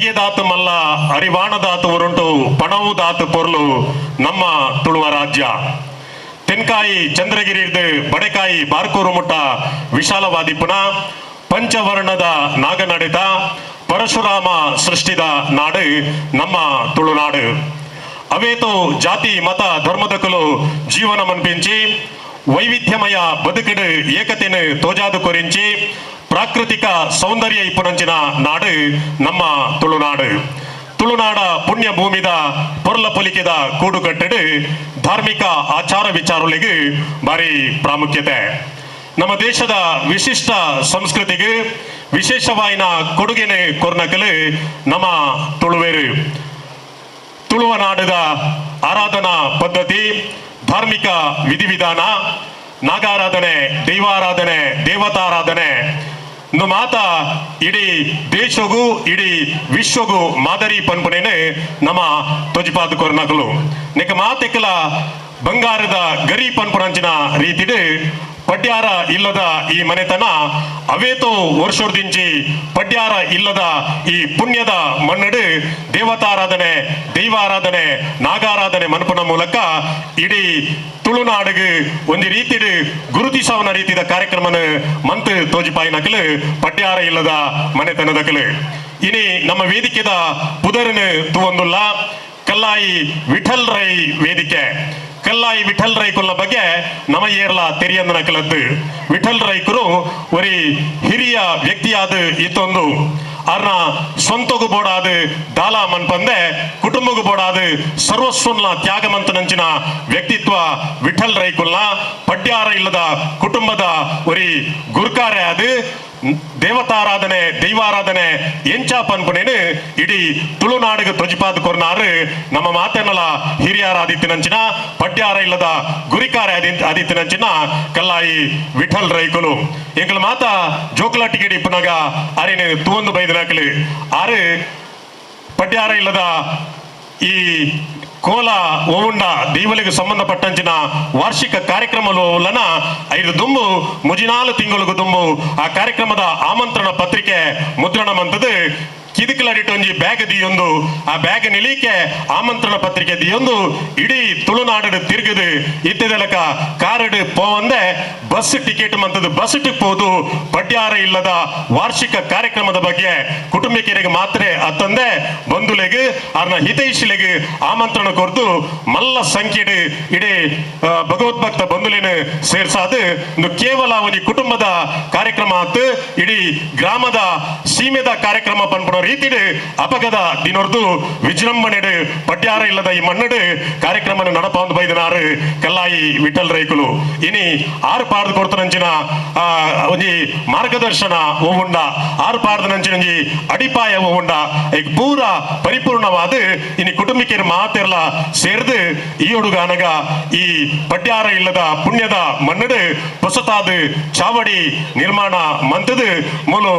ಪೆರಿಯದಾತು ಮಲ್ಲ ಅರಿವಾಣದಾತು ಉರುಂಟು ಪಣವುದಾತು ಪೊರ್ಲು ನಮ್ಮ ತುಳುವ ರಾಜ್ಯ. ತೆನ್ಕಾಯಿ ಚಂದ್ರಗಿರಿರ್ದು ಬಡೆಕಾಯಿ ಬಾರ್ಕೂರು ಮುಟ್ಟ ವಿಶಾಲವಾದಿಪ್ಪುನ ಪಂಚವರ್ಣದ ನಾಗನಡಿತ ಪರಶುರಾಮ ಸೃಷ್ಟಿದ ನಾಡು ನಮ್ಮ ತುಳುನಾಡು. ಅವೇತೋ ಜಾತಿ ಮತ ಧರ್ಮದಕಲು ಜೀವನ ಮನ್ಪಿಂಚಿ ವೈವಿಧ್ಯಮಯ ಬದುಕಿಡು ಏಕತೆನು ತೋಜಾದು ಕೊರಿಂಚಿ ಪ್ರಾಕೃತಿಕ ಸೌಂದರ್ಯ ಇಪ್ಪುನಂಚಿನ ನಾಡು ನಮ್ಮ ತುಳುನಾಡು. ತುಳುನಾಡ ಪುಣ್ಯ ಭೂಮಿದ ಪೊರ್ಲ ಪೊಲಿಕೆದ ಕೂಡುಕಟ್ಟಡು ಧಾರ್ಮಿಕ ಆಚಾರ ವಿಚಾರಗಳಿಗೆ ಭಾರಿ ಪ್ರಾಮುಖ್ಯತೆ. ನಮ್ಮ ದೇಶದ ವಿಶಿಷ್ಟ ಸಂಸ್ಕೃತಿಗೆ ವಿಶೇಷವಾಯಿನ ಕೊಡುಗೆನೆ ಕೊರ್ನಕಲು ನಮ್ಮ ತುಳುವೇರು. ತುಳುವ ನಾಡದ ಆರಾಧನಾ ಪದ್ಧತಿ, ಧಾರ್ಮಿಕ ವಿಧಿವಿಧಾನ, ನಾಗಾರಾಧನೆ, ದೈವಾರಾಧನೆ, ದೇವತಾರಾಧನೆ ಮಾತ ಇಡೀ ದೇಶಗೂ ಇಡೀ ವಿಶ್ವಗೂ ಮಾದರಿ ಪನ್ಪುನೇನೆ ನಮ್ಮ ತೊಜಿಪಾದ ಕೊರ್ನಕಲು. ನಿಕ ಮಾತೆಕಲ ಬಂಗಾರದ ಗರಿ ಪನ್ಪುನಂಚಿನ ರೀತಿಡು ಪಡ್ಯಾರ ಇಲ್ಲದ ಈ ಮನೆತನ ಅವೇತೋ ವರ್ಷೋರ್ದಿಂಚಿ ಪಡ್ಯಾರ ಇಲ್ಲದ ಈ ಪುಣ್ಯದ ಮಣ್ಣಡು ದೇವತಾರಾಧನೆ, ದೈವಾರಾಧನೆ, ನಾಗಾರಾಧನೆ ಮನ್ಪುನ ಮೂಲಕ ಇಡೀ ತುಳುನಾಡಿಗೆ ಒಂದು ರೀತಿಡು ಗುರುತಿಸವನ ರೀತಿದ ಕಾರ್ಯಕ್ರಮನ ಮಂತ್ ತೋಜಿಪಾಯಿನಕಲು ಪಡ್ಯಾರ ಇಲ್ಲದ ಮನೆತನದಕಲು. ಇನಿ ನಮ್ಮ ವೇದಿಕೆದ ಪುದರನು ತುವಂದುಲ್ಲ ಕಲ್ಲಾಯಿ ವಿಠಲ್ ರೈ ವೇದಿಕೆ. ಕಲ್ಲಾಯಿ ವಿಠಲ್ ರೈಕುಲ್ನ ಬಗ್ಗೆ ನಮ ಏರ್ಲ ತೆರಿಯಂದನ ಕಲದ್ದು. ವಿಠಲ್ ರೈಕರು ಒರಿ ಹಿರಿಯ ವ್ಯಕ್ತಿಯಾದ ಇತ್ತೊಂದು ಅರ್ನ ಸ್ವಂತಗೂ ಬೋಡಾದ ದಾಲ ಮನ್ಪಂದೆ ಕುಟುಂಬಗೂ ಬೋಡಾದ ಸರ್ವಸ್ವನ್ನ ತ್ಯಾಗ ಮಂತನಂಚಿನ ವ್ಯಕ್ತಿತ್ವ ವಿಠಲ್ ರೈಕುಲ್ನ. ಪಡ್ಯಾರ ಇಲ್ಲದ ಕುಟುಂಬದ ಒರಿ ಗುರ್ಕಾರೆ ಅದು ದೇವತಾರಾಧನೆ, ದೈವಾರಾಧನೆ ಎಂಚ ಪನ್ಪುನೇನು ಇಡೀ ತುಳುನಾಡಿಗೆ ತೊಜಿಪಾದ ಕೊರ್ನಾರು ನಮ್ಮ ಮಾತೆನ್ನಲ ಹಿರಿಯರ ಆದಿತ್ಯನಂಚಿನ ಪಡ್ಯಾರ ಇಲ್ಲದ ಗುರಿಕಾರ ಆದಿತ್ಯನಂಚಿನ ಕಲ್ಲಾಯಿ ವಿಠಲ್ ರೈಕುಲು. ಎಂಕಲ ಮಾತ ಜೋಕುಲ ಟಿಕೆಟ್ ಇಪ್ಪನಾಗ ಅರಿನ ತುವಂದು ಬೈದನಾಕಲಿ ಆರು ಪಡ್ಯಾರ ಇಲ್ಲದ ಈ ಕೋಲ ಓವುಂಡ ದೈವಲಿಗೆ ಸಂಬಂಧಪಟ್ಟಂಚಿನ ವಾರ್ಷಿಕ ಕಾರ್ಯಕ್ರಮಲನ 5 ದುಂಬು ಮುಜಿನಾಲು ತಿಂಗಳಿಗೆ ದುಂಬು ಆ ಕಾರ್ಯಕ್ರಮದ ಆಮಂತ್ರಣ ಪತ್ರಿಕೆ ಮುದ್ರಣ ಮಂತದ್ದು ಕಿದುಕಲಡಿಟೊಂಜಿ ಬ್ಯಾಗ್ ದಿಯೊಂದು ಆ ಬ್ಯಾಗ್ ನಿಲೀಕೆ ಆಮಂತ್ರಣ ಪತ್ರಿಕೆ ದಿಯೊಂದು ಇಡೀ ತುಳುನಾಡು ತಿರುಗದು ಇತ್ತದಲಕ ಕಾರಡು ಪೋವಂದೆ ಬಸ್ ಟಿಕೆಟ್ ಮಂತದ್ದು ಬಸ್ ಪೋದು ಪಡ್ಯಾರ ಇಲ್ಲದ ವಾರ್ಷಿಕ ಕಾರ್ಯಕ್ರಮದ ಬಗ್ಗೆ ಕುಟುಂಬಿಕರಿಗೆ ಮಾತ್ರ ಅತ್ತಂದೆ ಬಂಧುಲೆಗ್ ಅರ್ನ ಹಿತೈಷಿಲೆಗ್ ಆಮಂತ್ರಣ ಕೊರ್ದು ಮಲ್ಲ ಸಂಖ್ಯೆಡು ಇಡೀ ಭಗವದ್ಭಕ್ತ ಬಂಧುಲೇನು ಸೇರ್ಸಾದು ಇಂದು ಕೇವಲ ಒಂಜಿ ಕುಟುಂಬದ ಕಾರ್ಯಕ್ರಮ ಆತು ಇಡೀ ಗ್ರಾಮದ ಸೀಮೆದ ಕಾರ್ಯಕ್ರಮ ಪನ್ಪುನ ರೀತಿಡು ಅಪಗದ ದಿನೊರ್ದು ವಿಜೃಂಭಣೆಡು ಪಡ್ಯಾರ ಇಲ್ಲದ ಈ ಮಣ್ಣಡು ಕಾರ್ಯಕ್ರಮ ನಡಪಂದು ಬೈದನಾರು ಕಲ್ಲಾಯಿ ವಿಠಲ್ ರೈಕುಲು. ಇನಿ ಆರು ಪಾರ್ದು ಕೊಡ್ತನಂಚಿನ ಒಂಜಿ ಮಾರ್ಗದರ್ಶನ ಓವುಂಡ, ಆರು ಪಾರ್ದನಂಚಿನ ಒಂಜಿ ಅಡಿಪಾಯ ಓವುಂಡ ಈಗ ಪೂರ ಪರಿಪೂರ್ಣವಾದ ಇನಿ ಕುಟುಂಬಿಕೆರ ಮಾತೆರ್ಲ ಸೇರ್ದು ಈಯೊಡುಗಾನಗ ಈ ಪಡ್ಯಾರ ಇಲ್ಲದ ಪುಣ್ಯದ ಮಣ್ಣಡು ಹೊಸತಾದ ಚಾವಡಿ ನಿರ್ಮಾಣ ಮಂತದು ಮೂಲು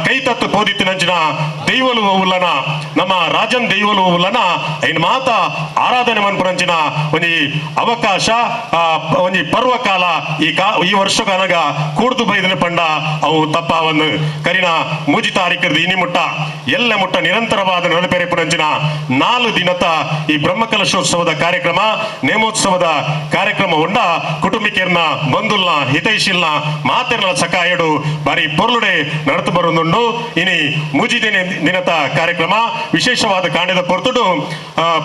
ಕೈತತ್ತು ಪೋದಿತ್ತಿನಂಚಿನ ದೈವಲು ಉಲ್ಲನ ನಮ್ಮ ರಾಜನ್ ದೈವಲು ಉಲ್ಲನ ಐನ್ ಮಾತ ಆರಾಧನೆ ಮನ್ಪುನಂಚಿನ ಒಂಜಿ ಅವಕಾಶ ಒಂಜಿ ಪರ್ವಕಾಲ ಈ ವರ್ಷಕನಗ ಕೂಡ್ದು ಬೈದನ ಪಂಡ ಅವು ತಪ್ಪಾವನ್ನು ಕರಿನ ಮೂಜಿ ತಾರೀಕದ ಇನಿ ಮುಟ್ಟ ಎಲ್ಲ ಮುಟ್ಟ ನಿರಂತರವಾದ ನಡಪೆರೆಪುನಂಚಿನ 4 ದಿನದ ಈ ಬ್ರಹ್ಮಕಲಶೋತ್ಸವದ ಕಾರ್ಯಕ್ರಮ ನೇಮೋತ್ಸವದ ಕಾರ್ಯಕ್ರಮ ಉಂಡ ಕುಟುಂಬಿಕೆರ್ನ ಬಂಧುಲ್ನ ಹಿತೈಷಿಲ್ನ ಮಾತೆರ್ನ ಸಕಾಯಡು ಬಾರಿ ಪೊರ್ಲುಡೆ ನಡತು ಬರುಂದುಂಡು. ಇನಿ ಮೂಜಿ ದಿನದ ಕಾರ್ಯಕ್ರಮ ವಿಶೇಷವಾದ ಕಾಂಡದ ಪೊರ್ತುಡು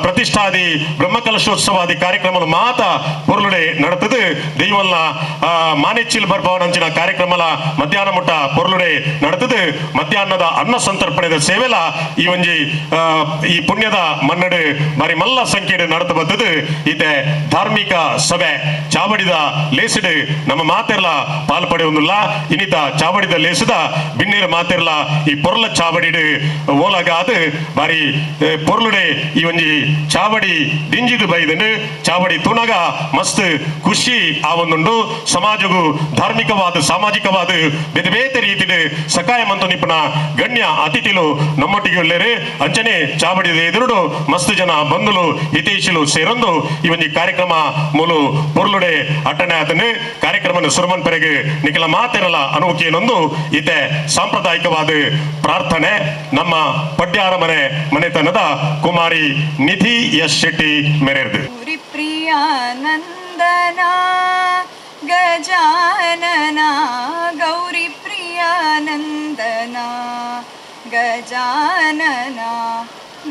ಪ್ರತಿಷ್ಠಾದಿ ಬ್ರಹ್ಮಕಲಶೋತ್ಸವಾದಿ ಕಾರ್ಯಕ್ರಮ ಮಾತ ಪೊರ್ಲುಡೆ ನಡತದು ದೈವಲ್ನ ಮಾನೆಚ್ಚಿಲ್ ಬರ್ಪವನಂಚಿನ ಕಾರ್ಯಕ್ರಮಲ ಮಧ್ಯಾಹ್ನ ಮುಟ್ಟ ಪೊರ್ಲುಡೆ ನಡತದು ಮಧ್ಯಾಹ್ನದ ಅನ್ನ ಸಂತರ್ಪಣೆದ ಸೇವೆಲ ಈ ಒಂಜಿ ಈ ಪುಣ್ಯದ ಮನ್ನಡು ಬಾರಿ ಮಲ್ಲ ಸಂಖ್ಯೆಡು ನಡತು ಬರ್ತದೆ. ಈತೆ ಧಾರ್ಮಿಕ ಸಭೆ ಚಾವಡಿದ ಲೇಸಿಡು ನಮ್ಮ ಮಾತೆರ್ಲ ಪಾಲ್ ಪಡೆಯೊಂದುಲ್ಲ. ಇನ್ನಿತ ಚಾವಡಿದ ಲೇಸದ ಬಿನ್ನೇರು ಮಾತೆರ್ಲ ಈ ಪೊರ್ಲ ಚಾವಡಿಡು ಓಲಗಾದು ಬಾರಿ ಪೊರ್ಲುಡೆ ಈ ಒಂಜಿ ಚಾವಡಿ ದಿಂಜಿದು ಬೈದಂಡು ಚಾವಡಿ ತುಣಗ ಮಸ್ತ್ ಖುಷಿ ಆವೊಂದುಂಡು. ಸಮಾಜಗೂ ಧಾರ್ಮಿಕವಾದ ಸಾಮಾಜಿಕವಾದ ಬೇತೆ ಬೇತೆ ರೀತಿಡು ಸಕಾಯ ಮಂತು ನಿಪುಣ ಗಣ್ಯ ಅತಿಥಿಲು ನಮ್ಮೊಟ್ಟಿಗೆ ಉಳ್ಳೇರು. ಅಂಚನೆ ಚಾವಡಿದ ಎದುರುಡು ಮಸ್ತ್ ಜನ ಬಂಧುಲು ಹಿತೈಷಿಲು ಸೇರೊಂದು ಈ ಒಂಜಿ ಕಾರ್ಯಕ್ರಮ ಮೂಲು ಪೊರ್ಲುಡೆ ಅಟ್ಟಣೆ ಆತನು ಕಾರ್ಯಕ್ರಮ ಸುರಮನ್ ಪೆರೆಗೆ ನಿಖಲ ಮಾತೆರಲ ಅನುಕೇನೊಂದು ಈತೆ ಸಾಂಪ್ರದಾಯಿಕವಾದ ಪ್ರಾರ್ಥನೆ. ಪ್ರಾರ್ಥನೆ ನಮ್ಮ ಪಡ್ಯಾರ ಮನೆ ಮನೆತನದ ಕುಮಾರಿ ನಿಧಿ ಎಸ್ ಶೆಟ್ಟಿ ಮೆರೆರ್ದು. ಪ್ರಿಯಾನಂದನ ಗಜಾನನ ಗೌರಿ ಪ್ರಿಯಾನಂದನ ಗಜಾನನ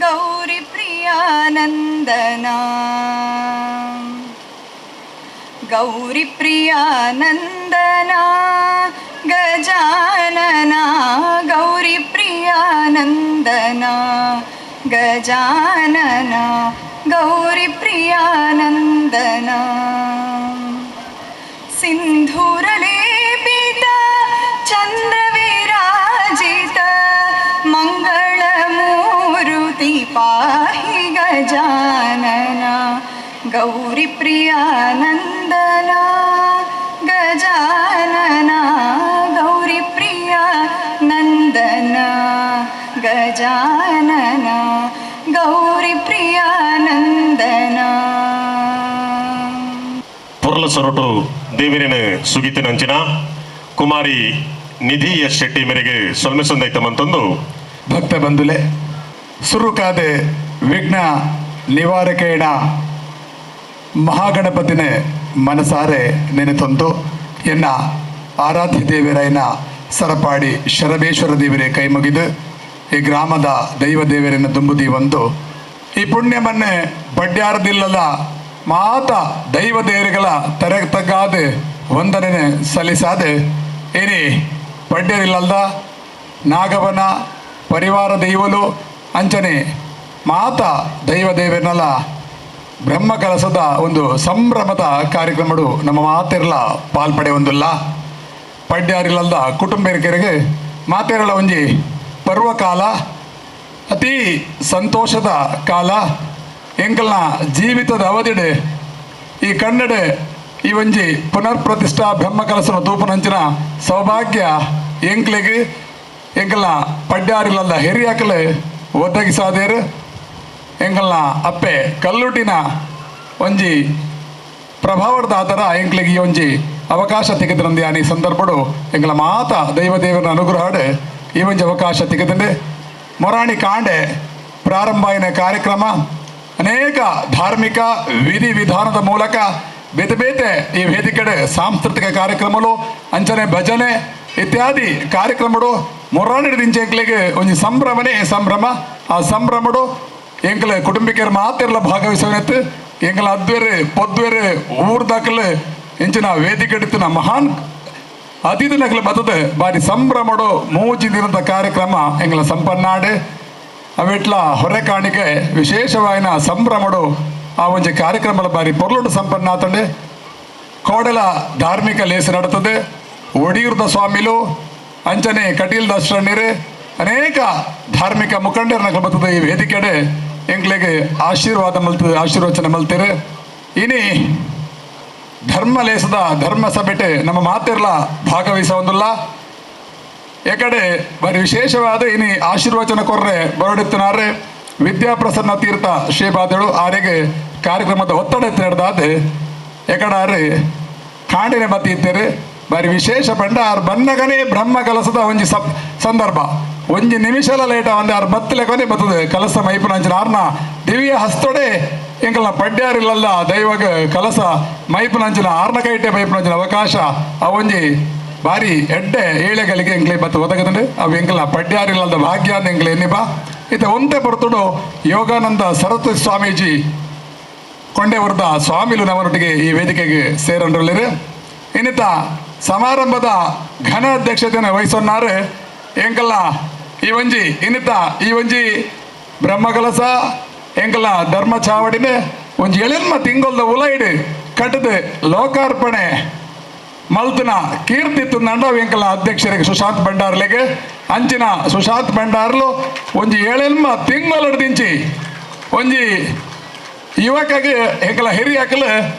ಗೌರಿ ಪ್ರಿಯಾನಂದನ ಗೌರಿ ಪ್ರಿಯಾನಂದನ ಗಜಾನನ ಗೌರಿ ಪ್ರಿಯಾನಂದನ ಗಜಾನನ ಗೌರಿ ಪ್ರಿಯಾನಂದನ ಸಿಂಧೂರಲೇಪಿತ ಚಂದ್ರವಿರಾಜಿತ ಮಂಗಳಮೂರುತಿ ಪಾಹಿ ಗಜಾನನ ಗೌರಿ ಪ್ರಿಯಾನಂದನ ಗಜಾನನ ಗೌರಿ ಪ್ರಿಯಾನಂದನ ಗಜಾನನ ಗೌರಿ ಪ್ರಿಯಾನಂದನ. ಪೊರ್ಲ ಸೊರಟು ದೇವಿರಿನ ಸುಗಿತಿನಂಚಿನ ಕುಮಾರಿ ನಿಧಿ ಎಸ್ ಶೆಟ್ಟಿ ಮೇರೆಗೆ ಸೊಲ್ಮೆ ಸಂದೈತಮಂತಂದು. ಭಕ್ತ ಬಂಧುಲೆ, ಸುರುಕಾದೆ ವಿಘ್ನ ನಿವಾರಕೇಣ ಮಹಾಗಣಪತಿನೇ ಮನಸಾರೆ ನೆನೆತಂದು ಎನ್ನ ಆರಾಧ್ಯ ದೇವರೈನ ಸರಪಾಡಿ ಶರಬೇಶ್ವರ ದೇವರೇ ಕೈ ಮುಗಿದು ಈ ಗ್ರಾಮದ ದೈವ ದೇವರನ್ನು ದುಂಬುದಿ ಒಂದು ಈ ಪುಣ್ಯವನ್ನೇ ಬಡ್ಯಾರದಿಲ್ಲದ ಮಾತ ದೈವ ದೇವರುಗಳ ತರೆ ತಗ್ಗಾದ ವಂದನೆ ಸಲ್ಲಿಸಾದೆ ಏನೇ ಪಡ್ಯರಿಲ್ಲದ ನಾಗವನ ಪರಿವಾರ ದೈವಲು ಅಂಚನೆ ಮಾತ ದೈವ ದೇವರನ್ನೆಲ್ಲ ಬ್ರಹ್ಮ ಕಲಸದ ಒಂದು ಸಂಭ್ರಮದ ಕಾರ್ಯಕ್ರಮಡು ನಮ್ಮ ಮಾತೆರ್ಲ ಪಾಲ್ಪಡೆ ಒಂದುಲ್ಲ. ಪಡ್ಯಾರಿಲ್ಲದ ಕುಟುಂಬರಿಗೆ ಮಾತೆರಳ ಒಂಜಿ ಪರ್ವಕಾಲ, ಅತಿ ಸಂತೋಷದ ಕಾಲ. ಎಂಕಲ್ನ ಜೀವಿತದ ಅವಧಿಡೆ ಈ ಕನ್ನಡ ಈ ಒಂಜಿ ಪುನರ್ ಪ್ರತಿಷ್ಠಾ ಬ್ರಹ್ಮ ಕಲಸನ ತೂಪನಂಚಿನ ಸೌಭಾಗ್ಯ ಎಂಕ್ಲೆಗ್ ಎಂಕಲ್ನ ಪಡ್ಯಾರಿಲ್ಲದ ಹಿರಿಯಾಕಲೆ ಒದಗಿಸಾದೇರು. ಎಂಕಲ್ನ ಅಪ್ಪೆ ಕಲ್ಲುಟಿನ ಒಂಜಿ ಪ್ರಭಾವದ ಆತರ ಎಂಕ್ಲೆಗ್ ಈ ಒಂಜಿ ಅವಕಾಶ ತೆಗೆದ್ರಂದೆ ಈ ಸಂದರ್ಭಡು ಎಂಕಲ ಮಾತ ದೈವ ದೇವರ ಅನುಗ್ರಹಡು ಈ ಒಂಜಿ ಅವಕಾಶ ತೆಗೆದಂಡೆ. ಮೊರಾಣಿ ಕಾಂಡೆ ಪ್ರಾರಂಭ అయిన ಕಾರ್ಯಕ್ರಮ ಅನೇಕ ಧಾರ್ಮಿಕ ವಿಧಿ ವಿಧಾನದ ಮೂಲಕ ಬೇತೆ ಬೇತೆ ಈ ವೇದಿಕೆಡೆ ಸಾಂಸ್ಕೃತಿಕ ಕಾರ್ಯಕ್ರಮಗಳು ಅಂಚನೆ ಭಜನೆ ಇತ್ಯಾದಿ ಕಾರ್ಯಕ್ರಮಡು ಮೊರಾಣಿ ದಿಂಚೆಂಕ್ಲೆಗ್ ಒಂಜಿ ಸಂಭ್ರಮನೇ ಸಂಭ್ರಮ. ಆ ಸಂಭ್ರಮಡು ಎಂಕಲ ಕುಟುಂಬಿಕರು ಮಾತೆರ್ಲ ಭಾಗವಹಿಸೋನೆತ್ತು ಎಂಕಲ ಅದ್ವೇರು ಪೊದ್ವೇರು ಊರ್ದಾಕಲು ಇಂಚಿನ ವೇದಿಕೆ ಮಹಾನ್ ಅತಿಥಿ ನಕಲ ಬತ್ತದ ಬಾರಿ ಸಂಭ್ರಮಡು ಮೂಜಿ ದಿನದ ಕಾರ್ಯಕ್ರಮ ಎಂಕಲ ಸಂಪನ್ನಾಡು. ಅವೆಟ್ಲ ಹೊರೆ ಕಾಣಿಕೆ ವಿಶೇಷವಾಯಿನ ಸಂಭ್ರಮಡು ಆ ಒಂಜಿ ಕಾರ್ಯಕ್ರಮದ ಬಾರಿ ಪೊರ್ಲುಡು ಸಂಪನ್ನ ಆತಂಡೆ. ಕೋಡಲ ಧಾರ್ಮಿಕ ಲೇಸು ನಡತದೆ. ಒಡಿಯೂರ್ದ ಸ್ವಾಮಿಲು ಅಂಚನೆ ಕಟೀಲ್ ದಾಸರಣ್ಣರು ಅನೇಕ ಧಾರ್ಮಿಕ ಮುಖಂಡರ ನಕಲು ಬರ್ತದೆ ಈ ವೇದಿಕೆಡೆ ಎಂಕ್ಲೆಗ್ ಆಶೀರ್ವಾದ ಮಲ್ತದೆ, ಆಶೀರ್ವಚನ ಮಲ್ತೇರೆ. ಇನಿ ಧರ್ಮ ಲೇಸದ ಧರ್ಮ ಸಭೆಟೆ ನಮ್ಮ ಮಾತಿರ್ಲ ಭಾಗವಹಿಸ ಒಂದುಲ್ಲ. ಏಕಡೆ ಬಾರಿ ವಿಶೇಷವಾದ ಇನಿ ಆಶೀರ್ವಚನ ಕೊರ್ರೆ ಬರಡಿತ್ತನಾರೆ ವಿದ್ಯಾಪ್ರಸನ್ನ ತೀರ್ಥ ಶ್ರೀಪಾದಳು ಆರೆಗೆ ಕಾರ್ಯಕ್ರಮದ ಒತ್ತಡ ನಡೆದಾದ ಎಕಡಾರೆ ಕಾಂಡಿನ ಬತ್ತಿ ಇತ್ತೇರೆ. ಬಾರಿ ವಿಶೇಷ ಪಂಡ ಆರು ಬನ್ನಗನೇ ಬ್ರಹ್ಮ ಕಲಸದ ಒಂಜಿ ಸಂದರ್ಭ ಒಂಜಿ ನಿಮಿಷಲ ಲೇಟ ಒಂದೆ ಆರು ಬತ್ತಲೆಕೊನೆ ಬರ್ತದೆ ಕಲಸ ಮೈಪುನಂಚಿನ ಆರ್ನ ದಿವ್ಯ ಹಸ್ತೊಡೆ ಎಂಕಲ್ನ ಪಡ್ಯಾರಿಲ್ಲಲ್ಲ ದೈವಗ ಕಲಸ ಮೈಪುನಂಚಿನ ಆರ್ನ ಕೈಟೆ ಮೈಪುನಂಚಿನ ಅವಕಾಶ ಆ ಒಂಜಿ ಬಾರಿ ಎಡ್ಡೆ ಏಳೆಗಳಿಗೆ ಎಂಕ್ಲೆ ಬತ್ತು ಒದಗದಂಡೆ. ಅವು ಎಂಕಲ್ನ ಪಡ್ಯಾರಿಲ್ಲದ ಭಾಗ್ಯ ಅಂದ ಎಂಕ್ಲೆ ಎನ್ನಿಬಾ. ಇತ ಒಂತೆ ಪೊರ್ತುಡು ಯೋಗಾನಂದ ಸರಸ್ವತಿ ಸ್ವಾಮೀಜಿ ಕೊಂಡೆವರ್ದ ಸ್ವಾಮಿಲು ನಮ್ಮೊಟ್ಟಿಗೆ ಈ ವೇದಿಕೆಗೆ ಸೇರಂಡ್ರಲ್ಲಿರು. ಇನ್ನಿತ ಸಮಾರಂಭದ ಘನ ಅಧ್ಯಕ್ಷತೆಯನ್ನು ವಹಿಸೊನ್ನಾರು ಎಂಕಲ್ನ ಈ ಒಂಜಿ ಇನ್ನಿತ ಈ ಒಂಜಿ ಬ್ರಹ್ಮಕಲಸ ಎಂಕಲ್ನ ಧರ್ಮ ಚಾವಡಿನೇ ಒಂಜಿ ಎಳೆನ್ಮ ತಿಂಗೊಲ್ದ ಉಲೈಡು ಕಟ್ಟದು ಲೋಕಾರ್ಪಣೆ ಮಲ್ತನ ಕೀರ್ತಿ ತಂಡ ಎಂಕಲ್ನ ಅಧ್ಯಕ್ಷರಿಗೆ ಸುಶಾಂತ್ ಭಂಡಾರ್ಲೆಗೆ ಅಂಚಿನ ಸುಶಾಂತ್ ಭಂಡಾರ್ಲು ಒಂಜಿ ಏಳೆನ್ಮ ತಿಂಗೊಲಡು ಒಂಜಿ ಯುವಕಗೆ ಎಂಕಲ ಹಿರಿಯಾಕಲು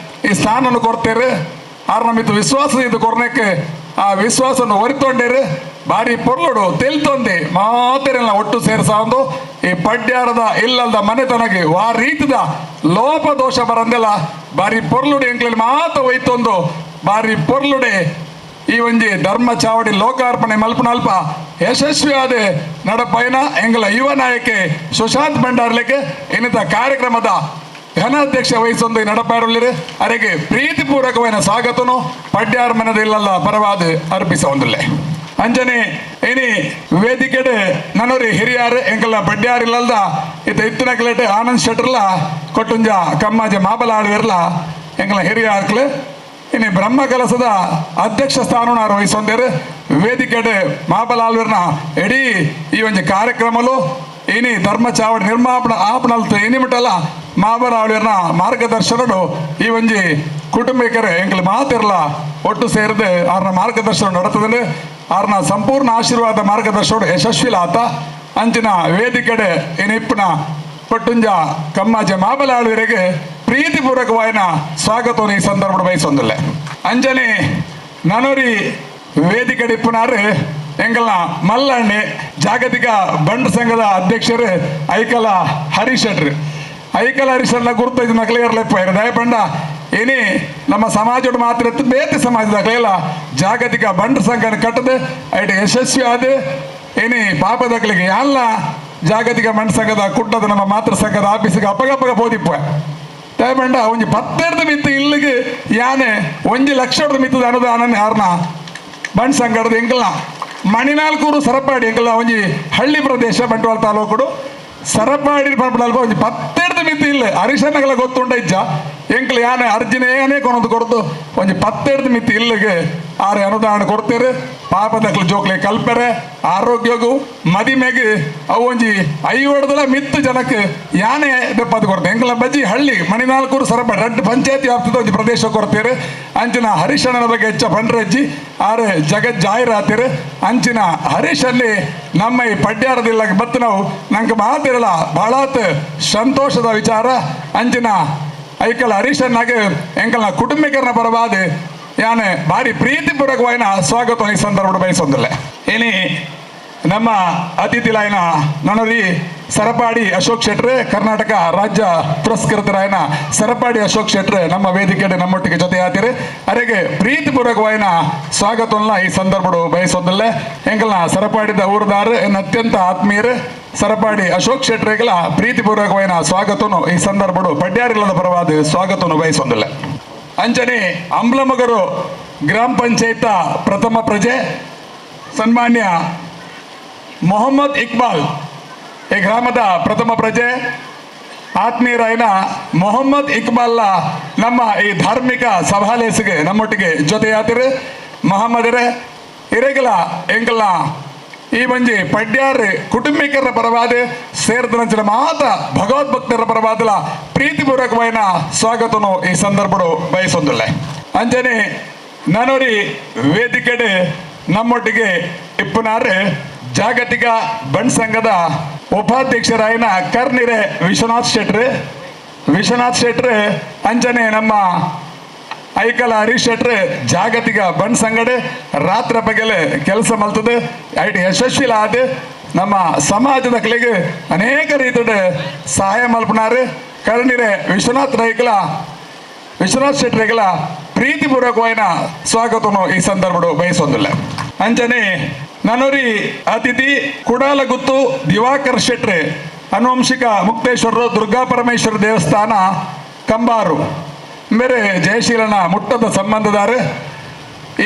ಈ ಸ್ಥಾನನ್ನು ಕೊಡ್ತೇರು. ಆರ್ ನಮ್ಮಿತ್ತು ವಿಶ್ವಾಸ ಇದು ಕೊರ್ನೆಕ್ಕೆ ಆ ವಿಶ್ವಾಸವನ್ನು ಒರಿತೊಂಡೇರು. ಬಾರಿ ಪೊರ್ಲುಡು ತೆಲ್ತೊಂದೆ ಮಾತೆರೆಲ್ಲ ಒಟ್ಟು ಸೇರ್ಸಾಂದು ಈ ಪಡ್ಯಾರದ ಇಲ್ಲಲ್ದ ಮನೆತನಗೆ ವಾ ರೀತಿದ ಲೋಪ ದೋಷ ಬರಂದೆಲ್ಲ ಬಾರಿ ಪೊರ್ಲುಡು ಎಂಕ್ಲಲ್ಲಿ ಮಾತ ಒಯ್ತೊಂದು ಬಾರಿ ಪೊರ್ಲುಡೆ ಈ ಒಂಜಿ ಧರ್ಮ ಚಾವಡಿ ಲೋಕಾರ್ಪಣೆ ಮಲ್ಪನಲ್ಪ ಯಶಸ್ವಿಯಾದ ನಡಪೈನ ಎಂಗಲ ಯುವ ನಾಯಕೆ ಸುಶಾಂತ್ ಭಂಡಾರ್ಲಿಕ್ಕೆ ಇನ್ನಿತ ಕಾರ್ಯಕ್ರಮದ ಘನಾಧ್ಯಕ್ಷ ವಹಿಸೊಂದು ನಡಪಾರಲ್ಲಿರು ಅರೆಗೆ ಪ್ರೀತಿಪೂರ್ವಕವಾದ ಸ್ವಾಗತನು ಪಡ್ಯಾರ್ ಮನದ ಇಲ್ಲಲ್ಲ ಪರವಾದ ಅರ್ಪಿಸ ಒಂದಿಲ್ಲ. ಅಂಜನೆ ಇನಿ ವೇದಿಕೆಡೆ ನನೋರಿ ಹಿರಿಯಾರು ಎಂಕಲ್ಲ ಪಡ್ಯಾರ್ ಇಲ್ಲಲ್ದ ಇತ್ತ ಇತ್ತನಕ್ಲೇಟ್ ಆನಂದ್ ಶೆಟ್ರಲ ಕೊಟ್ಟುಂಜ ಕಮ್ಮಾಜ ಮಾಬಲ ಆಳ್ವಿರ್ಲ ಎಂಕಲ ಹಿರಿಯಾರ್ಕ್ಲು ಇನಿ ಬ್ರಹ್ಮ ಕಲಸದ ಅಧ್ಯಕ್ಷ ಸ್ಥಾನ ವಹಿಸೊಂದೇರು ವೇದಿಕೆಡೆ ಮಾಬಲ ಆಳ್ವಿರ್ನ ಎಡೀ ಈ ಒಂಜಿ ಕಾರ್ಯಕ್ರಮಲು ಇನಿ ಧರ್ಮ ಚಾವಡಿ ನಿರ್ಮಾಪಣ ಆಪಣಲ್ತು ಇನಿ ಮುಟ್ಟಲ್ಲ ಮಾಬಲ ಆಳ್ವಿರ್ನ ಮಾರ್ಗದರ್ಶನಡು ಈ ಒಂಜಿ ಕುಟುಂಬಿಕರು ಎಂಕಲ್ ಮಾತಿರ್ಲ ಒಟ್ಟು ಸೇರಿದು ಆರ್ನ ಮಾರ್ಗದರ್ಶನ ನಡತದಂದ್ರೆ ಆರ್ನ ಸಂಪೂರ್ಣ ಆಶೀರ್ವಾದ ಮಾರ್ಗದರ್ಶನ ಯಶಸ್ವಿಲಾತ ಅಂಚಿನ ವೇದಿಕೆಡೆ ಇನಿಪ್ಪನ ಕೊಟ್ಟುಂಜ ಕಮ್ಮಾಜ ಮಾಬಲ ಆಳ್ವಿರಿಗೆ ಪ್ರೀತಿಪೂರ್ವಕವಾಯಿನ ಸ್ವಾಗತವನ್ನು ಈ ಸಂದರ್ಭ ಬಯಸೊಂದಿಲ್ಲ. ಅಂಜನೆ ನನೋರಿ ವೇದಿಕೆಡೆ ಇಪ್ಪನಾರು ಎಂಗಲ್ನ ಮಲ್ಲಣ್ಣೆ ಜಾಗತಿಕ ಬಂಡ್ ಸಂಘದ ಅಧ್ಯಕ್ಷರು ಐಕಲ ಹರೀಶ್ ಶೆಟ್ರು. ಐಕಲ ಹರೀಶ್ ಗುರುತು ನಕಲಿಯರ್ಲೆಪ್ಪ ದಯಪಂಡ ಏನೇ ನಮ್ಮ ಸಮಾಜದ ಮಾತ್ರ ಬೇತೆ ಸಮಾಜದ ಕೈಲ ಜಾಗತಿಕ ಬಂಡ್ ಸಂಘ ಕಟ್ಟದೆ ಐಟ ಯಶಸ್ವಿ ಆದ ಏನೇ ಪಾಪದಕ್ಕಲಿಗೆ ಎಲ್ಲ ಜಾಗತಿಕ ಬಂಡ್ ಸಂಘದ ಕುಟ್ಟದ ನಮ್ಮ ಮಾತೃ ಸಂಘದ ಆಫೀಸಿಗೆ ಅಪ್ಪಗಪ್ಪಗ ಬೋದಿಪ್ಪ ದಯಪಂಡ ಒಂಜಿ ಪತ್ತೆರ್ದ ಮಿತ್ತು ಇಲ್ಲಿಗೆ ಯಾನೆ ಒಂಜಿ ಲಕ್ಷದ ಮಿತ್ತದ ಅನುದಾನ ಯಾರನ್ನ ಬಂಡ್ ಸಂಘದ ಎಂಕಲ್ನ ಮಣಿನಾಲ್ಕೂರು ಸರಪಾಡಿ ಎಂಕಲ್ನ ಒಂಜಿ ಹಳ್ಳಿ ಪ್ರದೇಶ ಬಂಟ್ವಾಳ ತಾಲೂಕುಡು ಸರಪಾಡಿ ಪಂಪಡಲ್ಪ ಒಂಜಿ ಪತ್ತೆರ್ದ ಮಿತ್ತು ಇಲ್ಲ ಹರಿಶನಗಳ ಗೊತ್ತುಂಡ ಇಜ್ಜ ಎಂಕಲ್ ಯಾನೆ ಅರ್ಜಿನ ಏನೇ ಕೊನೊಂದು ಕೊಡ್ತು ಒಂಜಿ ಪತ್ತೆರ್ದ ಮಿತ್ತು ಇಲ್ಲಿಗೆ ಆರು ಅನುದಾನ ಕೊಡ್ತೇವೆ ಪಾಪದಕ್ಲು ಜೋಕ್ಲೆ ಕಲ್ಪೆರೆ ಆರೋಗ್ಯಗೂ ಮದಿಮೆಗೆ ಅವು ಒಂಜಿ ಐವಡ್ದಲ ಮಿತ್ತು ಜನಕ್ಕೆ ಯಾನೆ ದೆಪ್ಪದು ಕೊಡ್ತೇವೆ ಎಂಕಲ ಬಜ್ಜಿ ಹಳ್ಳಿ ಮಣಿನಾಲ್ಕೂರು ಸರಪಾಡಿ ರಡ್ಡು ಪಂಚಾಯತಿ ವ್ಯಾಪ್ತಿದ ಒಂಜಿ ಪ್ರದೇಶ ಕೊಡ್ತೇವೆ. ಅಂಚಿನ ಹರೀಶಣ್ಣನ ಬಗ್ಗೆ ಹೆಚ್ಚ ಪಂಡ್ರಜ್ಜಿ ಆರು ಜಗತ್ ಜಾಹೀರಾತಿರು ಅಂಚಿನ ಹರೀಶಲ್ಲಿ ನಮ್ಮ ಈ ಪಡ್ಯಾರದಿಲ್ಲ ಬತ್ತು ನಾವು ನಂಗೆ ಮಾತಿರಲ್ಲ ಬಹಳಾತ್ ಸಂತೋಷದ ವಿಚಾರ. ಅಂಚಿನ ಐಕಲ ಹರೀಶನ್ನಾಗೆ ಎಂಕಲ್ನ ಕುಟುಂಬಿಕರನ ಪರವಾದ ಯಾನೆ ಭಾರಿ ಪ್ರೀತಿಪೂರ್ವಕವಾಯಿನ ಸ್ವಾಗತ ಈ ಸಂದರ್ಭ ಬಯಸೊಂದಿಲ್ಲ. ಏನಿ ನಮ್ಮ ಅತಿಥಿಲಾಯನ ನನರಿ ಸರಪಾಡಿ ಅಶೋಕ್ ಶೆಟ್ರೆ ಕರ್ನಾಟಕ ರಾಜ್ಯ ಪುರಸ್ಕೃತರಾಯನ ಸರಪಾಡಿ ಅಶೋಕ್ ಶೆಟ್ರೆ ನಮ್ಮ ವೇದಿಕೆ ನಮ್ಮೊಟ್ಟಿಗೆ ಜೊತೆ ಆತಿರಿ ಅರೆಗೆ ಪ್ರೀತಿಪೂರ್ವಕವಾಯಿನ ಸ್ವಾಗತವನ್ನ ಈ ಸಂದರ್ಭ ಬಯಸೊಂದಿಲ್ಲ. ಎಂಕಲ್ನ ಸರಪಾಡಿದ ಊರುದಾರು ಎನ್ನ ಅತ್ಯಂತ ಆತ್ಮೀಯರು ಸರಪಾಡಿ ಅಶೋಕ್ ಶೆಟ್ರೆಗಳ ಪ್ರೀತಿಪೂರ್ವಕವಾಯಿನ ಸ್ವಾಗತವನ್ನು ಈ ಸಂದರ್ಭ ಪಡ್ಯಾರಿಲ್ಲದ ಪರವಾದ ಸ್ವಾಗತವನ್ನು ಬಯಸೊಂದಿಲ್ಲ. ಅಂಚನೆ ಅಂಬ್ಲಮಗರು ಗ್ರಾಮ ಪಂಚಾಯತ ಪ್ರಥಮ ಪ್ರಜೆ ಸನ್ಮಾನ್ಯ ಮೊಹಮ್ಮದ್ ಇಕ್ಬಾಲ್ ಈ ಗ್ರಾಮದ ಪ್ರಥಮ ಪ್ರಜೆ ಆತ್ಮೀಯರಾಯನ ಮೊಹಮ್ಮದ್ ಇಕ್ಬಾಲ್ನ ನಮ್ಮ ಈ ಧಾರ್ಮಿಕ ಸಭಾಲೇಸಿಗೆ ನಮ್ಮೊಟ್ಟಿಗೆ ಜೊತೆಯಾತಿರು ಮೊಹಮ್ಮದರೇ ಇರೆಗಲ ಎಂಕಲ್ನ ಈ ಒಂಜಿ ಪಡ್ಯಾರ್ ಕುಟುಂಬಿಕರ ಪರವಾದ ಸೇರಿದ ಮಾತ ಭಗವದ್ಭಕ್ತರ ಪರವಾದಲ ಪ್ರೀತಿಪೂರ್ವಕವಾಯಿನ ಸ್ವಾಗತನು ಈ ಸಂದರ್ಭ ಬಯಸೊಂದಿಲ್ಲ. ಅಂಜನೆ ನನೋರಿ ವೇದಿಕೆಡೆ ನಮ್ಮೊಟ್ಟಿಗೆ ಇಪ್ಪನಾರು ಜಾಗತಿಕ ಬಂಡ್ ಸಂಘದ ಉಪಾಧ್ಯಕ್ಷರಾಯನ ಕರ್ನಿರೆ ವಿಶ್ವನಾಥ್ ಶೆಟ್ರು ವಿಶ್ವನಾಥ್ ಶೆಟ್ರು ಅಂಜನೆ ನಮ್ಮ ಐಕಲ ಹರೀಶ್ ಶೆಟ್ರು ಜಾಗತಿಕ ಬಂಡ್ ಸಂಗಡೆ ರಾತ್ರಿ ಬಗೆಲೆ ಕೆಲಸ ಮಲ್ತದೆ ಐಟ್ ಯಶಸ್ವಿಲಾದ ನಮ್ಮ ಸಮಾಜದ ಕಲೆಗೆ ಅನೇಕ ರೀತಿಯ ಸಹಾಯ ಮಲ್ಪನಾರು ಕರ್ನಿರೆ ವಿಶ್ವನಾಥ್ ರೈಕಲ ವಿಶ್ವನಾಥ್ ಶೆಟ್ರಿಗಳ ಪ್ರೀತಿಪೂರ್ವಕವಾಯಿನ ಸ್ವಾಗತವನ್ನು ಈ ಸಂದರ್ಭ ಬಯಸೊಂದಿಲ್ಲ. ಅಂಜನೆ ನನೋರಿ ಅತಿಥಿ ಕುಡಾಲಗುತ್ತು ದಿವಾಕರ್ ಶೆಟ್ರೆ ಅನುವಂಶಿಕ ಮುಕ್ತೇಶ್ವರರು ದುರ್ಗಾ ಪರಮೇಶ್ವರ ದೇವಸ್ಥಾನ ಕಂಬಾರು ಬೇರೆ ಜಯಶೀಲನ ಮುಟ್ಟದ ಸಂಬಂಧದಾರು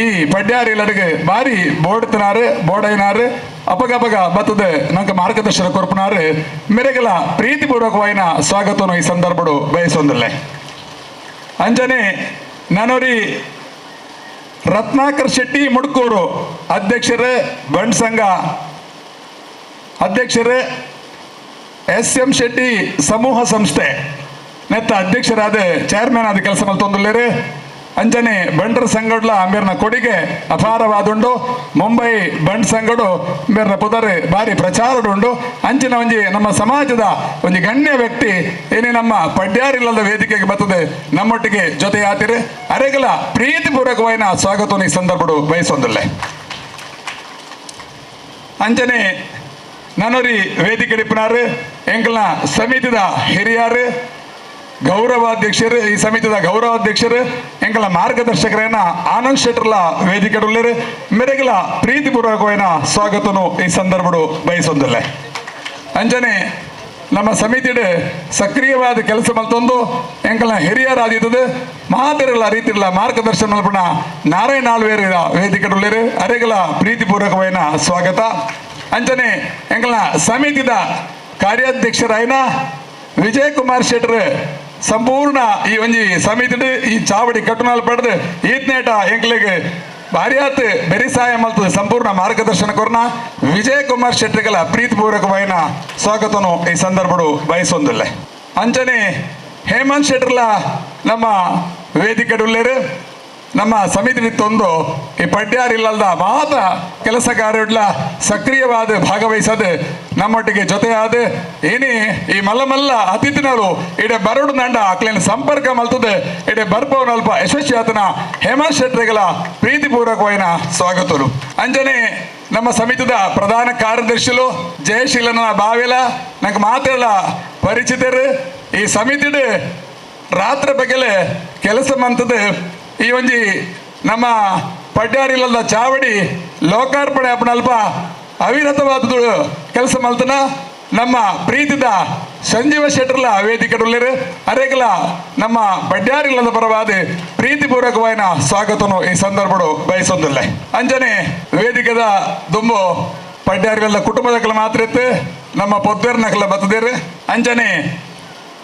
ಈ ಪಡ್ಯಾರಿಲ್ಲಡಿಗೆ ಭಾರಿ ಬೋಡ್ತನಾರು ಬೋಡೈನಾರು ಅಪಗಪಗ ಬತ್ತದ ನಂಗೆ ಮಾರ್ಗದರ್ಶನ ಕೊರ್ಪನಾರು ಮೇರೆಗೆಲ್ಲ ಪ್ರೀತಿಪೂರ್ವಕವಾಯಿನ ಸ್ವಾಗತವನ್ನು ಈ ಸಂದರ್ಭ ಬಯಸೊಂದಿಲ್ಲ. ಅಂಜನೆ ನನೋರಿ ರತ್ನಾಕರ್ ಶೆಟ್ಟಿ ಮುಡ್ಕೂರು ಅಧ್ಯಕ್ಷರೇ ಬಂಡ್ ಸಂಘ ಅಧ್ಯಕ್ಷರೇ ಎಸ್ ಎಂ ಶೆಟ್ಟಿ ಸಮೂಹ ಸಂಸ್ಥೆ ನೆತ್ತ ಅಧ್ಯಕ್ಷರಾದ ಚೇರ್ಮನ್ ಆದ ಕೆಲಸ ಮಲ್ತೊಂದುಲ್ಲೇರು. ಅಂಜನೆ ಬಂಡರ ಸಂಗಡ್ಲ ಮೇರ್ನ ಕೊಡುಗೆ ಅಪಾರವಾದುಂಡು. ಮುಂಬೈ ಬಂಡ್ ಸಂಗಡು ಮೇರ್ನ ಪುದರ್ ಭಾರಿ ಪ್ರಚಾರಡುಂಡು. ಅಂಚಿನ ಒಂಜಿ ನಮ್ಮ ಸಮಾಜದ ಒಂಜಿ ಗಣ್ಯ ವ್ಯಕ್ತಿ ಏನೇ ನಮ್ಮ ಪಡ್ಯಾರಿಲ್ಲದ ವೇದಿಕೆಗೆ ಬರ್ತದೆ ನಮ್ಮೊಟ್ಟಿಗೆ ಜೊತೆಯಾತಿರು ಅರೆಗಲ ಪ್ರೀತಿಪೂರ್ವಕವಾಯಿನ ಸ್ವಾಗತವನ್ನು ಈ ಸಂದರ್ಭಡು ಬಯಸೊಂದಿಲ್ಲ. ಅಂಜನೆ ನನೋರಿ ವೇದಿಕೆ ಇಪ್ಪನಾರು ಎಂಕಲ್ನ ಸಮಿತಿದ ಹಿರಿಯಾರು ಗೌರವಾಧ್ಯಕ್ಷರು ಈ ಸಮಿತಿದ ಗೌರವಾಧ್ಯಕ್ಷರು ಎಂಕಲ ಮಾರ್ಗದರ್ಶಕರೇನ ಆನಂದ್ ಶೆಟ್ಟರ್ಲ ವೇದಿಕೆಡುಳ್ಳರು ಮೆರೆಗಲ ಪ್ರೀತಿಪೂರ್ವಕವೈನ ಸ್ವಾಗತನು ಈ ಸಂದರ್ಭಡು ಬಯಸೊಂದಿಲ್ಲ. ಅಂಜನೆ ನಮ್ಮ ಸಮಿತಿಡು ಸಕ್ರಿಯವಾದ ಕೆಲಸ ಮಲ್ತೊಂದು ಎಂಕಲ್ನ ಹಿರಿಯರಾದಿದ್ದದು ಮಾತಿರಲ್ಲ ರೀತಿರಲ್ಲ ಮಾರ್ಗದರ್ಶನ ಮಲ್ಪಣ ನಾರಾಯಣ ಆಳ್ವೇರ ವೇದಿಕೆಡುಳ್ಳರು ಅರೆಗಲ ಪ್ರೀತಿಪೂರ್ವಕವೈನ ಸ್ವಾಗತ. ಅಂಚನೆ ಎಂಕಲ್ನ ಸಮಿತಿದ ಕಾರ್ಯಾಧ್ಯಕ್ಷರಾಯನ ವಿಜಯ್ ಕುಮಾರ್ ಶೆಟ್ಟರ್ ಸಂಪೂರ್ಣ ಈ ಒಂಜಿ ಸಮಿತಿಡು ಈ ಚಾವಡಿ ಕಟ್ಟುನಾಲ್ ಪಡೆದು ಈತ್ನೇಟ ಎಂಕ್ಲೆಗ್ ಭಾರ್ಯಾತ್ ಬೆರಿಸಾಯ ಮಲ್ತದ ಸಂಪೂರ್ಣ ಮಾರ್ಗದರ್ಶನ ಕೊರ್ನ ವಿಜಯ್ ಕುಮಾರ್ ಶೆಟ್ಟರ್ಗಳ ಪ್ರೀತಿಪೂರ್ವಕವಾಯಿನ ಸ್ವಾಗತನು ಈ ಸಂದರ್ಭಡು ಬಯಸೊಂದಿಲ್ಲ. ಅಂಚನೆ ಹೇಮಂತ್ ಶೆಟ್ಟರ್ಲ ನಮ್ಮ ವೇದಿಕೆಡುಳ್ಳೇರು ನಮ್ಮ ಸಮಿತಿ ತೊಂದು ಈ ಪಡ್ಯಾರಿಲ್ಲದ ಮಾತ ಕೆಲಸ ಕಾರ್ಯಡ್ಲ ಸಕ್ರಿಯವಾದ ಭಾಗವಹಿಸದು ನಮ್ಮೊಟ್ಟಿಗೆ ಜೊತೆಯಾದ ಏನೇ ಈ ಮಲ್ಲ ಮಲ್ಲ ಅತಿಥಿನರು ಇಡೆ ಬರಡು ನಂಡ ಅಕ್ಲೇನ ಸಂಪರ್ಕ ಮಲ್ತದೆ ಇಡೆ ಬರ್ಪವನಲ್ಪ ಯಶಸ್ವಿಯಾತನ ಹೇಮಂತ್ ಶೆಟ್ಟರ್ಗಳ ಪ್ರೀತಿಪೂರ್ವಕವಾಯಿನ ಸ್ವಾಗತರು. ಅಂಜನೆ ನಮ್ಮ ಸಮಿತಿದ ಪ್ರಧಾನ ಕಾರ್ಯದರ್ಶಿಲು ಜಯಶೀಲನ ಬಾವಿಲ ನಂಗೆ ಮಾತೆಲ್ಲ ಪರಿಚಿತರು ಈ ಸಮಿತಿಡು ರಾತ್ರಿ ಬಗೆಲೆ ಕೆಲಸ ಮಂತದ್ದು ಈ ಒಂಜಿ ನಮ್ಮ ಪಡ್ಯಾರಿಲ್ಲದ ಚಾವಡಿ ಲೋಕಾರ್ಪಣೆ ಅಲ್ಪ ಅವಿರತವಾದ ಕೆಲಸ ಮಲ್ತನ ನಮ್ಮ ಪ್ರೀತಿದ ಸಂಜೀವ ಶೆಟ್ಟರ್ಲ ವೇದಿಕೆಡುಳ್ಳರು ಅರೆಗಲ ನಮ್ಮ ಪಡ್ಯಾರಿಲ್ಲದ ಪರವಾದ ಪ್ರೀತಿಪೂರ್ವಕವಾಯಿನ ಸ್ವಾಗತನು ಈ ಸಂದರ್ಭಡು ಬಯಸೊಂದಿಲ್ಲ. ಅಂಜನೆ ವೇದಿಕೆದ ದುಂಬು ಪಡ್ಯಾರಿಲ್ಲದ ಕುಟುಂಬದ ಮಾತ್ರ ಇತ್ತು ನಮ್ಮ ಪೊದ್ದೇರ್ನಕಲ ಬತ್ತದಿರು. ಅಂಜನೆ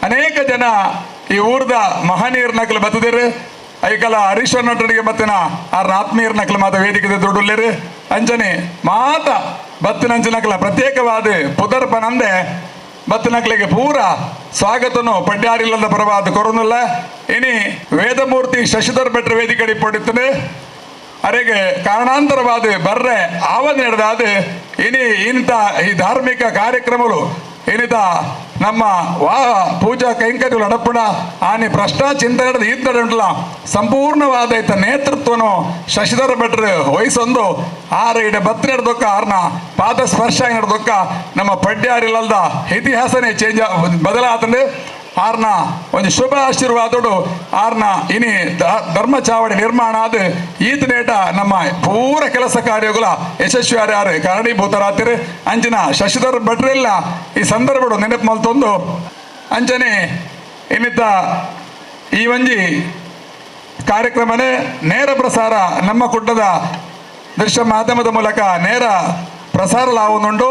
ಅನೇಕ ಜನ ಈ ಊರ್ದ ಮಹನೀಯರ್ ನಕಲು ಬತ್ತದಿರು ಐಕಲ ಹರೀಶ್ವರ ನಟರಿಗೆ ಬತ್ತಿನ ಆರ್ನ ಆತ್ಮೀಯರ ನಕಲು ಮಾತ ವೇದಿಕೆ ದುಡ್ಡುಳ್ಳೇರು. ಅಂಜನೆ ಮಾತ ಬತ್ತಿನಂಚಿನಕಲ ಪ್ರತ್ಯೇಕವಾದ ಪುದರ್ಪನಂದೆ ಬತ್ತಿನಕಲಿಗೆ ಪೂರ ಸ್ವಾಗತನು ಪಡ್ಯಾರಿಲ್ಲದ ಪರವಾದ ಕೊರೊಂದಿಲ್ಲ. ಇನಿ ವೇದಮೂರ್ತಿ ಶಶಿಧರ್ ಭಟ್ರ ವೇದಿಕೆ ಪಡಿತಾನೆ ಅರೆಗೆ ಕಾರಣಾಂತರವಾದ ಬರ್ರೆ ಆವ ನಡೆದಾದ ಇನಿ ಇಂಥ ಈ ಧಾರ್ಮಿಕ ಕಾರ್ಯಕ್ರಮಗಳು ಏನಿದ ನಮ್ಮ ವಾ ಪೂಜಾ ಕೈಂಕರ್ಯಗಳು ನಡಪುಣ ಆನೆ ಭ್ರಷ್ಟ ಚಿಂತನೆ ನಡೆದ ಈ ಉಂಟಲ್ಲ ಸಂಪೂರ್ಣವಾದ ಈತ ನೇತೃತ್ವನು ಶಶಿಧರ ಭಟ್ರು ವಹಿಸೊಂದು ಆರ ಇಡ ಬತ್ತಿ ನಡೆದೊಕ್ಕ ಆರ್ನ ಪಾದ ಸ್ಪರ್ಶ ನಡೆದೊಕ್ಕ ನಮ್ಮ ಪಡ್ಯಾರಿಲ್ಲದ ಇತಿಹಾಸನೇ ಚೇಂಜ್ ಬದಲಾತಂದು ಆರ್ನ ಒಂದು ಶುಭ ಆಶೀರ್ವಾದೋಡು ಆರ್ನ ಇನಿ ಧರ್ಮ ಚಾವಡಿ ನಿರ್ಮಾಣ ಆದ ಈತನೇಟ ನಮ್ಮ ಪೂರ ಕೆಲಸ ಕಾರ್ಯಗಳ ಯಶಸ್ವಿ ಯಾರು ಕಾರಣೀಭೂತರಾತಿರು ಅಂಚಿನ ಶಶಿಧರ್ ಭಟ್ರೆಲ್ಲ ಈ ಸಂದರ್ಭಡು ನೆನಪು ಮಲ್ತೊಂದು. ಅಂಚನೆ ಇನ್ನಿತ ಈ ಒಂಜಿ ಕಾರ್ಯಕ್ರಮನೇ ನೇರ ಪ್ರಸಾರ ನಮ್ಮ ಕುಟ್ಟದ ದೃಶ್ಯ ಮಾಧ್ಯಮದ ಮೂಲಕ ನೇರ ಪ್ರಸಾರ ಲಾವುಂದುಂಡು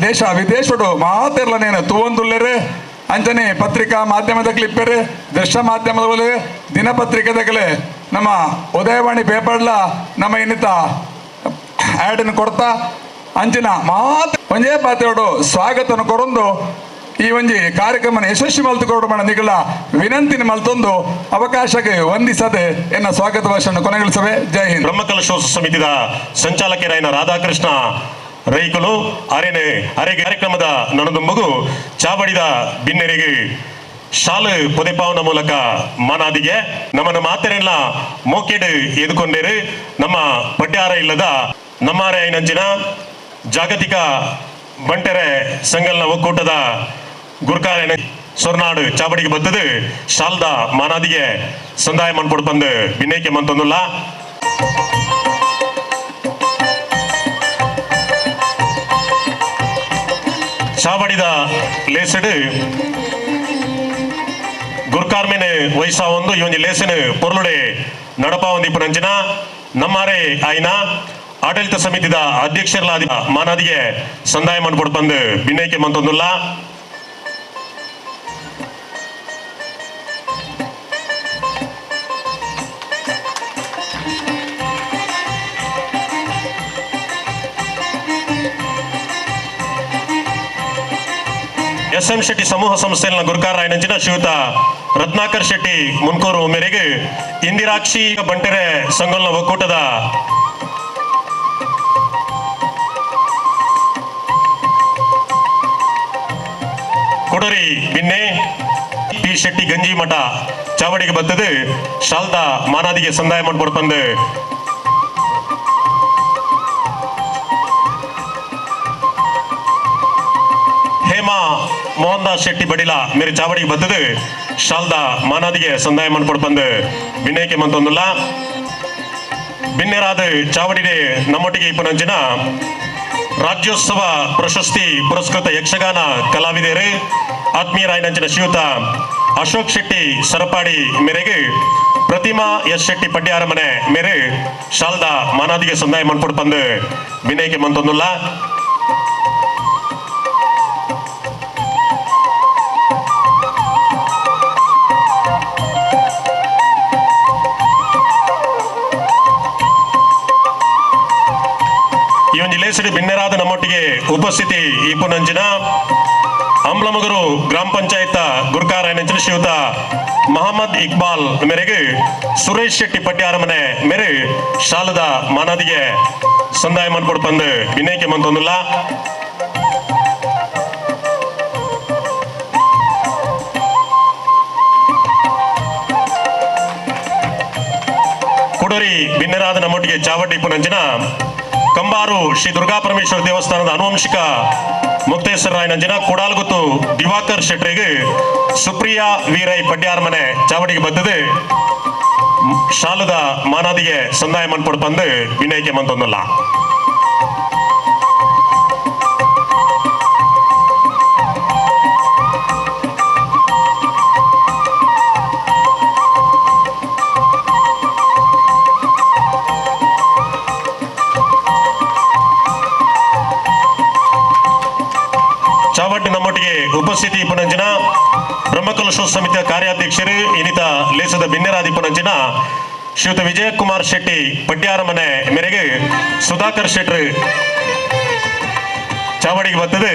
ದೇಶ ವಿದೇಶಡು ಮಾತೆರ್ಲ ನೇನು ತೂವೊಂದುಲ್ಲೆರು. ಅಂಚನೆ ಪತ್ರಿಕಾ ಮಾಧ್ಯಮದ ಕ್ಲಿಪ್ಪರು ದೃಶ್ಯ ಮಾಧ್ಯಮದ ದಿನಪತ್ರಿಕೆದಗಲೆ ನಮ್ಮ ಉದಯವಾಣಿ ಪೇಪರ್ಲ ನಮ್ಮ ಇನ್ನಿತ ಆ್ಯಡನ್ನು ಕೊಡ್ತಾ ಅಂಚಿನ ಮಾತು ಒಂಜೇ ಪಾತೆಯೋಡು ಸ್ವಾಗತನ ಕೊರೊಂದು ಈ ಒಂಜಿ ಕಾರ್ಯಕ್ರಮನ ಯಶಸ್ವಿ ಮಲ್ತುಕೊಡು ಮಾಡ ನಿಗಳ ವಿನಂತಿನ ಮಲ್ತೊಂದು ಅವಕಾಶಕ್ಕೆ ವಂದಿಸದೆ ಎನ್ನ ಸ್ವಾಗತ ಭಾಷಣ ಕೊನೆಗೊಳಿಸವೆ. ಜೈ ಹಿಂದ್. ಬ್ರಹ್ಮಕಲಶೋತ್ಸವ ಸಮಿತಿದ ಸಂಚಾಲಕರಾಯನ ರಾಧಾಕೃಷ್ಣ ರೈಕುಲು ಅರೆನೆ ಅರೆ ಕಾರ್ಯಕ್ರಮದ ನಣದುಂಬಗು ಚಾವಡಿದ ಬಿನ್ನೆರಿಗೆ ಶಾಲು ಪೊದೆಪಾವನ ಮೂಲಕ ಮಾನಾದಿಗೆ ನಮ್ಮನ್ನ ಮಾತೆರೆಲ್ಲ ಮೋಕೆಡು ಎದುಕೊಂಡೇರು ನಮ್ಮ ಪಡ್ಯಾರ ಇಲ್ಲದ ನಮ್ಮಾರೆ ಐನಂಚಿನ ಜಾಗತಿಕ ಬಂಟೆರೆ ಸಂಗಲ್ನ ಒಕ್ಕೂಟದ ಗುರ್ಕಾರೆನ ಸೊರ್ನಾಡು ಚಾವಡಿಗೆ ಬತ್ತದು ಶಾಲ್ದ ಮಾನಾದಿಗೆ ಸಂದಾಯ ಮನ್ಪೊಡು ಬಂದು ಬಿನ್ನೈಕೆ ಮಂತೊಂದುಲ್ಲ. ಚಾವಡಿದ ಲೇಸಡು ಗುರ್ಕಾರ್ಮೆನೆ ವಯಸ್ಸ ಒಂದು ಈ ಒಂಜಿ ಲೇಸನು ಪೊರ್ಲುಡೆ ನಡಪಾವಂದಿ ಪುನಂಚಿನ ನಮ್ಮಾರೆ ಆಯ್ನ ಆಡಳಿತ ಸಮಿತಿದ ಅಧ್ಯಕ್ಷರಲಾದ ಮಾನಾದಿಗೆ ಸಂದಾಯ ಮನ್ಪೊಡು ಬಂದು ಬಿನ್ನೈಕೆ ಮಂತೊಂದುಲ್ಲ. ಎಸ್ ಎಂ ಶೆಟ್ಟಿ ಸಮೂಹ ಸಂಸ್ಥೆಯ ಗುರುಕಾರ ಶ್ರೀಯುತ ರತ್ನಾಕರ್ ಶೆಟ್ಟಿ ಮುನ್ಕೋರು ಮೇರೆಗೆ ಇಂದಿರಾಕ್ಷಿ ಬಂಟೆರೆ ಸಂಗೊಲ್ನ ಒಕ್ಕೂಟದ ಕೊಡರಿ ಬಿನ್ನೆ ಪಿ ಶೆಟ್ಟಿ ಗಂಜಿಮಠ ಚಾವಡಿಗೆ ಬತ್ತದು ಶಾಲ್ದಾ ಮಾನಾದಿಗೆ ಸಂದಾಯ ಮಾಡ್ಕೊಡ್ತಂದು ಹೇಮಾ ಮೋಹನ್ ದಾಸ್ ಶೆಟ್ಟಿ ಬಡಿಲ ಮೇರೆ ಚಾವಡಿಗೆ ಬತ್ತದು ಶಾಲ್ದ ಮಾನಾದಿಗೆ ಸಂದಾಯ ಮನ್ಪೊಡ್ಪಂದು ವಿನಯಕ್ಕೆ ಮಂತೊಂದುಲ್ಲ. ಬಿನ್ನೆರಾದ ಚಾವಡಿಡೆ ನಮ್ಮೊಟ್ಟಿಗೆ ಇಪ್ಪನಂಚಿನ ರಾಜ್ಯೋತ್ಸವ ಪ್ರಶಸ್ತಿ ಪುರಸ್ಕೃತ ಯಕ್ಷಗಾನ ಕಲಾವಿದರು ಆತ್ಮೀಯರಾಯನಂಚಿನ ಶ್ರೀಯುತ ಅಶೋಕ್ ಶೆಟ್ಟಿ ಸರಪಾಡಿ ಮೇರೆಗೆ ಪ್ರತಿಮಾ ಎಸ್ ಶೆಟ್ಟಿ ಪಡ್ಯಾರ ಮನೆ ಮೇರೆ ಶಾಲ್ದ ಮಾನಾದಿಗೆ ಸಂದಾಯ ಮನ್ಪೊಡ್ಪಂದು ವಿನಯಕ್ಕೆ ಮಂತೊಂದುಲ್ಲ. ಈ ಒಂದು ಲೇಸಡಿ ಬಿನ್ನೆರಾದ ನಮ್ಮೊಟ್ಟಿಗೆ ಉಪಸ್ಥಿತಿ ಇಪ್ಪುನಂಚಿನ ಅಂಬ್ಲಮಗುರು ಗ್ರಾಮ ಪಂಚಾಯತ್ ಗುರ್ಕಾರ ಶ್ರೀಯುತ ಮಹಮ್ಮದ್ ಇಕ್ಬಾಲ್ ಮೇರೆಗೆ ಸುರೇಶ್ ಶೆಟ್ಟಿ ಪಡ್ಯಾರ ಮನೆ ಮೇರೆ ಶಾಲದ ಮಾನಾದಿಗೆ ಸಂದಾಯ ಮನ್ಕೊಡ್ಪಂದು ವಿನಯಕ್ಕೆ ಮಂತೊಂದುಲ್ಲ. ಕುಡರಿ ಬಿನ್ನೆರಾದ ನಮ್ಮೊಟ್ಟಿಗೆ ಚಾವಟಿ ಪುನಂಚಿನ ಕಂಬಾರು ಶ್ರೀ ದುರ್ಗಾ ಪರಮೇಶ್ವರ ದೇವಸ್ಥಾನದ ಅನುವಂಶಿಕ ಮುಕ್ತೇಶ್ವರರಾಯನಂಜಿನ ಕೊಡಾಲ್ಗುತ್ತು ದಿವಾಕರ್ ಶೆಟ್ಟರಿಗೆ ಸುಪ್ರಿಯಾ ವೀರೈ ಪಡ್ಯಾರ ಮನೆ ಚಾವಡಿಗೆ ಬದ್ದது ಶಾಲದ ಮಾನಾದಿಗೆ ಸಂದಾಯ ಮನ್ಪೊಡ್ಪಂದು ವಿನಯಕ್ಕೆ ಮಂತೊಂದಲ್ಲ. ಚಾವಟ್ಟಿ ನಮ್ಮೊಟ್ಟಿಗೆ ಉಪಸ್ಥಿತಿ ಪುನಂಚಿನ ಬ್ರಹ್ಮಕಲಶೋ ಸಮಿತಿಯ ಕಾರ್ಯಾಧ್ಯಕ್ಷರು ಇನ್ನಿತ ಲೇಸದ ಬಿನ್ನೆರಾದಿ ಪುನಂಚಿನ ಶ್ರೀಯುತ ವಿಜಯಕುಮಾರ್ ಶೆಟ್ಟಿ ಪಡ್ಯಾರ ಮನೆ ಮೇರೆಗೆ ಸುಧಾಕರ್ ಶೆಟ್ಟರು ಚಾವಡಿಗೆ ಬರ್ತದೆ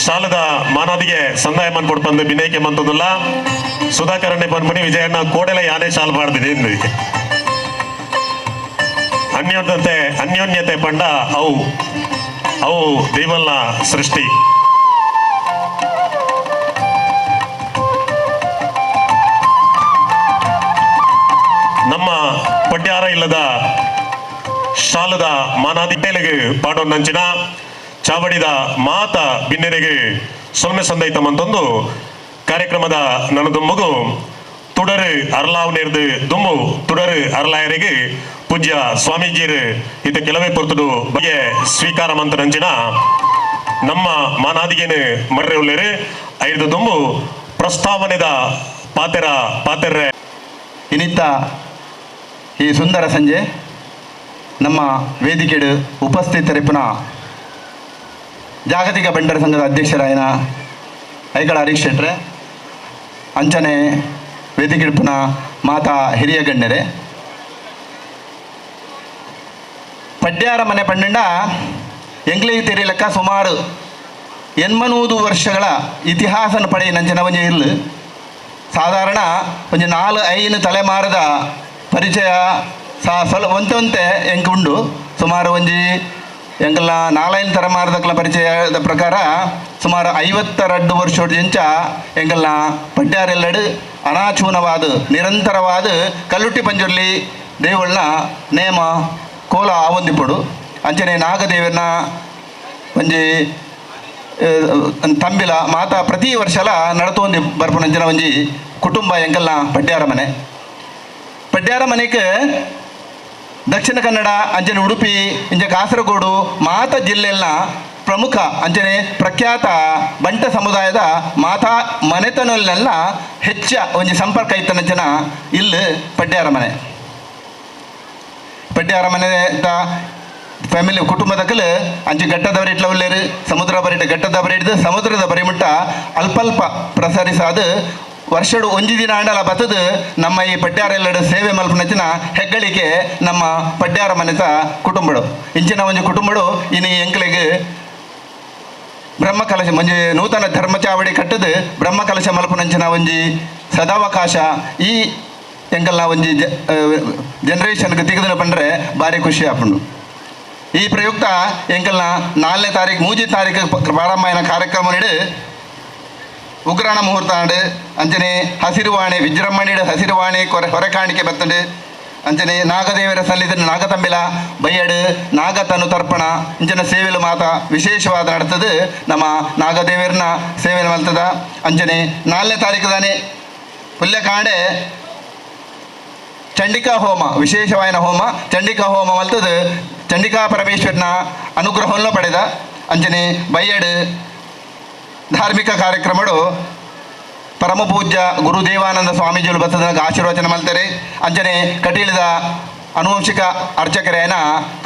ಸಾಲದ ಮಾನಾದಿಗೆ ಸಂದಾಯ ಮನ್ಪೊಡ್ಪಂದು ಬಿನಯಕ್ಕೆ ಮಂತದಲ್ಲ. ಸುಧಾಕರನ್ನೇ ಪನ್ಪಣಿ ವಿಜಯಣ್ಣ ಕೋಡೆಲ ಯಾನೇ ಶಾಲ್ ಮಾಡ್ದಿದೆ ಅನ್ಯೋನ್ಯತೆ ಅನ್ಯೋನ್ಯತೆ ಪಂಡ ಅವು ಅವು ದೇವಲ್ಲ ಸೃಷ್ಟಿ. ನಮ್ಮ ಪಡ್ಯಾರ ಇಲ್ಲದ ಶಾಲದ ಮಾನಾದಿಟ್ಟೆಲೆಗೆ ಪಾಡೋನಂಚಿನ ಚಾವಡಿದ ಮಾತ ಬಿನ್ನೆರೆಗೆ ಸೊಲ್ಮೆ ಸಂದೈತ ಮಂತೊಂದು ಕಾರ್ಯಕ್ರಮದ ನನದುಮ್ಮಗು ತುಡರು ಅರ್ಲಾವ್ ನೇರ್ದು ದುಮ್ಮು ತುಡರು ಅರ್ಲಾಯರಿಗೆ ಪೂಜ್ಯ ಸ್ವಾಮೀಜಿಯರು ಇತ ಕೆಲವೇ ಪೊರ್ತುಡು ಬಗೆ ಸ್ವೀಕಾರ ಮಂತನಂಚಿನ ನಮ್ಮ ಮಾನಾದಿಗೇನು ಮರ್ರೆ ಉಳ್ಳೇರು ಐದು ದುಂಬು ಪ್ರಸ್ತಾವನೆದ ಪಾತೆರ ಪಾತೆರ್ರೆ. ಇನ್ನಿತ್ತ ಈ ಸುಂದರ ಸಂಜೆ ನಮ್ಮ ವೇದಿಕೆಡು ಉಪಸ್ಥಿತರಿಪ್ಪನ ಜಾಗತಿಕ ಬಂಡರ ಸಂಘದ ಅಧ್ಯಕ್ಷರಾಯನ ಐಕಳ ಹರೀಶ್ ಶೆಟ್ರೆ, ಅಂಚನೆ ವೇದಿಕೆಡುಪ್ಪನ ಮಾತಾ ಹಿರಿಯ ಗಣ್ಯರೇ, ಪಡ್ಯಾರ ಮನೆ ಪಂಡಂಡ ಎಂಗ್ಲಿಗೆ ತೆರಿಲಕ್ಕ ಸುಮಾರು 800 ವರ್ಷಗಳ ಇತಿಹಾಸನ ಪಡೆಯ ನಂಚನ ಒಂಜಿ ಇರ್ಲು ಸಾಧಾರಣ ಒಂಜಿ 4-5 ತಲೆಮಾರದ ಪರಿಚಯ ಸಾ ಸೊಲ ಒಂತೆ ಒಂತೆ ಎಂಕ್ ಉಂಡು. ಸುಮಾರು ಒಂಜಿ ಎಂಕಲ್ನ 4-5 ತಲೆಮಾರದಕ್ಕಲ ಪರಿಚಯದ ಪ್ರಕಾರ ಸುಮಾರು 52 ವರ್ಷೋಡು ಎಂಚ ಎಂಕಲ್ನ ಪಡ್ಯಾರೆಲ್ಲಡು ಅನಾಚೂನವಾದ ನಿರಂತರವಾದ ಕಲ್ಲುಟ್ಟಿ ಪಂಜುರ್ಲಿ ದೇವಳ್ನ ನೇಮ ಕೋಲ ಆವೊಂದಿಪ್ಪಡು. ಅಂಚನೆ ನಾಗದೇವನ ಒಂಜಿ ತಂಬಿಲ ಮಾತಾ ಪ್ರತಿ ವರ್ಷಲ ನಡತೊಂದು ಬರ್ಪುನಂಚಿನ ಒಂಜಿ ಕುಟುಂಬ ಎಂಕಲ್ನ ಪಡ್ಯಾರ ಮನೆ. ಪಡ್ಯಾರ ಮನೆಗೆ ದಕ್ಷಿಣ ಕನ್ನಡ ಅಂಚನೆ ಉಡುಪಿ ಇಂಚ ಕಾಸರಗೋಡು ಮಾತ ಜಿಲ್ಲೆಯಲ್ಲಿನ ಪ್ರಮುಖ ಅಂಚನೆ ಪ್ರಖ್ಯಾತ ಬಂಟ ಸಮುದಾಯದ ಮಾತಾ ಮನೆತನಲ್ಲೆಲ್ಲ ಹೆಚ್ಚ ಒಂಜಿ ಸಂಪರ್ಕ ಇತ್ತನಂಚನ ಇಲ್ಲಿ ಪಡ್ಯಾರ ಮನೆ. ಪಡ್ಯಾರ ಮನೆ ಫ್ಯಾಮಿಲಿ ಕುಟುಂಬದಕ್ಕಲು ಅಂಚೆ ಘಟ್ಟದ ಬರಿಟ್ಲ ಉಳ್ಳೇರು ಸಮುದ್ರ ಬರಿಟ ಘಟ್ಟದ ಬರಿಡ್ದು ಸಮುದ್ರದ ಬರಿಮುಟ್ಟ ಅಲ್ಪಲ್ಪ ಪ್ರಸರಿಸಾದ ವರ್ಷಡು ಒಂಜಿ ದಿನ ಆಂಡಲ ಬತ್ತದು ನಮ್ಮ ಈ ಪಡ್ಯಾರೆಲ್ಲಡು ಸೇವೆ ಮಲ್ಪನಂಚಿನ ಹೆಗ್ಗಳಿಕೆ ನಮ್ಮ ಪಡ್ಯಾರ ಮನೆತ ಕುಟುಂಬಡು. ಇಂಚಿನ ಒಂಜಿ ಕುಟುಂಬಡು ಇನಿ ಎಂಕ್ಲೆಗ್ ಬ್ರಹ್ಮಕಲಶ ಒಂಜಿ ನೂತನ ಧರ್ಮಚಾವಡಿ ಕಟ್ಟದು ಬ್ರಹ್ಮಕಲಶ ಮಲ್ಪನಂಚಿನ ಒಂಜಿ ಸದಾವಕಾಶ ಈ ಎಂಕಲ್ನ ಒಂಜಿ ಜನರೇಷನ್ಗೆ ತಿಗದನ ಪಂಡ್ರೆ ಭಾರಿ ಖುಷಿ ಆಪುಂಡು. ಈ ಪ್ರಯುಕ್ತ ಎಂಕಲ್ನ 4ನೇ ತಾರೀಕು 3 ತಾರೀಕು ಪ್ರಾರಂಭ ಕಾರ್ಯಕ್ರಮ ನೀಡು ಉಗ್ರಾಣ ಮುಹೂರ್ತ ಆಂಡ್ ಅಂಚನೆ ಹಸಿರುವಾಣಿ ವಿಜೃಂಭಣೆ ಹಸಿರುವಾಣಿ ಹೊರೆ ಹೊರೆಕಾಣಿಕೆ ಬತ್ತಂಡು. ಅಂಚನೆ ನಾಗದೇವರ ಸನ್ನಿಧಿನ ನಾಗತಂಬಿಲ ಬೈಯಡು ನಾಗತನು ತರ್ಪಣ ಇಂಚಿನ ಸೇವೆಲು ಮಾತ ವಿಶೇಷವಾದ ನಡತದೆ ನಮ್ಮ ನಾಗದೇವರನ್ನ ಸೇವೆ ಮಲ್ತದ. ಅಂಚನೆ 4ನೇ ತಾರೀಕು ದಾನೆ ಪುಲ್ಯಕಾಂಡೆ ಚಂಡಿಕಾ ಹೋಮ ವಿಶೇಷವಾದ ಹೋಮ ಚಂಡಿಕಾ ಹೋಮ ಮಲ್ತದೆ ಚಂಡಿಕಾ ಪರಮೇಶ್ವರನ ಅನುಗ್ರಹವನ್ನು ಪಡೆದ. ಅಂಚನೆ ಬೈಯಡು ಧಾರ್ಮಿಕ ಕಾರ್ಯಕ್ರಮಡು ಪರಮ ಪೂಜ್ಯ ಗುರುದೇವಾನಂದ ಸ್ವಾಮೀಜಿಗಳು ಬತ್ತದ ಆಶೀರ್ವಚನ ಮಲ್ತಾರೆ. ಅಂಚನೆ ಕಟೀಲಿದ ಅನುವಂಶಿಕ ಅರ್ಚಕರೇನ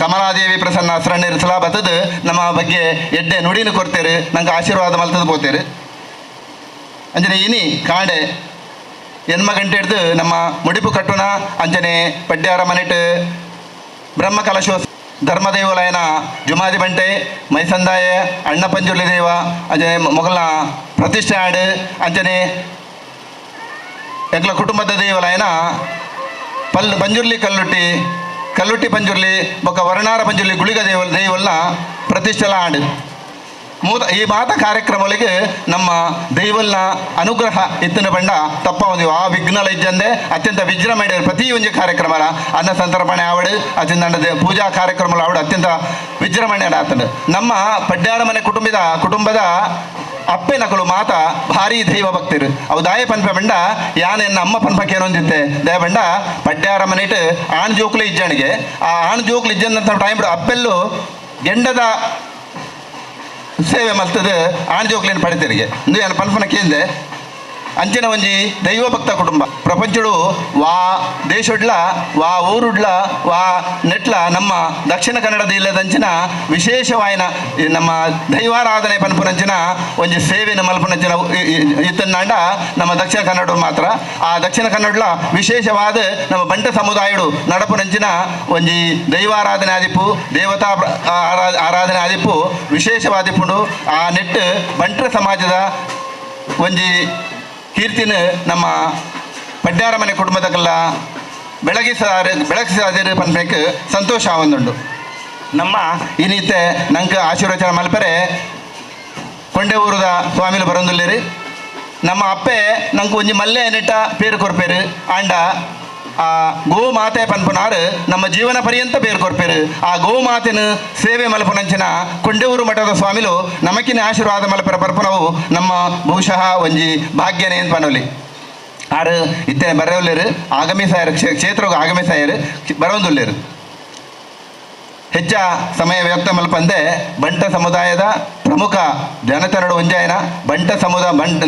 ಕಮಲಾದೇವಿ ಪ್ರಸನ್ನ ಶರಣ್ಯರು ಬತ್ತದ ನಮ್ಮ ಬಗ್ಗೆ ಎಡ್ಡೆ ನುಡಿನ ಕೊಡ್ತೇರು, ನಂಗೆ ಆಶೀರ್ವಾದ ಮಲ್ತದ ಪೋತೇರು. ಅಂಚನೆ ಇನಿ ಕಾಂಡೆ ಎನ್ಮ ಗಂಟೆ ಹಿಡ್ದು ನಮ್ಮ ಮುಡಿಪು ಕಟ್ಟುನ ಅಂಚನೆ ಪಡ್ಯಾರ ಮನೆಟ್ ಬ್ರಹ್ಮ ಕಲಶೋ ಧರ್ಮದೇವಲಯನ ಜುಮಾದಿ ಬಂಟೆ ಮೈಸಂದಾಯ ಅಣ್ಣ ಪಂಜುರ್ಲಿ ದೇವ ಅಂಚನೆ ಮೊಗಲ ಪ್ರತಿಷ್ಠೆ ಆಡು ಅಂಚನೆ ಎಂಗ್ಲ ಕುಟುಂಬದ ದೇವಲಯನ ಪಲ್ ಪಂಜುರ್ಲಿ ಕಲ್ಲುಟ್ಟಿ ಕಲ್ಲುಟ್ಟಿ ಪಂಜುರ್ಲಿ ಬೊಕ್ಕ ವರ್ಣಾರ ಪಂಜುರ್ಲಿ ಗುಳಿಗ ದೇವ ದೇವಲ್ನ ಪ್ರತಿಷ್ಠೆಲ ಆಡು. ಮೂತ ಈ ಮಾತ ಕಾರ್ಯಕ್ರಮಗಳಿಗೆ ನಮ್ಮ ದೈವಲ್ನ ಅನುಗ್ರಹ ಇತ್ತಿನ ಬಂಡ ತಪ್ಪ ಒಂದು ಆ ವಿಘ್ನಲ ಇಜ್ಜಂದೆ ಅತ್ಯಂತ ವಿಜೃಂಭಣೆ ಪ್ರತಿ ಒಂದು ಕಾರ್ಯಕ್ರಮಲ ಅನ್ನ ಸಂತರ್ಪಣೆ ಆವಡು ಅತ್ಯಂತ ಪೂಜಾ ಕಾರ್ಯಕ್ರಮಗಳ ಆವಡು ಅತ್ಯಂತ ವಿಜೃಂಭಣೆ ಆತಂಡು. ನಮ್ಮ ಪಡ್ಯಾರ ಮನೆ ಕುಟುಂಬದ ಅಪ್ಪೆ ನಕಲು ಮಾತ ಭಾರಿ ದೈವ ಭಕ್ತರು ಅವು ದಾಯ ಪನ್ಪ ಬಂಡ ಯಾನ್ ಎನ್ನ ಅಮ್ಮ ಪನ್ಪಕ್ಕೆ ಏನೊಂದಿತ್ತೆ ದಯ ಬಂಡ ಪಡ್ಯಾರ ಮನೆಟ್ ಆಣ್ ಜೋಕ್ಲು ಇಜ್ಜಣಿಗೆ ಆ ಆಣ್ ಜೋಕ್ಲು ಇಜ್ಜಂತ ಟೈಮ್ ಅಪ್ಪೆಲ್ಲು ಗೆಂಡದ ಸೇವೆ ಮಲ್ತದ ಆಣ್ ಜೋಕ್ಲೇನು ಪಡಿತರಿಗೆ ಇಂದು ಏನು ಪನ್ಪನ ಕೇಂದೆ. ಅಂಚಿನ ಒಂಜಿ ದೈವಭಕ್ತ ಕುಟುಂಬ ಪ್ರಪಂಚಡು ವಾ ದೇಶಡ್ಲ ವಾ ಊರುಡ್ಲ ವಾ ನೆಟ್ಲ ನಮ್ಮ ದಕ್ಷಿಣ ಕನ್ನಡ ಜಿಲ್ಲೆದಂಚಿನ ವಿಶೇಷವಾಯಿನ ನಮ್ಮ ದೈವಾರಾಧನೆ ಪನ್ಪುನಂಚಿನ ಒಂಜಿ ಸೇವೆನ ಮಲ್ಪುನಂಚಿನ ಇತ್ತನ್ನಾಂಡ ನಮ್ಮ ದಕ್ಷಿಣ ಕನ್ನಡ ಮಾತ್ರ. ಆ ದಕ್ಷಿಣ ಕನ್ನಡಲ ವಿಶೇಷವಾದ ನಮ್ಮ ಬಂಟ ಸಮುದಾಯಡು ನಡಪುನಂಚಿನ ಒಂಜಿ ದೈವಾರಾಧನೆ ಆದಿಪ್ಪು ದೇವತಾ ಆರಾಧನೆ ಆದಿಪ್ಪು ವಿಶೇಷವಾದಿಪ್ಪುಂಡು. ಆ ನೆಟ್ಟು ಬಂಟರ ಸಮಾಜದ ಒಂಜಿ ಕೀರ್ತಿನ ನಮ್ಮ ಪಡ್ಯಾರ ಮನೆ ಕುಟುಂಬದಕ್ಕೆಲ್ಲ ಬೆಳಗಿಸಾದಿರು ಪನ್ಪೇಕ್ ಸಂತೋಷ ಆವೊಂದುಂಡು. ನಮ್ಮ ಇನ್ನಿತ್ತೆ ನಂಗೆ ಆಶೀರ್ವಚನ ಮಲ್ಪರೆ ಕೊಂಡೆ ಊರದ ಸ್ವಾಮಿಲು ಬರೊಂದುಲ್ಲೇರು. ನಮ್ಮ ಅಪ್ಪೆ ನಂಗೆ ಒಂಜಿ ಮಲ್ಲೆ ನೆಟ್ಟ ಪೇರು ಕೊರ್ಪೇರು ಆಂಡ ಆ ಗೋಮಾತೆ ಪನ್ಪುನಾರು ನಮ್ಮ ಜೀವನ ಪರ್ಯಂತ ಪೇರು ಕೊರ್ಪೇರು. ಆ ಗೋಮಾತೆನ ಸೇವೆ ಮಲ್ಪುನಂಚಿನ ಕೊಂಡೆಊರು ಮಠದ ಸ್ವಾಮಿಲು ನಮಕಿನ ಆಶೀರ್ವಾದ ಮಲ್ಪರ ಪರ್ಪುನವು ನಮ್ಮ ಬಹುಶಃ ಒಂಜಿ ಭಾಗ್ಯನೇ ಪನೊಲಿ. ಆರು ಇತ್ತೆ ಬರೋಲ್ಲೇರು ಆಗಮಿಸಾಯರು ಕ್ಷೇತ್ರಕ್ಕೆ ಆಗಮಿಸಾಯರು ಬರೋಂದುಲ್ಲೇರು. ಹೆಚ್ಚ ಸಮಯ ವ್ಯಕ್ತ ಮಲ್ಪಂದೆ ಬಂಟ ಸಮುದಾಯದ ಪ್ರಮುಖ ಜನತರಡು ಒಂಜಾಯನ ಬಂಟ ಸಮುದಾಯ ಬಂಟ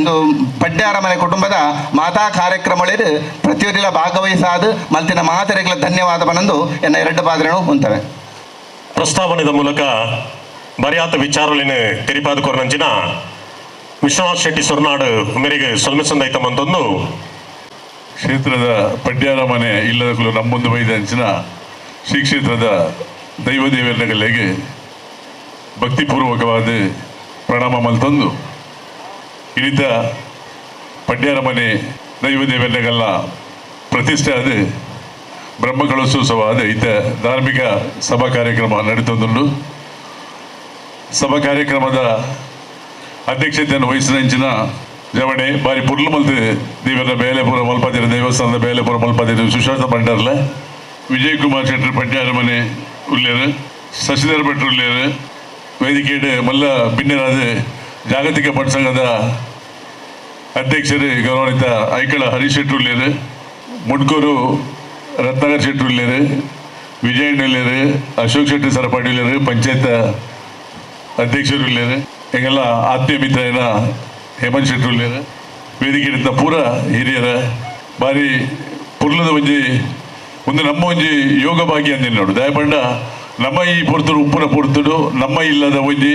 ಪಡ್ಯಾರ ಮನೆ ಕುಟುಂಬದ ಮಾತಾ ಕಾರ್ಯಕ್ರಮಗಳಿರು ಪ್ರತಿಯೊಂದಿಲ ಭಾಗವಹಿಸಾದ ಮಲ್ತಿನ ಮಾತರೆಗಳ ಧನ್ಯವಾದ ಬನಂದು ಎನ್ನ ಎರಡು ಪಾದರೇನು ಹೊಂತವೆ. ಪ್ರಸ್ತಾವನೆದ ಮೂಲಕ ಬರಿಯಾತ ವಿಚಾರಲಿನ ತೆರಿಪಾದ ಕೊರನಂಚಿನ ವಿಶ್ವನಾಥ್ ಶೆಟ್ಟಿ ಸೊರ್ನಾಡು ಮೇರೆಗೆ ಸೊಲ್ಮೆಸಂದೈತಮಂತೊಂದು ಕ್ಷೇತ್ರದ ಪಡ್ಯಾರ ಮನೆ ಇಲ್ಲದಕ್ಕೂ ನಮ್ಮೊಂದು ಬೈದಂಚಿನ ಶ್ರೀ ಕ್ಷೇತ್ರದ ದೈವದೇವರನಗಲೆಗೆ ಭಕ್ತಿಪೂರ್ವಕವಾದ ಪ್ರಣಾಮ ಮಲ್ತಂದು ಇಳಿತ ಪಡ್ಯಾರ ಮನೆ ದೈವದೇವರನಗಲ್ಲ ಪ್ರತಿಷ್ಠೆ ಆದ ಬ್ರಹ್ಮಕಳಸೋತ್ಸವ ಆದ ಈತ ಧಾರ್ಮಿಕ ಸಭಾ ಕಾರ್ಯಕ್ರಮ ನಡೀತಂದುಂಡು. ಸಭಾ ಕಾರ್ಯಕ್ರಮದ ಅಧ್ಯಕ್ಷತೆಯನ್ನು ವಹಿಸಿದಂಚಿನ ಜವಣೆ ಬಾರಿ ಪುರ್ಲು ಮಲ್ತು ದೇವರ ಬೇಲೆಪುರ ಮಲ್ಪದಿರ ದೇವಸ್ಥಾನದ ಬೇಲೆಪುರ ಮಲ್ಪದಿರ ಸುಶಾಂತ ಭಂಡಾರ್ಲ ವಿಜಯ್ ಕುಮಾರ್ ಶೆಟ್ಟರ್ ಪಡ್ಯಾರ ಮನೆ ಉಳ್ಳೇರು ಶಶಿಧರ್ ಭಟ್ರು ಉಳ್ಳೇರು ವೇದಿಕೆಯಡು ಮಲ್ಲ ಬಿನ್ನೆರಾದ ಜಾಗತಿಕ ಭಟ್ ಸಂಘದ ಅಧ್ಯಕ್ಷರು ಗೌರವಾನ್ವಿತ ಐಕಳ ಹರೀಶ್ ಶೆಟ್ಟರು ಉಳ್ಳೇರು ಮುಡ್ಕೂರು ರತ್ನಾಕರ್ ಶೆಟ್ಟರು ಉಳ್ಳೇರು ವಿಜಯಣ್ಣ ಉಳ್ಳೇರು ಅಶೋಕ್ ಶೆಟ್ಟಿ ಸರಪಾಡಿ ಉಳ್ಳೇರು ಪಂಚಾಯತ್ ಅಧ್ಯಕ್ಷರು ಉಳ್ಳೇರು ಎಂಗೆಲ್ಲ ಆತ್ಮೀಯ ಮಿತ್ರನ ಹೇಮಂತ್ ಶೆಟ್ಟರು ಉಳ್ಳೇರು ವೇದಿಕೆ ಪೂರ ಹಿರಿಯರ ಬಾರಿ ಪುರ್ಲದ ಒಂಜಿ ಒಂದು ನಮ್ಮ ಒಂಜಿ ಯೋಗ ಭಾಗ್ಯ ಅಂದಿನ ನೋಡು ದಯಪಂಡ ನಮ್ಮ ಈ ಪೊರ್ತುಡು ಉಪ್ಪುನ ಪೊರ್ತುಡು ನಮ್ಮ ಇಲ್ಲದ ಒಂಜಿ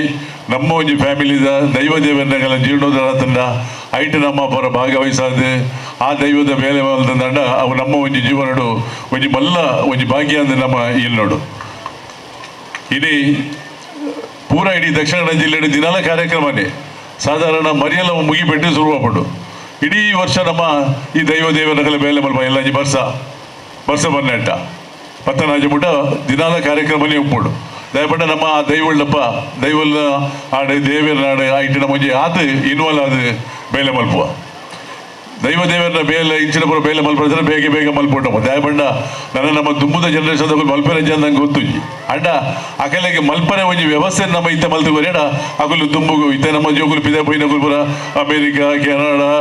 ನಮ್ಮ ಒಂಜಿ ಫ್ಯಾಮಿಲಿದ ದೈವ ದೇವರನಗಲ ಜೀರ್ಣೋದ್ಧಾರ ತಂಡ ಐಟು ನಮ್ಮ ಪರ ಭಾಗವಹಿಸಾದ ಆ ದೈವದ ಮೇಲೆ ತಂಡ ಅವು ನಮ್ಮ ಒಂಜಿ ಜೀವನಡು ಒಂಜಿ ಮಲ್ಲ ಒಂಜಿ ಭಾಗ್ಯ ಅಂದ ನಮ್ಮ ಇಲ್ಲಿ ನೋಡು. ಇಡೀ ಪೂರ ಇಡೀ ದಕ್ಷಿಣ ಕನ್ನಡ ಜಿಲ್ಲೆ ದಿನಾಲ ಕಾರ್ಯಕ್ರಮನೇ ಸಾಧಾರಣ ಮರಿಯಲ್ಲ ಮುಗಿಪೆಟ್ಟು ಶುರುವಾಪಟ್ಟು ಇಡೀ ವರ್ಷ ನಮ್ಮ ಈ ದೈವ ದೇವರಗಳ ಮೇಲೆ ಮಲ್ಪ ಎಲ್ಲ ವರ್ಷ ವರ್ಷ ಬನ್ನೆಟ್ಟ ಪತ್ತನಾಜಿ ಮುಟ ದಿನಾಲ ಕಾರ್ಯಕ್ರಮನೇ ಉಪ್ಪುಡು ದಯಪಟ್ಟ ನಮ್ಮ ಆ ದೈವಳ್ಳಪ್ಪ ದೈವಲ್ಲ ಆಡು ದೇವರ ನಾಡು ಐಟಿನ ಮುಂಜೆ ಆತು ಇನ್ವಾಲ್ವ್ ಆದ ಬೇಲೆ ಮಲ್ಪುವ. ದೈವ ದೇವರನ್ನ ಬೇಲೆ ಇಂಚಿನ ಪೂರ ಬೇಲೆ ಮಲ್ಪಡಿದ್ರೆ ಬೇಗ ಬೇಗ ಮಲ್ಪೊಂಡಮ್ಮ ದಯಬಂಡ ನನ್ನ ನಮ್ಮ ದುಂಬುದ ಜನರೇಷನ್ ಮಲ್ಪರೆ ಜನ ನಂಗೆ ಗೊತ್ತುಂಜಿ ಅಂಡ ಅಕಲೆಗೆ ಮಲ್ಪರೆ ಒಂಜಿ ವ್ಯವಸ್ಥೆ ನಮ್ಮ ಇತ್ತ ಮಲ್ತು ಬರೇಡ ಅಕಲು ದುಂಬುಗು ಇತ್ತ ನಮ್ಮ ಜೋಗುಲು ಪಿದ ಪೋಯಿನಕುಲು ಪೂರ ಅಮೇರಿಕಾ ಕೆನಡಾ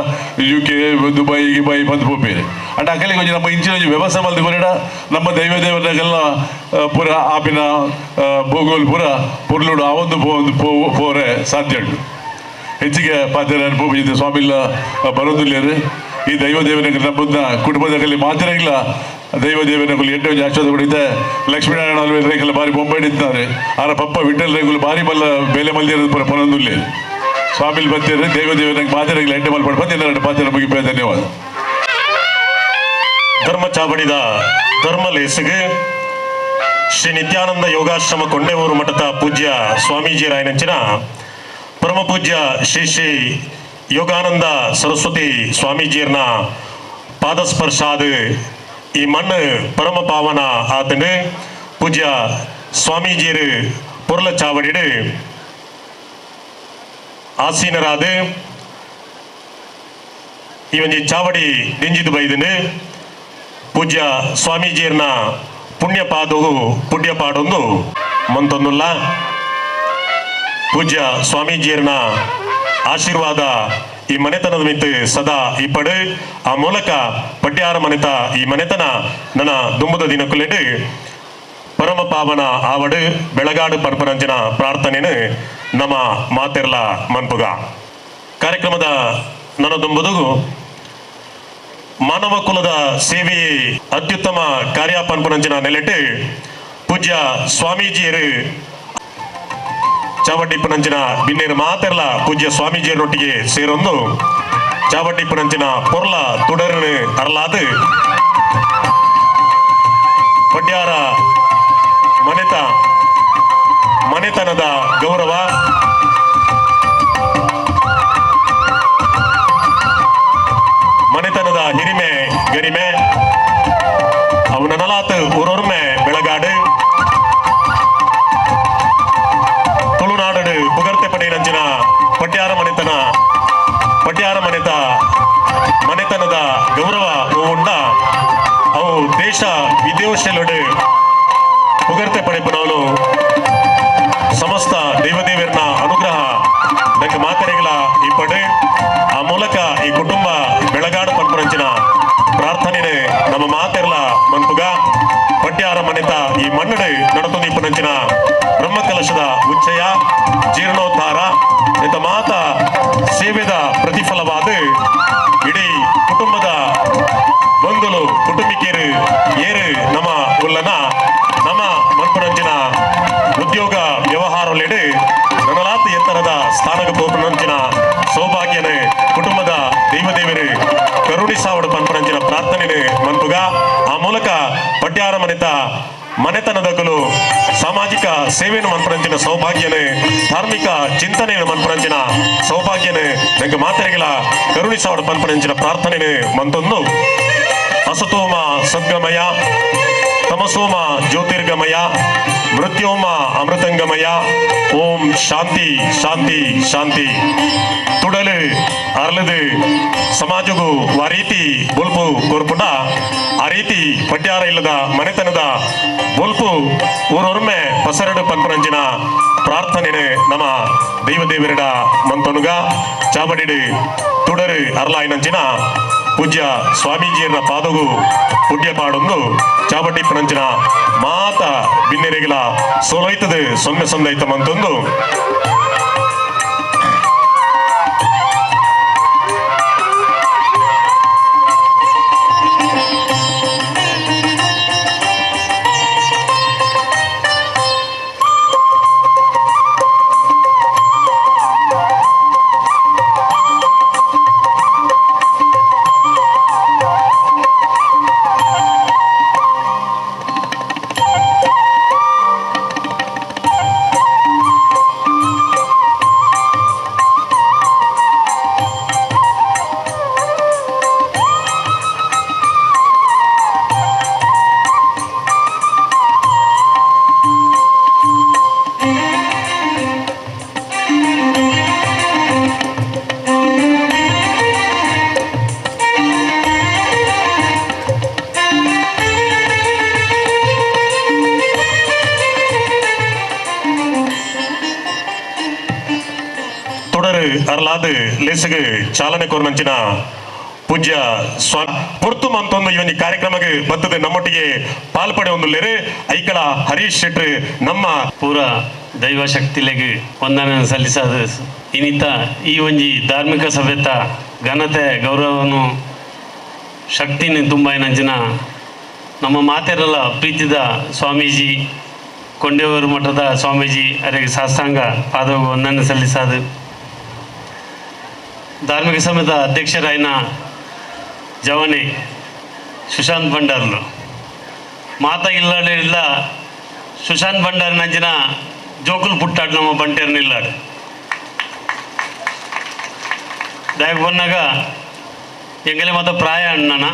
ಯುಕೆ ದುಬೈ ಗಿಬೈ ಬಂದು ಪೋಪೇರೆ ಅಂಡ ಅಕಲೆಗೆ ಒಂಜಿ ನಮ್ಮ ಇಂಚಿನ ಒಂಜಿ ವ್ಯವಸ್ಥೆ ಮಲ್ತು ಬರೇಡ ನಮ್ಮ ದೈವ ದೇವರನಾಗೆಲ್ಲ ಪೂರ ಆಪಿನ ಭೂಗೋಲ್ ಪೂರ ಪೊರ್ಲುಡು ಆ ಒಂದು ಪೋರೆ ಸಾಧ್ಯ ಉಂಟು. ಹೆಚ್ಚಿಗೆ ಪಾತ್ರ ಅನುಭವಿಸಿದ ಸ್ವಾಮಿಲ್ಲ ಬರೋದಿಲ್ಲ. ಈ ದೈವ ದೇವನ ನಮ್ಮನ್ನ ಕುಟುಂಬದಲ್ಲಿ ಮಾತಿರಾಗಿಲ್ಲ ದೈವ ದೇವನ ಎಂಟು ಆಶೀರ್ವಾದ ಕೊಡಿದ್ದೆ. ಲಕ್ಷ್ಮೀನಾರಾಯಣ ರೇಖಲ ಬಾರಿ ಬೊಂಬೆ ಇದ್ದಾರೆ. ಆರ ಪಪ್ಪ ವಿಠಲ್ ರೇಖಲು ಬಾರಿ ಬಲ್ಲ ಬೇಲೆ ಮಲ್ದಿರೋದು ಪುರ ಪೊನೊಂದುಲ್ಲೆ ಸ್ವಾಮಿಲ್ ಬತ್ತೀರಿ ದೈವ ದೇವನ ಮಾತಿರಾಗಿಲ್ಲ ಎಂಟು ಮಲ್ಪಡ್ ಬಂದು ಪಾತ್ರ ಮುಗಿಪೇ. ಧನ್ಯವಾದ. ಧರ್ಮ ಚಾವಡಿದ ಧರ್ಮ ಲೇಸಿಗೆ ಶ್ರೀ ನಿತ್ಯಾನಂದ ಯೋಗಾಶ್ರಮ ಕೊಂಡೇವೂರು ಮಠದ ಪೂಜ್ಯ ಸ್ವಾಮೀಜಿ ರಾಯನಂಚಿನ ಪರಮ ಪೂಜ್ಯ ಶ್ರೀ ಶ್ರೀ ಯೋಗಾನಂದ ಸರಸ್ವತಿ ಸ್ವಾಮೀಜಿಯರ್ನ ಪಾದಸ್ಪರ್ಶಾದ ಈ ಮಣ್ಣು ಪರಮ ಪಾವನ ಆತನು. ಪೂಜ್ಯ ಸ್ವಾಮೀಜಿಯರು ಪೊರ್ಲ ಚಾವಡಿಡು ಆಸೀನರಾದ ಈ ಒಂಜಿ ಚಾವಡಿ ದಿಂಜಿದು ಬೈದನು. ಪೂಜ್ಯ ಸ್ವಾಮೀಜಿಯರ್ನ ಪುಣ್ಯ ಪಾದವು ಪುಣ್ಯ ಪಾಡೊಂದು ಮಂತೊಂದುಲ್ಲ. ಪೂಜ್ಯ ಸ್ವಾಮೀಜಿಯರ್ನ ಆಶೀರ್ವಾದ ಈ ಮನೆತನದ ಮಿತ್ತು ಸದಾ ಇಪ್ಪಡು. ಆ ಮೂಲಕ ಪಡ್ಯಾರ ಮನೆತ ಈ ಮನೆತನ ನನ್ನ ದುಂಬುದ ದಿನಕ್ಕುಲೆಡು ಪರಮ ಪಾವನ ಆವಡು ಬೆಳಗಾಡು ಪರ್ಪರಂಜನ ಪ್ರಾರ್ಥನೆನು ನಮ್ಮ ಮಾತೆರ್ಲ ಮನ್ಪುಗ. ಕಾರ್ಯಕ್ರಮದ ನನ್ನ ದುಂಬುದುಗು ಮಾನವ ಕುಲದ ಸೇವೆಯೇ ಅತ್ಯುತ್ತಮ ಕಾರ್ಯ ಪನ್ಪುನಂಚಿನ ನೆಲೆಟ್ಟು ಪೂಜ್ಯ ಸ್ವಾಮೀಜಿಯರು ಚಾವಟ್ಟಿಪ್ಪನಂಚಿನ ಬಿನ್ನೇರು ಮಾತೆರ್ಲ ಪೂಜ್ಯ ಸ್ವಾಮೀಜಿಯರೊಟ್ಟಿಗೆ ಸೇರೊಂದು ಚಾವಟ್ಟಿಪ್ಪನಂಚಿನ ಪೊರ್ಲ ತುಡರನು ಅರಲಾದು ಪಡ್ಯಾರ ಮನೆತ ಮನೆತನದ ಗೌರವ ಮನೆತನದ ಹಿರಿಮೆ ಗರಿಮೆ ಅವನ ನಲಾತ್ ಊರೊರ್ಮೆ ಬೆಳಗಾಡು ತುಳುನಾಡು ಪುಗರ್ತೆ ಪಡೆಯಿನಂಚಿನ ಪಟ್ಯಾರ ಮನೆತನ ಪಟ್ಯಾರ ಮನೆತ ಮನೆತನದ ಗೌರವ ಉಂಡ ಅವು ದೇಶ ವಿದೇಶಲೊಡು ಪುಗರ್ತೆ ಪಡೆಪನವನು ಸಮಸ್ತ ದೈವದೇವರನ ಅನುಗ್ರಹ ನಂಗೆ ಮಾತೆರೆಗಳ ಇಪ್ಪಡು. ಆ ಮೂಲಕ ಈ ಕುಟುಂಬ ಬೆಳಗಾಡು ಪನ್ಪುರಂಚಿನ ಪ್ರಾರ್ಥನೆ ನಮ್ಮ ಮಾತೆರ್ಲ ಮನ್ಪುಗ. ಪಟ್ಯಾರ ಮನೆತ ಈ ಮಣ್ಣಡು ನಡತು ಇಪ್ಪನಂಚಿನ ಬ್ರಹ್ಮಕಲಶದ ಉಚ್ಚಯ ಜೀರ್ಣೋದ್ಧಾರ ಇಂಥ ಮಾತ ಸೇವೆದ ಪ್ರತಿಫಲವಾದ ಇಡೀ ಕುಟುಂಬದ ಬಂಧುಲು ಕುಟುಂಬಿಕರು ಏರು ನಮ್ಮ ಉಲ್ಲನ ನಮ್ಮ ಮನ್ಪುರಂಚಿನ ಉದ್ಯೋಗ ವ್ಯವಹಾರಲೆಡು ನನಲಾತ ಎತ್ತರದ ಸ್ಥಾನಕ್ಕೆ ಪೋಪುನಂಚಿನ ಸೌಭಾಗ್ಯನ ಕುಟುಂಬದ ದೈವದೇವರು ಕರುಣಿಸಾವಡು ಪನ್ಪುರಂಚಿನ ಪ್ರಾರ್ಥನೆ ಮನ್ಪುಗ. ಆ ಮೂಲಕ ಪಟ್ಯಾರ ಮನೆತ ಮನೆತನದಕಲು ಸಾಮಾಜಿಕ ಸೇವೆಯನ್ನು ಮನ್ಪುರಂಚಿನ ಸೌಭಾಗ್ಯನ ಧಾರ್ಮಿಕ ಚಿಂತನೆಯನ್ನು ಮನ್ಪುರಂಚಿನ ಸೌಭಾಗ್ಯನ ನಂಗೆ ಮಾತೆರೆಗಳ ಕರುಣಿಸಾವಡು ಪನ್ಪುರಂಚಿನ ಪ್ರಾರ್ಥನೆ ಮಂತೊಂದು. ಅಸತೋಮ ಸದ್ಗಮಯ ತಮಸೋಮ ಜ್ಯೋತಿರ್ಗಮಯ ಮೃತ್ಯೋಮ ಅಮೃತಂಗಮಯ ಓಂ ಶಾಂತಿ ಶಾಂತಿ ಶಾಂತಿ. ತುಡಲು ಅರಳದು ಸಮಾಜಗೂ ಆ ರೀತಿ ಬೊಲ್ಪು ಕೊರ್ಪುಂಡ ಆ ರೀತಿ ಪಟ್ಯಾರ ಇಲ್ಲದ ಮನೆತನದ ಬೊಲ್ಪು ಊರೊರ್ಮೆ ಪಸರಡು ಪನ್ಪುರಂಚಿನ ಪ್ರಾರ್ಥನೆ ನಮ್ಮ ದೈವದೇವರಡ ಮಂತೊನುಗ. ಚಾವಡಿಡು ತುಡರು ಅರಲಾಯಿನಂಚಿನ ಪೂಜ್ಯ ಸ್ವಾಮೀಜಿಯರ ಪಾದಗು ಪುಣ್ಯ ಪಾಡೊಂದು ಚಾವಟಿಪ್ಪನಂಚಿನ ಮಾತ ಬಿನ್ನೆರೆಗಿಲ ಸೋಲೈತದೆ ಸೊನ್ನೆ ಸಂದೈತ ಮಂತೊಂದು. ತುಡರು ಅರ್ಲಾದ್ ಲೇಸಗ್ ಚಾಲನೆ ಕೋರ್ನಂಚಿನ ಪೂಜ್ಯ ಸ್ವಾಮಿ ಪೊರ್ತು ಮಂತೊಂದು ಈ ಒಂದು ಕಾರ್ಯಕ್ರಮಕ್ಕೆ ಬರ್ತದೆ ನಮ್ಮೊಟ್ಟಿಗೆ ಪಾಲ್ಪಡೆ ಒಂದುಲ್ಲೇರು ಐಕಳ ಹರೀಶ್ ಶೆಟ್ರು ನಮ್ಮ ಪೂರ ದೈವ ಶಕ್ತಿಲೆಗ್ ವಂದನೆ ಸಲ್ಲಿಸದ ಇನ್ನಿತ ಈ ಒಂಜಿ ಧಾರ್ಮಿಕ ಸಭೆತ ಘನತೆ ಗೌರವನು ಶಕ್ತಿನ ತುಂಬ ಏನಂಚಿನ ನಮ್ಮ ಮಾತೆರಲ್ಲ ಪ್ರೀತಿದ ಸ್ವಾಮೀಜಿ ಕೊಂಡೇವರು ಮಠದ ಸ್ವಾಮೀಜಿ ಅರೆಗೆ ಸಾಷ್ಟಾಂಗ ಪಾದವು ವಂದನೆ ಸಲ್ಲಿಸದು. ಧಾರ್ಮಿಕ ಸಭೆದ ಅಧ್ಯಕ್ಷರಾಯಿನ ಜವನಿ ಸುಶಾಂತ್ ಭಂಡಾರ್ಲು ಮಾತ ಇಲ್ಲಾಡಿಲ್ಲ ಸುಶಾಂತ್ ಭಂಡಾರ್ ನಂಚಿನ ಜೋಕುಲು ಪುಟ್ಟಾಡು ನಮ್ಮ ಬಂಟೇರ್ನ ಇಲ್ಲಾಡು ದಾಯಕ ಬಂದಾಗ ಎಂಗಲೆ ಮಾತ ಪ್ರಾಯ ಅಣ್ಣನ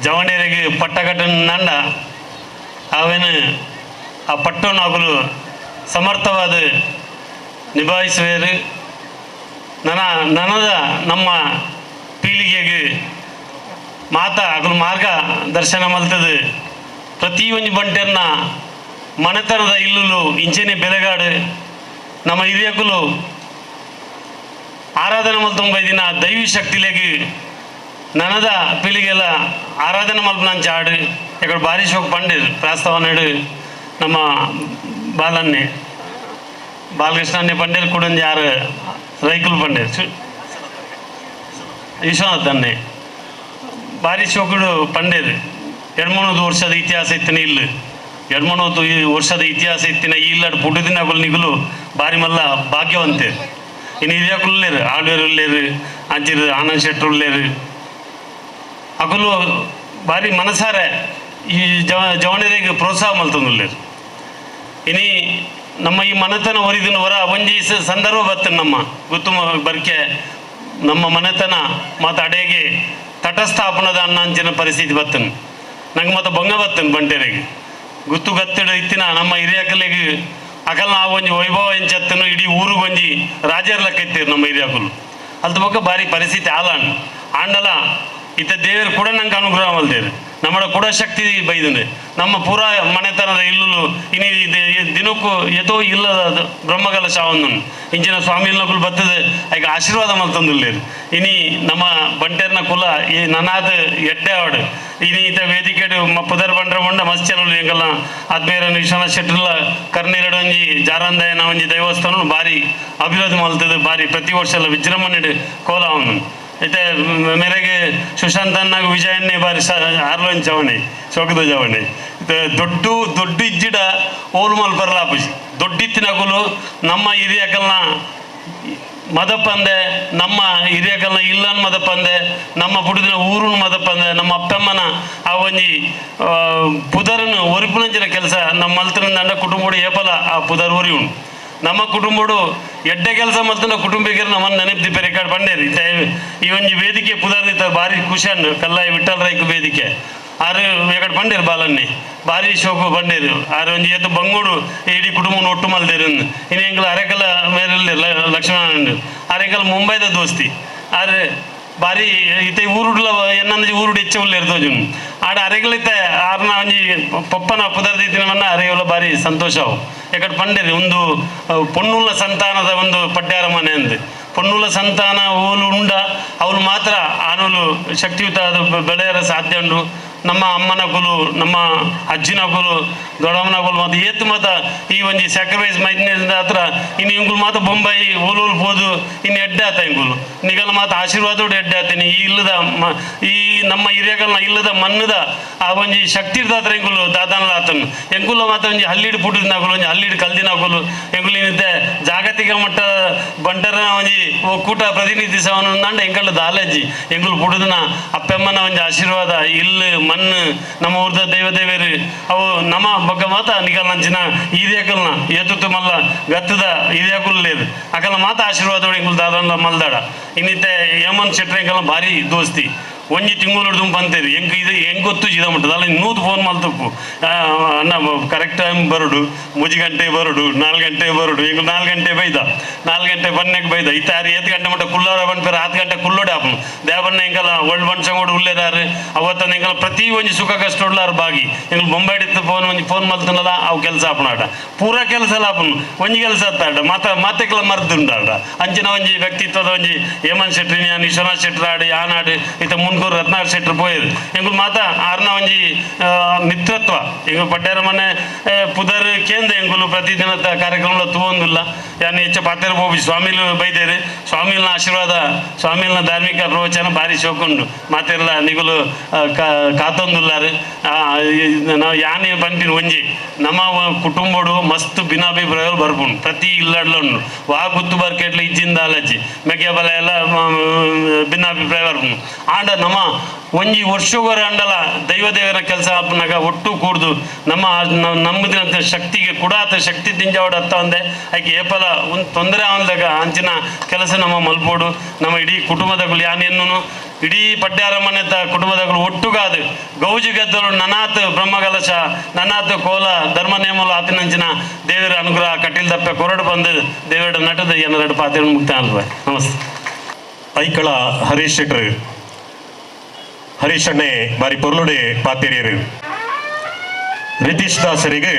ಜವಣಿಯರಿಗೆ ಪಟ್ಟ ಕಟ್ಟಂಡ ಅವೇನು ಆ ಪಟ್ಟವನ್ನು ಅಗಲು ಸಮರ್ಥವಾದ ನಿಭಾಯಿಸುವೇರು. ನನದ ನಮ್ಮ ಪೀಳಿಗೆಗೆ ಮಾತ ಅಗಲು ಮಾರ್ಗ ದರ್ಶನ ಮಲ್ತದೆ. ಪ್ರತಿಯೊಂದು ಬಂಟೆರ್ನ ಮನೆತನದ ಇಲ್ಲುಲು ಇಂಚೆನೆ ಬೆಲೆಗಾಡು ನಮ್ಮ ಹಿರಿಯಕುಲು ಆರಾಧನೆ ಮಲ್ತೊಂಬ ದಿನ ದೈವಿ ಶಕ್ತಿಲೆಗೆ ನನದ ಪೀಳಿಗೆಲ್ಲ ಆರಾಧನೆ ಮಲ್ಪನಂಚ ಆಡು ఇక్కడ ಭಾರಿ ಶೋಕ್ ಪಂಡಿರ್ ಪ್ರಾಸ್ತಾವನೆಡು ನಮ್ಮ ಬಾಲನ್ನೇ ಬಾಲಕೃಷ್ಣನ್ನೇ ಪಂಡೇರ್ ಕುಡಂಜಿ ಯಾರು ರೈಕುಲು ಪಂಡೇರ್ ವಿಶ್ವನಾಥ್ ಅನ್ನೇ ಭಾರಿ ಶೋಕುಡು ಪಂಡೇರ್ 200 ವರ್ಷದ ಇತಿಹಾಸ ಇತ್ತಿನ ಇಲ್ಲು 200 ವರ್ಷದ ಇತಿಹಾಸ ಇತ್ತಿನ ಈ ಇಲ್ಲಾಡು ಪುಟ್ಟದಿನ ನಿಗುಲು ಭಾರಿ ಮಲ್ಲ ಭಾಗ್ಯವಂತೆ. ಇನ್ನು ಹಿರಿಯಕುಲ್ಲೇರು ಆಳ್ವೇರು ಉಲ್ಲೇರು ಅಂಚಿರು ಆನಂದ್ ಶೆಟ್ಟರು ಉಲ್ಲೇರು ಅಕುಲು ಭಾರಿ ಮನಸಾರೆ ಈ ಜವಣರಿಗೆ ಪ್ರೋತ್ಸಾಹ ಮಲ್ತೊಂದುಲ್ಲೇರು. ಇನಿ ನಮ್ಮ ಈ ಮನೆತನ ಹೊರಿದಿನ ಹೊರ ಒಂಜಿ ಸಂದರ್ಭ ಬರ್ತದೆ ನಮ್ಮ ಗೊತ್ತು ಬರ್ಕೆ ನಮ್ಮ ಮನೆತನ ಮತ್ತು ಅಡೆಗೆ ತಟಸ್ಥಾಪನದ ಅನ್ನ ಅಂಚಿನ ಪರಿಸ್ಥಿತಿ ಬರ್ತದೆ. ನಂಗೆ ಮತ್ತು ಬೊಂಗ ಬರ್ತದೆ ಬಂಟೆರಿಗೆ ಗುತ್ತು ಗತ್ತಿಡ ಇತ್ತಿನ ನಮ್ಮ ಹಿರಿಯಕಲಿಗೆ ಅಕಲ್ ನಾವು ಒಂಜಿ ವೈಭವ ಎಂಚತ್ತನು ಇಡೀ ಊರಿಗೆ ಒಂಜಿ ರಾಜರ ಲೆಕ್ಕ ಇತ್ತೀರು ನಮ್ಮ ಹಿರಿಯಕಲು ಅಲ್ತ ಬೊಕ್ಕ ಭಾರಿ ಪರಿಸ್ಥಿತಿ ಆಲಾಂಡ್ ಆಂಡಲ ಇತ್ತ ದೇವರು ಕೂಡ ನಂಗೆ ಅನುಗ್ರಹ ಮಲ್ತೇರು ನಮ್ಮ ಕೂಡ ಶಕ್ತಿ ಬೈದುಂಡೆ ನಮ್ಮ ಪೂರಾ ಮನೆತನದ ಇಲ್ಲುಲು ಇನಿ ದಿನಕ್ಕೂ ಎತೋ ಇಲ್ಲದ ಬ್ರಹ್ಮಗಲ ಶಾವಂದು ಇಂಚಿನ ಸ್ವಾಮಿನಕುಲು ಬರ್ತದೆ ಈಗ ಆಶೀರ್ವಾದ ಮಲ್ತಂದುಲ್ಲೇರು. ಇನಿ ನಮ್ಮ ಬಂಟೆರ್ನ ಕುಲ ಈ ನನಾದ ಎಡ್ಡೆ ಆಡು ಇನಿ ಈತ ವೇದಿಕೆ ಪುದರ್ ಬಂಡ್ರ ಬಂಡ ಮಸ್ಚನ ಎಂಕಲ್ನ ಆತ್ಮೀಯರನ್ನು ವಿಶ್ವನಾಥ್ ಶೆಟ್ಟರ್ಲ ಕರ್ನೀರಡು ಒಂಜಿ ಜಾರಂದಾಯನ ಒಂಜಿ ದೈವಸ್ಥಾನ ಭಾರಿ ಅಭಿವೃದ್ಧಿ ಮಲ್ತದೆ ಭಾರಿ ಪ್ರತಿ ವರ್ಷ ಎಲ್ಲ ವಿಜೃಂಭಣೆ ಕೋಲ ಅವನು అయితే ಮೇರೆಗೆ ಸುಶಾಂತ್ ಅನ್ನಾಗ ವಿಜಯನ್ನೇ ಬಾರಿ ಆರ್ಲೋನ್ ಚವಣೆ ಶೋಕದ ಚವಣೆ ದೊಡ್ಡ ದೊಡ್ಡ ಇಜ್ಜಿಡ ಓಲು ಮಲ್ಪರ್ಲಾಪುಜಿ ದೊಡ್ಡಿತ್ತಿನಕುಲು ನಮ್ಮ ಹಿರಿಯಕಲ್ನ ಮದಪ್ಪಂದೆ ನಮ್ಮ ಹಿರಿಯಕಲ್ನ ಇಲ್ಲನ್ ಮದಪ್ಪಂದೆ ನಮ್ಮ ಪುಡಿದಿನ ಊರುನ್ ಮದಪ್ಪಂದೆ ನಮ್ಮ ಅಪ್ಪಮ್ಮನ ಆ ಒಂಜಿ ಪುದರನ್ನು ಒರಿಪುನಂಚಿನ ಕೆಲಸ ನಮ್ಮ ಮಲ್ತಿನ ಕುಟುಂಬಡು ಏಪಲ ಆ ಪುದರ್ ಒರಿ ಉಂಡು. ನಮ್ಮ ಕುಟುಂಬಡು ಎಡ್ಡೆ ಕೆಲಸ ಮಲ್ತನ ಕುಟುಂಬಿಗರು ನಮ್ಮನ್ನು ನೆನಪು ರೆಕಾರ್ಡ್ ಬಂಡೇರಿ ಈ ಒಂಜಿ ವೇದಿಕೆ ಪುದರ್ದಿತ್ತ ಭಾರಿ ಖುಷಿಯನ್ನು ಕಲ್ಲಾಯಿ ವಿಠಲ್ ರೈಕ್ ವೇದಿಕೆ ಆರು ಎಕಡೆ ಬಂಡೇರು ಬಾಲನ್ನಿ ಭಾರಿ ಶೋಕು ಬಂಡೇರು ಆರು ಒಂಜಿ ಎತ್ತು ಬಂಗೂಡು ಇಡೀ ಕುಟುಂಬನ ಒಟ್ಟು ಮಲ್ದೇರು ಇನ್ನು ಎಂಗ್ಲ ಅರೆಕಲ ಮೇರಲ್ಲಿ ಲಕ್ಷ್ಮಣ ಅರೆಕಲ್ ಮುಂಬೈದ ದೋಸ್ತಿ ಆರು ಭಾರಿ ಇತ್ತೆ ಊರುಡ್ಲ ಎನ್ನಂಜಿ ಊರುಡು ಹೆಚ್ಚು ಉಲ್ಲೇರು ತೋಜುನ್ ಆಡ ಅರೆಗಳಿತ್ತೆ ಆರ್ನ ಒಂಜಿ ಪಪ್ಪನ ಪುದರ್ದಿತ್ತಿನ ಅರೆಯುಲ್ಲ ಭಾರಿ ಸಂತೋಷವು ಎಕಡೆ ಪಂಡೇರಿ ಒಂದು ಪೊನ್ನುಲ್ಲ ಸಂತಾನದ ಒಂದು ಪಡ್ಯಾರ ಮನೆ ಅಂದು ಪೊನ್ನುಲ್ಲ ಸಂತಾನ ಓಲು ಉಂಡ ಅವನು ಮಾತ್ರ ಆನೂಲು ಶಕ್ತಿಯುತ ಬೆಳೆಯರ ಸಾಧ್ಯ ಉಂಡು. ನಮ್ಮ ಅಮ್ಮನ ಕುಲು ನಮ್ಮ ಅಜ್ಜಿನ ಕುಲು ದೊಡ್ಡಮ್ಮನ ಕುಲು ಮತ್ತು ಏತು ಮಾತ ಈ ಒಂಜಿ ಸ್ಯಾಕ್ರಿಫೈಸ್ ಮೈದಿನ ಹತ್ರ ಇನ್ನು ಇಂಗುಲು ಮಾತ ಬೊಂಬಾಯಿ ಓಲೋಲು ಪೋದು ಇನ್ನು ಎಡ್ಡೆ ಆತ ಇಂಗುಲು ನಿಗಲ ಮಾತ ಆಶೀರ್ವಾದೋಡು ಎಡ್ಡೆ ಆತೀನಿ ಈ ಇಲ್ಲದ ಈ ನಮ್ಮ ಹಿರಿಯಕಲ್ನ ಇಲ್ಲದ ಮಣ್ಣದ ಆ ಒಂಜಿ ಶಕ್ತಿ ಇರ್ದಾತ್ರ ಎಂಗುಲು ದಾದಾನಲ ಆತನು ಎಂಕುಲ ಮಾತ ಒಂಜಿ ಹಳ್ಳಿಡು ಪುಟ್ಟಿದ ಒಂಜಿ ಹಳ್ಳಿಡು ಕಲ್ದಿನಕುಲು ಎಂಕುಲು ಇನ್ನಿತ್ತೆ ಜಾಗತಿಕ ಮಟ್ಟ ಬಂಟರ ಒಂಜಿ ಒಕ್ಕೂಟ ಪ್ರತಿನಿಧಿಸವನು ಅಂಡ ಎಂಕಲ್ಲು ದಾಲಜ್ಜಿ ಎಂಕುಲು ಪುಡುದನ ಅಪ್ಪಮ್ಮನ ಒಂಜಿ ಆಶೀರ್ವಾದ ಇಲ್ಲು ಮಣ್ಣು ನಮ್ಮ ಊರ್ದ ದೈವ ದೇವೇರು ಅವು ನಮ್ಮ ಬಗ್ಗ ಮಾತ ನಿಗಲ್ನಂಚಿನ ಹಿರಿಯಕಲ್ನ ಏತುತ್ತು ಮಲ್ಲ ಗತ್ತದ ಹಿರಿಯಕುಲು ಲೇರು ಅಕಲ್ನ ಮಾತ ಆಶೀರ್ವಾದ ಎಂಕುಲು ದಾದನ ಮಲ್ದಾಡ ಇನ್ನಿತ್ತೆ ಹೇಮಂತ್ ಶೆಟ್ರ್ ಎಂಕಲ್ನ ಭಾರಿ ದೋಸ್ತಿ ಒಂಜಿ ತಿಂಗಳು ಪಂತೇರಿ ಎಂಕ್ ಇದು ಹೆಂಗೆ ಗೊತ್ತು ಜಿದ ಮುಟ್ಟದ ಅಲ್ಲ ನೂತು ಫೋನ್ ಮಲ್ತಪ್ಪು ಅಣ್ಣ ಕರೆಕ್ಟ್ ಟೈಮ್ ಬರೋಡು 3 ಗಂಟೆ ಬರೋಡು 4 ಗಂಟೆ ಬರೋಡು ಎಂಕ್ 4 ಗಂಟೆ ಬೈದ 4 ಗಂಟೆ ಬನ್ನೆಗೆ ಬೈದ ಇತ್ತಾರು 8 ಗಂಟೆ ಮಟ್ಟ ಕುಲ್ಲೋರ ಬನ್ಪೇರು 10 ಗಂಟೆ ಕುಲ್ಲೋಡೆ ಆಪನು ದೇವಣ್ಣ ಎಂಕಲ ಒಳ್ಳೆ ಮನುಷ್ಯ ಉಲ್ಲೇದಾರು ಅವತ್ತನ ಎಂಕಲ ಪ್ರತಿ ಒಂಜಿ ಸುಖ ಕಷ್ಟ ಉಳ್ಳಾರು ಬಾಗಿ ಎಂಕ್ ಬೊಂಬೈಡಿತ್ತು ಫೋನ್ ಒಂಜಿ ಫೋನ್ ಮಲ್ತನಲ್ಲ ಅವು ಕೆಲಸ ಆಪನಾಟ ಪೂರ ಕೆಲಸ ಆಪನು ಒಂಜಿ ಕೆಲಸ ಆಟ ಮಾತ ಮಾತೆಕ್ಲ ಮರ್ದುಂಡಾಟ ಅಂಚಿನ ಒಂಜಿ ವ್ಯಕ್ತಿತ್ವದ ಒಂಜಿ ಹೇಮಂತ್ ಶೆಟ್ಟಿ ವಿಶ್ವನಾಥ್ ಶೆಟ್ಟರ್ ಆಡು ಯಾನಾಡು ಇತ್ತ ಮುನ್ಕೂರು ರತ್ನಾಕರ್ ಶೆಟ್ಟರ್ ಪೋಯರು ಎಂಕುಲು ಮಾತ ಆರ್ನ ಒಂಜಿ ಮಿತ್ರತ್ವ ಎಂಕುಲು ಪಡ್ಯಾರ ಮನೆ ಪುದರ್ ಕೇಂದ್ರ ಎಂಕುಲು ಪ್ರತಿದಿನ ಕಾರ್ಯಕ್ರಮ ತೂವೊಂದಿಲ್ಲ ಯಾನ್ ಹೆಚ್ಚ ಪಾತೆರ ಪೋಪಿ ಸ್ವಾಮಿಲು ಬೈದೇರು ಸ್ವಾಮಿಲ್ನ ಆಶೀರ್ವಾದ ಸ್ವಾಮಿಲ್ನ ಧಾರ್ಮಿಕ ಪ್ರವಚನ ಭಾರಿ ಶೋಕುಂಡು ಮಾತೆರ್ಲ ನಿಗುಲು ಕಾತೊಂದುಲ್ಲಾರು ನಾವು ಯಾನೆ ಪನ್ಪಿನ ಒಂಜಿ ನಮ್ಮ ಕುಟುಂಬಡು ಮಸ್ತ್ ಭಿನ್ನಾಭಿಪ್ರಾಯಗಳು ಬರ್ಪುಂಡು ಪ್ರತಿ ಇಲ್ಲಡ್ಲ ಉಂಡು ವಾ ಗುತ್ತು ಬರ್ಕೆಟ್ಲ ಇಜ್ಜಿಂದ ಅಲಜ್ಜಿ ಮೆಗ್ಯ ಬಲ ಎಲ್ಲ ಭಿನ್ನಾಭಿಪ್ರಾಯ ಬರ್ಪುಂಡು ಆಂಡ ನಮ್ಮ ಒಂಜಿ ವರ್ಷಗೋರ ಅಂಡಲ ದೈವ ದೇವರ ಕೆಲಸ ಆಪನಾಗ ಒಟ್ಟು ಕೂಡ್ದು ನಮ್ಮ ನಮ್ಮದಿನ ಶಕ್ತಿಗೆ ಕುಡಾತ ಶಕ್ತಿ ದಿಂಜಾವಡ ಅತ್ತ ಒಂದೆ ಆಕೆ ಏಪಲ ಒಂದು ತೊಂದರೆ ಆವಂದಾಗ ಅಂಚಿನ ಕೆಲಸ ನಮ್ಮ ಮಲ್ಪೋಡು ನಮ್ಮ ಇಡೀ ಕುಟುಂಬದಗಳು ಯಾನೇನು ಇಡೀ ಪಡ್ಯಾರ ಮನೆತ ಕುಟುಂಬದಗಳು ಒಟ್ಟುಗಾದು ಗೌಜು ಗೆದ್ದಲು ನನಾತ್ ಬ್ರಹ್ಮಕಲಶ ನನಾತ್ ಕೋಲ ಧರ್ಮ ನೇಮಲು ಆತಿನಂಚಿನ ದೇವರ ಅನುಗ್ರಹ ಕಟೀಲ್ ದಪ್ಪೆ ಕೊರಡು ಬಂದು ದೇವರ ನಟದ ಏನಾರು ಪಾತ್ರ ಮುಕ್ತ ಅಲ್ವ. ನಮಸ್ತೆ. ಐಕಳ ಹರೀಶ್ ಶೆಟ್ಟರ್ ಹರೀಶ್ ಅಣ್ಣೆ ಬಾರಿ ಪೊರ್ಲುಡೆ ಪಾತೇರಿಯರು ರಿತೀಶ್ ದಾಸರಿಗೆ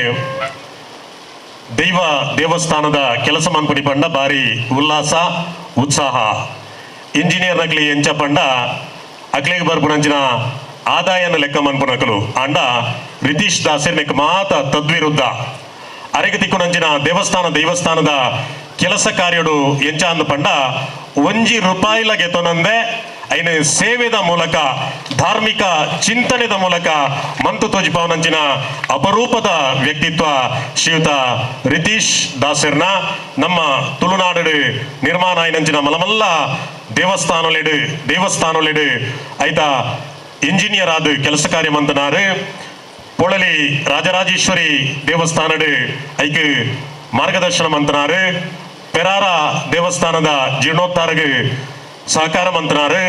ದೈವ ದೇವಸ್ಥಾನದ ಕೆಲಸ ಮನ್ಪುನಿ ಪಂಡ ಬಾರಿ ಉಲ್ಲಾಸ ಉತ್ಸಾಹ ಇಂಜಿನಿಯರ್ ನಕ್ಲಿ ಎಂಚ ಪಂಡ ಅಕ್ಲೆಗ್ ಬರ್ಪುನಂಚಿನ ಆದಾಯನ ಲೆಕ್ಕ ಮನ್ಪುನಕಲು ಅಂಡ ರಿತೀಶ್ ದಾಸರ್ ನೆಕ್ ಮಾತ ತದ್ವಿರುದ್ಧ ಅರೆಗೆ ತಿಕ್ಕುನಂಚಿನ ದೇವಸ್ಥಾನ ದೇವಸ್ಥಾನದ ಕೆಲಸ ಕಾರ್ಯಡು ಎಂಚ ಅಂದು ಪಂಡ ಒಂಜಿ ರೂಪಾಯಿಲ ಗೆತೊನಂದೆ ಐನ ಸೇವೆದ ಮೂಲಕ ಧಾರ್ಮಿಕ ಚಿಂತನೆದ ಮೂಲಕ ಮಂತು ತೋಜಿಪಾವನಂಚಿನ ಅಪರೂಪದ ವ್ಯಕ್ತಿತ್ವ ಶ್ರೀಯುತ ರಿತೀಶ್ ದಾಸರ್ನ ನಮ್ಮ ತುಳುನಾಡು ನಿರ್ಮಾಣ ಐನಂಚಿನ ಮಲಮಲ್ಲ ದೇವಸ್ಥಾನಲೆಡು ದೇವಸ್ಥಾನಲೆಡು ಐತ ಇಂಜಿನಿಯರ್ ಆದ ಕೆಲಸ ಕಾರ್ಯ ಮಂತನಾರು ಪೊಳಲಿ ರಾಜರಾಜೇಶ್ವರಿ ದೇವಸ್ಥಾನಡು ಐಕ್ ಮಾರ್ಗದರ್ಶನ ಮಂತನಾರು ಪೆರಾರ ದೇವಸ್ಥಾನದ ಜೀರ್ಣೋದ್ಧಾರಗೆ ಸಹಕಾರ ಮಂತನಾರು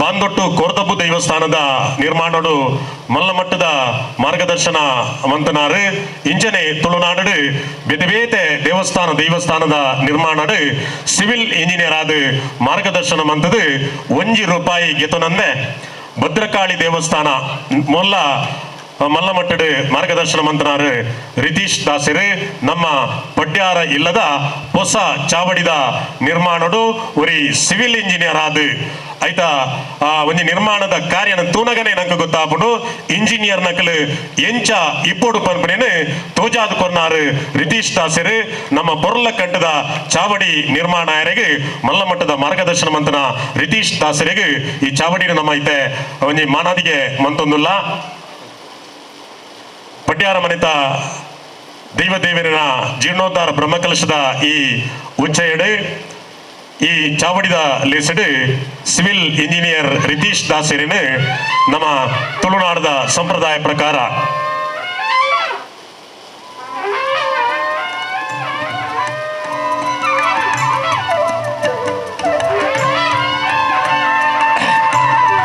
ಬಾಂದೊಟ್ಟು ಕೋರ್ದಬ್ಬು ದೇವಸ್ಥಾನದ ನಿರ್ಮಾಣಡು ಮಲ್ಲಮಟ್ಟದ ಮಾರ್ಗದರ್ಶನ ಮಂತನಾರು ಇಂಚನೆ ತುಳುನಾಡು ಬೇತೆ ಬೇತೆ ದೇವಸ್ಥಾನ ದೇವಸ್ಥಾನದ ನಿರ್ಮಾಣಡು ಸಿವಿಲ್ ಇಂಜಿನಿಯರ್ ಆದ ಮಾರ್ಗದರ್ಶನ ಮಂತದು ಒಂಜಿ ರೂಪಾಯಿ ಗೆತೊನಂದೆ ಭದ್ರಕಾಳಿ ದೇವಸ್ಥಾನ ಮೊಲ್ಲ ಮಲ್ಲಮಟ್ಟಡು ಮಾರ್ಗದರ್ಶನ ಮಂತನಾರು ರಿತೀಶ್ ದಾಸರು ನಮ್ಮ ಪಡ್ಯಾರ ಇಲ್ಲದ ಹೊಸ ಚಾವಡಿದ ನಿರ್ಮಾಣಡು ಒರಿ ಸಿವಿಲ್ ಇಂಜಿನಿಯರ್ ಆದ ಆಯ್ತಾ ಒಂಜಿ ನಿರ್ಮಾಣದ ಕಾರ್ಯನ ತೂನಗನೆ ನಂಗೆ ಗೊತ್ತಾಪುಂಡು ಇಂಜಿನಿಯರ್ ನಕಲು ಎಂಚ ಇಪ್ಪೋಡು ಪನ್ಪನೇನು ತೋಜಾದ್ ಕೊರ್ನಾರು ರಿತೀಶ್ ದಾಸರು ನಮ್ಮ ಪೊರ್ಲ ಕಂಠದ ಚಾವಡಿ ನಿರ್ಮಾಣ ಯಾರಿಗೆ ಮಲ್ಲಮಟ್ಟದ ಮಾರ್ಗದರ್ಶನ ಮಂತನ ರಿತೀಶ್ ದಾಸರಿಗೆ ಈ ಚಾವಡಿನ ನಮ್ಮ ಐತೆ ಒಂಜಿ ಮಾನಾದಿಗೆ ಮಂತೊಂದುಲ್ಲ. ಪಡ್ಯಾರ ಮನೆತ ದೈವ ದೇವರಿನ ಜೀರ್ಣೋದ್ಧಾರ ಬ್ರಹ್ಮಕಲಶದ ಈ ಉಚ್ಚಯಡು ಈ ಚಾವಡಿದ ಲೇಸಡು ಸಿವಿಲ್ ಇಂಜಿನಿಯರ್ ರಿತೀಶ್ ದಾಸರಿನ ನಮ್ಮ ತುಳುನಾಡದ ಸಂಪ್ರದಾಯ ಪ್ರಕಾರ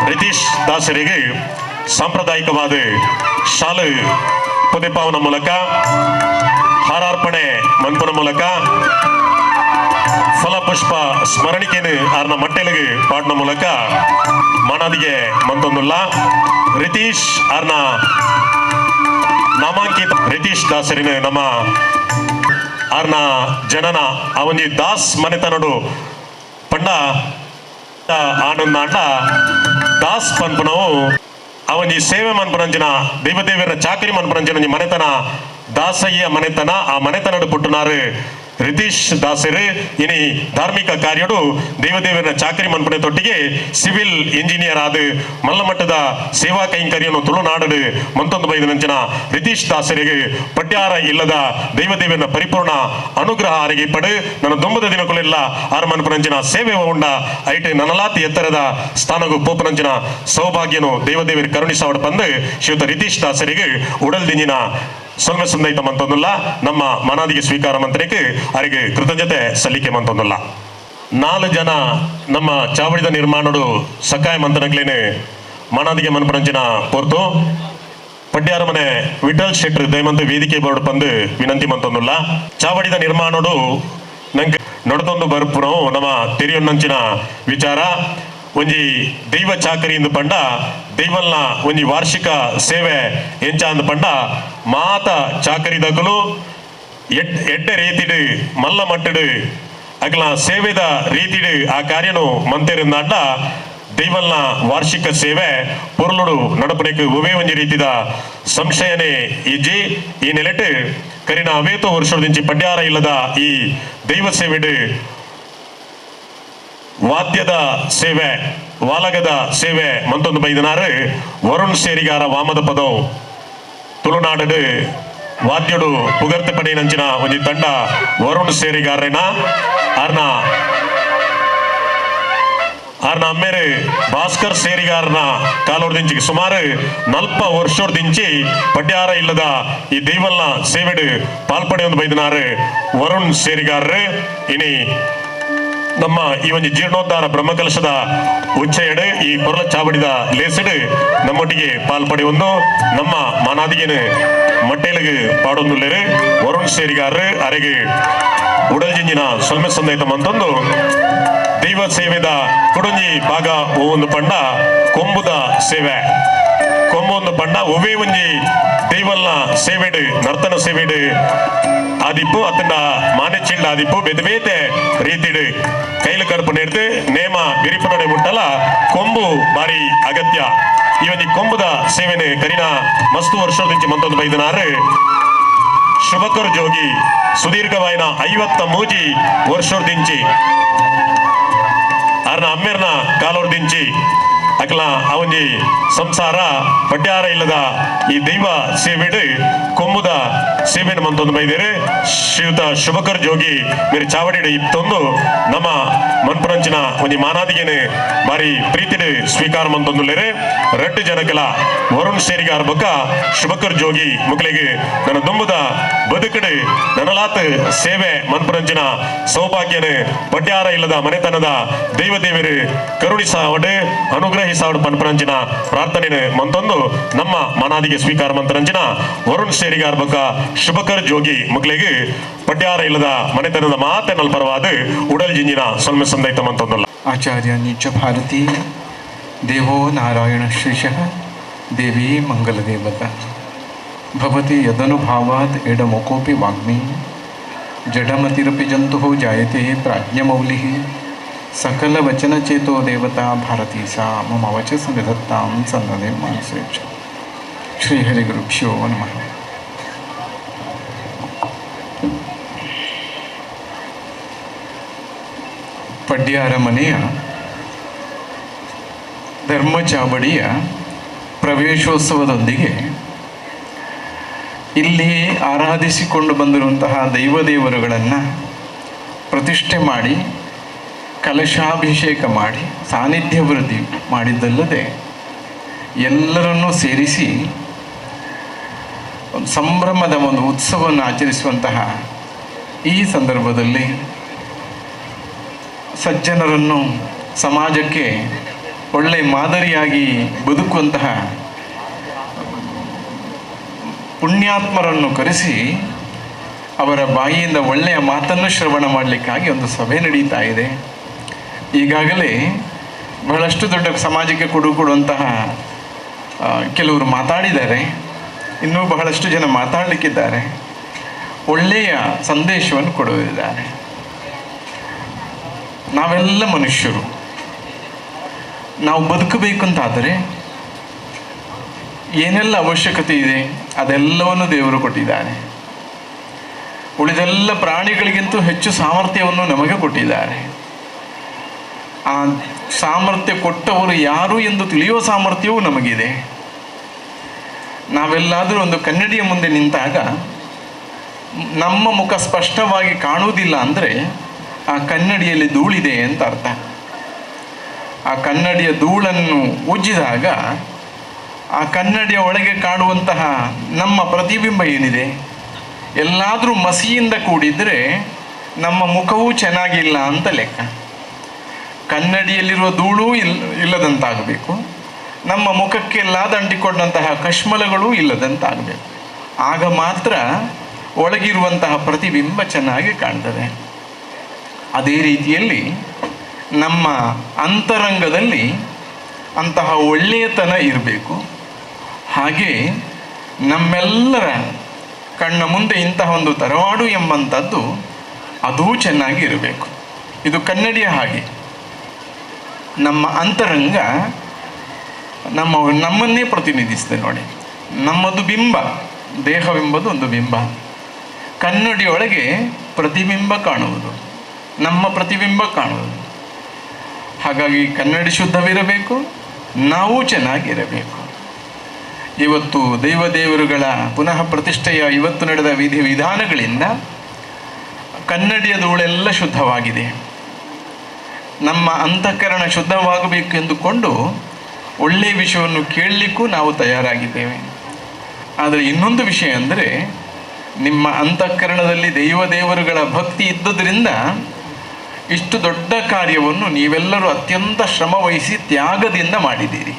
ರಿತೀಶ್ ದಾಸರಿಗೆ ಸಾಂಪ್ರದಾಯಿಕವಾದ ಶಾಲು ಪುದೆಪಾವನ ಮೂಲಕ ಹಾರಾರ್ಪಣೆ ಮನ್ಪುನ ಮೂಲಕ ಫಲಪುಷ್ಪ ಸ್ಮರಣಿಕೆನು ಆರ್ನ ಮಟ್ಟೆಲಿಗೆ ಪಾಡ್ನ ಮೂಲಕ ಮಾನಾದಿಗೆ ಮಂತೊಂದುಲ್ಲ. ರಿತೀಶ್ ಆರ್ನ ನಾಮಾಂಕಿತ ರಿತೀಶ್ ದಾಸರಿನ ನಮ್ಮ ಆರ್ನ ಜನನ ಆ ಒಂಜಿ ದಾಸ್ ಮನೆತನಡು ಪಂಡ ಆನಂದ ದಾಸ್ ಪನ್ಪುನವು ಅವನಿ ಸೇವೆ ಮನ್ಪುನಂಚಿನ ದೈವದೇವರ ಚಾಕರಿ ಮನ್ಪುನಂಚಿನ ಮನೆತನ ದಾಸಯ್ಯ ಮನೆತನ ಆ ಮನೆತನಡು ಪುಟ್ಟುನಾರು ರಿತೀಶ್ ದಾಸರು ಇನಿ ಧಾರ್ಮಿಕ ಕಾರ್ಯಡು ದೈವದೇವರ ಚಾಕರಿ ಮನ್ಪುನೆ ತೊಟ್ಟಿಗೆ ಸಿವಿಲ್ ಇಂಜಿನಿಯರ್ ಆದ ಮಲ್ಲಮಟ್ಟದ ಸೇವಾ ಕೈಂಕರ್ಯನು ತುಳುನಾಡು ಮಂತೊಂದು ಬೈದನಂಚಿನ ರಿತೀಶ್ ದಾಸರಿಗೆ ಪಡ್ಯಾರ ಇಲ್ಲದ ದೈವದೇವನ ಪರಿಪೂರ್ಣ ಅನುಗ್ರಹ ಅರಿಗೆ ಪಡು ನನ್ನ ದುಂಬದ ದಿನಗಳೆಲ್ಲ ಆರು ಮನ್ಪುನಂಚಿನ ಸೇವೆ ಉಂಡ ಐಟ್ ನನಲಾತಿ ಎತ್ತರದ ಸ್ಥಾನಗೂ ಪೋಪನಂಚಿನ ಸೌಭಾಗ್ಯನು ದೈವದೇವರು ಕರುಣಿಸಾವಡ ಬಂದು ಶ್ರೀಯುತ ರಿತೀಶ್ ದಾಸರಿಗೆ ಉಡಲ್ ದಿಂಜಿನ ಸೊಲ್ಮೆ ಸಂದೈತ ಮಂತೊಂದುಲ್ಲ ನಮ್ಮ ಮನಾದಿಗೆ ಸ್ವೀಕಾರ ಮಂತ್ರಿಗೆ ಅರಿಗೆ ಕೃತಜ್ಞತೆ ಸಲ್ಲಿಕೆ ಮಂತೊಂದುಲ್ಲ. 4 ಜನ ನಮ್ಮ ಚಾವಡಿದ ನಿರ್ಮಾಣಡು ಸಕಾಯ ಮಂತನಕ್ಲೇನೆ ಮಾನಾದಿಗೆ ಮನ್ಪರಂಚಿನ ಪೊರ್ತು ಪಡ್ಯಾರ ಮನೆ ವಿಠಲ್ ಶೆಟ್ರು ದಯಮಂತ ವೇದಿಕೆ ಬೋರ್ಡ್ ಪಂದು ವಿನಂತಿ ಮಂತೊಂದುಲ್ಲ. ಚಾವಡಿದ ನಿರ್ಮಾಣಡು ನಂಗೆ ನಡತೊಂದು ಬರ್ಪುನವು ನಮ್ಮ ತೆರಿಯೊನ್ನಂಚಿನ ವಿಚಾರ. ಒಂಜಿ ದೈವ ಚಾಕರಿ ಎಂದು ಪಂಡ ದೈವಲ್ನ ಒಂಜಿ ವಾರ್ಷಿಕ ಸೇವೆ ಎಂಚ ಅಂದ್ ಪಂಡ ಮಾತ ಚಾಕರಿದಕಲು ಎಡ್ಡೆ ರೀತಿಡು ಮಲ್ಲ ಮಟ್ಟಡು ಅಗಲ ಸೇವೆದ ರೀತಿಡು ಆ ಕಾರ್ಯನು ಮಂತೆರಿಂದಾಂಡ ದೈವಲ್ನ ವಾರ್ಷಿಕ ಸೇವೆ ಪೊರ್ಲುಡು ನಡಪನೆಕ್ ಒವೇ ಒಂಜಿ ರೀತಿದ ಸಂಶಯನೇ ಇಜ್ಜಿ. ಈ ನೆಲೆಟ್ ಕರಿನ ಅವೇತೋ ವರ್ಷದಿಂಚಿ ಪಡ್ಯಾರ ಇಲ್ಲದ ಈ ದೈವ ಸೇವೆಡು ವಾದ್ಯದ ಸೇವೆ ವಾಲಗದ ಸೇವೆ ಮಂತೊಂದು ಬೈದನಾರು ವರುಣ್ ಸೇರಿಗಾರ ವಾಮದ ಪದವು ತುಳುನಾಡು ವಾದ್ಯಡು ಪುಗರ್ತೆ ಪಡೆಯಿನಂಚಿನ ಒಂಜಿ ತಂಡ ವರುಣ್ ಸೇರಿಗಾರನ ಆರ್ನ ಆರ್ನ ಅಮ್ಮೇರು ಭಾಸ್ಕರ್ ಸೇರಿಗಾರನ ಕಾಲೋರ್ದಿಂಚಿ ಸುಮಾರು 40 ವರ್ಷೋರ್ದಿಂಚಿ ಪಡ್ಯಾರ ಇಲ್ಲದ ಈ ದೈವಲ್ನ ಸೇವೆಡು ಪಾಲ್ಪಡೆಯೊಂದು ಬೈದನಾರು ವರುಣ್ ಸೇರಿಗಾರರು. ಇನಿ ನಮ್ಮ ಈ ಒಂದು ಜೀರ್ಣೋದ್ಧಾರ ಬ್ರಹ್ಮಕಲಶದ ಉಚ್ಚೆಯಡು ಈ ಪೊರ್ಲ ಚಾವಡಿದ ಲೇಸಡು ನಮ್ಮೊಟ್ಟಿಗೆ ಪಾಲ್ಪಡೆಯೊಂದು ನಮ್ಮ ಮಾನಾದಿಗೆನು ಮಟ್ಟೇಲಿಗೆ ಪಾಡೊಂದುಲ್ಲೇರು ವರುಣ್ ಸೇರಿಗಾರರು ಅರೆಗೆ ಉಡಲ್ ಜಿಂಜಿನ ಸೊಲ್ಮೆ ಸಂದೈತ ಮಂತೊಂದು ದೈವ ಸೇವೆದ ಕೊಡೊಂಜಿ ಭಾಗ ಒಂದು ಪಂಡ ಕೊಂಬುದ ಸೇವೆ ಕೊಂಬೊಂದು ಪಂಡ ಒವೇ ಒಂಜಿ ದೈವಲ್ನ ಸೇವೆಡು ನರ್ತನ ಸೇವೆಡು ಆದಿಪ್ಪು ಅತ್ತಂಡ ಮಾನೆಚ್ಚಿಲ್ಡ ಆದಿಪ್ಪು ಬೇತೆ ಬೇತೆ ರೀತಿಡು ಕೈಲು ಕಡುಪು ನೇರ್ತು ನೇಮ ಬಿರಿಪುನಡೆ ಮುಟ್ಟಲ ಕೊಂಬು ಬಾರಿ ಅಗತ್ಯ. ಈ ಒಂಜಿ ಕೊಂಬುದ ಸೇವೆನೆ ಕರಿನ ಮಸ್ತು ವರ್ಷದಿಂಚಿ ಮಂತೊಂದು ಬೈದನಾರು ಶುಭಕರ್ ಜೋಗಿ ಸುದೀರ್ಘವಾಯಿನ 53 ವರ್ಷದಿಂಚಿ ಆರ್ನ ಅಮ್ಮೇರ್ನ ಕಾಲೋರ್ದಿಂಚಿ ಅಕಲ ಆ ಒಂಜಿ ಸಂಸಾರ ಪಡ್ಯಾರ ಇಲ್ಲದ ಈ ದೈವ ಸೇವೆಡು ಕೊಂಬುದ ಸೇವೆನು ಮಂತೊಂದು ಬೈದೇರು ಶ್ರೀಯುತ ಶುಭಕರ್ ಜೋಗಿ ಮೇರೆ ಚಾವಡಿಡು ಇತ್ತೊಂದು ನಮ್ಮ ಮನ್ಪುರಂಚಿನ ಒಂಜಿ ಮಾನಾದಿಗೆನು ಬಾರಿ ಪ್ರೀತಿಡು ಸ್ವೀಕಾರ ಮಂತೊಂದುಲ್ಲೇರು ರಡ್ಡು ಜನಕಲ ವರುಣ್ ಸೇರಿಗಾರ್ ಬೊಕ್ಕ ಶುಭಕರ್ ಜೋಗಿ ಮುಕ್ಲೆಗೆ ನನ್ನ ದುಂಬುದ ಬದುಕಡು ನನಲಾತ್ ಸೇವೆ ಮನ್ಪುರಂಚಿನ ಸೌಭಾಗ್ಯನು ಪಡ್ಯಾರ ಇಲ್ಲದ ಮನೆತನದ ದೈವ ದೇವರು ಕರುಣಿಸಾವಡು ಅನುಗ್ರಹಿಸಾವಡು ಪನ್ಪರಂಚಿನ ಪ್ರಾರ್ಥನೆ ಮಂತೊಂದು ನಮ್ಮ ಮನಾದಿಗೆ ಸ್ವೀಕಾರ ಮಂತರಂಚಿನ ವರುಣ್ ಸೇರಿಗಾರ್ ಬೊಕ್ಕ ಶುಭಕರ್ ಜೋಗಿ ಮುಕ್ಲೆಗೆ ಪಡ್ಯಾರ ಇಲ್ಲದ ಮನೆತನದ ಮಾತೆನಲ್ ಪರವಾದ ಉಡಲ್ ಜಿಂಜಿನ ಸೊಲ್ಮೆ ಸಂದೈತ ಮಂತೊಂದುಲ್ಲ. ಆಚಾರ್ಯ ನಿಜ ಭಾರತಿ ದೇವೋ ನಾರಾಯಣ ಶ್ರೀಶಃ ದೇವಿ ಮಂಗಲದೇವತಾ ಭವತಿ ಯದನುಭಾವಾತ್ ಎಡಮುಖೋಪಿ ವಾಗ್ಮಿ ಜಡಮತಿರಪಿ ಜಂತುಃ ಜಾಯತೆ ಪ್ರಾಜ್ಞಮೌಲಿಃ ಸಕಲವಚನಚೇತೋ ದೇವತಾ ಭಾರತೀ ಸಾ ಮಮ ವಚಸ ನಿಧತ್ತಾಂ ಸನ್ನದೆ ಮಾನಸೇ. ಶ್ರೀಹರಿಗುರುಭ್ಯೋ ನಮಃ. ಪಡ್ಯಾರ ಮನೆಯ ಧರ್ಮಚಾವಡಿಯ ಪ್ರವೇಶೋತ್ಸವದೊಂದಿಗೆ ಇಲ್ಲಿ ಆರಾಧಿಸಿಕೊಂಡು ಬಂದಿರುವಂತಹ ದೈವದೇವರುಗಳನ್ನು ಪ್ರತಿಷ್ಠೆ ಮಾಡಿ ಕಲಶಾಭಿಷೇಕ ಮಾಡಿ ಸಾನ್ನಿಧ್ಯ ವೃದ್ಧಿ ಮಾಡಿದ್ದಲ್ಲದೆ ಎಲ್ಲರನ್ನೂ ಸೇರಿಸಿ ಒಂದು ಸಂಭ್ರಮದ ಒಂದು ಉತ್ಸವವನ್ನು ಆಚರಿಸುವಂತಹ ಈ ಸಂದರ್ಭದಲ್ಲಿ ಸಜ್ಜನರನ್ನು ಸಮಾಜಕ್ಕೆ ಒಳ್ಳೆಯ ಮಾದರಿಯಾಗಿ ಬದುಕುವಂತಹ ಪುಣ್ಯಾತ್ಮರನ್ನು ಕರೆಸಿ ಅವರ ಬಾಯಿಯಿಂದ ಒಳ್ಳೆಯ ಮಾತನ್ನು ಶ್ರವಣ ಮಾಡಲಿಕ್ಕಾಗಿ ಒಂದು ಸಭೆ ನಡೀತಾ ಇದೆ. ಈಗಾಗಲೇ ಬಹಳಷ್ಟು ದೊಡ್ಡ ಸಮಾಜಕ್ಕೆ ಕೊಡುಗೆ ಕೊಡುವಂತಹ ಕೆಲವರು ಮಾತಾಡಿದ್ದಾರೆ, ಇನ್ನೂ ಬಹಳಷ್ಟು ಜನ ಮಾತಾಡಲಿಕ್ಕಿದ್ದಾರೆ, ಒಳ್ಳೆಯ ಸಂದೇಶವನ್ನು ಕೊಡುತ್ತಿದ್ದಾರೆ. ನಾವೆಲ್ಲ ಮನುಷ್ಯರು, ನಾವು ಬದುಕಬೇಕು ಅಂತಾದರೆ ಏನೆಲ್ಲ ಅವಶ್ಯಕತೆ ಇದೆ ಅದೆಲ್ಲವನ್ನು ದೇವರು ಕೊಟ್ಟಿದ್ದಾನೆ. ಉಳಿದೆಲ್ಲ ಪ್ರಾಣಿಗಳಿಗಿಂತೂ ಹೆಚ್ಚು ಸಾಮರ್ಥ್ಯವನ್ನು ನಮಗೆ ಕೊಟ್ಟಿದ್ದಾರೆ. ಆ ಸಾಮರ್ಥ್ಯ ಕೊಟ್ಟವರು ಯಾರು ಎಂದು ತಿಳಿಯುವ ಸಾಮರ್ಥ್ಯವೂ ನಮಗಿದೆ. ನಾವೆಲ್ಲಾದರೂ ಒಂದು ಕನ್ನಡಿಯ ಮುಂದೆ ನಿಂತಾಗ ನಮ್ಮ ಮುಖ ಸ್ಪಷ್ಟವಾಗಿ ಕಾಣುವುದಿಲ್ಲ ಅಂದರೆ ಆ ಕನ್ನಡಿಯಲ್ಲಿ ಧೂಳಿದೆ ಅಂತ ಅರ್ಥ. ಆ ಕನ್ನಡಿಯ ಧೂಳನ್ನು ಉಜ್ಜಿದಾಗ ಆ ಕನ್ನಡಿಯ ಒಳಗೆ ಕಾಣುವಂತಹ ನಮ್ಮ ಪ್ರತಿಬಿಂಬ ಏನಿದೆ, ಎಲ್ಲಾದರೂ ಮಸಿಯಿಂದ ಕೂಡಿದರೆ ನಮ್ಮ ಮುಖವೂ ಚೆನ್ನಾಗಿಲ್ಲ ಅಂತ ಲೆಕ್ಕ. ಕನ್ನಡಿಯಲ್ಲಿರುವ ಧೂಳೂ ಇಲ್ಲದಂತಾಗಬೇಕು, ನಮ್ಮ ಮುಖಕ್ಕೆಲ್ಲ ಅಂಟಿಕೊಂಡಂತಹ ಕಶ್ಮಲಗಳೂ ಇಲ್ಲದಂತಾಗಬೇಕು. ಆಗ ಮಾತ್ರ ಒಳಗಿರುವಂತಹ ಪ್ರತಿಬಿಂಬ ಚೆನ್ನಾಗಿ ಕಾಣ್ತದೆ. ಅದೇ ರೀತಿಯಲ್ಲಿ ನಮ್ಮ ಅಂತರಂಗದಲ್ಲಿ ಅಂತಹ ಒಳ್ಳೆಯತನ ಇರಬೇಕು. ಹಾಗೆ ನಮ್ಮೆಲ್ಲರ ಕಣ್ಣ ಮುಂದೆ ಇಂತಹ ಒಂದು ತರವಾಡು ಎಂಬಂಥದ್ದು ಅದೂ ಚೆನ್ನಾಗಿ ಇರಬೇಕು. ಇದು ಕನ್ನಡಿಯ ಹಾಗೆ ನಮ್ಮ ಅಂತರಂಗ ನಮ್ಮನ್ನೇ ಪ್ರತಿನಿಧಿಸ್ತದೆ ನೋಡಿ. ನಮ್ಮದು ಬಿಂಬ, ದೇಹವೆಂಬುದು ಒಂದು ಬಿಂಬ. ಕನ್ನಡಿಯೊಳಗೆ ಪ್ರತಿಬಿಂಬ ಕಾಣುವುದು, ನಮ್ಮ ಪ್ರತಿಬಿಂಬ ಕಾಣುವುದು. ಹಾಗಾಗಿ ಕನ್ನಡಿ ಶುದ್ಧವಿರಬೇಕು, ನಾವು ಚೆನ್ನಾಗಿರಬೇಕು. ಇವತ್ತು ದೈವದೇವರುಗಳ ಪುನಃ ಪ್ರತಿಷ್ಠೆಯ ಇವತ್ತು ನಡೆದ ವಿಧಿ ವಿಧಾನಗಳಿಂದ ಕನ್ನಡಿಯ ಧೂಳೆಲ್ಲ ಶುದ್ಧವಾಗಿದೆ. ನಮ್ಮ ಅಂತಃಕರಣ ಶುದ್ಧವಾಗಬೇಕು ಎಂದುಕೊಂಡು ಒಳ್ಳೆಯ ವಿಷಯವನ್ನು ಕೇಳಲಿಕ್ಕೂ ನಾವು ತಯಾರಾಗಿದ್ದೇವೆ. ಆದರೆ ಇನ್ನೊಂದು ವಿಷಯ ಅಂದರೆ, ನಿಮ್ಮ ಅಂತಃಕರಣದಲ್ಲಿ ದೈವದೇವರುಗಳ ಭಕ್ತಿ ಇದ್ದುದರಿಂದ ಇಷ್ಟು ದೊಡ್ಡ ಕಾರ್ಯವನ್ನು ನೀವೆಲ್ಲರೂ ಅತ್ಯಂತ ಶ್ರಮವಹಿಸಿ ತ್ಯಾಗದಿಂದ ಮಾಡಿದ್ದೀರಿ.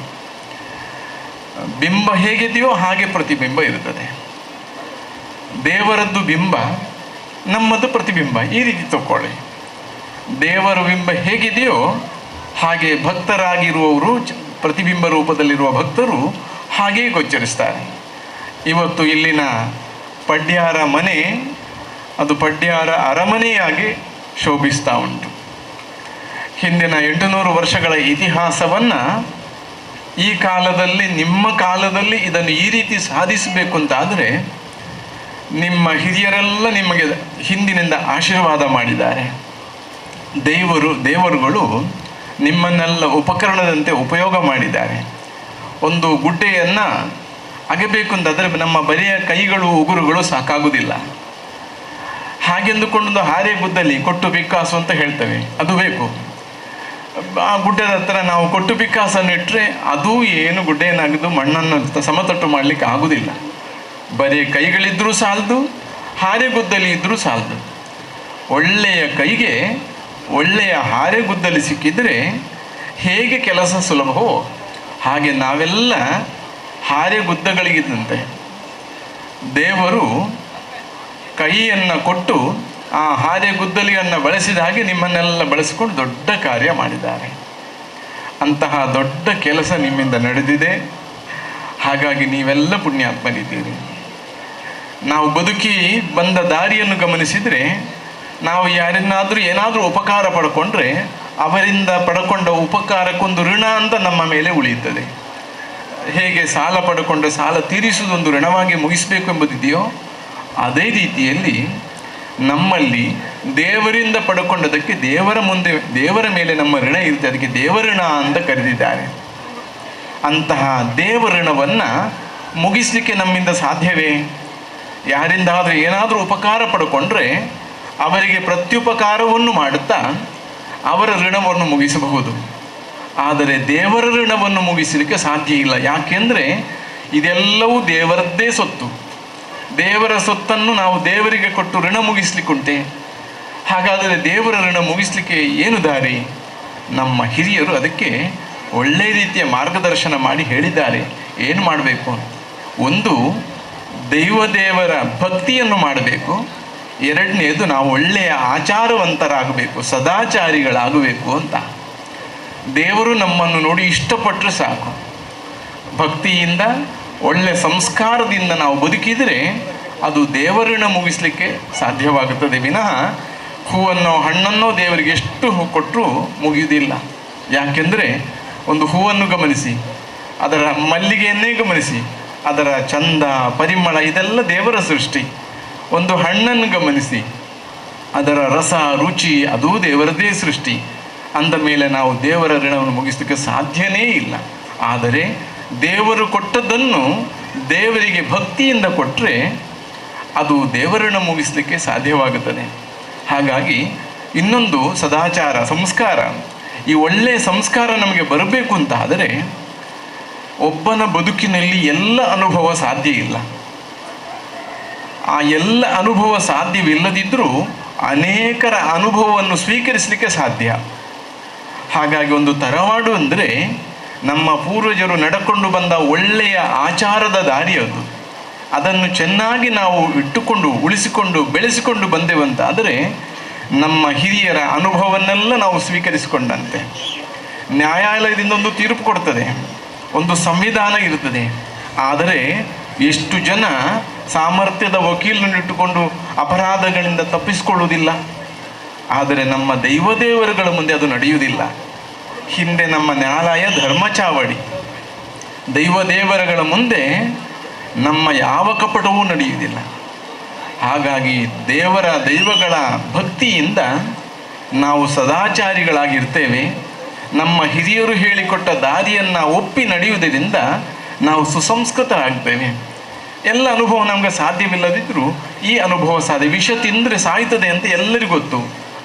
ಬಿಂಬ ಹೇಗಿದೆಯೋ ಹಾಗೆ ಪ್ರತಿಬಿಂಬ ಇರುತ್ತದೆ. ದೇವರದ್ದು ಬಿಂಬ, ನಮ್ಮದು ಪ್ರತಿಬಿಂಬ, ಈ ರೀತಿ ತಕ್ಕೊಳ್ಳಿ. ದೇವರ ಬಿಂಬ ಹೇಗಿದೆಯೋ ಹಾಗೆ ಭಕ್ತರಾಗಿರುವವರು, ಪ್ರತಿಬಿಂಬ ರೂಪದಲ್ಲಿರುವ ಭಕ್ತರು ಹಾಗೇ ಗೋಚರಿಸ್ತಾರೆ. ಇವತ್ತು ಇಲ್ಲಿನ ಪಡ್ಯಾರ ಮನೆ ಅದು ಪಡ್ಯಾರ ಅರಮನೆಯಾಗಿ ಶೋಭಿಸ್ತಾ ಉಂಟು. ಹಿಂದಿನ 800 ವರ್ಷಗಳ ಇತಿಹಾಸವನ್ನು ಈ ಕಾಲದಲ್ಲಿ, ನಿಮ್ಮ ಕಾಲದಲ್ಲಿ ಇದನ್ನು ಈ ರೀತಿ ಸಾಧಿಸಬೇಕು ಅಂತಾದರೆ ನಿಮ್ಮ ಹಿರಿಯರೆಲ್ಲ ನಿಮಗೆ ಹಿಂದಿನಿಂದ ಆಶೀರ್ವಾದ ಮಾಡಿದ್ದಾರೆ. ದೇವರುಗಳು ನಿಮ್ಮನ್ನೆಲ್ಲ ಉಪಕರಣದಂತೆ ಉಪಯೋಗ ಮಾಡಿದ್ದಾರೆ. ಒಂದು ಗುಡ್ಡೆಯನ್ನು ಅಗಬೇಕು ಅಂತಂದರೆ ನಮ್ಮ ಬರಿಯ ಕೈಗಳು ಉಗುರುಗಳು ಸಾಕಾಗುವುದಿಲ್ಲ. ಹಾಗೆಂದುಕೊಂಡೊಂದು ಹಾರೆ ಗುದ್ದಲ್ಲಿ ಕೊಟ್ಟು ಪಿಕ್ಕಾಸು ಅಂತ ಹೇಳ್ತೇವೆ, ಅದು ಬೇಕು. ಆ ಗುಡ್ಡದ ಹತ್ರ ನಾವು ಕೊಟ್ಟು ಪಿಕ್ಕಾಸನ್ನು ಇಟ್ಟರೆ ಅದೂ ಏನು ಗುಡ್ಡೆಯನ್ನಾಗದು, ಮಣ್ಣನ್ನು ಸಮತಟ್ಟು ಮಾಡಲಿಕ್ಕೆ ಆಗುವುದಿಲ್ಲ. ಬರೀ ಕೈಗಳಿದ್ದರೂ ಸಾಲದು, ಹಾರೆ ಗುದ್ದಲಿ ಇದ್ದರೂ ಸಾಲದು. ಒಳ್ಳೆಯ ಕೈಗೆ ಒಳ್ಳೆಯ ಹಾರೆ ಗುದ್ದಲಿ ಸಿಕ್ಕಿದರೆ ಹೇಗೆ ಕೆಲಸ ಸುಲಭವೋ ಹಾಗೆ ನಾವೆಲ್ಲ ಹಾರೆ ಗುದ್ದಗಳಿಗಿದ್ದಂತೆ ದೇವರು ಕೈಯನ್ನು ಕೊಟ್ಟು ಆ ಹಾರೆ ಗುದ್ದಲಿಯನ್ನು ಬಳಸಿದ ಹಾಗೆ ನಿಮ್ಮನ್ನೆಲ್ಲ ಬಳಸಿಕೊಂಡು ದೊಡ್ಡ ಕಾರ್ಯ ಮಾಡಿದ್ದಾರೆ. ಅಂತಹ ದೊಡ್ಡ ಕೆಲಸ ನಿಮ್ಮಿಂದ ನಡೆದಿದೆ. ಹಾಗಾಗಿ ನೀವೆಲ್ಲ ಪುಣ್ಯಾತ್ಮರಿದ್ದೀರಿ. ನಾವು ಬದುಕಿ ಬಂದ ದಾರಿಯನ್ನು ಗಮನಿಸಿದರೆ, ನಾವು ಯಾರನ್ನಾದರೂ ಏನಾದರೂ ಉಪಕಾರ ಪಡ್ಕೊಂಡ್ರೆ ಅವರಿಂದ ಪಡ್ಕೊಂಡ ಉಪಕಾರಕ್ಕೊಂದು ಋಣ ಅಂತ ನಮ್ಮ ಮೇಲೆ ಉಳಿಯುತ್ತದೆ. ಹೇಗೆ ಸಾಲ ಪಡ್ಕೊಂಡ ಸಾಲ ತೀರಿಸುವುದೊಂದು ಋಣವಾಗಿ ಮುಗಿಸಬೇಕು ಎಂಬುದಿದೆಯೋ ಅದೇ ರೀತಿಯಲ್ಲಿ ನಮ್ಮಲ್ಲಿ ದೇವರಿಂದ ಪಡ್ಕೊಂಡದಕ್ಕೆ ದೇವರ ಮುಂದೆ ದೇವರ ಮೇಲೆ ನಮ್ಮ ಋಣ ಇರುತ್ತೆ, ಅದಕ್ಕೆ ದೇವಋಣ ಅಂತ ಕರೆದಿದ್ದಾರೆ. ಅಂತಹ ದೇವಋಣವನ್ನು ಮುಗಿಸಲಿಕ್ಕೆ ನಮ್ಮಿಂದ ಸಾಧ್ಯವೇ? ಯಾರಿಂದಾದರೂ ಏನಾದರೂ ಉಪಕಾರ ಪಡ್ಕೊಂಡ್ರೆ ಅವರಿಗೆ ಪ್ರತ್ಯುಪಕಾರವನ್ನು ಮಾಡುತ್ತಾ ಅವರ ಋಣವನ್ನು ಮುಗಿಸಬಹುದು. ಆದರೆ ದೇವರ ಋಣವನ್ನು ಮುಗಿಸಲಿಕ್ಕೆ ಸಾಧ್ಯ ಇಲ್ಲ. ಯಾಕೆಂದರೆ ಇದೆಲ್ಲವೂ ದೇವರದ್ದೇ ಸೊತ್ತು. ದೇವರ ಸೊತ್ತನ್ನು ನಾವು ದೇವರಿಗೆ ಕೊಟ್ಟು ಋಣ ಮುಗಿಸ್ಲಿಕ್ಕುಂಟೆ? ಹಾಗಾದರೆ ದೇವರ ಋಣ ಮುಗಿಸಲಿಕ್ಕೆ ಏನು ದಾರಿ? ನಮ್ಮ ಹಿರಿಯರು ಅದಕ್ಕೆ ಒಳ್ಳೆಯ ರೀತಿಯ ಮಾರ್ಗದರ್ಶನ ಮಾಡಿ ಹೇಳಿದ್ದಾರೆ ಏನು ಮಾಡಬೇಕು. ಒಂದು, ದೈವದೇವರ ಭಕ್ತಿಯನ್ನು ಮಾಡಬೇಕು. ಎರಡನೇದು, ನಾವು ಒಳ್ಳೆಯ ಆಚಾರವಂತರಾಗಬೇಕು, ಸದಾಚಾರಿಗಳಾಗಬೇಕು ಅಂತ. ದೇವರು ನಮ್ಮನ್ನು ನೋಡಿ ಇಷ್ಟಪಟ್ಟರೆ ಸಾಕು. ಭಕ್ತಿಯಿಂದ ಒಳ್ಳೆಯ ಸಂಸ್ಕಾರದಿಂದ ನಾವು ಬದುಕಿದರೆ ಅದು ದೇವರನ್ನ ಮುಗಿಸಲಿಕ್ಕೆ ಸಾಧ್ಯವಾಗುತ್ತದೆ ವಿನಃ ಹೂವನ್ನು ಹಣ್ಣನ್ನೋ ದೇವರಿಗೆ ಎಷ್ಟು ಹೂ ಕೊಟ್ಟರೂ ಮುಗಿಯುವುದಿಲ್ಲ. ಯಾಕೆಂದರೆ ಒಂದು ಹೂವನ್ನು ಗಮನಿಸಿ, ಅದರ ಮಲ್ಲಿಗೆಯನ್ನೇ ಗಮನಿಸಿ, ಅದರ ಚಂದ ಪರಿಮಳ ಇದೆಲ್ಲ ದೇವರ ಸೃಷ್ಟಿ. ಒಂದು ಹಣ್ಣನ್ನು ಗಮನಿಸಿ, ಅದರ ರಸ ರುಚಿ ಅದೂ ದೇವರದೇ ಸೃಷ್ಟಿ. ಅಂದ ಮೇಲೆ ನಾವು ದೇವರ ಋಣವನ್ನು ಮುಗಿಸಲಿಕ್ಕೆ ಸಾಧ್ಯನೇ ಇಲ್ಲ. ಆದರೆ ದೇವರು ಕೊಟ್ಟದ್ದನ್ನು ದೇವರಿಗೆ ಭಕ್ತಿಯಿಂದ ಕೊಟ್ಟರೆ ಅದು ದೇವರನ್ನು ಮುಗಿಸಲಿಕ್ಕೆ ಸಾಧ್ಯವಾಗುತ್ತದೆ. ಹಾಗಾಗಿ ಇನ್ನೊಂದು ಸದಾಚಾರ ಸಂಸ್ಕಾರ, ಈ ಒಳ್ಳೆಯ ಸಂಸ್ಕಾರ ನಮಗೆ ಬರಬೇಕು ಅಂತ ಆದರೆ ಒಬ್ಬನ ಬದುಕಿನಲ್ಲಿ ಎಲ್ಲ ಅನುಭವ ಸಾಧ್ಯ ಇಲ್ಲ. ಆ ಎಲ್ಲ ಅನುಭವ ಸಾಧ್ಯವಿಲ್ಲದಿದ್ದರೂ ಅನೇಕರ ಅನುಭವವನ್ನು ಸ್ವೀಕರಿಸಲಿಕ್ಕೆ ಸಾಧ್ಯ. ಹಾಗಾಗಿ ಒಂದು ತರವಾಡು ಅಂದರೆ ನಮ್ಮ ಪೂರ್ವಜರು ನಡ್ಕೊಂಡು ಬಂದ ಒಳ್ಳೆಯ ಆಚಾರದ ದಾರಿಯದು. ಅದನ್ನು ಚೆನ್ನಾಗಿ ನಾವು ಇಟ್ಟುಕೊಂಡು ಉಳಿಸಿಕೊಂಡು ಬೆಳೆಸಿಕೊಂಡು ಬಂದೆವಂತಾದರೆ ನಮ್ಮ ಹಿರಿಯರ ಅನುಭವವನ್ನೆಲ್ಲ ನಾವು ಸ್ವೀಕರಿಸಿಕೊಂಡಂತೆ. ನ್ಯಾಯಾಲಯದಿಂದ ಒಂದು ತೀರ್ಪು ಕೊಡ್ತದೆ, ಒಂದು ಸಂವಿಧಾನ ಇರ್ತದೆ. ಆದರೆ ಎಷ್ಟು ಜನ ಸಾಮರ್ಥ್ಯದ ವಕೀಲರನ್ನು ಇಟ್ಟುಕೊಂಡು ಅಪರಾಧಗಳಿಂದ ತಪ್ಪಿಸಿಕೊಳ್ಳುವುದಿಲ್ಲ. ಆದರೆ ನಮ್ಮ ದೈವದೇವರುಗಳ ಮುಂದೆ ಅದು ನಡೆಯುವುದಿಲ್ಲ. ಹಿಂದೆ ನಮ್ಮ ನ್ಯಾಯಾಲಯ ಧರ್ಮಚಾವಡಿ, ದೈವದೇವರುಗಳ ಮುಂದೆ ನಮ್ಮ ಯಾವ ಕಪಟವೂ ನಡೆಯುವುದಿಲ್ಲ. ಹಾಗಾಗಿ ದೇವರ ದೈವಗಳ ಭಕ್ತಿಯಿಂದ ನಾವು ಸದಾಚಾರಿಗಳಾಗಿರ್ತೇವೆ. ನಮ್ಮ ಹಿರಿಯರು ಹೇಳಿಕೊಟ್ಟ ದಾರಿಯನ್ನು ಒಪ್ಪಿ ನಡೆಯುವುದರಿಂದ ನಾವು ಸುಸಂಸ್ಕೃತರಾಗ್ತೇವೆ. ಎಲ್ಲ ಅನುಭವ ನಮಗೆ ಸಾಧ್ಯವಿಲ್ಲದಿದ್ದರೂ ಈ ಅನುಭವ ಸಾಧ್ಯ. ವಿಷ ತಿಂದರೆ ಸಾಯ್ತದೆ ಅಂತ ಎಲ್ಲರಿಗೂ ಗೊತ್ತು.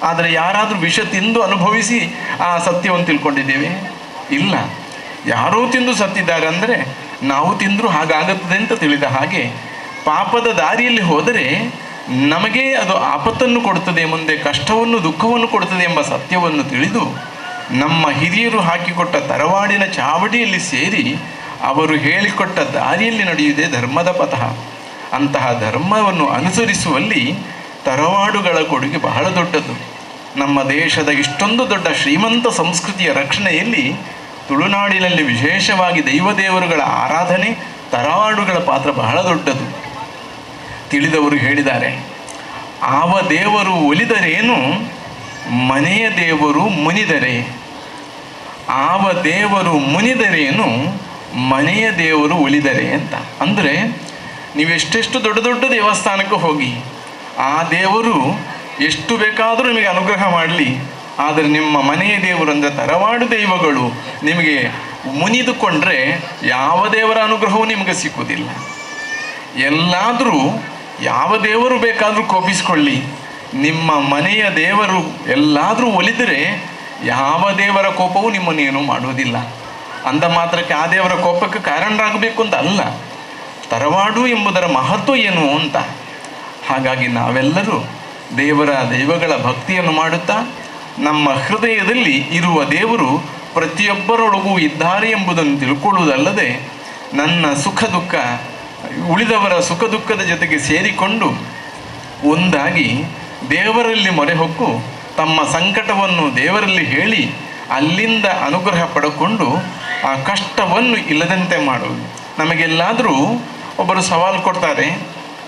ಆದರೆ ಯಾರಾದರೂ ವಿಷ ತಿಂದು ಅನುಭವಿಸಿ ಆ ಸತ್ಯವನ್ನು ತಿಳ್ಕೊಂಡಿದ್ದೇವೆ? ಇಲ್ಲ. ಯಾರೋ ತಿಂದು ಸತ್ತಿದ್ದಾರೆ ಅಂದರೆ ನಾವು ತಿಂದರೂ ಹಾಗಾಗುತ್ತದೆ ಅಂತ ತಿಳಿದ ಹಾಗೆ ಪಾಪದ ದಾರಿಯಲ್ಲಿ ಹೋದರೆ ನಮಗೆ ಅದು ಆಪತ್ತನ್ನು ಕೊಡುತ್ತದೆ, ಮುಂದೆ ಕಷ್ಟವನ್ನು ದುಃಖವನ್ನು ಕೊಡುತ್ತದೆ ಎಂಬ ಸತ್ಯವನ್ನು ತಿಳಿದು ನಮ್ಮ ಹಿರಿಯರು ಹಾಕಿಕೊಟ್ಟ ತರವಾಡಿನ ಚಾವಡಿಯಲ್ಲಿ ಸೇರಿ ಅವರು ಹೇಳಿಕೊಟ್ಟ ದಾರಿಯಲ್ಲಿ ನಡೆಯುವುದೇ ಧರ್ಮದ ಪಥ. ಅಂತಹ ಧರ್ಮವನ್ನು ಅನುಸರಿಸುವಲ್ಲಿ ತರವಾಡುಗಳ ಕೊಡುಗೆ ಬಹಳ ದೊಡ್ಡದು. ನಮ್ಮ ದೇಶದ ಇಷ್ಟೊಂದು ದೊಡ್ಡ ಶ್ರೀಮಂತ ಸಂಸ್ಕೃತಿಯ ರಕ್ಷಣೆಯಲ್ಲಿ ತುಳುನಾಡಿನಲ್ಲಿ ವಿಶೇಷವಾಗಿ ದೈವದೇವರುಗಳ ಆರಾಧನೆ, ತರವಾಡುಗಳ ಪಾತ್ರ ಬಹಳ ದೊಡ್ಡದು. ತಿಳಿದವರು ಹೇಳಿದ್ದಾರೆ, ಆವ ದೇವರು ಒಲಿದರೇನು, ಮನೆಯ ದೇವರು ಮುನಿದರೆ. ಆವ ದೇವರು ಮುನಿದರೇನು, ಮನೆಯ ದೇವರು ಒಲಿದರೆ ಅಂತ. ಅಂದರೆ ನೀವೆಷ್ಟೆಷ್ಟು ದೊಡ್ಡ ದೊಡ್ಡ ದೇವಸ್ಥಾನಕ್ಕೆ ಹೋಗಿ ಆ ದೇವರು ಎಷ್ಟು ಬೇಕಾದರೂ ನಿಮಗೆ ಅನುಗ್ರಹ ಮಾಡಲಿ, ಆದರೆ ನಿಮ್ಮ ಮನೆಯ ದೇವರು ಅಂದರೆ ತರವಾಡು ದೈವಗಳು ನಿಮಗೆ ಮುನಿದುಕೊಂಡ್ರೆ ಯಾವ ದೇವರ ಅನುಗ್ರಹವೂ ನಿಮಗೆ ಸಿಕ್ಕುವುದಿಲ್ಲ. ಎಲ್ಲಾದರೂ ಯಾವ ದೇವರು ಬೇಕಾದರೂ ಕೋಪಿಸಿಕೊಳ್ಳಿ, ನಿಮ್ಮ ಮನೆಯ ದೇವರು ಎಲ್ಲಾದರೂ ಒಲಿದರೆ ಯಾವ ದೇವರ ಕೋಪವೂ ನಿಮ್ಮನ್ನೇನೂ ಮಾಡುವುದಿಲ್ಲ. ಅಂದ ಮಾತ್ರಕ್ಕೆ ಆ ದೇವರ ಕೋಪಕ್ಕೆ ಕಾರಣರಾಗಬೇಕು ಅಂತ ಅಲ್ಲ, ತರವಾಡು ಎಂಬುದರ ಮಹತ್ವ ಏನು ಅಂತ. ಹಾಗಾಗಿ ನಾವೆಲ್ಲರೂ ದೇವರ ದೈವಗಳ ಭಕ್ತಿಯನ್ನು ಮಾಡುತ್ತಾ ನಮ್ಮ ಹೃದಯದಲ್ಲಿ ಇರುವ ದೇವರು ಪ್ರತಿಯೊಬ್ಬರೊಳಗೂ ಇದ್ದಾರೆ ಎಂಬುದನ್ನು ತಿಳ್ಕೊಳ್ಳುವುದಲ್ಲದೆ ನನ್ನ ಸುಖ ದುಃಖ ಉಳಿದವರ ಸುಖ ದುಃಖದ ಜೊತೆಗೆ ಸೇರಿಕೊಂಡು ಒಂದಾಗಿ ದೇವರಲ್ಲಿ ಮೊರೆ ಹೊಕ್ಕು ತಮ್ಮ ಸಂಕಟವನ್ನು ದೇವರಲ್ಲಿ ಹೇಳಿ ಅಲ್ಲಿಂದ ಅನುಗ್ರಹ ಪಡೆಕೊಂಡು ಆ ಕಷ್ಟವನ್ನು ಇಲ್ಲದಂತೆ ಮಾಡುವುದು. ನಮಗೆಲ್ಲಾದರೂ ಒಬ್ಬರು ಸವಾಲು ಕೊಡ್ತಾರೆ,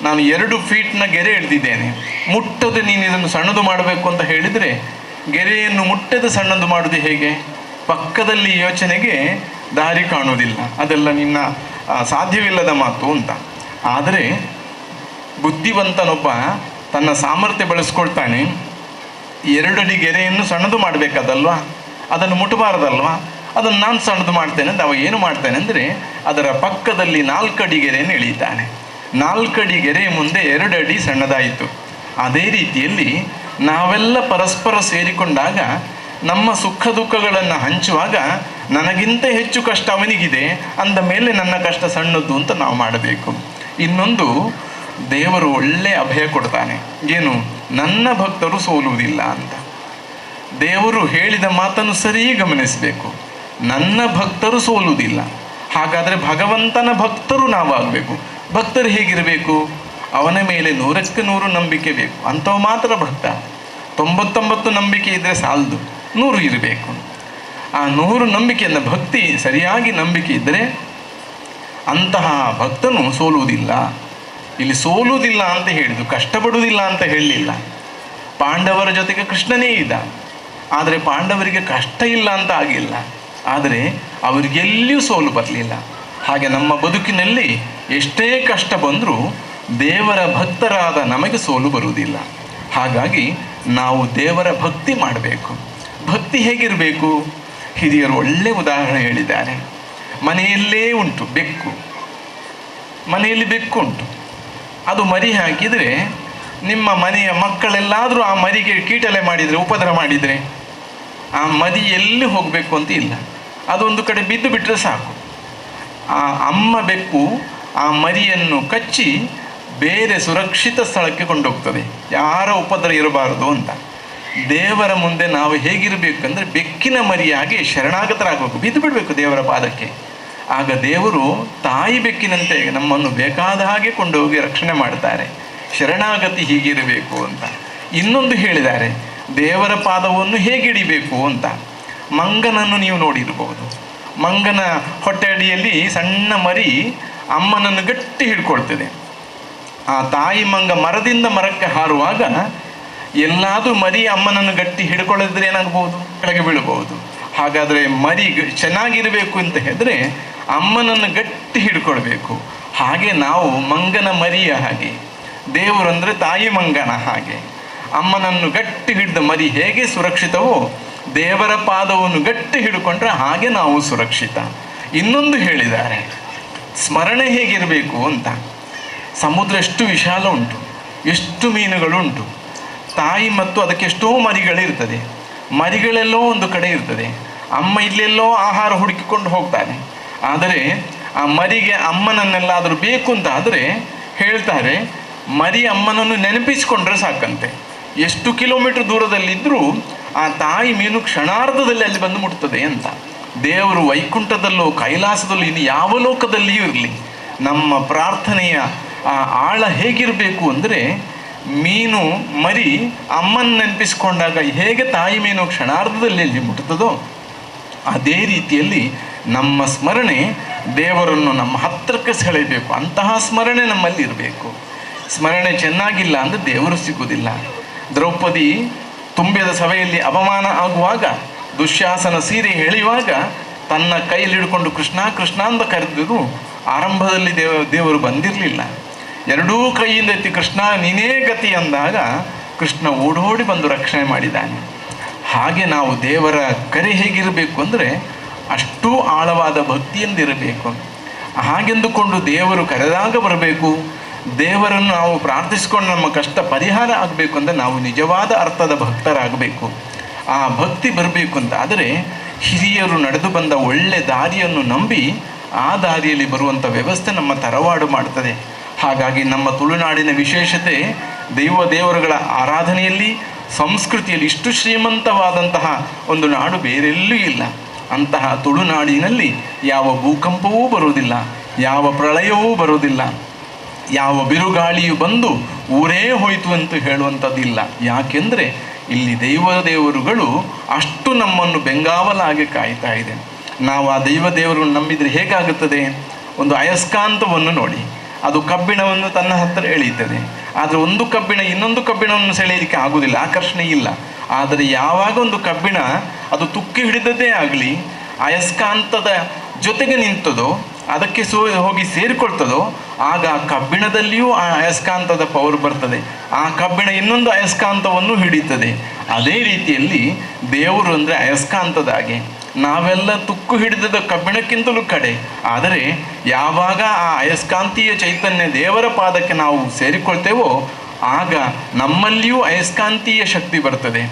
ನಾನು 2 ಫೀಟ್ನ ಗೆರೆ ಎಳೆದಿದ್ದೇನೆ, ಮುಟ್ಟದೆ ನೀನು ಇದನ್ನು ಸಣ್ಣದು ಮಾಡಬೇಕು ಅಂತ ಹೇಳಿದರೆ ಗೆರೆಯನ್ನು ಮುಟ್ಟದೆ ಸಣ್ಣದು ಮಾಡೋದು ಹೇಗೆ? ಪಕ್ಕದಲ್ಲಿ ಯೋಚನೆಗೆ ದಾರಿ ಕಾಣುವುದಿಲ್ಲ, ಅದೆಲ್ಲ ನಿನ್ನ ಸಾಧ್ಯವಿಲ್ಲದ ಮಾತು ಅಂತ. ಆದರೆ ಬುದ್ಧಿವಂತನೊಬ್ಬ ತನ್ನ ಸಾಮರ್ಥ್ಯ ಬೆಳೆಸ್ಕೊಳ್ತಾನೆ. 2 ಅಡಿ ಗೆರೆಯನ್ನು ಸಣ್ಣದು ಮಾಡಬೇಕಾದಲ್ವಾ, ಅದನ್ನು ಮುಟ್ಟಬಾರದಲ್ವಾ, ಅದನ್ನು ನಾನು ಸಣ್ಣದು ಮಾಡ್ತೇನೆ ಅಂತ ಅವ ಏನು ಮಾಡ್ತಾನೆ ಅಂದರೆ ಅದರ ಪಕ್ಕದಲ್ಲಿ 4 ಅಡಿ ಗೆರೆಯನ್ನು ಎಳೀತಾನೆ. 4 ಅಡಿ ಗೆರೆ ಮುಂದೆ 2 ಅಡಿ ಸಣ್ಣದಾಯಿತು. ಅದೇ ರೀತಿಯಲ್ಲಿ ನಾವೆಲ್ಲ ಪರಸ್ಪರ ಸೇರಿಕೊಂಡಾಗ ನಮ್ಮ ಸುಖ ದುಃಖಗಳನ್ನು ಹಂಚುವಾಗ ನನಗಿಂತ ಹೆಚ್ಚು ಕಷ್ಟ ಅವನಿಗಿದೆ ಅಂದ ಮೇಲೆ ನನ್ನ ಕಷ್ಟ ಸಣ್ಣದ್ದು ಅಂತ ನಾವು ಮಾಡಬೇಕು. ಇನ್ನೊಂದು, ದೇವರು ಒಳ್ಳೆಯ ಅಭಯ ಕೊಡ್ತಾನೆ. ಏನು? ನನ್ನ ಭಕ್ತರು ಸೋಲುವುದಿಲ್ಲ ಅಂತ. ದೇವರು ಹೇಳಿದ ಮಾತನ್ನು ಸರಿ ಗಮನಿಸಬೇಕು. ನನ್ನ ಭಕ್ತರು ಸೋಲುವುದಿಲ್ಲ. ಹಾಗಾದರೆ ಭಗವಂತನ ಭಕ್ತರು ನಾವಾಗಬೇಕು. ಭಕ್ತರು ಹೇಗಿರಬೇಕು? ಅವನ ಮೇಲೆ 100ಕ್ಕೆ 100 ನಂಬಿಕೆ ಬೇಕು, ಅಂಥವು ಮಾತ್ರ ಭಕ್ತ. 99 ನಂಬಿಕೆ ಇದ್ದರೆ ಸಾಲದು, 100 ಇರಬೇಕು. ಆ 100 ನಂಬಿಕೆಯನ್ನು, ಭಕ್ತಿ ಸರಿಯಾಗಿ ನಂಬಿಕೆ ಇದ್ದರೆ ಅಂತಹ ಭಕ್ತನು ಸೋಲುವುದಿಲ್ಲ. ಇಲ್ಲಿ ಸೋಲುವುದಿಲ್ಲ ಅಂತ ಹೇಳಿದ್ದು, ಕಷ್ಟಪಡುವುದಿಲ್ಲ ಅಂತ ಹೇಳಲಿಲ್ಲ. ಪಾಂಡವರ ಜೊತೆಗೆ ಕೃಷ್ಣನೇ ಇದ್ದ, ಆದರೆ ಪಾಂಡವರಿಗೆ ಕಷ್ಟ ಇಲ್ಲ ಅಂತ ಆಗಿಲ್ಲ. ಆದರೆ ಅವರಿಗೆಲ್ಲಿಯೂ ಸೋಲು ಬರಲಿಲ್ಲ. ಹಾಗೆ ನಮ್ಮ ಬದುಕಿನಲ್ಲಿ ಎಷ್ಟೇ ಕಷ್ಟ ಬಂದರೂ ದೇವರ ಭಕ್ತರಾದ ನಮಗೆ ಸೋಲು ಬರುವುದಿಲ್ಲ. ಹಾಗಾಗಿ ನಾವು ದೇವರ ಭಕ್ತಿ ಮಾಡಬೇಕು. ಭಕ್ತಿ ಹೇಗಿರಬೇಕು? ಹಿರಿಯರು ಒಳ್ಳೆ ಉದಾಹರಣೆ ಹೇಳಿದ್ದಾರೆ. ಮನೆಯಲ್ಲೇ ಉಂಟು ಬೆಕ್ಕು, ಮನೆಯಲ್ಲಿ ಬೆಕ್ಕು ಉಂಟು. ಅದು ಮರಿ ಹಾಕಿದರೆ ನಿಮ್ಮ ಮನೆಯ ಮಕ್ಕಳೆಲ್ಲಾದರೂ ಆ ಮರಿಗೆ ಕೀಟಲೆ ಮಾಡಿದರೆ, ಉಪದ್ರ ಮಾಡಿದರೆ, ಆ ಮರಿ ಎಲ್ಲಿ ಹೋಗಬೇಕು ಅಂತ ಇಲ್ಲ, ಅದೊಂದು ಕಡೆ ಬಿದ್ದು ಬಿಟ್ಟರೆ ಸಾಕು. ಆ ಅಮ್ಮ ಬೆಕ್ಕು ಆ ಮರಿಯನ್ನು ಕಚ್ಚಿ ಬೇರೆ ಸುರಕ್ಷಿತ ಸ್ಥಳಕ್ಕೆ ಕೊಂಡೋಗ್ತದೆ, ಯಾರ ಉಪದ್ರ ಇರಬಾರದು ಅಂತ. ದೇವರ ಮುಂದೆ ನಾವು ಹೇಗಿರಬೇಕಂದ್ರೆ ಬೆಕ್ಕಿನ ಮರಿಯಾಗಿ ಶರಣಾಗತರಾಗಬೇಕು, ಬಿದ್ದು ಬಿಡಬೇಕು ದೇವರ ಪಾದಕ್ಕೆ. ಆಗ ದೇವರು ತಾಯಿ ಬೆಕ್ಕಿನಂತೆ ನಮ್ಮನ್ನು ಬೇಕಾದ ಹಾಗೆ ಕೊಂಡೋಗಿ ರಕ್ಷಣೆ ಮಾಡ್ತಾರೆ. ಶರಣಾಗತಿ ಹೀಗಿರಬೇಕು ಅಂತ. ಇನ್ನೊಂದು ಹೇಳಿದ್ದಾರೆ, ದೇವರ ಪಾದವನ್ನು ಹೇಗೆ ಹಿಡಿಬೇಕು ಅಂತ. ಮಂಗನನ್ನು ನೀವು ನೋಡಿರಬಹುದು. ಮಂಗನ ಹೊಟ್ಟೆ ಅಡಿಯಲ್ಲಿ ಸಣ್ಣ ಮರಿ ಅಮ್ಮನನ್ನು ಗಟ್ಟಿ ಹಿಡ್ಕೊಳ್ತದೆ. ಆ ತಾಯಿ ಮಂಗ ಮರದಿಂದ ಮರಕ್ಕೆ ಹಾರುವಾಗ ಎಲ್ಲಾದರೂ ಮರಿ ಅಮ್ಮನನ್ನು ಗಟ್ಟಿ ಹಿಡ್ಕೊಳ್ಳದಿದ್ರೆ ಏನಾಗಬಹುದು? ಕೆಳಗೆ ಬೀಳಬಹುದು. ಹಾಗಾದರೆ ಮರಿ ಚೆನ್ನಾಗಿರಬೇಕು ಅಂತ ಹೇಳಿದ್ರೆ ಅಮ್ಮನನ್ನು ಗಟ್ಟಿ ಹಿಡ್ಕೊಳ್ಬೇಕು. ಹಾಗೆ ನಾವು ಮಂಗನ ಮರಿಯ ಹಾಗೆ, ದೇವರು ಅಂದರೆ ತಾಯಿ ಮಂಗನ ಹಾಗೆ, ಅಮ್ಮನನ್ನು ಗಟ್ಟಿ ಹಿಡಿದ ಮರಿ ಹೇಗೆ ಸುರಕ್ಷಿತವೋ ದೇವರ ಪಾದವನ್ನು ಗಟ್ಟಿ ಹಿಡ್ಕೊಂಡ್ರೆ ಹಾಗೆ ನಾವು ಸುರಕ್ಷಿತ. ಇನ್ನೊಂದು ಹೇಳಿದ್ದಾರೆ, ಸ್ಮರಣೆ ಹೇಗಿರಬೇಕು ಅಂತ. ಸಮುದ್ರ ಎಷ್ಟು ವಿಶಾಲ ಉಂಟು, ಎಷ್ಟು ಮೀನುಗಳುಂಟು, ತಾಯಿ ಮತ್ತು ಅದಕ್ಕೆ ಎಷ್ಟೋ ಮರಿಗಳಿರ್ತದೆ. ಮರಿಗಳೆಲ್ಲೋ ಒಂದು ಕಡೆ ಇರ್ತದೆ, ಅಮ್ಮ ಇಲ್ಲೆಲ್ಲೋ ಆಹಾರ ಹುಡುಕಿಕೊಂಡು ಹೋಗ್ತಾನೆ. ಆದರೆ ಆ ಮರಿಗೆ ಅಮ್ಮನನ್ನೆಲ್ಲಾದರೂ ಬೇಕು ಅಂತ ಆದರೆ ಹೇಳ್ತಾರೆ, ಮರಿ ಅಮ್ಮನನ್ನು ನೆನಪಿಸಿಕೊಂಡ್ರೆ ಸಾಕಂತೆ. ಎಷ್ಟು ಕಿಲೋಮೀಟರ್ ದೂರದಲ್ಲಿದ್ದರೂ ಆ ತಾಯಿ ಮೀನು ಕ್ಷಣಾರ್ಧದಲ್ಲಿ ಅಲ್ಲಿ ಬಂದು ಮುಟ್ತದೆ ಅಂತ. ದೇವರು ವೈಕುಂಠದಲ್ಲೋ ಕೈಲಾಸದಲ್ಲೋ ಇನ್ನು ಯಾವ ಲೋಕದಲ್ಲಿಯೂ ಇರಲಿ, ನಮ್ಮ ಪ್ರಾರ್ಥನೆಯ ಆ ಆಳ ಹೇಗಿರಬೇಕು ಅಂದರೆ, ಮೀನು ಮರಿ ಅಮ್ಮನ ನೆನಪಿಸಿಕೊಂಡಾಗ ಹೇಗೆ ತಾಯಿ ಮೀನು ಕ್ಷಣಾರ್ಧದಲ್ಲಿ ಅಲ್ಲಿ ಮುಟ್ತದೋ ಅದೇ ರೀತಿಯಲ್ಲಿ ನಮ್ಮ ಸ್ಮರಣೆ ದೇವರನ್ನು ನಮ್ಮ ಹತ್ತಿರಕ್ಕೆ ಸೆಳೆಯಬೇಕು. ಅಂತಹ ಸ್ಮರಣೆ ನಮ್ಮಲ್ಲಿ ಇರಬೇಕು. ಸ್ಮರಣೆ ಚೆನ್ನಾಗಿಲ್ಲ ಅಂದರೆ ದೇವರು ಸಿಗುವುದಿಲ್ಲ. ದ್ರೌಪದಿ ತುಂಬಿದ ಸಭೆಯಲ್ಲಿ ಅವಮಾನ ಆಗುವಾಗ, ದುಶ್ಯಾಸನ ಸೀರೆ ಎಳೆಯುವಾಗ ತನ್ನ ಕೈಯಲ್ಲಿ ಹಿಡ್ಕೊಂಡು ಕೃಷ್ಣ ಕೃಷ್ಣ ಅಂತ ಕರೆದಿದ್ರು. ಆರಂಭದಲ್ಲಿ ದೇವರು ಬಂದಿರಲಿಲ್ಲ. ಎರಡೂ ಕೈಯಿಂದ ಎತ್ತಿ ಕೃಷ್ಣ ನೀನೇ ಗತಿ ಅಂದಾಗ ಕೃಷ್ಣ ಓಡೋಡಿ ಬಂದು ರಕ್ಷಣೆ ಮಾಡಿದ್ದಾನೆ. ಹಾಗೆ ನಾವು ದೇವರ ಕರೆ ಹೇಗಿರಬೇಕು ಅಂದರೆ ಅಷ್ಟೂ ಆಳವಾದ ಭಕ್ತಿಯಿಂದಿರಬೇಕು. ಹಾಗೆಂದುಕೊಂಡು ದೇವರು ಕರೆದಾಗ ಬರಬೇಕು, ದೇವರನ್ನು ನಾವು ಪ್ರಾರ್ಥಿಸಿಕೊಂಡು ನಮ್ಮ ಕಷ್ಟ ಪರಿಹಾರ ಆಗಬೇಕು ಅಂದರೆ ನಾವು ನಿಜವಾದ ಅರ್ಥದ ಭಕ್ತರಾಗಬೇಕು. ಆ ಭಕ್ತಿ ಬರಬೇಕು ಅಂತ ಆದರೆ ಹಿರಿಯರು ನಡೆದು ಬಂದ ಒಳ್ಳೆ ದಾರಿಯನ್ನು ನಂಬಿ ಆ ದಾರಿಯಲ್ಲಿ ಬರುವಂಥ ವ್ಯವಸ್ಥೆ ನಮ್ಮ ತರವಾಡು ಮಾಡ್ತದೆ. ಹಾಗಾಗಿ ನಮ್ಮ ತುಳುನಾಡಿನ ವಿಶೇಷತೆ ದೈವ ದೇವರುಗಳ ಆರಾಧನೆಯಲ್ಲಿ, ಸಂಸ್ಕೃತಿಯಲ್ಲಿ ಇಷ್ಟು ಶ್ರೀಮಂತವಾದಂತಹ ಒಂದು ನಾಡು ಬೇರೆಲ್ಲೂ ಇಲ್ಲ. ಅಂತಹ ತುಳುನಾಡಿನಲ್ಲಿ ಯಾವ ಭೂಕಂಪವೂ ಬರುವುದಿಲ್ಲ, ಯಾವ ಪ್ರಳಯವೂ ಬರುವುದಿಲ್ಲ, ಯಾವ ಬಿರುಗಾಳಿಯು ಬಂದು ಊರೇ ಹೋಯಿತು ಅಂತ ಹೇಳುವಂಥದ್ದಿಲ್ಲ. ಯಾಕೆಂದರೆ ಇಲ್ಲಿ ದೈವ ದೇವರುಗಳು ಅಷ್ಟು ನಮ್ಮನ್ನು ಬೆಂಗಾವಲಾಗಿ ಕಾಯ್ತಾ ಇದೆ. ನಾವು ಆ ದೈವ ದೇವರನ್ನು ನಂಬಿದರೆ ಹೇಗಾಗುತ್ತದೆ? ಒಂದು ಅಯಸ್ಕಾಂತವನ್ನು ನೋಡಿ, ಅದು ಕಬ್ಬಿಣವನ್ನು ತನ್ನ ಹತ್ತಿರ ಎಳೆಯುತ್ತದೆ. ಆದರೆ ಒಂದು ಕಬ್ಬಿಣ ಇನ್ನೊಂದು ಕಬ್ಬಿಣವನ್ನು ಸೆಳೆಯಲಿಕ್ಕೆ ಆಗುವುದಿಲ್ಲ, ಆಕರ್ಷಣೆ ಇಲ್ಲ. ಆದರೆ ಯಾವಾಗ ಒಂದು ಕಬ್ಬಿಣ ಅದು ತುಕ್ಕಿ ಹಿಡಿದದ್ದೇ ಆಗಲಿ ಅಯಸ್ಕಾಂತದ ಜೊತೆಗೆ ನಿಂತದೋ, ಅದಕ್ಕೆ ಹೋಗಿ ಸೇರಿಕೊಳ್ತದೋ, ಆಗ ಆ ಕಬ್ಬಿಣದಲ್ಲಿಯೂ ಆ ಅಯಸ್ಕಾಂತದ ಪವರ್ ಬರ್ತದೆ. ಆ ಕಬ್ಬಿಣ ಇನ್ನೊಂದು ಅಯಸ್ಕಾಂತವನ್ನು ಹಿಡಿತದೆ. ಅದೇ ರೀತಿಯಲ್ಲಿ ದೇವರು ಅಂದರೆ ಅಯಸ್ಕಾಂತದ ಹಾಗೆ. ನಾವೆಲ್ಲ ತುಕ್ಕು ಹಿಡಿದ ಕಬ್ಬಿಣಕ್ಕಿಂತಲೂ ಕಡೆ. ಆದರೆ ಯಾವಾಗ ಆ ಅಯಸ್ಕಾಂತೀಯ ಚೈತನ್ಯ ದೇವರ ಪಾದಕ್ಕೆ ನಾವು ಸೇರಿಕೊಳ್ತೇವೋ ಆಗ ನಮ್ಮಲ್ಲಿಯೂ ಅಯಸ್ಕಾಂತೀಯ ಶಕ್ತಿ ಬರ್ತದೆ.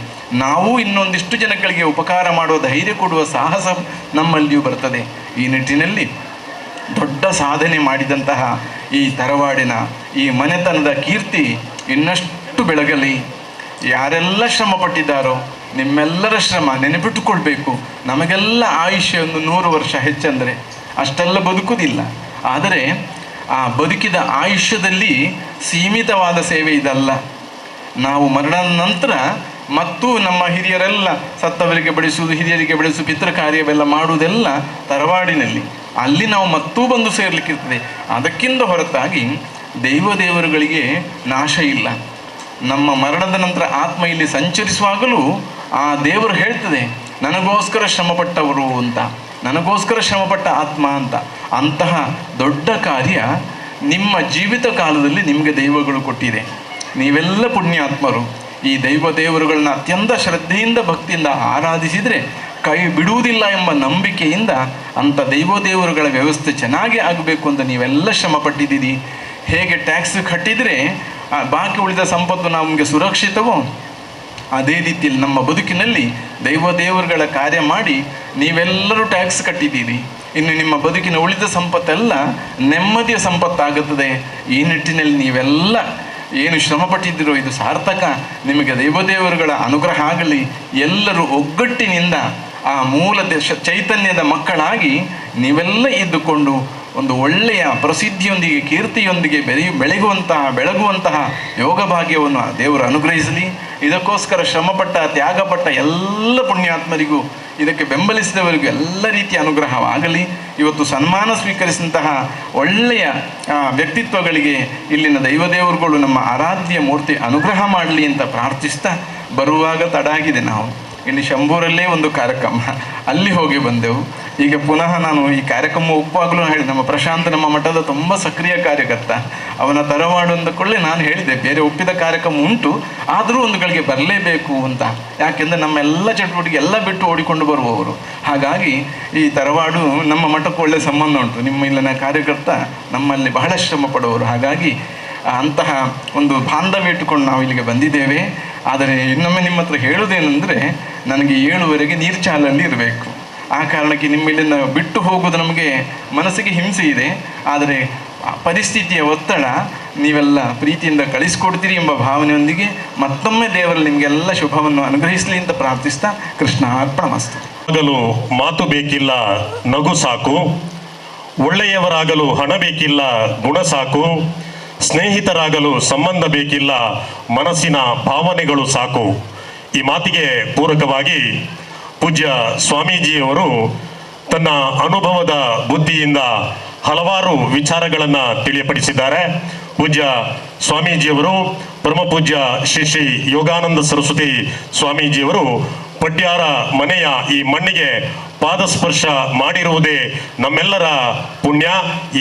ನಾವು ಇನ್ನೊಂದಿಷ್ಟು ಜನಗಳಿಗೆ ಉಪಕಾರ ಮಾಡುವ ಧೈರ್ಯ ಕೊಡುವ ಸಾಹಸ ನಮ್ಮಲ್ಲಿಯೂ ಬರ್ತದೆ. ಈ ನಿಟ್ಟಿನಲ್ಲಿ ದೊಡ್ಡ ಸಾಧನೆ ಮಾಡಿದಂತಹ ಈ ತರವಾಡಿನ ಈ ಮನೆತನದ ಕೀರ್ತಿ ಇನ್ನಷ್ಟು ಬೆಳಗಲಿ. ಯಾರೆಲ್ಲ ಶ್ರಮ ಪಟ್ಟಿದ್ದಾರೋ ನಿಮ್ಮೆಲ್ಲರ ಶ್ರಮ ನೆನಪಿಟ್ಟುಕೊಳ್ಬೇಕು. ನಮಗೆಲ್ಲ ಆಯುಷ್ಯ ಒಂದು 100 ವರ್ಷ ಹೆಚ್ಚಂದರೆ ಅಷ್ಟೆಲ್ಲ ಬದುಕುವುದಿಲ್ಲ. ಆದರೆ ಆ ಬದುಕಿದ ಆಯುಷ್ಯದಲ್ಲಿ ಸೀಮಿತವಾದ ಸೇವೆ ಇದಲ್ಲ. ನಾವು ಮರಣದ ನಂತರ ಮತ್ತು ನಮ್ಮ ಹಿರಿಯರೆಲ್ಲ ಸತ್ತವರಿಗೆ ಬಡಿಸುವುದು, ಹಿರಿಯರಿಗೆ ಬಡಿಸುವುದು, ಪಿತೃ ಕಾರ್ಯವೆಲ್ಲ ಮಾಡುವುದೆಲ್ಲ ತರವಾಡಿನಲ್ಲಿ. ಅಲ್ಲಿ ನಾವು ಮತ್ತೂ ಬಂದು ಸೇರಲಿಕ್ಕಿರ್ತದೆ. ಅದಕ್ಕಿಂತ ಹೊರತಾಗಿ ದೈವ ದೇವರುಗಳಿಗೆ ನಾಶ ಇಲ್ಲ. ನಮ್ಮ ಮರಣದ ನಂತರ ಆತ್ಮ ಇಲ್ಲಿ ಸಂಚರಿಸುವಾಗಲೂ ಆ ದೇವರು ಹೇಳ್ತದೆ, ನನಗೋಸ್ಕರ ಶ್ರಮಪಟ್ಟವರು ಅಂತ, ನನಗೋಸ್ಕರ ಶ್ರಮಪಟ್ಟ ಆತ್ಮ ಅಂತ. ಅಂತಹ ದೊಡ್ಡ ಕಾರ್ಯ ನಿಮ್ಮ ಜೀವಿತ ಕಾಲದಲ್ಲಿ ನಿಮಗೆ ದೈವಗಳು ಕೊಟ್ಟಿದೆ. ನೀವೆಲ್ಲ ಪುಣ್ಯಾತ್ಮರು. ಈ ದೈವ ದೇವರುಗಳನ್ನ ಅತ್ಯಂತ ಶ್ರದ್ಧೆಯಿಂದ ಭಕ್ತಿಯಿಂದ ಆರಾಧಿಸಿದರೆ ಕೈ ಬಿಡುವುದಿಲ್ಲ ಎಂಬ ನಂಬಿಕೆಯಿಂದ ಅಂಥ ದೈವ ದೇವರುಗಳ ವ್ಯವಸ್ಥೆ ಚೆನ್ನಾಗಿ ಆಗಬೇಕು ಅಂತ ನೀವೆಲ್ಲ ಶ್ರಮ ಪಟ್ಟಿದ್ದೀರಿ. ಹೇಗೆ ಟ್ಯಾಕ್ಸ್ ಕಟ್ಟಿದರೆ ಬಾಕಿ ಉಳಿದ ಸಂಪತ್ತು ನಮಗೆ ಸುರಕ್ಷಿತವೋ, ಅದೇ ರೀತಿಯಲ್ಲಿ ನಮ್ಮ ಬದುಕಿನಲ್ಲಿ ದೈವ ದೇವರುಗಳ ಕಾರ್ಯ ಮಾಡಿ ನೀವೆಲ್ಲರೂ ಟ್ಯಾಕ್ಸ್ ಕಟ್ಟಿದ್ದೀರಿ. ಇನ್ನು ನಿಮ್ಮ ಬದುಕಿನ ಉಳಿದ ಸಂಪತ್ತೆಲ್ಲ ನೆಮ್ಮದಿಯ ಸಂಪತ್ತಾಗುತ್ತದೆ. ಈ ನಿಟ್ಟಿನಲ್ಲಿ ನೀವೆಲ್ಲ ಏನು ಶ್ರಮ ಪಟ್ಟಿದ್ದೀರೋ ಇದು ಸಾರ್ಥಕ. ನಿಮಗೆ ದೈವದೇವರುಗಳ ಅನುಗ್ರಹ ಆಗಲಿ. ಎಲ್ಲರೂ ಒಗ್ಗಟ್ಟಿನಿಂದ ಆ ಮೂಲ ದೇಶ ಚೈತನ್ಯದ ಮಕ್ಕಳಾಗಿ ನೀವೆಲ್ಲ ಇದ್ದುಕೊಂಡು ಒಂದು ಒಳ್ಳೆಯ ಪ್ರಸಿದ್ಧಿಯೊಂದಿಗೆ ಕೀರ್ತಿಯೊಂದಿಗೆ ಬೆಳಗುವಂತಹ ಯೋಗ ಭಾಗ್ಯವನ್ನು ದೇವರು ಅನುಗ್ರಹಿಸಲಿ. ಇದಕ್ಕೋಸ್ಕರ ಶ್ರಮಪಟ್ಟ ತ್ಯಾಗಪಟ್ಟ ಎಲ್ಲ ಪುಣ್ಯಾತ್ಮರಿಗೂ, ಇದಕ್ಕೆ ಬೆಂಬಲಿಸಿದವರಿಗೂ ಎಲ್ಲ ರೀತಿಯ ಅನುಗ್ರಹವಾಗಲಿ. ಇವತ್ತು ಸನ್ಮಾನ ಸ್ವೀಕರಿಸಿದಂತಹ ಒಳ್ಳೆಯ ವ್ಯಕ್ತಿತ್ವಗಳಿಗೆ ಇಲ್ಲಿನ ದೈವದೇವರುಗಳು ನಮ್ಮ ಆರಾಧ್ಯ ಮೂರ್ತಿ ಅನುಗ್ರಹ ಮಾಡಲಿ ಅಂತ ಪ್ರಾರ್ಥಿಸ್ತಾ, ಬರುವಾಗ ತಡ ಆಗಿದೆ, ನಾವು ಇಲ್ಲಿ ಶಂಭೂರಲ್ಲೇ ಒಂದು ಕಾರ್ಯಕ್ರಮ ಅಲ್ಲಿ ಹೋಗಿ ಬಂದೆವು. ಈಗ ಪುನಃ ನಾನು ಈ ಕಾರ್ಯಕ್ರಮ ಒಪ್ಪುವಾಗಲೂ ಹೇಳಿ, ನಮ್ಮ ಪ್ರಶಾಂತ್ ನಮ್ಮ ಮಠದ ತುಂಬ ಸಕ್ರಿಯ ಕಾರ್ಯಕರ್ತ, ಅವನ ತರವಾಡು ಅಂದ ಕೂಡಲೇ ನಾನು ಹೇಳಿದೆ ಬೇರೆ ಒಪ್ಪಿದ ಕಾರ್ಯಕ್ರಮ ಉಂಟು, ಆದರೂ ಒಂದು ಗಳಿಗೆ ಬರಲೇಬೇಕು ಅಂತ. ಯಾಕೆಂದರೆ ನಮ್ಮೆಲ್ಲ ಚಟುವಟಿಕೆ ಎಲ್ಲ ಬಿಟ್ಟು ಓಡಿಕೊಂಡು ಬರುವವರು. ಹಾಗಾಗಿ ಈ ತರವಾಡು ನಮ್ಮ ಮಠಕ್ಕೂ ಒಳ್ಳೆಯ ಸಂಬಂಧ ಉಂಟು. ನಿಮ್ಮ ಇಲ್ಲಿನ ಕಾರ್ಯಕರ್ತ ನಮ್ಮಲ್ಲಿ ಬಹಳ ಶ್ರಮ ಪಡುವವರು. ಹಾಗಾಗಿ ಅಂತಹ ಒಂದು ಬಾಂಧವ್ಯ ಇಟ್ಟುಕೊಂಡು ನಾವು ಇಲ್ಲಿಗೆ ಬಂದಿದ್ದೇವೆ. ಆದರೆ ಇನ್ನೊಮ್ಮೆ ನಿಮ್ಮ ಹತ್ರ ಹೇಳುವುದೇನೆಂದರೆ, ನನಗೆ 7ವರೆಗೆ ನೀರ್ಚಾಲಲ್ಲಿ ಇರಬೇಕು. ಆ ಕಾರಣಕ್ಕೆ ನಿಮ್ಮಿಲ್ಲಿಂದ ಬಿಟ್ಟು ಹೋಗೋದು ನಮಗೆ ಮನಸ್ಸಿಗೆ ಹಿಂಸೆ ಇದೆ. ಆದರೆ ಪರಿಸ್ಥಿತಿಯ ಒತ್ತಡ, ನೀವೆಲ್ಲ ಪ್ರೀತಿಯಿಂದ ಕಳಿಸಿಕೊಡ್ತೀರಿ ಎಂಬ ಭಾವನೆಯೊಂದಿಗೆ ಮತ್ತೊಮ್ಮೆ ದೇವರು ನಿಮಗೆಲ್ಲ ಶುಭವನ್ನು ಅನುಗ್ರಹಿಸಲಿ ಅಂತ ಪ್ರಾರ್ಥಿಸ್ತಾ ಕೃಷ್ಣ ಅರ್ಪಣಮಸ್ತು. ಆಗಲು ಮಾತು ಬೇಕಿಲ್ಲ, ನಗು ಸಾಕು. ಒಳ್ಳೆಯವರಾಗಲು ಹಣ ಬೇಕಿಲ್ಲ, ಗುಣ ಸಾಕು. ಸ್ನೇಹಿತರಾಗಲು ಸಂಬಂಧ ಬೇಕಿಲ್ಲ, ಮನಸ್ಸಿನ ಭಾವನೆಗಳು ಸಾಕು. ಈ ಮಾತಿಗೆ ಪೂರಕವಾಗಿ ಪೂಜ್ಯ ಸ್ವಾಮೀಜಿಯವರು ತನ್ನ ಅನುಭವದ ಬುದ್ಧಿಯಿಂದ ಹಲವಾರು ವಿಚಾರಗಳನ್ನು ತಿಳಿಯಪಡಿಸಿದ್ದಾರೆ. ಪೂಜ್ಯ ಸ್ವಾಮೀಜಿಯವರು ಪರಮ ಪೂಜ್ಯ ಶ್ರೀ ಶ್ರೀ ಯೋಗಾನಂದ ಸರಸ್ವತಿ ಸ್ವಾಮೀಜಿಯವರು ಪಡ್ಯಾರ ಮನೆಯ ಈ ಮಣ್ಣಿಗೆ ಪಾದಸ್ಪರ್ಶ ಮಾಡಿರುವುದೇ ನಮ್ಮೆಲ್ಲರ ಪುಣ್ಯ.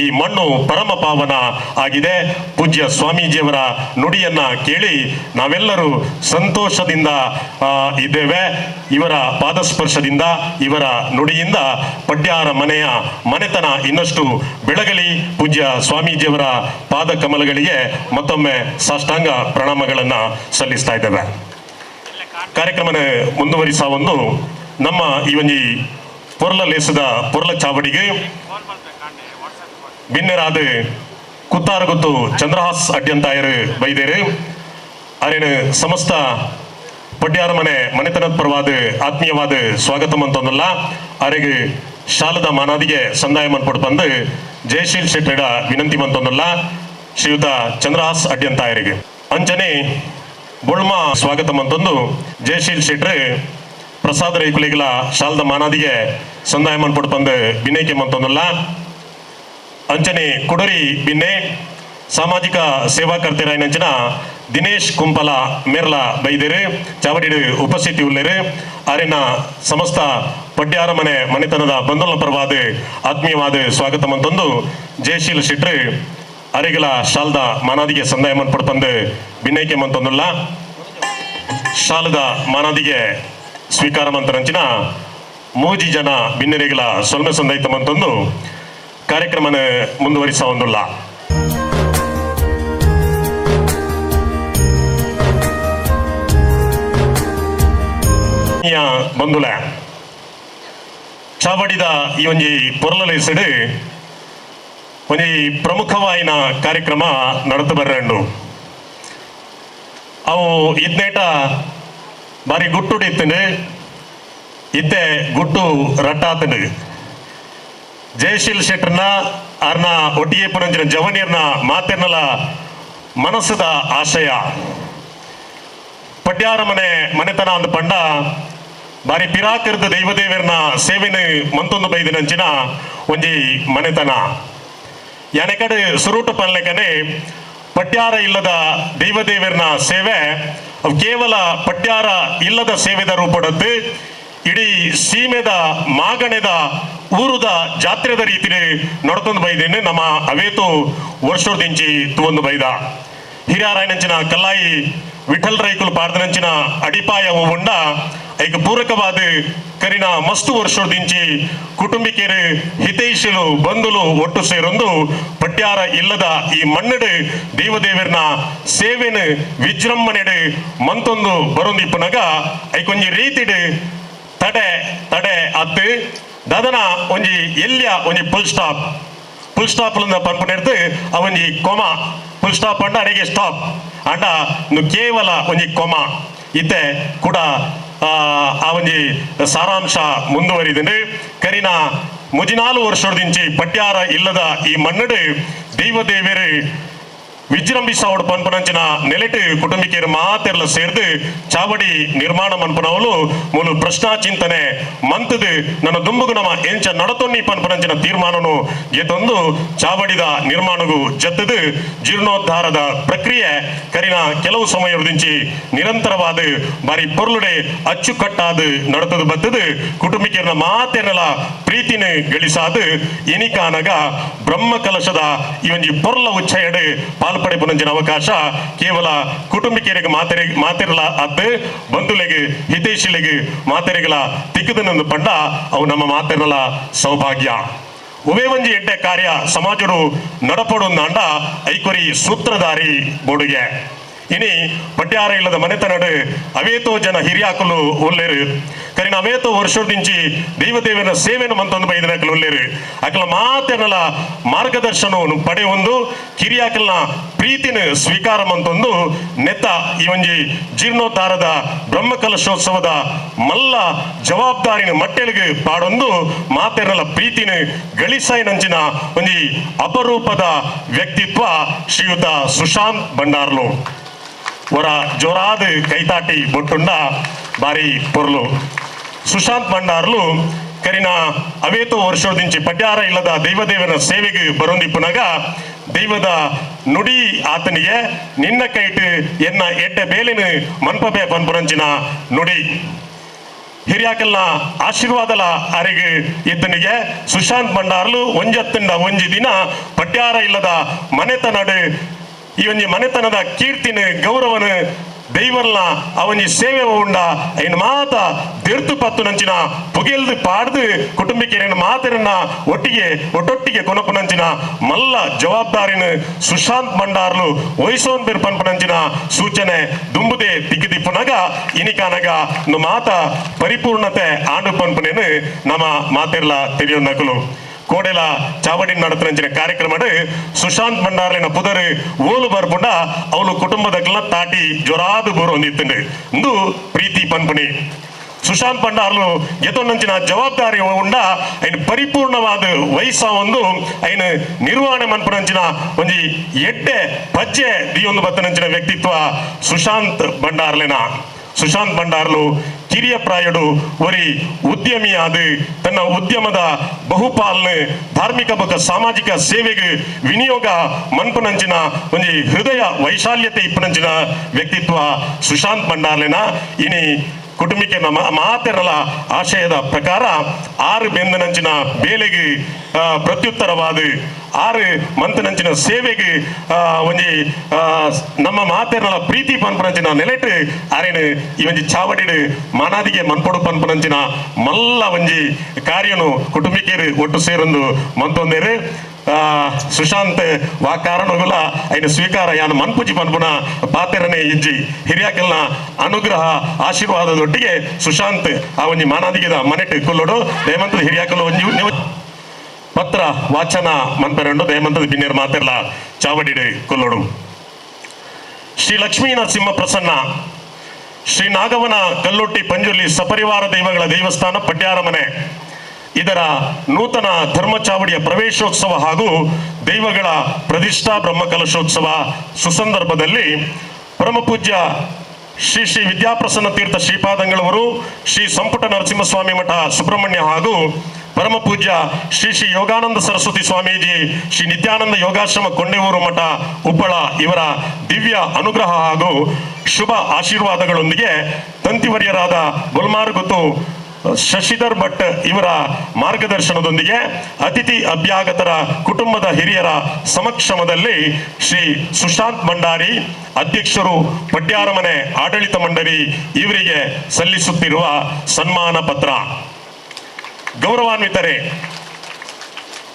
ಈ ಮಣ್ಣು ಪರಮ ಪಾವನ ಆಗಿದೆ. ಪೂಜ್ಯ ಸ್ವಾಮೀಜಿಯವರ ನುಡಿಯನ್ನ ಕೇಳಿ ನಾವೆಲ್ಲರೂ ಸಂತೋಷದಿಂದ ಇದ್ದೇವೆ. ಇವರ ಪಾದಸ್ಪರ್ಶದಿಂದ, ಇವರ ನುಡಿಯಿಂದ ಪಡ್ಯಾರ ಮನೆಯ ಮನೆತನ ಇನ್ನಷ್ಟು ಬೆಳಗಲಿ. ಪೂಜ್ಯ ಸ್ವಾಮೀಜಿಯವರ ಪಾದ ಕಮಲಗಳಿಗೆ ಮತ್ತೊಮ್ಮೆ ಸಾಷ್ಟಾಂಗ ಪ್ರಣಾಮಗಳನ್ನು ಸಲ್ಲಿಸ್ತಾ ಇದ್ದೇವೆ. ಕಾರ್ಯಕ್ರಮನ ಮುಂದುವರಿಸ ಒಂದು ನಮ್ಮ ಈ ಒಂಜಿ ಪೊರ್ಲ ಲೇಸದ ಪೊರ್ಲ ಚಾವಡಿಗೆ ಬಿನ್ನರಾದ ಕುತ್ತಾರಗುತ್ತು ಚಂದ್ರಹಾಸ್ ಅಡ್ಯಂತಾಯರು ಬೈದೇರು. ಅರೇನು ಸಮಸ್ತ ಪಡ್ಯಾರ ಮನೆ ಮನೆತನದ ಪರವಾದ ಆತ್ಮೀಯವಾದ ಸ್ವಾಗತ ಅಂತಂದಲ್ಲ. ಅರೆಗೆ ಶಾಲದ ಮಾನಾದಿಗೆ ಸಂದಾಯ ಮನ್ಪೊಡು ಬಂದು ಜಯಶೀಲ್ ಶೆಟ್ಟಡ ವಿನಂತಿ ಮಂತೊಂದಲ್ಲ ಶ್ರೀಯುತ ಚಂದ್ರಹಾಸ್ ಅಡ್ಯಂತಾಯರಿಗೆ. ಅಂಚನೆ ಬೊಳ್ಮ ಸ್ವಾಗತ ಮಂತೊಂದು ಜಯಶೀಲ್ ಶೆಟ್ರು ಪ್ರಸಾದ ರೈಕುಲಿಗಳ ಶಾಲದ ಮಾನಾದಿಗೆ ಸಂದಾಯ ಮನ್ಪೊಡು ಬಂದು ಬಿನೇಕೆ ಮಂತೊಂದಲ್ಲ. ಅಂಚನೆ ಕುಡರಿ ಬಿನ್ನೆ ಸಾಮಾಜಿಕ ಸೇವಾಕರ್ತರಾಯಿನಂಚಿನ ದಿನೇಶ್ ಕುಂಪಲ ಮೇರ್ಲ ಬೈದೇರು ಚಾವಡಿಡು ಉಪಸ್ಥಿತಿ ಉಳ್ಳೇರು. ಆರಿನ ಸಮಸ್ತ ಪಡ್ಯಾರ ಮನೆ ಮನೆತನದ ಬಂಧುಲ ಪರವಾದ ಆತ್ಮೀಯವಾದ ಸ್ವಾಗತ ಮಂತೊಂದು ಜಯಶೀಲ್ ಶೆಟ್ರು ಅರಿಗಲ ಶಾಲದ ಮಾನಾದಿಗೆ ಸಂದಾಯ ಮನ್ಪೊಡು ಬಂದು ಬಿನ್ನೈಕೆ ಮಂತೊಂದುಲ್ಲ. ಶಾಲದ ಮಾನಾದಿಗೆ ಸ್ವೀಕಾರ ಮಂತರಂಚಿನ ಮೂಜಿ ಜನ ಬಿನ್ನೆರೆಗಳ ಸೊಲ್ಮೆ ಸಂದೈತ ಮಂತೊಂದು ಕಾರ್ಯಕ್ರಮನ ಮುಂದುವರಿಸ ಒಂದುಲ್ಲ. ಬಂಧುಲ ಚಾವಡಿದ ಈ ಒಂಜಿ ಪೊರ್ಲಲೇಸಡು ಒಂಜಿ ಪ್ರಮುಖವಾಯಿನ ಕಾರ್ಯಕ್ರಮ ನಡತು ಬರ್ರಂಡು. ಅವು ಇದ್ನೇಟ ಬಾರಿ ಗುಟ್ಟುಡಿತ್ತಂಡು, ಇತ್ತೆ ಗುಟ್ಟು ರಟ್ಟಾತಂಡು. ಜಯಶೀಲ್ ಶೆಟ್ಟರ್ನ ಆರ್ನ ಒಟ್ಟಿಗೆ ಪುನಂಚಿನ ಜವನಿಯರ್ನ ಮಾತೆರ್ನಲ ಮನಸ್ಸದ ಆಶಯ ಪಡ್ಯಾರ ಮನೆ ಮನೆತನ ಅಂದ ಪಂಡ ಬಾರಿ ಪಿರಾಕರ್ದ ದೈವದೇವರ್ನ ಸೇವೆನ ಮಂತೊಂದು ಬೈದಿನಂಚಿನ ಒಂಜಿ ಮನೆತನ. ಯಾನೆಕಡೆ ಸುರೂಟ ಪನ್ಲೆಕನೆ ಪಡ್ಯಾರ ಇಲ್ಲದ ದೈವದೇವರ್ನ ಸೇವೆ ಅವು ಕೇವಲ ಪಡ್ಯಾರ ಇಲ್ಲದ ಸೇವೆದ ರೂಪಡದ್ದು ಇಡೀ ಸೀಮೆದ ಮಾಗಣೆದ ಊರುದ ಜಾತ್ರೆದ ರೀತಿಲಿ ನಡ್ತೊಂದು ಬೈದೇನೆ ನಮ್ಮ ಅವೇತು ವರ್ಷದಿಂಚಿ ತುವೊಂದು ಬೈದ. ಹಿರಿಯರಾಯನಂಚಿನ ಕಲ್ಲಾಯಿ ವಿಠಲ್ ರೈಕುಲು ಪಾರ್ದನಂಚಿನ ಅಡಿಪಾಯ ಉಂಡ ಐಕ ಪೂರಕವಾದ ಕರಿನ ಮಸ್ತು ವರ್ಷದಿಂಚಿ ಕುಟುಂಬಿಕೆರು ಹಿತೈಷಿಲು ಬಂಧುಲು ಒಟ್ಟು ಸೇರೊಂದು ಪಟ್ಯಾರ ಇಲ್ಲದ ಈ ಮಣ್ಣಡು ದೇವದೇವರ್ನ ಸೇವೆನು ವಿಜೃಂಭಣೆಡು ಮಂತೊಂದು ಬರೊಂದಿಪ್ಪುನಗ ಐಕೊಂಜಿ ರೀತಿಡು ತಡೆ ತಡೆ ಅತ್ತು ದದನ ಒಂಜಿ ಎಲ್ಲಿಯ ಒಂಜಿ ಫುಲ್ ಸ್ಟಾಪ್ ಫುಲ್ ಸ್ಟಾಪ್ ಪನ್ಪುನೆರ್ದು ಅವೊಂಜಿ ಕೊಮ Full stop ಅಂಡ ಅಡೆಗೆ ಸ್ಟಾಪ್ ಅಂಡ ಕೇವಲ ಒಂಜಿ ಕೊಮ ಇತ್ತೆ ಕೂಡ ಆ ಒಂಜಿ ಸಾರಾಂಶ ಮುಂದುವರಿದಂಡು. ಕರಿನ ಮುಜಿನಾಲು ವರ್ಷದಿಂಚಿ ಪಡ್ಯಾರ ಇಲ್ಲದ ಈ ಮಣ್ಣಡು ದೈವದೇವರು ವಿಜೃಂಭಿಸಾವಡು ಪನ್ಪನಂಚಿನ ನೆಲೆಟು ಕುಟುಂಬಿಕೆಯರು ಮಾತೆರ್ಲ ಸೇರ್ದು ಚಾವಡಿ ನಿರ್ಮಾಣ ಮನ್ಪನವಲು ಮೂಲು ಪ್ರಶ್ನಾ ಚಿಂತನೆ ಮಂತದು ನನ್ನ ದುಂಬುಗು ನಮ ಎಂಚ ನಡತೊನ್ನಿ ಪನ್ಪನಂಚಿನ ತೀರ್ಮಾನನು ಗೆತೊಂದು ಚಾವಡಿದ ನಿರ್ಮಾಣಗು ಜತ್ತದು ಜೀರ್ಣೋದ್ಧಾರದ ಪ್ರಕ್ರಿಯೆ ಕರಿನ ಕೆಲವು ಸಮಯದಿಂಚಿ ನಿರಂತರವಾದ ಬಾರಿ ಪೊರ್ಲುಡೆ ಅಚ್ಚುಕಟ್ಟಾದ ನಡತದು ಬತ್ತದು ಕುಟುಂಬಿಕೆಯರ ಮಾತೆರ್ಲ ಪ್ರೀತಿನ ಗಳಿಸಾದು ಇನಿಕಾನಗ ಬ್ರಹ್ಮ ಕಲಶದ ಈ ಒಂಜಿ ಪೊರ್ಲ ಉಚ್ಚಯಡು ಪಾಲ್ಪಡೆಪುನಂಚಿನ ಅವಕಾಶ ಕೇವಲ ಕುಟುಂಬಿಕೆಯರಿಗೆ ಮಾತೆರ್ಲ ಅತ್ತು ಬಂಧುಲೆಗೆ ಹಿತೈಷಿಲೆಗೆ ಮಾತೆರೆಗಳ ತಿಕ್ಕದನೊಂದು ಪಂಡ ಅವು ನಮ್ಮ ಮಾತೆರ್ಲ ಸೌಭಾಗ್ಯ. ಉವೇ ಒಂಜಿ ಎಡ್ಡೆ ಕಾರ್ಯ ಸಮಾಜಡು ನಡಪಡು ಅಂಡ ಐಕೊರಿ ಸೂತ್ರಧಾರಿ ಬೋಡುಗೆ. ಇನಿ ಪಟ್ಯಾರ ಇಲ್ಲದ ಮನೆತನಡು ಅವೇತೋ ಜನ ಹಿರಿಯಾಕಲು ಉಲ್ಲೇರು ಕರಿನ ಅವೇತೋ ವರ್ಷದಿಂಚಿ ದೈವದೇವನ ಸೇವೆಯನ್ನು ಮಂತೊಂದು ಬೈದಿನಕಲು ಉಲ್ಲೇರು ಅಕಲ ಮಾತೆನಲ ಮಾರ್ಗದರ್ಶನವನ್ನು ಪಡೆಯೊಂದು ಕಿರಿಯಾಕಲ್ನ ಪ್ರೀತಿನ ಸ್ವೀಕಾರ ಮಂತೊಂದು ನೆತ್ತ ಈ ಒಂಜಿ ಜೀರ್ಣೋದ್ಧಾರದ ಬ್ರಹ್ಮಕಲಶೋತ್ಸವದ ಮಲ್ಲ ಜವಾಬ್ದಾರಿನ ಮಟ್ಟೆಲಿಗೆ ಪಾಡೊಂದು ಮಾತೆನಲ ಪ್ರೀತಿನ ಗಳಿಸಾಯಿನಂಚಿನ ಒಂಜಿ ಅಪರೂಪದ ವ್ಯಕ್ತಿತ್ವ ಶ್ರೀಯುತ ಸುಶಾಂತ್ ಭಂಡಾರ್ಲು ವರ ಜೋರಾದ ಕೈತಾಟಿ ಬೊಟ್ಟುಂಡ ಬಾರಿ ಪೊರ್ಲು. ಸುಶಾಂತ್ ಭಂಡಾರ್ಲು ಕರಿನ ಅವೇತೋ ವರ್ಷದಿಂಚಿ ಪಡ್ಯಾರ ಇಲ್ಲದ ದೈವದೇವನ ಸೇವೆಗೆ ಬರೊಂದಿಪ್ಪುನಗ ದೈವದ ನುಡಿ ಆತನಿಗೆ ನಿನ್ನ ಕೈಟು ಎನ್ನ ಎಡ್ಡೆ ಬೇಲಿನ ಮನ್ಪಬೆ ಪನ್ಪುರಂಚಿನ ನುಡಿ ಹಿರಿಯಾಕಲ್ನ ಆಶೀರ್ವಾದಲ ಅರಿಗು ಇತ್ತನಿಗೆ ಸುಶಾಂತ್ ಭಂಡಾರ್ಲು ಒಂಜತ್ತಂಡ ಒಂಜಿ ದಿನ ಪಡ್ಯಾರ ಇಲ್ಲದ ಮನೆತನಡು ಈ ಒಂಜಿ ಮನೆತನದ ಕೀರ್ತಿನ ಗೌರವನ ದೈವರ್ನ ಅವನಿ ಸೇವೆ ಉಂಡ ಐನ್ ಮಾತ ದಿರ್ತು ಪತ್ತು ನಂಚಿನ ಪುಗೆಲ್ದು ಪಾಡ್ದು ಕುಟುಂಬಿಕೆಯರನ್ನ ಮಾತರನ್ನ ಒಟ್ಟಿಗೆ ಒಟ್ಟೊಟ್ಟಿಗೆ ಕೊನಪುನಂಚಿನ ಮಲ್ಲ ಜವಾಬ್ದಾರಿನ ಸುಶಾಂತ್ ಭಂಡಾರ್ಲು ವಹಿಸೋನ್ ಬಿರ್ಪನ್ಪನಂಚಿನ ಸೂಚನೆ ದುಂಬುದೆ ದಿಕ್ಕಿದಿಪ್ಪುನಗ ಇನಿಕಾನಗ ಮಾತ ಪರಿಪೂರ್ಣತೆ ಆಂಡು ಪನ್ಪುನೇನು ನಮ್ಮ ಮಾತೆರ್ಲ ತಿಳಿಯೋ ನಕಲು. ಕೋಡೆಲ ಚಾವಡಿ ನಡತನಂಚಿನ ಕಾರ್ಯಕ್ರಮ ಸುಶಾಂತ್ ಭಂಡಾರ್ಲಿನ ಪುದರು ಓಲು ಬರ್ಪುಂಡ ಅವಳು ಕುಟುಂಬದಕ್ಲ ತಾಟಿ ಜೊರಾದು ಬೋರು ಹೊಂದಿತ್ತಂಡು ಇಂದು ಪ್ರೀತಿ ಪನ್ಪುನಿ. ಸುಶಾಂತ್ ಭಂಡಾರ್ಲು ಗೆತೊಂದಂಚಿನ ಜವಾಬ್ದಾರಿ ಉಂಡ ಐನ್ ಪರಿಪೂರ್ಣವಾದ ವಯಸ್ಸ ಒಂದು ಐನ್ ನಿರ್ವಹಣೆ ಮನ್ಪುನಂಚಿನ ಒಂಜಿ ಎಡ್ಡೆ ಪಜ್ಜೆ ದಿಯೊಂದು ಬತ್ತನಂಚಿನ ವ್ಯಕ್ತಿತ್ವ ಸುಶಾಂತ್ ಭಂಡಾರ್ಲಿನ. ಸುಶಾಂತ್ ಭಂಡಾರ್ಲು ಕಿರಿಯ ಪ್ರಾಯಡು ಒರಿ ಉದ್ಯಮಿಯಾದ ತನ್ನ ಉದ್ಯಮದ ಬಹುಪಾಲನೆ ಧಾರ್ಮಿಕ ಬೊಕ್ಕ ಸಾಮಾಜಿಕ ಸೇವೆಗೆ ವಿನಿಯೋಗ ಮನ್ಪುನಂಚಿನ ಒಂಜಿ ಹೃದಯ ವೈಶಾಲ್ಯತೆ ಇಪ್ಪುನಂಚಿನ ವ್ಯಕ್ತಿತ್ವ ಸುಶಾಂತ್ ಭಂಡಾರ್ಲಿನ. ಇನಿ ಕುಟುಂಬಿಕೆ ಮಾತೆರಲ ಆಶಯದ ಪ್ರಕಾರ 6 ಬೆಂದನಂಚಿನ ಬೇಲೆಗೆ ಪ್ರತ್ಯುತ್ತರವಾದ 6 ಮಂತನಂಚಿನ ಸೇವೆಗೆ ಒಂಜಿ ನಮ್ಮ ಮಾತೆರಲ ಪ್ರೀತಿ ಪನ್ಪುನಂಚಿನ ನೆಲೆಟು ಅರೇನು ಈ ಒಂಜಿ ಚಾವಡಿಡು ಮಾನಾದಿಗೆ ಮನ್ಪೊಡು ಪನ್ಪುನಂಚಿನ ಮಲ್ಲ ಒಂಜಿ ಕಾರ್ಯನು ಕುಟುಂಬಿಕೆರು ಒಟ್ಟು ಸೇರೊಂದು ಮಂತೊಂದೇರು. ಸುಶಾಂತ್ ವಾ ಕಾರಣಗುಲ ಐನ ಸ್ವೀಕಾರ ಯಾನು ಮನ್ಪುಜಿ ಪನ್ಪುನ ಪಾತೆರನೆ ಇಜ್ಜಿ ಹಿರಿಯಾಕಲ್ನ ಅನುಗ್ರಹ ಆಶೀರ್ವಾದದೊಟ್ಟಿಗೆ ಸುಶಾಂತ್ ಆ ಒಂಜಿ ಮಾನಾದಿಗೆದ ಮನೆಟ್ ಕುಲ್ಲೋಡು ದಯಮಂತದ ಹಿರಿಯಾಕಲು ಒಂಜಿ ಪತ್ರ ವಾಚನ ಮನ್ಪೆರಂಡು ದಯಮಂತದ ಬಿನ್ನೇರು ಮಾತೆರ್ಲ ಚಾವಡಿಡು ಕುಲ್ಲೋಡು. ಶ್ರೀ ಲಕ್ಷ್ಮೀ ನರಸಿಂಹ ಪ್ರಸನ್ನ ಶ್ರೀ ನಾಗವನ ಕಲ್ಲೊಟ್ಟಿ ಪಂಜುರ್ಲಿ ಸಪರಿವಾರ ದೈವಗಳ ದೇವಸ್ಥಾನ ಪಡ್ಯಾರ ಮನೆ ಇದರ ನೂತನ ಧರ್ಮಚಾವಡಿಯ ಪ್ರವೇಶೋತ್ಸವ ಹಾಗೂ ದೈವಗಳ ಪ್ರತಿಷ್ಠಾ ಬ್ರಹ್ಮಕಲಶೋತ್ಸವ ಸುಸಂದರ್ಭದಲ್ಲಿ ಪರಮಪೂಜ್ಯ ಶ್ರೀ ಶ್ರೀ ವಿದ್ಯಾಪ್ರಸನ್ನ ತೀರ್ಥ ಶ್ರೀಪಾದಂಗಳವರು, ಶ್ರೀ ಸಂಪುಟ ನರಸಿಂಹಸ್ವಾಮಿ ಮಠ ಸುಬ್ರಹ್ಮಣ್ಯ ಹಾಗೂ ಪರಮಪೂಜ್ಯ ಶ್ರೀ ಶ್ರೀ ಯೋಗಾನಂದ ಸರಸ್ವತಿ ಸ್ವಾಮೀಜಿ ಶ್ರೀ ನಿತ್ಯಾನಂದ ಯೋಗಾಶ್ರಮ ಕೊಂಡೆಯೂರು ಮಠ ಉಪ್ಪಳ ಇವರ ದಿವ್ಯ ಅನುಗ್ರಹ ಹಾಗೂ ಶುಭ ಆಶೀರ್ವಾದಗಳೊಂದಿಗೆ ತಂತಿವರ್ಯರಾದ ಬೊಲ್ಮಾರುಗುತ್ತು ಶಶಿಧರ್ ಭಟ್ ಇವರ ಮಾರ್ಗದರ್ಶನದೊಂದಿಗೆ ಅತಿಥಿ ಅಭ್ಯಾಗತರ ಕುಟುಂಬದ ಹಿರಿಯರ ಸಮಕ್ಷಮದಲ್ಲಿ ಶ್ರೀ ಸುಶಾಂತ್ ಭಂಡಾರಿ ಅಧ್ಯಕ್ಷರು ಪಡ್ಯಾರಮನೆ ಆಡಳಿತ ಮಂಡಳಿ ಇವರಿಗೆ ಸಲ್ಲಿಸುತ್ತಿರುವ ಸನ್ಮಾನ ಪತ್ರ. ಗೌರವಾನ್ವಿತರೇ,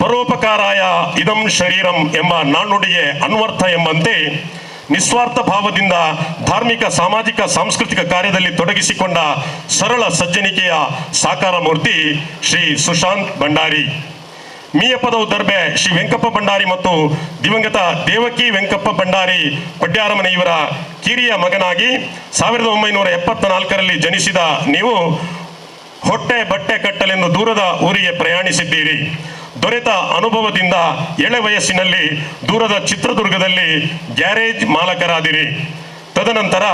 ಪರೋಪಕಾರಾಯ ಇದಂ ಶರೀರಂ ಎಂಬ ನಾಣ್ಣುಡಿಗೆ ಅನ್ವರ್ಥ ಎಂಬಂತೆ ನಿಸ್ವಾರ್ಥ ಭಾವದಿಂದ ಧಾರ್ಮಿಕ, ಸಾಮಾಜಿಕ, ಸಾಂಸ್ಕೃತಿಕ ಕಾರ್ಯದಲ್ಲಿ ತೊಡಗಿಸಿಕೊಂಡ ಸರಳ ಸಜ್ಜನಿಕೆಯ ಸಾಕಾರ ಮೂರ್ತಿ ಶ್ರೀ ಸುಶಾಂತ್ ಭಂಡಾರಿ. ಮೀಯಪ್ಪದವು ದರ್ಬೆ ಶ್ರೀ ವೆಂಕಪ್ಪ ಭಂಡಾರಿ ಮತ್ತು ದಿವಂಗತ ದೇವಕಿ ವೆಂಕಪ್ಪ ಭಂಡಾರಿ ಪಡ್ಯಾರಮನೆ ಇವರ ಕಿರಿಯ ಮಗನಾಗಿ 1974ರಲ್ಲಿ ಜನಿಸಿದ ನೀವು ಹೊಟ್ಟೆ ಬಟ್ಟೆ ಕಟ್ಟಲೆಂದು ದೂರದ ಊರಿಗೆ ಪ್ರಯಾಣಿಸಿದ್ದೀರಿ. ದೊರೆತ ಅನುಭವದಿಂದ ಎಳೆ ವಯಸ್ಸಿನಲ್ಲಿ ದೂರದ ಚಿತ್ರದುರ್ಗದಲ್ಲಿ ಗ್ಯಾರೇಜ್ ಮಾಲಕರಾದಿರಿ. ತದನಂತರ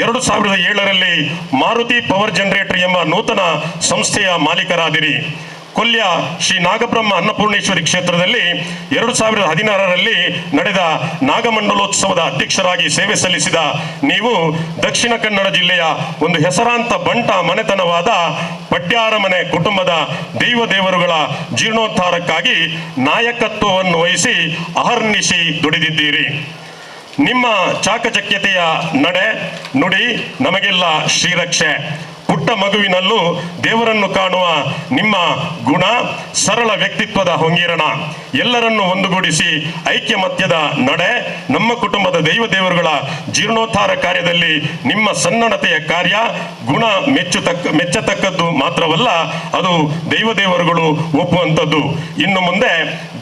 2007ರಲ್ಲಿ ಮಾರುತಿ ಪವರ್ ಜನರೇಟರ್ ಎಂಬ ನೂತನ ಸಂಸ್ಥೆಯ ಮಾಲೀಕರಾದಿರಿ. ಕೊಲ್ಯ ಶ್ರೀ ನಾಗಬ್ರಹ್ಮ ಅನ್ನಪೂರ್ಣೇಶ್ವರಿ ಕ್ಷೇತ್ರದಲ್ಲಿ 2016ರಲ್ಲಿ ನಡೆದ ನಾಗಮಂಡಲೋತ್ಸವದ ಅಧ್ಯಕ್ಷರಾಗಿ ಸೇವೆ ಸಲ್ಲಿಸಿದ ನೀವು ದಕ್ಷಿಣ ಕನ್ನಡ ಜಿಲ್ಲೆಯ ಒಂದು ಹೆಸರಾಂತ ಬಂಟ ಮನೆತನವಾದ ಪಡ್ಯಾರಮನೆ ಕುಟುಂಬದ ದೈವ ದೇವರುಗಳ ಜೀರ್ಣೋದ್ಧಾರಕ್ಕಾಗಿ ನಾಯಕತ್ವವನ್ನು ವಹಿಸಿ ಅಹರ್ನಿಶಿ ದುಡಿದಿದ್ದೀರಿ. ನಿಮ್ಮ ಚಾಕಚಕ್ಯತೆಯ ನಡೆ ನುಡಿ ನಮಗೆಲ್ಲ ಶ್ರೀರಕ್ಷೆ. ಪುಟ್ಟ ಮಗುವಿನಲ್ಲೂ ದೇವರನ್ನು ಕಾಣುವ ನಿಮ್ಮ ಗುಣ, ಸರಳ ವ್ಯಕ್ತಿತ್ವದ ಹೊಂಗಿರಣ, ಎಲ್ಲರನ್ನು ಒಂದುಗೂಡಿಸಿ ಐಕ್ಯಮತ್ಯದ ನಡೆ, ನಮ್ಮ ಕುಟುಂಬದ ದೈವ ದೇವರುಗಳ ಜೀರ್ಣೋದ್ಧಾರ ಕಾರ್ಯದಲ್ಲಿ ನಿಮ್ಮ ಸನ್ನಡತೆಯ ಕಾರ್ಯ ಗುಣ ಮೆಚ್ಚತಕ್ಕದ್ದು ಮಾತ್ರವಲ್ಲ, ಅದು ದೈವ ದೇವರುಗಳು ಒಪ್ಪುವಂಥದ್ದು. ಇನ್ನು ಮುಂದೆ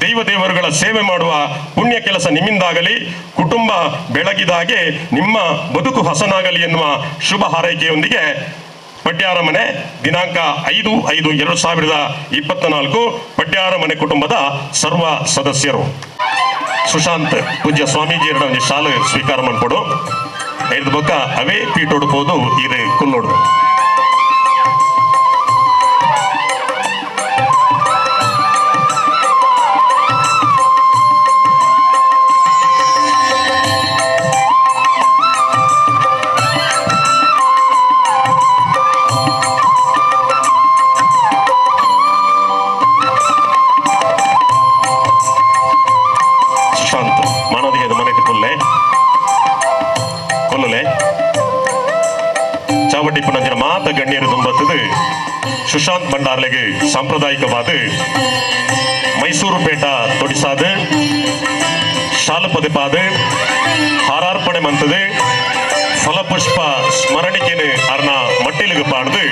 ದೈವ ದೇವರುಗಳ ಸೇವೆ ಮಾಡುವ ಪುಣ್ಯ ಕೆಲಸ ನಿಮ್ಮಿಂದಾಗಲಿ, ಕುಟುಂಬ ಬೆಳಗಿದಾಗೆ ನಿಮ್ಮ ಬದುಕು ಹಸನಾಗಲಿ ಎನ್ನುವ ಶುಭ ಹಾರೈಕೆಯೊಂದಿಗೆ ಪಡ್ಯಾರಮನೆ, ದಿನಾಂಕ 5/5/2024, ಪಡ್ಯಾರಮನೆ ಕುಟುಂಬದ ಸರ್ವ ಸದಸ್ಯರು. ಸುಶಾಂತ್ ಪೂಜ್ಯ ಸ್ವಾಮೀಜಿ ಶಾಲೆ ಸ್ವೀಕಾರ ಮಾಡ್ಕೊಡು. ಐದು ಬೊಕ್ಕ ಅವೇ ಪೀಠೊಡುಪೋದು ಇರು ಕುಲ್ಲೋಡು. ಮಾತ ಗಣ್ಯರು ತುಂಬತ್ತದು ಸುಶಾಂತ್ ಭಂಡಾರ್ಲೆಗೆ ಸಾಂಪ್ರದಾಯಿಕವಾದ ಮೈಸೂರು ಪೇಟ ತೊಡಿಸಾದ ಶಾಲು ಪದಪಾದ ಹಾರಾರ್ಪಣೆ ಮಂತது ಫಲಪುಷ್ಪ ಸ್ಮರಣಿಕೆನು ಅರ್ನ ಮಟ್ಟಿಲಿಗೆ ಪಾಡ್ದು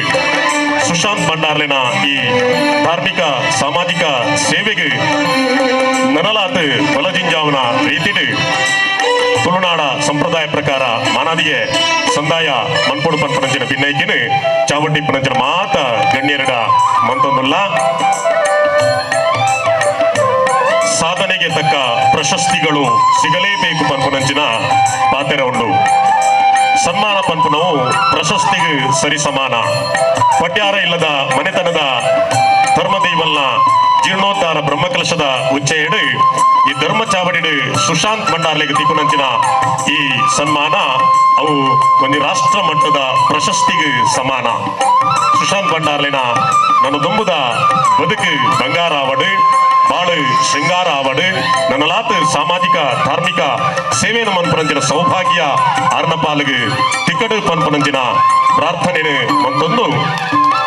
ಸುಶಾಂತ್ ಭಂಡಾರ್ಲೆನ ಈ ಧಾರ್ಮಿಕ ಸಾಮಾಜಿಕ ಸೇವೆಗೆ ನನಲಾತ ಬಲಜಿಂಜಾವನ ರೀತಿಡು ತುಳುನಾಡ ಸಂಪ್ರದಾಯ ಪ್ರಕಾರ ಮಾನಾದಿಗೆ ಸಂದಾಯ ಮನ್ಪೊಡು ಪನ್ಪನಂಚಿನ ಭಿನ್ನೈಕಿನ ಚಾವಟ್ಟಿ ಪನಂಚಿನ ಮಾತ ಗಣ್ಯರಡ ಮಂತೊಂದುಲ್ಲ. ಸಾಧನೆಗೆ ತಕ್ಕ ಪ್ರಶಸ್ತಿಗಳು ಸಿಗಲೇಬೇಕು ಪನ್ಪನಂಚಿನ ಪಾತೆರ ಉಂಡು. ಸನ್ಮಾನ ಪನ್ಪುನವು ಪ್ರಶಸ್ತಿಗೆ ಸರಿಸಮಾನ. ಪಟ್ಯಾರ ಇಲ್ಲದ ಮನೆತನದ ಧರ್ಮದೈವಲ್ನ ಜೀರ್ಣೋದ್ಧಾರ ಬ್ರಹ್ಮಕಲಶದ ಉಚ್ಚೆಯಡು ಈ ಧರ್ಮ ಚಾವಡಿಡು ಸುಶಾಂತ್ ಭಂಡಾರ್ಲೆಗೆ ತಿಕ್ಕುನಂಚಿನ ಈ ಸನ್ಮಾನ ಅವು ಒಂದು ರಾಷ್ಟ್ರ ಮಟ್ಟದ ಪ್ರಶಸ್ತಿಗೆ ಸಮಾನ. ಸುಶಾಂತ್ ಭಂಡಾರ್ಲೆನ ನನ್ನ ದುಂಬುದ ಬದುಕು ಬಂಗಾರ ಆವಡು, ಬಾಳು ಶೃಂಗಾರ ಆವಡು, ನನ್ನಲಾತು ಸಾಮಾಜಿಕ ಧಾರ್ಮಿಕ ಸೇವೆಯನ್ನು ಮನ್ಪನಂಚಿನ ಸೌಭಾಗ್ಯ ಅರ್ಣಪಾಲಿಗೆ ತಿಕ್ಕಡು ಪನ್ಪನಂಚಿನ ಪ್ರಾರ್ಥನೆ ಮತ್ತೊಂದು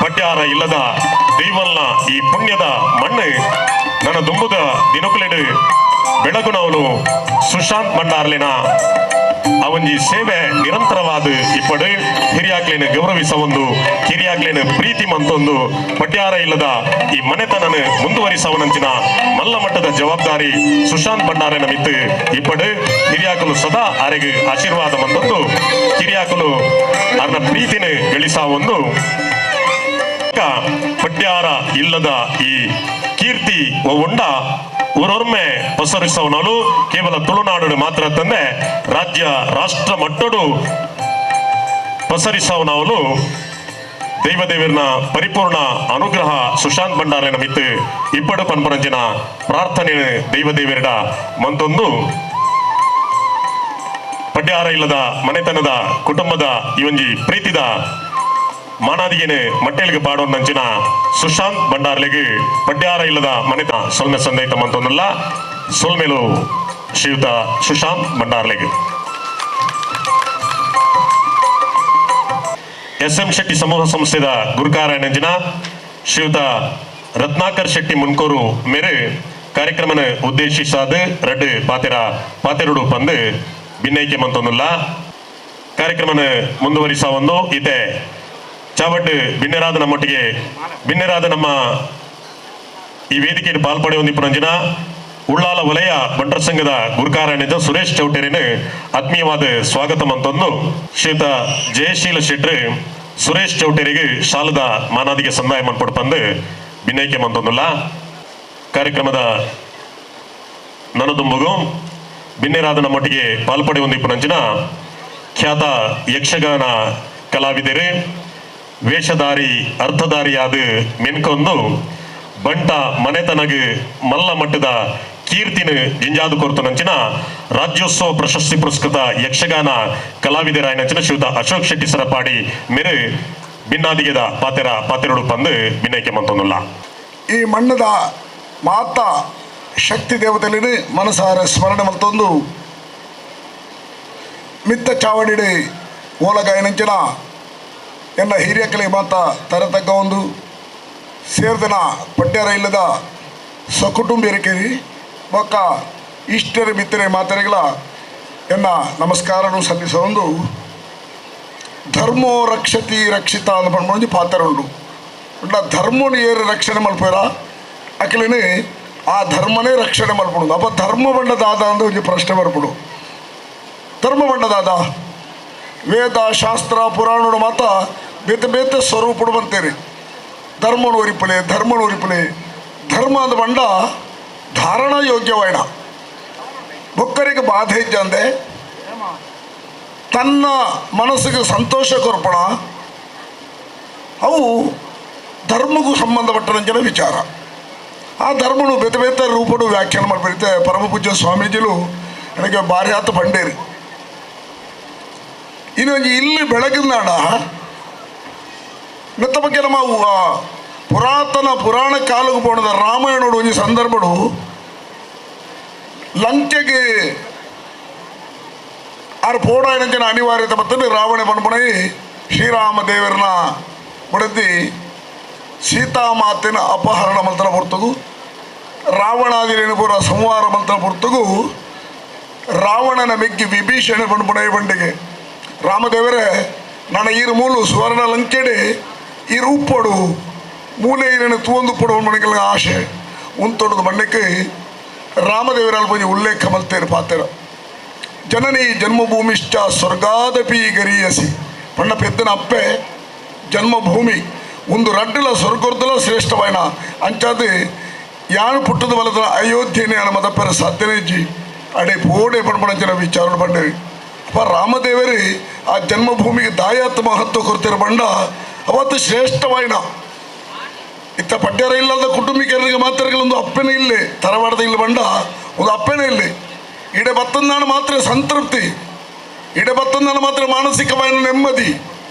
ಪಟ್ಯಾರ ಇಲ್ಲದ ದೈವಲ್ನ ಈ ಪುಣ್ಯದ ಮಣ್ಣು ನನ್ನ ದುಂಬುದ ದಿನಕುಲೆಡು ಬೆಳಗುನವನು ಸುಶಾಂತ್ ಭಂಡಾರ್ಲಿನ ಅವಂಜಿ ಸೇವೆ ನಿರಂತರವಾದ ಇಪ್ಪಡು ಹಿರಿಯಾಗ್ಲೇನು ಗೌರವಿಸ ಒಂದು, ಕಿರಿಯಾಗ್ಲೇನು ಪ್ರೀತಿ ಮಂತೊಂದು ಪಟ್ಯಾರ ಇಲ್ಲದ ಈ ಮನೆತನನು ಮುಂದುವರಿಸವನಂಚಿನ ಮಲ್ಲ ಮಟ್ಟದ ಜವಾಬ್ದಾರಿ ಸುಶಾಂತ್ ಭಂಡಾರನ ಮಿತ್ತು ಇಪ್ಪಡು. ಹಿರಿಯಾಕಲು ಸದಾ ಆರೆಗೆ ಆಶೀರ್ವಾದ ಮಂತೊಂದು, ಕಿರಿಯಾಕಲು ಅರ್ನ ಪ್ರೀತಿನ ಗಳಿಸ ಒಂದು ಪಟ್ಯಾರ ಇಲ್ಲದ ಈ ಕೀರ್ತಿ ಉಂಡ ಊರೊರ್ಮೆ ಪಸರಿಸವನಲು ಕೇವಲ ತುಳುನಾಡು ಮಾತ್ರ ತಂದೆ ರಾಜ್ಯ ರಾಷ್ಟ್ರ ಮಟ್ಟಡು ಪಸರಿಸವನವನು ದೈವದೇವರನ ಪರಿಪೂರ್ಣ ಅನುಗ್ರಹ ಸುಶಾಂತ್ ಭಂಡಾರನ ಮಿತ್ತು ಇಪ್ಪಡು ಪನ್ಪನಂಚಿನ ಪ್ರಾರ್ಥನೆ ದೈವದೇವರ ಮಂತೊಂದು ಪಡ್ಯಾರ ಇಲ್ಲದ ಮನೆತನದ ಕುಟುಂಬದ ಇವಂಜಿ ಪ್ರೀತಿದ ಮಾನಾದಿಗೆನೆ ಮಟ್ಟೆಲ್ಗೆ ಪಾಡೋನಂಚಿನ ಸುಶಾಂತ್ ಭಂಡಾರ್ಲೆಗೆ ಪಡ್ಯಾರ ಇಲ್ಲದ ಮನೆತ ಸೊಲ್ಮೆ ಸಂದೈತ ಮಂತೊಂದಲ್ಲ. ಸೊಲ್ಮೆಲು ಶ್ರೀಯುತ ಸುಶಾಂತ್ ಭಂಡಾರ್ಲೆಗೆ. ಎಸ್ ಎಂ ಶೆಟ್ಟಿ ಸಮೂಹ ಸಂಸ್ಥೆದ ಗುರುಕಾರ ನಂಜಿನ ಶ್ರೀಯುತ ರತ್ನಾಕರ್ ಶೆಟ್ಟಿ ಮುನ್ಕೋರು ಮೇರೆ ಕಾರ್ಯಕ್ರಮನ ಉದ್ದೇಶಿಸಾದ ರಡ್ಡು ಪಾತೆರ ಪಾತೆರುಡು ಪಂದು ಭಿನ್ನೈಕೆ ಮಂತೊಂದುಲ್ಲ. ಕಾರ್ಯಕ್ರಮನ ಮುಂದುವರಿಸ ಒಂದು ಇತೆ ಚಾವಟ್ಟು ಬಿನ್ನೆರಾದ ನಮ್ಮೊಟ್ಟಿಗೆ ಬಿನ್ನೆರಾದ ನಮ್ಮ ಈ ವೇದಿಕೆಯಲ್ಲಿ ಪಾಲ್ಪಡೆಯೊಂದಿಪ್ಪುನಂಚಿನ ಉಳ್ಳಾಲ ವಲಯ ಬಂಟರ ಸಂಘದ ಗುರುಕಾರಣಿದ ಸುರೇಶ್ ಚೌಟೇರಿನ ಆತ್ಮೀಯವಾದ ಸ್ವಾಗತ ಮಂತೊಂದು ಶ್ರೀಯುತ ಜಯಶೀಲ ಶೆಟ್ರು ಸುರೇಶ್ ಚೌಟೇರಿಗೆ ಶಾಲದ ಮಾನಾದಿಗೆ ಸಂದಾಯ ಮನ್ಪಡು ಪಂದು ಬಿನ್ನೈಕೆ ಮಂತೊಂದುಲ್ಲ. ಕಾರ್ಯಕ್ರಮದ ನನದುಂಬುಗು ಬಿನ್ನೆರಾದ ನಮ್ಮೊಟ್ಟಿಗೆ ಪಾಲ್ಪಡೆಯೊಂದಿಪ್ಪುನಂಚಿನ ಖ್ಯಾತ ಯಕ್ಷಗಾನ ಕಲಾವಿದರು ವೇಷಧಾರಿ ಅರ್ಥಧಾರಿಯಾದ ಮೆನ್ಕೊಂದು ಬಂಟ ಮನೆತನಗು ಮಲ್ಲ ಮಟ್ಟದ ಕೀರ್ತಿನ ಜಿಂಜಾದು ಕೊರ್ತುನಂಚಿನ ರಾಜ್ಯೋತ್ಸವ ಪ್ರಶಸ್ತಿ ಪುರಸ್ಕೃತ ಯಕ್ಷಗಾನ ಕಲಾವಿದರಾಯನಂಚಿನ ಶ್ರೀಯುತ ಅಶೋಕ್ ಶೆಟ್ಟಿ ಸರಪಾಡಿ ಮೇರೆ ಬಿನ್ನಾದಿಗೆದ ಪಾತೆರ ಪಾತೆರಡು ಪಂದು ಬಿನ್ನೈಕೆ ಮಂತೊಂದುಲ್ಲ. ಈ ಮಣ್ಣದ ಮಾತಾ ಶಕ್ತಿ ದೇವತೆಯಲ್ಲಿ ಮನಸಾರ ಸ್ಮರಣೆ ಮಲ್ತೊಂದು ಮಿತ್ತ ಚಾವಡಿಡೆ ಓಲಗಾಯನಂಚಿನ ಎನ್ನ ಹಿರಿಯಕಲೆ ಮಾತ ತರತಕ್ಕ ಒಂದು ಸೇರ್ದನ ಪಡ್ಯರ ಇಲ್ಲದ ಸಕುಟುಂಬಿರಕೇರಿ ಬೊಕ್ಕ ಇಷ್ಟರ ಮಿತ್ರರೆ ಮಾತರೆಗಳ ಎನ್ನ ನಮಸ್ಕಾರನು ಸಲ್ಲಿಸೋ ಒಂದು ಧರ್ಮೋ ರಕ್ಷತಿ ರಕ್ಷಿತ ಅಂದ್ ಪಂಡ್ಕೊಂಜಿ ಪಾತ್ರ ಉಂಡು. ಉಂಡ ಧರ್ಮನು ಏರು ರಕ್ಷಣೆ ಮಲ್ಪೇರ ಅಕ್ಲೇನೆ ಆ ಧರ್ಮನೇ ರಕ್ಷಣೆ ಮಲ್ಪಡು. ಅಪ್ಪ ಧರ್ಮ ಬಂಡ ದಾದ ಅಂದ ಒಂಜಿ ಪ್ರಶ್ನೆ ಬರ್ಪುಡು. ಧರ್ಮ ಬಂಡ ದಾದ ವೇದ ಶಾಸ್ತ್ರ ಪುರಾಣಡು ಮಾತ ಬೇತೆ ಬೇತೆ ಸ್ವರೂಪಡು ಬಂತೇರಿ. ಧರ್ಮನು ಒರಿಪಲೆ ಧರ್ಮನು ಒರಿಪಲೆ ಧರ್ಮ ಅಂದ ಬಂಡ ಧಾರಣಾ ಯೋಗ್ಯವಾಯ್ನ ಬೊಕ್ಕರಿಗೆ ಬಾಧೆ ಇದ್ದಂದೆ ತನ್ನ ಮನಸ್ಸಿಗೆ ಸಂತೋಷ ಕೊರ್ಪಣ ಅವು ಧರ್ಮಕ್ಕೂ ಸಂಬಂಧಪಟ್ಟಂಚಿನ ವಿಚಾರ. ಆ ಧರ್ಮನು ಬೇತೆ ಬೇತೆ ರೂಪಡು ವ್ಯಾಖ್ಯಾನ ಮಾಡಿಬಿಡುತ್ತೆ. ಪರಮಪೂಜ್ಯ ಸ್ವಾಮೀಜಿಲು ನನಗೆ ಭಾರಿ ಆತ ಬಂಡೇರಿ. ಇನ್ನೊಂದು ಇಲ್ಲಿ ಬೆಳಗಿನಾಡ ನೆತ್ತ ಬಗ್ಗೆ ನಮ್ಮ ಪುರಾತನ ಪುರಾಣ ಕಾಲಕ್ಕೆ ಪೋಣದ ರಾಮಾಯಣಡು ಒಂಜಿ ಸಂದರ್ಭಡು ಲಂಕೆಗೆ ಆರು ಪೋಡಾಯನಂಚಿನ ಅನಿವಾರ್ಯತೆ ಬರ್ತದೆ. ರಾವಣ ಪನ್ಪುಣೈ ಶ್ರೀರಾಮ ದೇವರನ್ನ ಬಡತಿ ಸೀತಾಮಾತಿನ ಅಪಹರಣ ಮಂತ್ರ ಪೊರ್ತಗು ರಾವಣಾದಿರೇನು ಪೂರ ಸಂಹಾರ ಮಂತ್ರ ಪೊರ್ತಗು ರಾವಣನ ಮೆಗ್ಗಿ ವಿಭೀಷಣ ಪನ್ಪುಣೈ ಬಂಡಿಗೆ ರಾಮದೇವರೇ ನನ್ನ ಈರು ಮೂಲು ಸುವರ್ಣ ಲಂಕೆಡೆ ಈ ರೂಪಡು ಮೂಲೆ ಈರನ್ನು ತೂಂದು ಪೊಡು ಮಣಿಗಳ ಆಶೆ ಉಂತೊಡದು ಮಣ್ಣಕ್ಕೆ ರಾಮದೇವರ ಅಲ್ಪ ಉಲ್ಲೇಖ ಮಲ್ತೇರು ಪಾತೆರ. ಜನನಿ ಜನ್ಮಭೂಮಿಶ್ಚ ಸ್ವರ್ಗಾದಪಿ ಗರೀಯಸಿ ಪಣ್ಣ ಪೆದ್ದನ ಅಪ್ಪೆ ಜನ್ಮಭೂಮಿ ಒಂದು ರಡ್ಡಲ ಸ್ವರ್ಗರ್ದಲ ಶ್ರೇಷ್ಠವಾಯನ ಅಂಚಾದ ಯಾನು ಪುಟ್ಟದ ಬಲದ ಅಯೋಧ್ಯೆನೇ ಅಣ ಮದಪ್ಪರ ಸಾಧ್ಯನೇಜಿ ಅಡೆ ಪೋಡೆ ಪಣ್ಪಣಂಚಿನ ವಿಚಾರಣೆ ಬಂಡೇರಿ. ಅಪ್ಪ ರಾಮದೇವರೇ ಆ ಜನ್ಮಭೂಮಿಗೆ ದಾಯಾತ್ ಮಹತ್ವ ಕೊಡ್ತಿರೋ ಬಂಡ ಅವತ್ತು ಶ್ರೇಷ್ಠವಾಯಿನ. ಇತ್ತ ಪಡ್ಯರ ಇಲ್ಲದ ಕುಟುಂಬಿಕರಿಗೆ ಮಾತ್ರಗಳೊಂದು ಅಪ್ಪನೇ ಇಲ್ಲಿ ತರವಾಡದ ಇಲ್ಲ ಬಂಡ ಒಂದು ಅಪ್ಪನೇ ಇಲ್ಲಿ ಇಡೆ ಬತ್ತಂದಾಣ ಮಾತ್ರ ಸಂತೃಪ್ತಿ ಇಡೆ ಬತ್ತಂದಾಣ ಮಾತ್ರ ಮಾನಸಿಕವಾದ ನೆಮ್ಮದಿ.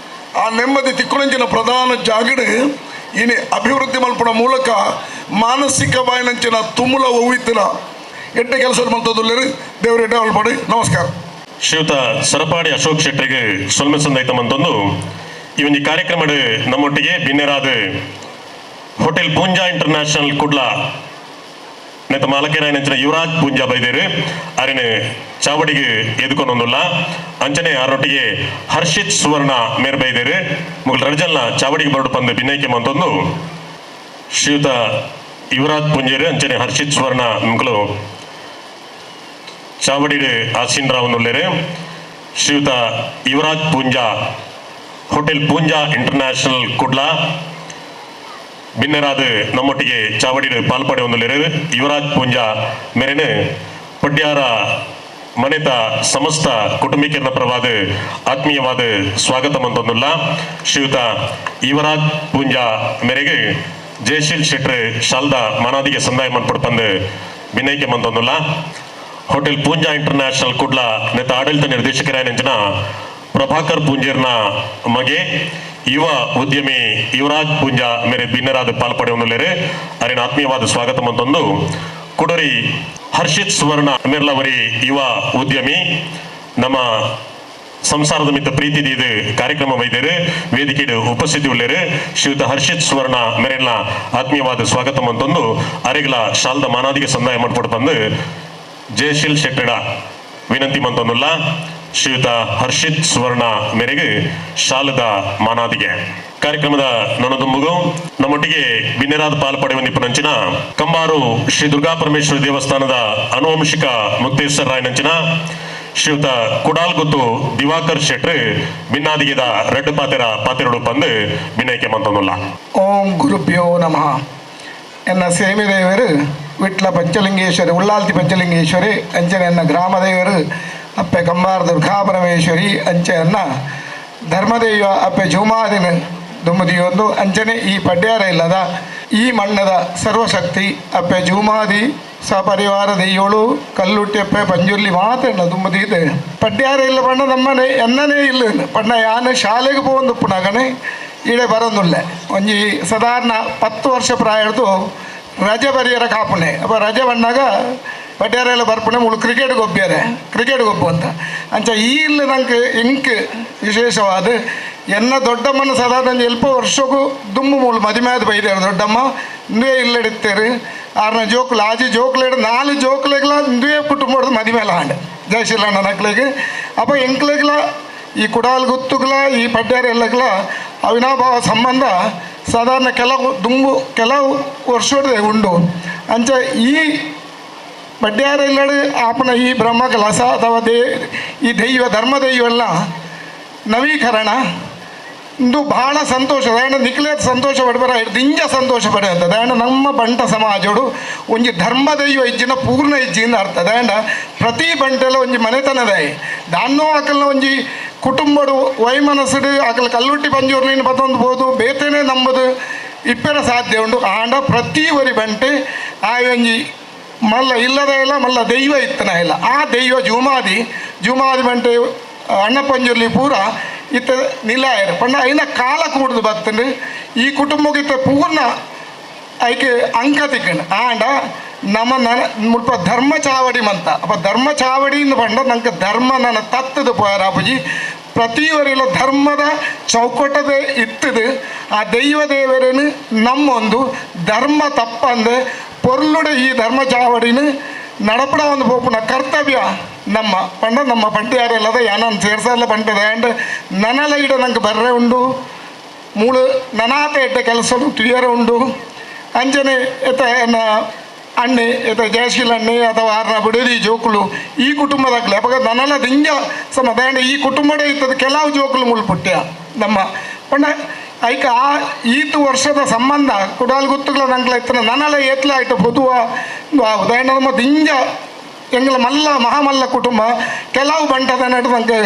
ಆ ನೆಮ್ಮದಿ ತಿಕ್ಕುಣಂಚಿನ ಪ್ರಧಾನ ಜಾಗಡೆ ಇನಿ ಅಭಿವೃದ್ಧಿ ಮಲ್ಪುಣ ಮೂಲಕ ಮಾನಸಿಕವಾಯಿನಂಚಿನ ತುಮುಲ ಒವ್ವಿತ್ತಿನ ಎಡ್ಡೆ ಕೆಲಸ ಮಲ್ತದುಲ್ಲೇರಿ ದೇವರ ಎಡ್ಡೆ ಮಲ್ಪಡಿ. ನಮಸ್ಕಾರ. ಶ್ರೀಯುತ ಸರಪಾಡಿ ಅಶೋಕ್ ಶೆಟ್ಟರಿಗೆ ಸೊಲ್ಮೆ ಸಂದೈತ ಮಂತೊಂದು ಈ ಒಂದು ಕಾರ್ಯಕ್ರಮದ ನಮ್ಮೊಟ್ಟಿಗೆ ಬಿನ್ನೆರಾದ ಹೋಟೆಲ್ ಪೂಂಜಾ ಇಂಟರ್ನ್ಯಾಷನಲ್ ಕುಡ್ಲ ನೇತ ಮಾಲಕರಾಯನಂಚಿನ ಯುವರಾಜ್ ಪೂಂಜಾ ಬೈದೇರು ಅರಿನ ಚಾವಡಿಗೆ ಎದುಕೊಂಡೊಂದುಲ್ಲ ಅಂಚನೆ ಆರೊಟ್ಟಿಗೆ ಹರ್ಷಿತ್ ಸುವರ್ಣ ಮೇರ್ ಬೈದೇರು ಮುಗಲ್ ರಜಲ್ನ ಚಾವಡಿಗೆ ಬರಡು ಪಂದು ಬಿನ್ನೈಕೆ ಮಂತೊಂದು ಶ್ರೀಯುತ ಯುವರಾಜ್ ಪೂಂಜೇರು ಅಂಚನೆ ಹರ್ಷಿತ್ ಸುವರ್ಣ ಮುಗಲು ಚಾವಡಿಡು ಆಸೀನ್ ರಾವನುಲ್ಲೇರು. ಶ್ರೀಯುತ ಯುವರಾಜ್ ಪೂಂಜಾ ಹೋಟೆಲ್ ಪೂಂಜಾ ಇಂಟರ್ನ್ಯಾಷನಲ್ ಕುಡ್ಲ ಬಿನ್ನರಾದ ನಮ್ಮೊಟ್ಟಿಗೆ ಚಾವಡಿಡು ಪಾಲ್ಪಡೆ ಹೊಂದಲೇರು ಯುವರಾಜ್ ಪೂಂಜಾ ಮೇರೆನು ಪಡ್ಯಾರ ಮನೆತ ಸಮಸ್ತ ಕುಟುಂಬಿಕರನ ಪರವಾದ ಆತ್ಮೀಯವಾದ ಸ್ವಾಗತ ಮಂತೊಂದುಲ್ಲ. ಶ್ರೀಯುತ ಯುವರಾಜ್ ಪೂಂಜಾ ಮೇರೆಗೆ ಜಯಶೀಲ್ ಶೆಟ್ರು ಶಾಲ್ದ ಮನಾದಿಗೆ ಸಂದಾಯ ಮನ್ಪಡ್ ಪಂದು ಬಿನ್ನೈಕೆ ಮಂತೊಂದುಲ್ಲ. ಹೋಟೆಲ್ ಪೂಂಜಾ ಇಂಟರ್ನ್ಯಾಷನಲ್ ಕುಡ್ಲ ನೆತ ಆಡಳಿತ ನಿರ್ದೇಶಕರಾಯನಂಚಿನ ಪ್ರಭಾಕರ್ ಪೂಂಜೇರ್ನ ಮಗೆ ಯುವ ಉದ್ಯಮಿ ಯುವರಾಜ್ ಪೂಂಜಾ ಮೇರೆ ಬಿನ್ನರಾದ ಪಾಲ್ಪಡೆ ಹೊಂದಲೇರು ಅರಿನ ಆತ್ಮೀಯವಾದ ಸ್ವಾಗತ ಮಂತೊಂದು ಕುಡರಿ ಹರ್ಷಿತ್ ಸುವರ್ಣ ಮೇರ್ಲವರಿ ಯುವ ಉದ್ಯಮಿ ನಮ್ಮ ಸಂಸಾರದ ಮಿತ್ತ ಪ್ರೀತಿ ಇದು ಕಾರ್ಯಕ್ರಮ ವೈದ್ಯರು ವೇದಿಕೆ ಉಪಸ್ಥಿತಿ ಉಳ್ಳೇರು ಶ್ರೀಯುತ ಹರ್ಷಿತ್ ಸುವರ್ಣ ಮೇರೆಲ್ಲ ಆತ್ಮೀಯವಾದ ಸ್ವಾಗತ ಮಂತೊಂದು ಅರೆಗಳ ಶಾಲ್ದ ಮಾನಾದಿಗೆ ಸಂದಾಯ ಮಾಡ್ಪಡ್ ಬಂದು ಜಯಶೀಲ್ ಶೆಟ್ಟಡ ವಿನಂತಿ ಮಂತೊಂದುಲ್ಲ. ಶ್ರೀಯುತ ಹರ್ಷಿತ್ ಸುವರ್ಣ ಮೇರೆಗೆ ಶಾಲದ ಮಾನಾದಿಗೆ ಕಾರ್ಯಕ್ರಮದ ನೊಣದುಂಬುಗು ನಮ್ಮೊಟ್ಟಿಗೆ ಬಿನ್ನೆರಾದ ಪಾಲ್ ಪಡೆಯುವ ನಿಪುಣಂಚಿನ ಕಂಬಾರು ಶ್ರೀ ದುರ್ಗಾ ಪರಮೇಶ್ವರ ದೇವಸ್ಥಾನದ ಅನುವಂಶಿಕ ಮುಕ್ತೇಶ್ವರ ರಾಯನಂಚಿನ ಶ್ರೀಯುತ ಕುಡಾಲ್ಗುತ್ತು ದಿವಾಕರ್ ಶೆಟ್ರು ಬಿನ್ನಾದಿಗೆದ ರೆಡ್ ಪಾತೆರ ಪಾತೆರಡು ಬಂದು ಬಿನ್ನಯಕ್ಕೆ ಮಂತೊಂದುಲ್ಲ. ಓಂ ಗುರುಭ್ಯೋ ನಮಃ. ಎನ್ನ ಸೇಮಿದೇವರು ವಿಟ್ಲ ಪಂಚಲಿಂಗೇಶ್ವರಿ ಉಳ್ಳಾಲ್ತಿ ಪಂಚಲಿಂಗೇಶ್ವರಿ ಅಂಚನೆ ಎನ್ನ ಗ್ರಾಮದೇವರು ಅಪ್ಪೆ ಕಂಬಾರ ದುರ್ಗಾ ಪರಮೇಶ್ವರಿ ಅಂಚೆ ಎನ್ನ ಧರ್ಮದೇವ ಅಪ್ಪೆ ಜೂಮಾದಿನ ದುಮ್ಮದಿಯೊಂದು ಅಂಚನೆ ಈ ಪಡ್ಯಾರ ಇಲ್ಲದ ಈ ಮಣ್ಣದ ಸರ್ವಶಕ್ತಿ ಅಪ್ಪೆ ಜೂಮಾದಿ ಸಪರಿವಾರ ದೆಯ್ಯೋಳು ಕಲ್ಲುಟ್ಟಿಯಪ್ಪೆ ಪಂಜುರ್ಲಿ ಮಾತ್ರ ದುಮ್ಮದಿದೆ. ಪಡ್ಯಾರ ಇಲ್ಲ ಬಣ್ಣ ನಮ್ಮನೆ ಎನ್ನನೇ ಇಲ್ಲ ಬಣ್ಣ ಯಾನು ಶಾಲೆಗೆ ಪೋವೊಂದು ಪುನಗನೆ ಈಡೆ ಬರೋದಿಲ್ಲ. ಒಂಜಿ ಸಾಧಾರಣ 10 ವರ್ಷ ಪ್ರಾಯದ್ದು ರಜೆ ಬರಿಯರ ಕಾಪುನೆ ಅಪ್ಪ ರಜೆ ಬಂದಾಗ ಪಡ್ಯಾರೆಲ್ಲ ಬರ್ಪುಣೆ ಮುಳು ಕ್ರಿಕೆಟ್ ಗೊಬ್ಬಿಯಾರೆ ಕ್ರಿಕೆಟ್ ಗೊಬ್ಬು ಅಂತ ಅಂಚ ಈ ಇಲ್ಲ ನಂಗೆ ಇಂಕ್ ವಿಶೇಷವಾದ ಎನ್ನ ದೊಡ್ಡಮ್ಮನ ಸಾಧಾರಣ ಎಲ್ಪ ವರ್ಷಕ್ಕೂ ದುಮ್ಮು ಮೂಳು ಮದುವೆ ಆದ ಬೈದಾರೆ ದೊಡ್ಡಮ್ಮ ಇಂದುವೇ ಇಲ್ಲಡಿತ್ತೇರು ಆರನ ಜೋಕುಲು ಆಜಿ ಜೋಕುಲೇಡು 4 ಜೋಕುಲೆಗ್ಲ ಇಂದುವೇ ಕುಟುಂಬದ ಮದುವೆ ಆಂಡ್ ಜಯಶೀಲಣ್ಣ ನಕ್ಲೆಗೆ ಅಪ್ಪ ಎಂಕ್ಲೆಗ್ಲ ಈ ಕುಡಾಲ್ ಗುತ್ತುಗ್ಲ ಈ ಪಡ್ಯಾರ ಎಲ್ಲಗ್ಲ ಅವಿನಾಭಾವ ಸಂಬಂಧ ಸಾಧಾರಣ ಕೆಲವು ದುಂಬು ಕೆಲವು ವರ್ಷದ ಉಂಡು. ಅಂಚ ಈ ಪಡ್ಯಾರ ಇಲ್ಲಡೆ ಆಪನ ಈ ಬ್ರಹ್ಮ ಕಲಸ ಅಥವಾ ಈ ದೈವ ಧರ್ಮ ದೈವಲ್ಲ ನವೀಕರಣ ಇಂದು ಭಾಳ ಸಂತೋಷ. ದಯಣ ನಿಕ್ಲೇತ್ ಸಂತೋಷ ಪಡ್ಬಾರ ದಿಂಜ ಸಂತೋಷ ಪಡೆ ಅಂತ ದಯಣ ನಮ್ಮ ಬಂಟ ಸಮಾಜೋಡು ಒಂಜಿ ಧರ್ಮ ದೈವ ಇಜ್ಜಿನ ಪೂರ್ಣ ಇಜ್ಜಿನ ಅರ್ಥ. ದಯಣ ಪ್ರತಿ ಬಂಟೆಲ್ಲ ಒಂಜಿ ಮನೆತನದಾಯಿ ದಾನ್ನೋ ಆಕಲ್ನ ಒಂಜಿ ಕುಟುಂಬಡು ವೈಮನಸ್ಸುಡು ಆಕಲ್ ಕಲ್ಲುಟ್ಟಿ ಪಂಜೂರ್ಲಿನ ಬತ್ತೊಂದು ಬೋದು ಬೇತೇನೆ ನಂಬುದು ಇಪ್ಪರ ಸಾಧ್ಯ ಉಂಡು. ಆಂಡ ಪ್ರತಿ ಒರಿ ಬಂಟೆ ಆ ಒಂಜಿ ಮಲ್ಲ ಇಲ್ಲದ ಇಲ್ಲ ಮಲ್ಲ ದೈವ ಇತ್ತನ ಇಲ್ಲ ಆ ದೈವ ಜೂಮಾದಿ ಜೂಮಾದಿ ಬಂಟೆ ಅಣ್ಣ ಪಂಜುರ್ಲಿ ಪೂರ ಇತ್ತ ನಿಲಾಯರು ಪಂಡ ಐನ ಕಾಲ ಕೂಡ್ದು ಬತ್ತಂಡು ಈ ಕುಟುಂಬಕ್ಕೆ ಇತ್ತ ಪೂರ್ಣ ಐಕೆ ಅಂಕ ತಿಕ್ಕಂಡು ಆಂಡ ನಮ್ಮ ನನ ಮುಲ್ಪ ಧರ್ಮ ಚಾವಡಿ ಮಂತ ಅಪ್ಪ ಧರ್ಮ ಚಾವಡಿ ಪಂಡ ನಂಗೆ ಧರ್ಮ ನನ್ನ ತತ್ತದ ಪೋಯರಾಪುಜಿ ಪ್ರತಿಯವರೆಲ್ಲ ಧರ್ಮದ ಚೌಕಟ್ಟದ ಇತ್ತದು ಆ ದೈವ ದೇವರನ್ನು ನಮ್ಮೊಂದು ಧರ್ಮ ತಪ್ಪಂದು ಪೊರ್ಲುಡೆ ಈ ಧರ್ಮ ಚಾವಡಿನ ನಡಪಡ ಒಂದು ಪೋಪುನ ಕರ್ತವ್ಯ ನಮ್ಮ ಪಂಡ ನಮ್ಮ ಪಂಟಿಯಾರೆಲ್ಲದ ಯಾನನ್ನು ಸೇರ್ಸಲ್ಲ ಪಂಟದ ಆ್ಯಂಡ್ ನನಲ ಇಡ ನಂಗೆ ಬರ್ರೆ ಉಂಡು ಮೂಳು ನನಾತ ಎಡ್ಡೆ ಕೆಲಸ ತುಯರ ಉಂಡು ಅಂಚನೆ ಎತ್ತ ಎನ್ನ ಅಣ್ಣೆ ಎತ್ತ ಜಯಶೀಲ ಅಣ್ಣೆ ಅಥವಾ ಆರ್ನ ಬಿಡದಿ ಜೋಕುಲು ಈ ಕುಟುಂಬದಾಗಲಿ ಅವಾಗ ನನಲ ದಿಂಜ ಸಮ ಆ್ಯಂಡ್ ಈ ಕುಟುಂಬದ ಇತ್ತದ ಕೆಲವು ಜೋಕುಲು ಮುಳು ಪುಟ್ಯ ನಮ್ಮ ಪಂಡ ಐಕ ಆ ಈತು ವರ್ಷದ ಸಂಬಂಧ ಕುಡಾಲ್ ಗುತ್ತುಗಳ ನಂಗ್ಲ ಇತ್ತನ ನನಲ ಏತ್ಲ ಆಯ್ತು ಪೊದುವ ಉದಾಹರಣೆ ನಮ್ಮ ದಿಂಜ ಎಂಗಳ ಮಲ್ಲ ಮಹಾಮಲ್ಲ ಕುಟುಂಬ ಕೆಲವು ಬಂಟದ ನಡು ನಂಗೆ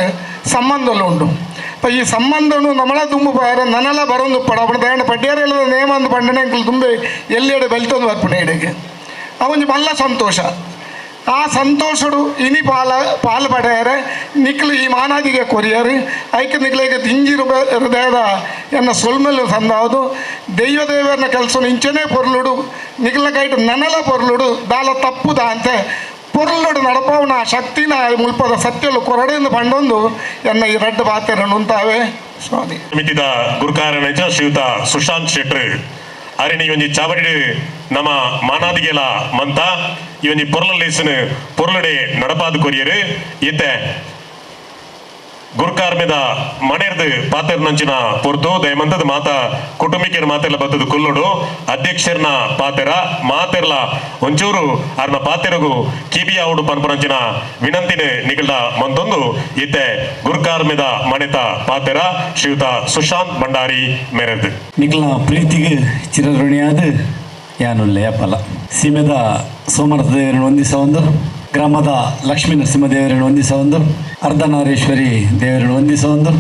ಸಂಬಂಧಲು ಉಂಟು. ಅಪ್ಪ ಈ ಸಂಬಂಧನು ನಮ್ಮಳ ತುಂಬು ಬಾರ ನನಲ ಬರೊಂದು ಪಡ ದಯಣ ಪಡ್ಯಾರೆಲ್ಲ ನೇಮ ಒಂದು ಪಂಡನೆ ಎಂಕಲ್ ತುಂಬೆ ಎಲ್ಲೆಡೆ ಬೆಲ್ತೊಂದು ಬರ್ಪುಣೆ ಇಡೆಗೆ ಅವೊಂಜಿ ಮಲ್ಲ ಸಂತೋಷ. ಆ ಸಂತೋಷಡು ಇನಿ ಪಾಲ ಪಾಲು ಪಡೆಯರೆ ನಿಕ್ಲು ಈ ಮಾನಾದಿಗೆ ಕೊರಿಯರು ಐಕೆ ನಿಕ್ಲಿಗೆ ದಿಂಜಿ ಹೃದಯದ ಎನ್ನ ಸೊಲ್ಮೆಲು ಸಂದಾವುದು ದೈವ ದೇವರನ್ನ ಕೆಲಸ ಇಂಚನೇ ಪೊರ್ಲುಡು ನಿಕ್ಲ ಕೈಟ್ ನನಲ ಪೊರ್ಲುಡು ದಾಲ ತಪ್ಪುದ ಅಂತೆ ಪೊರ್ಲುಡು ನಡಪವನ ಶಕ್ತಿನ ಮುಲ್ಪದ ಸತ್ಯಲು ಕೊರಡೆಂದು ಪಂಡೊಂದು ಎನ್ನ ಈ ರಡ್ಡು ಪಾತೆರನ್ನು ಉಂತಾವೆ ಸ್ವಾಮಿ. ಸಮಿತಿದ ಗುರುಕಾರಣ ಶ್ರೀಯುತ ಸುಶಾಂತ್ ಶೆಟ್ರು ಅರಿಣಿ ಒಂಜಿ ಚಾವಡಿ ನಮ್ಮ ಮಾನಾದಿಗೆಲ ಮಂತ ಈ ಒಂಜಿ ಪೊರ್ಲ ಲೇಸನ್ ಪೊರ್ಲಡೆ ನಡಪಾದ ಕೊರಿಯರು ಈತೆ ಗುರುಕಾರ್ಮೆದ ಮನೆರ್ದು ಪಾತೆರ್ನಂಚಿನ ಪೊರ್ತು ದಯಮಂತದ ಮಾತಾ ಕುಟುಂಬಿಕರ ಮಾತೆಲ್ಲ ಬತ್ತದ ಕುಲ್ಲುಡು ಅಧ್ಯಕ್ಷರ್ನ ಪಾತೆರ ಮಾತೆರ್ಲ ಒಂಚೂರು ಅರ್ನ ಪಾತೆರಗು ಕಿಬಿಯ ಉಡು ಪನ್ಪುನಂಚಿನ ವಿನಂತಿನ ನಿಗಲ್ದ ಮಂತೊಂದು ಈತೆ ಗುರುಕಾರ್ಮೆದ ಮನೆತ ಪಾತೆರ ಶ್ರೀಯುತ ಸುಶಾಂತ್ ಭಂಡಾರಿ ಮೆರೆದು. ನಿಖಲ ಪ್ರೀತಿಗೆ ಚಿರಋಣಿಯಾದ ಯಾನುಲ್ಲೆ ಅಪ್ಪಲ ಸೀಮೆದ ಸೋಮನಾಥ ದೇವರನ್ನು ವಂದಿಸ ಒಂದು, ಗ್ರಾಮದ ಲಕ್ಷ್ಮೀ ನರಸಿಂಹ ದೇವರನ್ನು ವಂದಿಸ ಒಂದು, ಅರ್ಧನಾರೀಶ್ವರಿ ದೇವರನ್ನು ವಂದಿಸ ಒಂದು,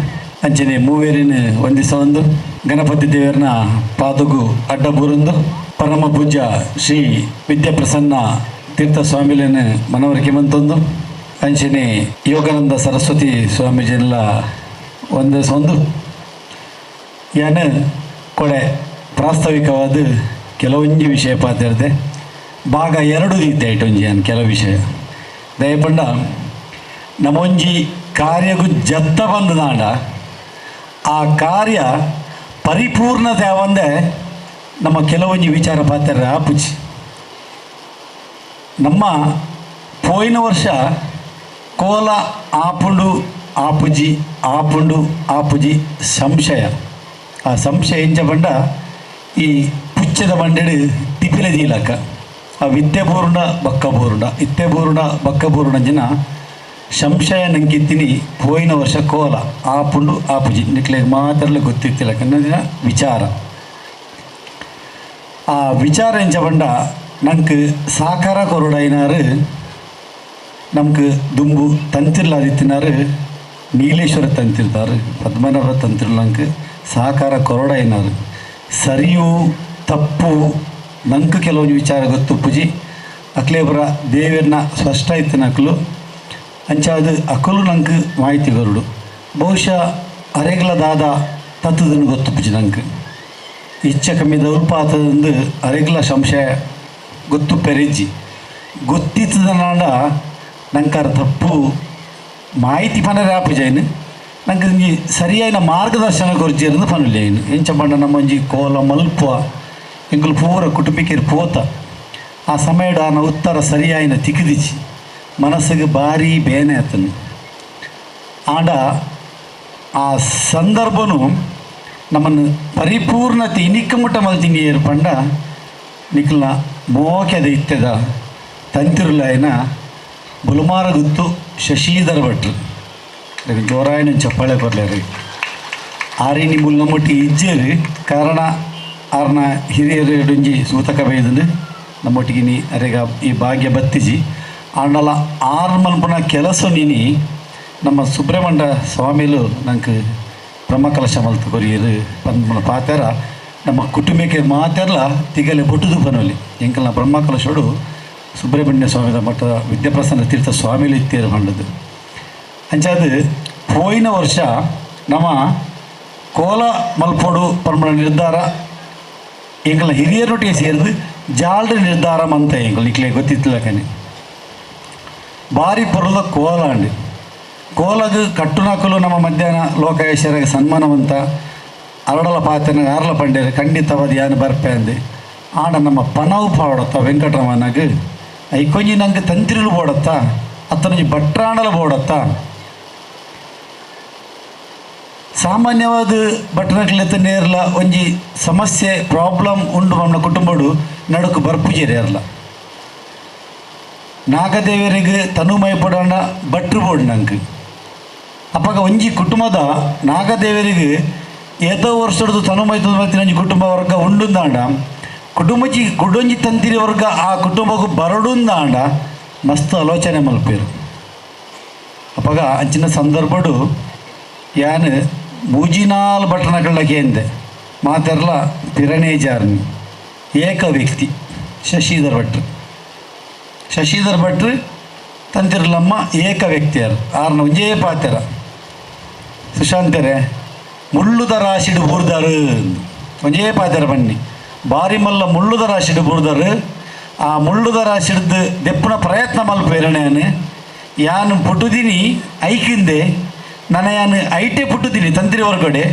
ಅಂಚನೆ ಮೂವೇರಿನ ವಂದಿಸ ಒಂದು, ಗಣಪತಿ ದೇವರನ್ನ ಪಾದಗು ಅಡ್ಡಬೂರೊಂದು, ಪರಮ ಪೂಜ್ಯ ಶ್ರೀ ವಿದ್ಯಾಪ್ರಸನ್ನ ತೀರ್ಥ ಸ್ವಾಮಿಲನ ಮನವರಿಕೆ ಮಂತೊಂದು, ಅಂಚನೆ ಯೋಗಾನಂದ ಸರಸ್ವತಿ ಸ್ವಾಮೀಜಿನೆಲ್ಲ ವಂದಿಸ ಒಂದು. ಯಾನು ಕೊಡೆ ಪ್ರಾಸ್ತಾವಿಕವಾದ ಕೆಲವೊಂಜಿ ವಿಷಯ ಪಾತಿರ್ದೆ ಭಾಗ ಎರಡು ರೀತಿ ಆಯ್ತು ಒಂಜಿ ಯಾನ್ ಕೆಲವು ವಿಷಯ ದಯಪಂಡ ನಮ್ಮೊಂಜಿ ಕಾರ್ಯಗೂ ಜತ್ತ ಬಂದದಾಂಡ ಆ ಕಾರ್ಯ ಪರಿಪೂರ್ಣತೆ ಆವಂದೆ ನಮ್ಮ ಕೆಲವೊಂಜಿ ವಿಚಾರ ಪಾತ್ರ ಆಪುಜಿ. ನಮ್ಮ ಪೋಯಿನ ವರ್ಷ ಕೋಲ ಆಪುಂಡು ಆಪುಜಿ ಆಪುಂಡು ಆಪುಜಿ ಸಂಶಯ ಆ ಸಂಶಯ ಎಂಚ ಪಂಡ ಈ ಪುಚ್ಚದ ಬಂಡೆಡು ತಿಪಿಲೆ ದೀಲಕ ಆ ವಿದ್ಯೆ ಪೂರ್ಣ ಬಕ್ಕ ಪೂರ್ಣ ಇತ್ತೆ ಪೂರ್ಣ ಬಕ್ಕ ಪೂರ್ಣ ಜನ ಸಂಶಯ ನಂಗಿತ್ತೀನಿ ಪೋಯಿನ ವರ್ಷ ಕೋಲ ಆಪುಂಡು ಆಪುಜಿ ನಿಕ್ಲೆ ಮಾತ್ರಲೇ ಗೊತ್ತಿತ್ತಿಲ್ಲ ಕನ್ನಡಿನ ವಿಚಾರ ಆ ವಿಚಾರ ಎಂಚ ಪಂಡ ನಂಗೆ ಸಾಕಾರ ಕೊರಡೈನಾರು ನಮ್ಗೆ ದುಂಬು ತಂತಿರ್ಲಾದಿತ್ತಿನಾರು ನೀಲೇಶ್ವರ ತಂತಿರ್ತಾರೆ ಪದ್ಮನಾಭ ತಂತಿರ್ಲಂಗೆ ಸಹಕಾರ ಕೊರಡೈನಾರು ಸರಿಯು ತಪ್ಪು ನಂಗೆ ಕೆಲವೊಂದು ವಿಚಾರ ಗೊತ್ತು ಪೂಜಿ ಅಕ್ಲೇಬರ ದೇವರನ್ನ ಸ್ಪಷ್ಟ ಇತ್ತಿನ ಅಕ್ಲು ಅಂಚಾದ ಅಕಲು ನಂಗೆ ಮಾಹಿತಿ ಬರುಡು ಬಹುಶಃ ಅರೆಗ್ಲದಾದ ತತ್ತದನ್ನು ಗೊತ್ತು ಪೂಜಿ ನಂಗೆ ಇಚ್ಛೆ ಕಮ್ಮಿದ ಉಲ್ಪಾತದಂದು ಅರೆಗ್ಲ ಸಂಶಯ ಗೊತ್ತು ಪೆರೆಜ್ಜಿ ಗೊತ್ತಿತ್ತದನಾಡ ನಂಕಾರ ತಪ್ಪು ಮಾಹಿತಿ ಪನರೆ ಆಪುಜೈನು ನಂಗೆ ಒಂಜಿ ಸರಿಯಾದ ಮಾರ್ಗದರ್ಶನ ಕೊರ್ಜಿರಂದು ಪನುಲೇನು ಎಂಚ ಪಂಡ ನಮ್ಮೊಂಜಿ ಕೋಲ ಮಲ್ಪ ಎಂಕುಲು ಪೂರ ಕುಟುಂಬಿಕರು ಪೋತ ಆ ಸಮಯದ ಆನ ಉತ್ತರ ಸರಿಯಾಯಿನ ತಿಕ್ಕಿದಿಚ್ಚಿ ಮನಸ್ಸಿಗೆ ಭಾರಿ ಬೇನೆ ಆತನು ಆಂಡ ಆ ಸಂದರ್ಭನು ನಮ್ಮನ್ನು ಪರಿಪೂರ್ಣತೆ ಇನಿಕ್ಕ ಮುಟ್ಟ ಮಲ್ತೀನಿ ಏರು ಪಂಡ ನಿಕ್ಲ ಮೋಕೆದ ಇತ್ತೆದ ತಂತಿರುಲಾಯನ ಬುಲುಮಾರ ಗುತ್ತು ಶಶಿಧರ್ ಭಟ್ರು ಜೋರಾಯನ ಚಪ್ಪಾಳೆ ಕೊರ್ಲೇರಿ ಆರಿನಿ ಮುಲ್ಲಮುಟ್ಟಿ ಇಜ್ಜೇರು ಕಾರಣ ಆರ್ನ ಹಿರಿಯರು ಸೂತಕ ಬೈದಂದು ನಮ್ಮೊಟ್ಟಿಗೆ ನೀ ಅರೆಗ ಈ ಭಾಗ್ಯ ಬತ್ತಿಜಿ ಆಂಡಲ ಆರು ಮಲ್ಪುನ ಕೆಲಸ ನೀನಿ ನಮ್ಮ ಸುಬ್ರಹ್ಮಣ್ಯ ಸ್ವಾಮಿಲು ನಂಗೆ ಬ್ರಹ್ಮಕಲಶ ಮಲ್ತು ಕೊರಿಯರು ಪಂದ್ಮನ ಪಾತೆರ ನಮ್ಮ ಕುಟುಂಬಕ್ಕೆ ಮಾತೆಲ್ಲ ತಿಗಲೆ ಬೊಟ್ಟುದು ಪನೊಲಿ ಎಂಕಲ್ನ ಬ್ರಹ್ಮಕಲಶೋಡು ಸುಬ್ರಹ್ಮಣ್ಯ ಸ್ವಾಮಿದ ಮಠ ವಿದ್ಯಾಪ್ರಸನ್ನ ತೀರ್ಥ ಸ್ವಾಮಿಲು ಇತ್ತೇರು ಪಂಡದು ಅಂಚಾದ ಪೋಯಿನ ವರ್ಷ ನಮ್ಮ ಕೋಲ ಮಲ್ಪೋಡು ಪರ್ಮಣ ನಿರ್ಧಾರ ಎಂಕಲ್ನ ಹಿರಿಯರೊಟ್ಟಿಗೆ ಸೇರಿದು ಜಾಲ್ರ ನಿರ್ಧಾರ ಮಂತ ಎಂಕಲ್ ನಿಕ್ಲೆ ಗೊತ್ತಿತ್ತಲಕನೆ ಭಾರಿ ಪೊರ್ಲದ ಕೋಲ ಅಂడి ಕೋಲಗ ಕಟ್ಟುನಕಲು ನಮ್ಮ ಮಧ್ಯಾಹ್ನ ಲೋಕೇಶ್ವರ ಸನ್ಮಾನವಂತ ಅರಡಲ ಪಾತನ ಅರಳ ಪಂಡ್ಯರು ಖಂಡಿತವಾದ ಯಾನು ಬರ್ಪೆ ಅಂದೆ ಆಡ ನಮ್ಮ ಪನವು ಪಾಡತ್ತ ವೆಂಕಟರಮಣಗ್ ಐಕೊಂಜಿ ನಂಗೆ ತಂತ್ರಿಲು ಬೋಡತ್ತ ಅತ್ತನೊಂಜಿ ಭಟ್ರಾಣಲ ಬೋಡತ್ತ ಸಾಮಾನ್ಯವಾದ ಭಟ್ರಕ್ಲೆತ್ತ ನೇರ್ಲ ಒಂಜಿ ಸಮಸ್ಯೆ ಪ್ರಾಬ್ಲಮ್ ಉಂಡು ನಮ್ಮ ಕುಟುಂಬಡು ನಡುಕು ಬರ್ಪುಜೇರಿ ಇರಲ್ಲ ನಾಗದೇವರಿಗೆ ತನುಮಯ ಪಡೋಣ ಭಟ್ರು ಬೋಡು ನಂಗೆ ಅಪ್ಪಾಗ ಒಂಜಿ ಕುಟುಂಬದ ನಾಗದೇವರಿಗೆ ಏತೋ ವರ್ಷದ ತನುಮಯ ಒಂಜಿ ಕುಟುಂಬ ವರ್ಗ ಉಂಡುಂದಾಂಡ ಕುಟುಂಬಜಿ ಕುಡೊಂಜಿ ತಂತಿರಿ ವರ್ಗ ಆ ಕುಟುಂಬಕ್ಕೂ ಬರಡುಂದಾಂಡ ಮಸ್ತ್ ಆಲೋಚನೆ ಮಲ್ಪೇರು ಅಪ್ಪಾಗ ಅಂಚಿನ ಸಂದರ್ಭಡು ಯಾನು ಮೂಜಿನಾಲ್ ಭಟ್ರನಕಳ್ಳಕ್ಕೆ ಎಂದೆ ಮಾತೆರ್ಲ ಪಿರಣೇಜಾರ್ನಿ ಏಕ ವ್ಯಕ್ತಿ ಶಶಿಧರ್ ಭಟ್ರು ಶಶಿಧರ್ ಭಟ್ರು ತಂತಿರ್ಲಮ್ಮ ಏಕ ವ್ಯಕ್ತಿಯರು ಆರ್ನ ಒಂಜೇ ಪಾತೆರ ಸುಶಾಂತರೆ ಮುಳ್ಳುದ ರಾಶಿಡು ಬೂರ್ದಾರು ಒಂಜೇ ಪಾತೆರ ಬನ್ನಿ ಬಾರಿ ಮಲ್ಲ ಮುಳ್ಳುದ ರಾಶಿಡು ಬೂರ್ದಾರು ಆ ಮುಳ್ಳುದ ರಾಶಿಡ್ದು ದೆಪ್ಪುನ ಪ್ರಯತ್ನ ಮಲ್ಪೇರಣೇನು ಯಾನು ಪುಟ್ಟುದೀನಿ ಐಕಿಂದೆ ನಾನು ಯಾನು ಐಟೆ ಪುಟ್ಟುದೀನಿ ತಂತ್ರಿ ಹೊರಗಡೆ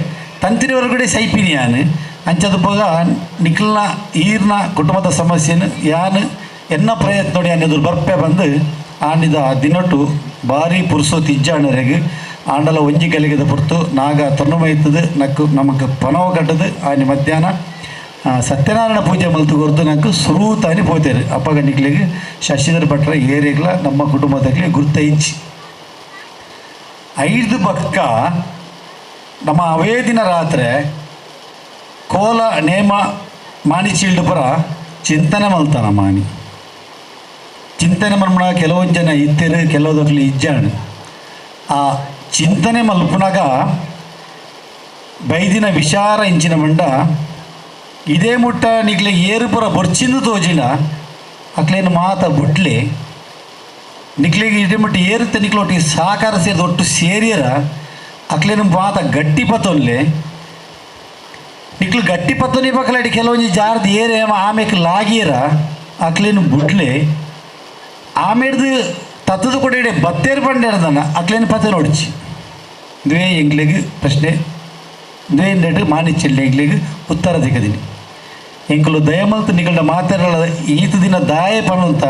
ತಂತ್ರಿ ಹೊರಗಡೆ ಸೈಪಿನಿ ಯಾನು ಅಂಚದ ಪೋಗ ನಿಕ್ಲ್ನ ಈರ್ನ ಕುಟುಂಬದ ಸಮಸ್ಯೆನು ಯಾನು ಎನ್ನ ಪ್ರಯತ್ನ ನೋಡಿ ಯಾನು ಎದುರು ಬರ್ಪೆ ಬಂದು ಆನಿದ ದಿನಟು ಭಾರಿ ಪುರುಸೋ ತಿಜ್ಜಾಣರೆಗೆ ಆಂಡಲ ಒಂಜಿ ಗಲಿಗದ ಪುರ್ತು ನಾಗ ತನ್ನುಮೈತದು ನಕ್ಕು ನಮಕ್ ಪನವ ಕಟ್ಟದು ಆನಿ ಮಧ್ಯಾಹ್ನ ಸತ್ಯನಾರಾಯಣ ಪೂಜೆ ಮಲ್ತು ಕೊರ್ದು ನಂಗೆ ಸುರೂತಾನಿ ಪೋತೇರು ಅಪ್ಪಗ ನಿಕ್ಲಿಗೆ ಶಶಿಧರ್ ಭಟ್ರ ಏರಿಗ್ಲ ನಮ್ಮ ಕುಟುಂಬದಾಗಲಿ ಗುರ್ತ ಇಚ್ಚಿ ಐದು ಪಕ್ಕ ನಮ್ಮ ಅವೇ ದಿನ ರಾತ್ರಿ ಕೋಲ ನೇಮ ಮಾಣಿಚೀಲ್ಡುಪುರ ಚಿಂತನೆ ಮಲ್ತಾನ ಮಾಣಿ ಚಿಂತನೆ ಮಲ್ಪುನ ಕೆಲವೊಂದು ಜನ ಇತ್ತೇರು ಕೆಲವೊಂದು ಇಜ್ಜಾಣು ಆ ಚಿಂತನೆ ಮಲ್ಪುನಾಗ ಬೈದಿನ ವಿಚಾರ ಇಂಚಿನ ಮಂಡ ಇದೇ ಮುಟ್ಟ ನಿಕ್ಲೆ ಏರುಪುರ ಬೊರ್ಚಿಂದು ತೋಜಿನ ಅಕ್ಲೇನು ಮಾತ ಬುಡ್ಲೆ ನಿಕ್ಲಿಗೆ ಇದೇ ಮುಟ್ಟ ಏರುತ್ತೆ ನಿಕ್ಲ ಒಟ್ಟಿಗೆ ಸಹಕಾರ ಸೇರಿದ ಒಟ್ಟು ಸೇರಿಯರ ಅಕ್ಲೇನು ಮಾತ ಗಟ್ಟಿ ಪತ್ತೊನ್ಲೆ ನಿಕ್ಲು ಗಟ್ಟಿ ಪತ್ತೊನಿ ಪಕ್ಕಲಾಡಿ ಕೆಲವೊಂಜಿ ಜಾರ್ದು ಏರೆ ಆಮೇಲೆ ಲಾಗಿಯರ ಅಕ್ಲೇನು ಬುಡ್ಲೆ ಆಮೇಡ್ದು ತತ್ತದ ಕೂಡ ಇಡೆ ಬತ್ತೇರು ಪಂಡೇರ್ದನ ಅಕ್ಲೇನು ಪತ್ತೆ ನೋಡ್ಚಿ ಇದುವೇ ಎಂಗ್ಲಿಗೆ ಪ್ರಶ್ನೆ ಇದುವೇ ನೆಟ್ಟು ಮಾನಿಚ್ಚಿಲ್ಲ ಎಂಗ್ಲಿಗೆ ಉತ್ತರ ದಿಕ್ಕದಿನಿ ಎಂಕುಲು ದಯಮಲ್ತು ನಿಗಲ್ಡ ಮಾತೆರಳ ಈತ ದಿನ ದಾಯೆ ಪನ್ನುಂತ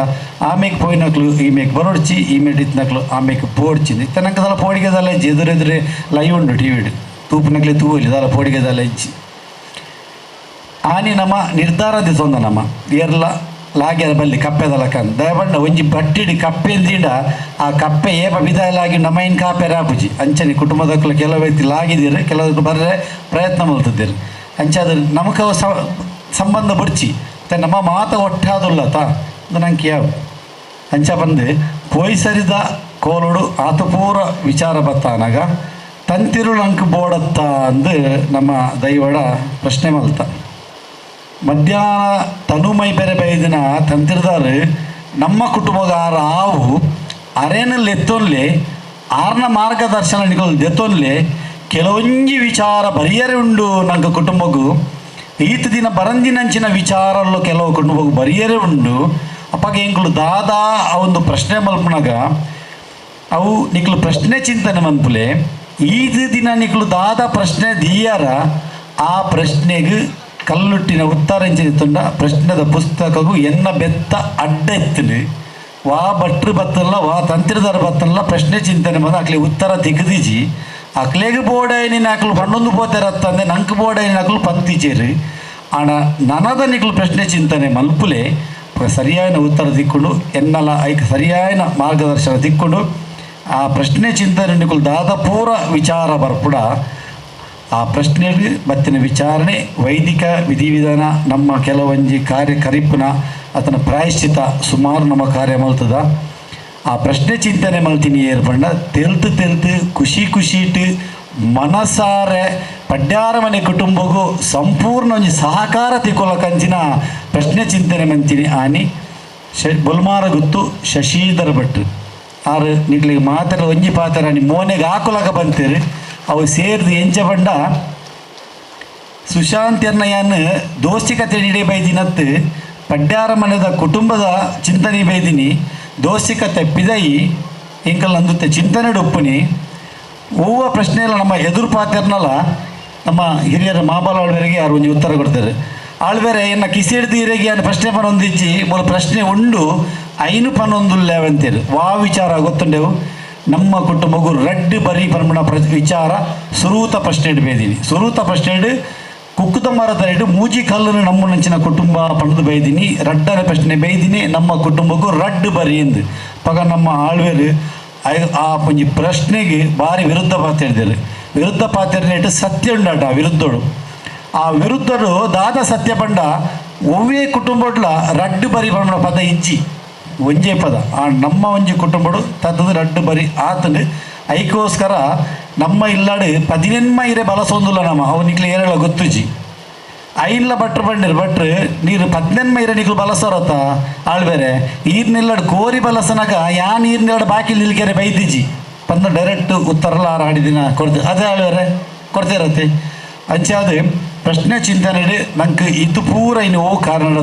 ಆಮೇಗೆ ಪೋಯಿನಕ್ಲು ಈಮೇಗೆ ಬರೋಡ್ಚಿ ಈಮೇಟ್ ಇತ್ತಿನಕ್ಲು ಆಮೇಗೆ ಪೋಡ್ಚಿ ಇತ್ತ ನಂಗೆ ದಾಲ ಪೋಡಿಗೆ ದಾಲ ಇಜ್ಜಿ ಎದುರೆದುರೆ ಲೈವ್ ಉಂಡು ಟಿ ವಿಡ್ ತೂಪುನಕ್ಲೆ ತೂವಲಿ ದಾಲ ಪೋಡಿಗೆ ದಾಲ ಇಜ್ಜಿ ಆನಿ ನಮ್ಮ ನಿರ್ಧಾರ ದಿತ್ತೊಂದ ನಮ್ಮ ಏರ್ಲ ಲಾಗ್ಯದ ಬಲ್ಲಿ ಕಪ್ಪೆದಲಕಂದು ದಯಬಂಡ ಒಂಜಿ ಬಟ್ಟಿಡಿ ಕಪ್ಪೆಂದಿಂಡ ಆ ಕಪ್ಪೆ ಏಪ ಬಿದಾಯಲಾಗಿ ನಮ್ಮ ಇನ್ ಕಾಪೆ ರಾಪುಜಿ ಅಂಚನೆ ಕುಟುಂಬದಕ್ಕಲು ಕೆಲವು ವ್ಯಕ್ತಿ ಲಾಗಿದ್ದೀರಿ ಕೆಲವರು ಬರ್ರೆ ಪ್ರಯತ್ನ ಮಲ್ತಿದ್ದೀರಿ ಅಂಚೆ ಅದು ನಮಕ ಸಂಬಂಧ ಬುಡ್ಚಿ ನಮ್ಮ ಮಾತ ಒಟ್ಟಾದುಲ್ಲ ತಾ ಅದು ನಂಗೆ ಯಾವ ಅಂಚ ಬಂದು ಪೋಯ್ ಸರಿದ ಕೋಲುಡು ಆತ ಪೂರ ವಿಚಾರ ಬತ್ತಾನಾಗ ತಂತಿರುಳು ಅಂಕ್ ಬೋಡತ್ತ ಅಂದು ನಮ್ಮ ದೈವಡ ಪ್ರಶ್ನೆ ಮಲ್ತ. ಮಧ್ಯಾಹ್ನ ತನುಮೈ ಬೇರೆ ಬೈದಿನ ತಂತಿರ್ದಾರು ನಮ್ಮ ಕುಟುಂಬಗಾರ ಆವು ಅರೇನಲ್ಲಿ ಎತ್ತೊನ್ಲೆ ಆರ್ನ ಮಾರ್ಗದರ್ಶನ ನಿಗಲ್ ದೆತ್ತೊನ್ಲೆ ಕೆಲವೊಂಜಿ ವಿಚಾರ ಬರಿಯರೆ ಉಂಡು ನಂಗೆ ಕುಟುಂಬಗೂ ಈತ ದಿನ ಬರಂದಿನಂಚಿನ ವಿಚಾರಲ್ಲೂ ಕೆಲವು ಕುಟುಂಬಗೂ ಬರಿಯರೆ ಉಂಡು. ಅಪ್ಪಾಗ ಎಂಕುಲು ದಾದಾ ಆ ಒಂದು ಪ್ರಶ್ನೆ ಮಲ್ಪನಾಗ ಅವು ನಿಕ್ಲು ಪ್ರಶ್ನೆ ಚಿಂತನೆ ಮನ್ಪುಲೆ ಈತ ದಿನ ನಿಕ್ಲು ದಾದಾ ಪ್ರಶ್ನೆ ದೀಯಾರ ಆ ಪ್ರಶ್ನೆಗೆ ಕಲ್ಲುಟ್ಟಿನ ಉತ್ತರ ಎಂಚಿನ ಪ್ರಶ್ನೆದ ಪುಸ್ತಕಗೂ ಎನ್ನ ಬೆತ್ತ ಅಡ್ಡ ಎತ್ತಲು ವಾ ಭಟ್ರು ಬತ್ತಲ್ಲ ವಾ ತಂತ್ರಿದಾರ ಬತ್ತಲ್ಲ ಪ್ರಶ್ನೆ ಚಿಂತನೆ ಬಂದು ಅಕ್ಲೆ ಉತ್ತರ ತೆಗೆದಿಜಿ ಅಕ್ಲೆಗೆ ಬೋಡೈನಿನ ಅಕ್ಲು ಪನ್ನೊಂದು ಪೋತೆರತ್ತಂದೆ ನಂಗೆ ಬೋಡೈನಿನ ಅಕ್ಲು ಪಂತಿಚೇರು ಆಣ ನನದ ನಿಕ್ಲು ಪ್ರಶ್ನೆ ಚಿಂತನೆ ಮಲ್ಪುಲೆ ಸರಿಯಾದ ಉತ್ತರ ದಿಕ್ಕೊಂಡು ಎನ್ನಲ ಐಕ್ ಸರಿಯಾದ ಮಾರ್ಗದರ್ಶನ ದಿಕ್ಕೊಂಡು ಆ ಪ್ರಶ್ನೆ ಚಿಂತನೆ ನಿಕ್ಲು ದಾದ ಪೂರ ವಿಚಾರ ಬರ್ಪುಡ ಆ ಪ್ರಶ್ನೆಗೆ ಬತ್ತಿನ ವಿಚಾರಣೆ ವೈದಿಕ ವಿಧಿವಿಧಾನ ನಮ್ಮ ಕೆಲವೊಂಜಿ ಕಾರ್ಯ ಕರಿಪುನ ಆತನ ಪ್ರಾಯಶ್ಚಿತ ಸುಮಾರು ನಮ್ಮ ಕಾರ್ಯ ಮಲ್ತದ ಆ ಪ್ರಶ್ನೆ ಚಿಂತನೆ ಮಲ್ತೀನಿ ಏರ್ಪಂಡ ತೆಲ್ತು ತೆಲ್ತು ಖುಷಿ ಖುಷಿಟ್ಟು ಮನಸಾರೆ ಪಡ್ಯಾರ ಮನೆ ಕುಟುಂಬಗೂ ಸಂಪೂರ್ಣ ಒಂಜಿ ಸಹಕಾರ ತಿಕ್ಕೊಲಕಂಚಿನ ಪ್ರಶ್ನೆ ಚಿಂತನೆ ಮಂತೀನಿ ಆನಿ ಬೊಲ್ಮಾರ ಗುತ್ತು ಶಶಿಧರ್ ಭಟ್ ಆರು ನಿಕ್ಲಿಗೆ ಮಾತ್ರ ಒಂಜಿ ಪಾತ್ರ ಮೋನೆಗೆ ಹಾಕುಲಕ ಬಂತೀರಿ ಅವು ಸೇರಿದು ಎಂಚ ಬಂಡ ಸುಶಾಂತ್ ಎನ್ನಯ್ಯನ್ ದೋಸ್ತಿಕತೆ ನೀಡಿ ಬೈದಿನತ್ತು ಪಡ್ಯಾರ ಮನೆದ ಕುಟುಂಬದ ಚಿಂತನೆ ಬೈದಿನಿ ದೋಸ್ತಿಕತೆ ಪಿದಯಿ ಎಂಕಲ್ ಅಂದುತ್ತೆ ಚಿಂತನೆ ಡೊಪ್ಪುನಿ ಹೂವ ಪ್ರಶ್ನೆ ಎಲ್ಲ ನಮ್ಮ ಎದುರು ಪಾತ್ರನಲ್ಲ ನಮ್ಮ ಹಿರಿಯರ ಮಾಬಾಲ ಆಳ್ವೇರಿಗೆ ಯಾರು ಒಂಜಿ ಉತ್ತರ ಕೊಡ್ತಾರೆ ಆಳ್ವೇರೆ ಎನ್ನ ಕಿಸಿಡ್ದು ಹಿರಿಯಗೆ ಅನ್ನ ಪ್ರಶ್ನೆ ಪನೊಂದಿಜ್ಜಿ ಮೂಲ ಪ್ರಶ್ನೆ ಉಂಡು ಐನು ಪನೊಂದುಲ್ಲೇವಂತೇರು ವಾ ವಿಚಾರ ಗೊತ್ತುಂಡೆವು ನಮ್ಮ ಕುಟುಂಬಗೂ ರಡ್ಡು ಬರಿ ಪರ್ಮಣ ವಿಚಾರ ಸುರೂತ ಪ್ರಶ್ನೆ ಇಡು ಸುರೂತ ಪ್ರಶ್ನೆ ಇಡು ಕುಕ್ಕುದ ಮರದ ಇಡು ಮೂಜಿ ಕಲ್ಲನ್ನು ನಮ್ಮ ನಂಚಿನ ಕುಟುಂಬ ಪಡೆದು ಬೈದಿನಿ ರಡ್ಡನ ಪ್ರಶ್ನೆ ಬೈದಿನಿ ನಮ್ಮ ಕುಟುಂಬಕ್ಕೂ ರಡ್ಡು ಬರಿ ಎಂದು ಪಗ ನಮ್ಮ ಆಳ್ವೇರು ಆ ಒಂಜಿ ಪ್ರಶ್ನೆಗೆ ಭಾರಿ ವಿರುದ್ಧ ಪಾತ್ರ ಹಿಡಿದರು ವಿರುದ್ಧ ಪಾತ್ರ ಇಟ್ಟು ಸತ್ಯ ಉಂಡಾಟ ವಿರುದ್ಧರು ಆ ವಿರುದ್ಧರು ದಾದ ಸತ್ಯ ಪಂಡ ಒವ್ವೇ ಕುಟುಂಬಡ್ಲ ರಡ್ಡು ಬರಿ ಪರ್ಮಣ ಪದ ಇಜ್ಜಿ ಒಂಜೇ ಪದ ಆ ನಮ್ಮ ಒಂಜಿ ಕುಟುಂಬಡು ತತ್ತದು ರಡ್ಡು ಬರಿ ಆತನು ಐಕೋಸ್ಕರ ನಮ್ಮ ಇಲ್ಲಾಡು ಪದಿನೆನ್ಮ ಇರೆ ಬಲಸೊಂದುಲ್ಲ ನಮ್ಮ ಅವನಿಕ್ಲೆ ಏರಳ ಗೊತ್ತುಜಿ ಐನ್ಲ ಭಟ್ರು ಬಂಡಿರು ಭಟ್ರು ನೀರು ಪದಿನೆನ್ಮ ಇರೆ ನಿಕ್ಲು ಬಲಸೋರತ್ತ ಆಳ್ಬೇರೆ ಈರ್ನೆಲ್ಲಾಡು ಕೋರಿ ಬಲಸನಾಗ ಯಾ ನೀರ್ನೆಲ್ಲಾಡು ಬಾಕಿ ನಿಲ್ಕೆರೆ ಬೈದಿಜಿ ಬಂದು ಡೈರೆಕ್ಟ್ ಉತ್ತರಲ್ಲ ಆರು ಆಡಿದಿನ ಕೊಡ್ತೀವಿ ಅದೇ ಆಳ್ಬೇರೆ ಕೊಡ್ತಿರತ್ತೆ ಅಂಚಾದ ಪ್ರಶ್ನೆ ಚಿಂತನೆ ನಂಗೆ ಇದು ಪೂರ ಇನ್ನು ಓ ಕಾರಣ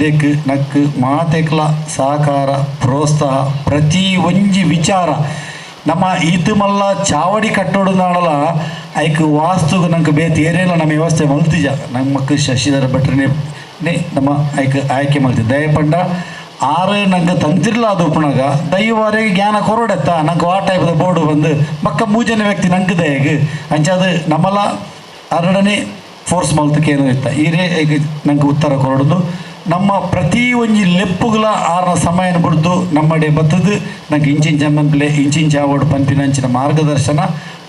ದೇಕ್ ನಕ್ ಮಾತೆಕ್ಲ ಸಹಕಾರ ಪ್ರೋತ್ಸಾಹ ಪ್ರತಿ ಒಂಜಿ ವಿಚಾರ ನಮ್ಮ ಈತು ಮಲ್ಲ ಚಾವಡಿ ಕಟ್ಟೋಡು ನಾಡಲ ಐಕ್ ವಾಸ್ತುಗೆ ನಂಗೆ ಬೇತೆ ಏರೇನ ನಮ್ಮ ವ್ಯವಸ್ಥೆ ಮಲ್ತಿಜ ನಮ್ಮ ಶಶಿಧರ ಭಟ್ರನೇ ನಮ್ಮ ಐಕ್ ಆಯ್ಕೆ ಮಲ್ತಿ ದಯಪಂಡ ಆರು ನಂಗೆ ತಂತಿರ್ಲ ಅದು ಉಪ್ಪನಾಗ ದೈವರಿಗೆ ಜ್ಞಾನ ಕೊರಡೆತ್ತ ನಂಗೆ ಆ ಟೈಪ್ದ ಬೋರ್ಡು ಬಂದು ಮಕ್ಕ ಮೂಜನೆ ವ್ಯಕ್ತಿ ನಂಗೆ ದಯಗೆ ಅಂಚಾದ ನಮ್ಮಲ್ಲ ಅರಡನೆ ಫೋರ್ಸ್ ಮಲ್ತಕ್ಕೆ ಏನೋ ಇತ್ತ ಈರೇ ನಂಗೆ ಉತ್ತರ ಕೊರಡುದು ನಮ್ಮ ಪ್ರತಿ ಒಂಜಿ ಲೆಪ್ಪುಗಳ ಆರನ ಸಮಯನ ಬಿಡ್ದು ನಮ್ಮಡೆ ಬತ್ತದು ನಂಗೆ ಇಂಚಿಂಚ ಮಂಪ್ಲೆ ಇಂಚಿಂಚ ಆವಡು ಪಂಪಿನಂಚಿನ ಮಾರ್ಗದರ್ಶನ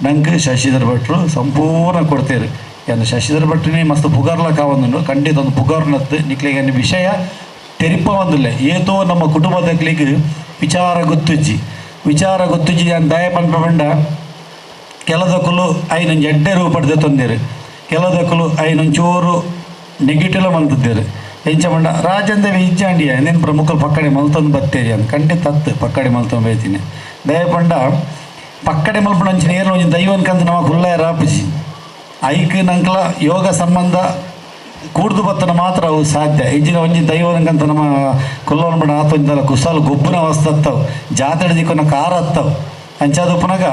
ನಂಗೆ ಶಶಿಧರ್ ಭಟ್ರು ಸಂಪೂರ್ಣ ಕೊಡ್ತೇರು ಏನು ಶಶಿಧರ್ ಭಟ್ರನೇ ಮಸ್ತ್ ಪುಗಾರ್ಲಕ್ಕ ಒಂದು ಖಂಡಿತ ಒಂದು ಪುಗಾರ್ನತ್ತು ನಿಕ್ಲಿಗೆ ವಿಷಯ ತೆರಿಪ ಒಂದಿಲ್ಲ ಏತೋ ನಮ್ಮ ಕುಟುಂಬದಕ್ಲಿಗೆ ವಿಚಾರ ಗೊತ್ತುಜ್ಜಿ ವಿಚಾರ ಗೊತ್ತುಜ್ಜಿ ನಾನು ದಯ ಪಂಪ ಬಂಡ ಕೆಲದಕ್ಕಲು ಐನೊಂದು ಎಡ್ಡೆ ರೂಪಡ್ದೆ ತೊಂದಿರು ಕೆಲದಕ್ಕಲು ಐನೊಂಚೂರು ನೆಗೆಟಿವ್ ಮಂತಿದ್ದೀರು ಎಂಚ ಮಂಡ ರಾಜಂದೇವಿ ಇಜ್ಜಾಂಡಿಯ ನಿನ್ನ ಪ್ರಮುಖರು ಪಕ್ಕಡೆ ಮಲ್ತೊಂದು ಬತ್ತೇರಿ ಅಂತ ಖಂಡಿತ ತತ್ತು ಪಕ್ಕಡೆ ಮಲ್ತೊಂದು ಬೈತೀನಿ ದಯಪಂಡ ಪಕ್ಕಡೆ ಮಲ್ಪಣ ಅಂಚಿನ ಏರು ಒಂಜಿ ದೈವನ್ಕಂತ ನಮ್ಮ ಕುಲ್ಲಾಯ ರಾಪುಜಿ ಐಕ್ ನಂಕ್ಲ ಯೋಗ ಸಂಬಂಧ ಕೂಡ್ದು ಬತ್ತನ ಮಾತ್ರ ಅವು ಸಾಧ್ಯ ಇಂಜಿನ ಒಂಜಿ ದೈವನಕಂತ ನಮ್ಮ ಕುಲ್ಲವನ ಬಣ್ಣ ಆತೊಂಜಲ ಕುಸಾಲು ಗೊಬ್ಬನ ವಸ್ತತ್ತವು ಜಾತ್ರೆ ದಿಕ್ಕೊನ ಕಾರ ಹತ್ತವು ಅಂಚಾದ ಪುನಗ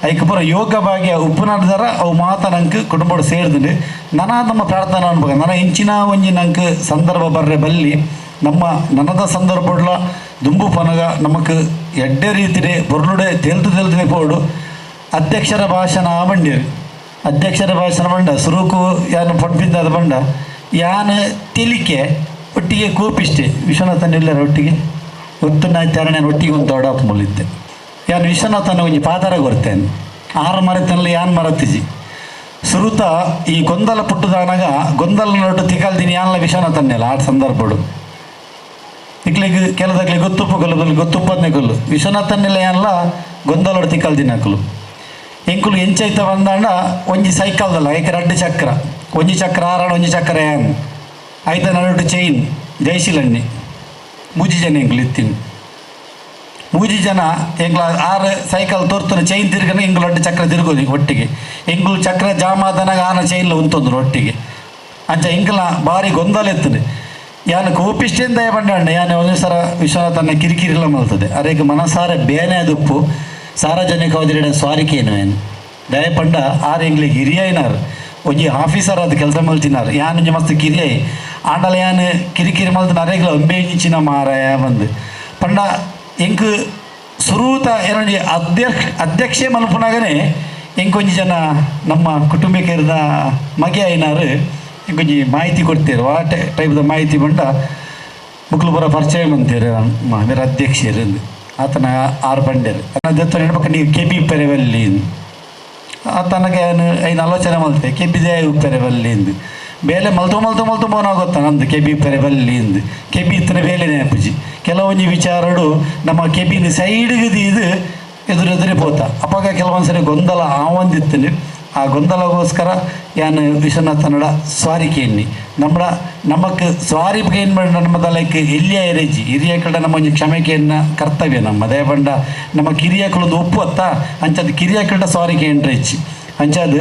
ಐಕ್ ಪೂರ ಯೋಗ ಭಾಗ್ಯ ಉಪ್ಪುನಾಡ್ದಾರ ಅವು ಮಾತ ನಂಗೆ ಕುಟುಂಬ ಸೇರಿದ್ರೆ ನನ ನಮ್ಮ ಪ್ರಾರ್ಥನೆ ಅನ್ಬೇಕು. ನನ್ನ ಇಂಚಿನ ಒಂಜಿ ನಂಗೆ ಸಂದರ್ಭ ಬರ್ರೆ ಬಲ್ಲಿ ನಮ್ಮ ನನದ ಸಂದರ್ಭಡ್ಲ ದುಂಬು ಪನಗ ನಮಕ್ ಎಡ್ಡೆ ರೀತಿಡೆ ಬೊರ್ಲುಡೆ ತೆಲ್ತು ತೆಲ್ತದೆ ಪೋಡು. ಅಧ್ಯಕ್ಷರ ಭಾಷಣ ಬಂಡಿರು, ಅಧ್ಯಕ್ಷರ ಭಾಷಣ ಬಂಡ ಸುರುಕು ಯಾನು ಪಂಪಿಂದ ಬಂಡ ಯಾನು ತಿಳಿಕೆ ಒಟ್ಟಿಗೆ ಕೋಪಿಷ್ಟೆ ವಿಶ್ವನಾಥನ್ ಇಲ್ಲರ ಒಟ್ಟಿಗೆ ಒತ್ತು ಒಟ್ಟಿಗೆ ಒಂದು ದೊಡ್ಡ ಮುಲಿದ್ದೆ ಯಾನು ವಿಶ್ವನಾಥನ ಒಂಜಿ ಪಾತರ ಕೊರ್ತೇನೆ ಆರು ಮರತನಲ್ಲಿ ಯಾನ್ ಮರತಿಜಿ ಸುರುತ ಈ ಗೊಂದಲ ಪುಟ್ಟುದಾನಾಗ ಗೊಂದಲ ನೊಟ್ಟು ತಿಕಲ್ದಿನಿ ಯಾನ್ಲ ವಿಶ್ವನಾಥನ್ನೆಲ್ಲ ಆ ಸಂದರ್ಭಡು ಇಕ್ಲಿಗೆ ಕೆಲದಾಗ್ಲಿ ಗೊತ್ತುಪ್ಪ ಕೊಲ್ಲದಲ್ಲಿ ಗೊತ್ತುಪ್ಪದನೇ ಕೊಲ್ಲು ವಿಶ್ವನಾಥನ್ನೆಲ್ಲ ಯಾನ್ಲ ಗೊಂದಲೋಡು ತಿಕ್ಕಲ್ದಿನ ಹಾಕಲು ಎಂಕುಲು ಎಂಚೈತ ಬಂದಾಂಡ ಒಂಜಿ ಸೈಕಲ್ದಲ್ಲ ಏಕೆ ರಡ್ಡು ಚಕ್ರ ಒಂಜಿ ಚಕ್ರ ಆರಣ ಒಂಜಿ ಚಕ್ರ ಯಾನ್ ಐತ ನಡುಟು ಚೈನ್ ಜೈಶಿಲಣ್ಣಿ ಮೂಜಿ ಜನ ಎಂಕುಲು ಇತ್ತೀನಿ ಮೂಜಿ ಜನ ಎಂಗ್ಲ ಆರು ಸೈಕಲ್ ತೋರ್ತನ ಚೈನ್ ತಿರ್ಗನ ಎಂಗುಲು ಅಡ್ಡು ಚಕ್ರ ತಿರುಗೋದು ಒಟ್ಟಿಗೆ ಎಂಗುಲು ಚಕ್ರ ಜಾಮಾದನಾಗ ಆನ ಚೈನ್ಲ ಉಂತೊಂದ್ರು ಒಟ್ಟಿಗೆ ಅಂಚ ಎಂಕಲ ಭಾರಿ ಗೊಂದಲ ಎತ್ತದೆ. ಯಾನು ಕೋಪಿಷ್ಟೇಂದ ಬಂಡಣ್ಣ ಯಾನು ಒಂದು ಸರ ವಿಶ್ವನಾಥನ ಕಿರಿಕಿರಿಲ್ಲ ಮಲ್ತದೆ ಅರೇಗ ಮನಸಾರ ಬೇನೆ ಅದುಪ್ಪು ಸಾರ್ವಜನಿಕ ಹೋದ್ರೆ ಸ್ವಾರಿಕೇನು ಏನು ದಯಪಂಡ ಆರು ಎಂಗ್ಲಿಗೆ ಹಿರಿಯೈನಾರು ಒಂಜಿ ಆಫೀಸರ್ ಅದು ಕೆಲಸ ಮಲ್ತಿನಾರು ಯಾನು ಮಸ್ತ್ ಕಿರಿಯೈ ಆಂಡಲ ಯಾನು ಕಿರಿಕಿರಿ ಮಲ್ತಿನ ಅರೇಗ್ಲ ಒಂಬೆ ಮಾರಾಯ ಬಂದು ಪಂಡ ಎಂಕ್ ಸುರೂತ ಏನೊಂಜಿ ಅಧ್ಯಕ್ಷೆ ಮಲ್ಪುನಾಗನೇ ಎಂಕೊಂಜಿ ಜನ ನಮ್ಮ ಕುಟುಂಬಕ್ಕಿರದ ಮಗೆ ಐನಾರು ಎಂಕೊಂಜಿ ಮಾಹಿತಿ ಕೊಡ್ತೀರು ಆ ಟೈಪ್ದ ಮಾಹಿತಿ ಬಂಡ ಬುಕ್ಲು ಬರೋ ಪರಿಚಯ ಬಂತೀರು ಬೇರೆ ಅಧ್ಯಕ್ಷರು ಆತನ ಆರು ಬಂಡೇರು ದತ್ತ ನೆನಪಕ್ಕ ನೀವು ಕೆ ಬಿ ಪೆರೆವಲ್ಲಿ ಆತನಗೆ ಐನು ಆಲೋಚನೆ ಮಲ್ತೆ ಕೆ ಬಿ ದೇವ ಪೆರೆವಲ್ಲಿ ಇಂದು ಬೇಲೆ ಮಲ್ತು ಮಲ್ತು ಮಲ್ತು ಮೋನ ಗೊತ್ತ ನಂದು ಕೆ ಬಿ ಪೆರೆವಲ್ಲಿ ಇಂದು ಕೆ ಬಿ ಇತ್ತನ ಬೇಲೆ ನೆನಪುಜಿ ಕೆಲವೊಂದು ವಿಚಾರಡು ನಮ್ಮ ಕೆಬಿನ ಸೈಡ್ಗೆ ಇದು ಎದುರೆದುರೆ ಪೋತ ಅಪ್ಪಾಗ ಕೆಲವೊಂದು ಸರಿ ಗೊಂದಲ ಆವಂದಿತ್ತು. ಆ ಗೊಂದಲಗೋಸ್ಕರ ಯಾನು ವಿಶ್ವನಾಥನಡ ಸ್ವಾರಿಕೆ ಎನ್ನಿ ನಮ್ಮ ನಮಕ್ ಸ್ವಾರಿ ಏನು ಮಾಡಿ ನಮ್ಮ ಲೈಕ್ ಎಲ್ಲಿಯ ಎರೆಜಿ ಹಿರಿಯ ಕಡೆ ನಮ್ಮ ಒಂಜಿ ಕ್ಷಮೆಕೆಯನ್ನ ಕರ್ತವ್ಯ ನಮ್ಮ ದಯಪಂಡ ನಮ್ಮ ಕಿರಿಯಕಳೊಂದು ಒಪ್ಪು ಅತ್ತ ಅಂಚದು ಕಿರಿಯ ಕಡೆ ಸ್ವಾರಿಕೆ ಎಂಟ್ರೆಚ್ಚಿ ಅಂಚದು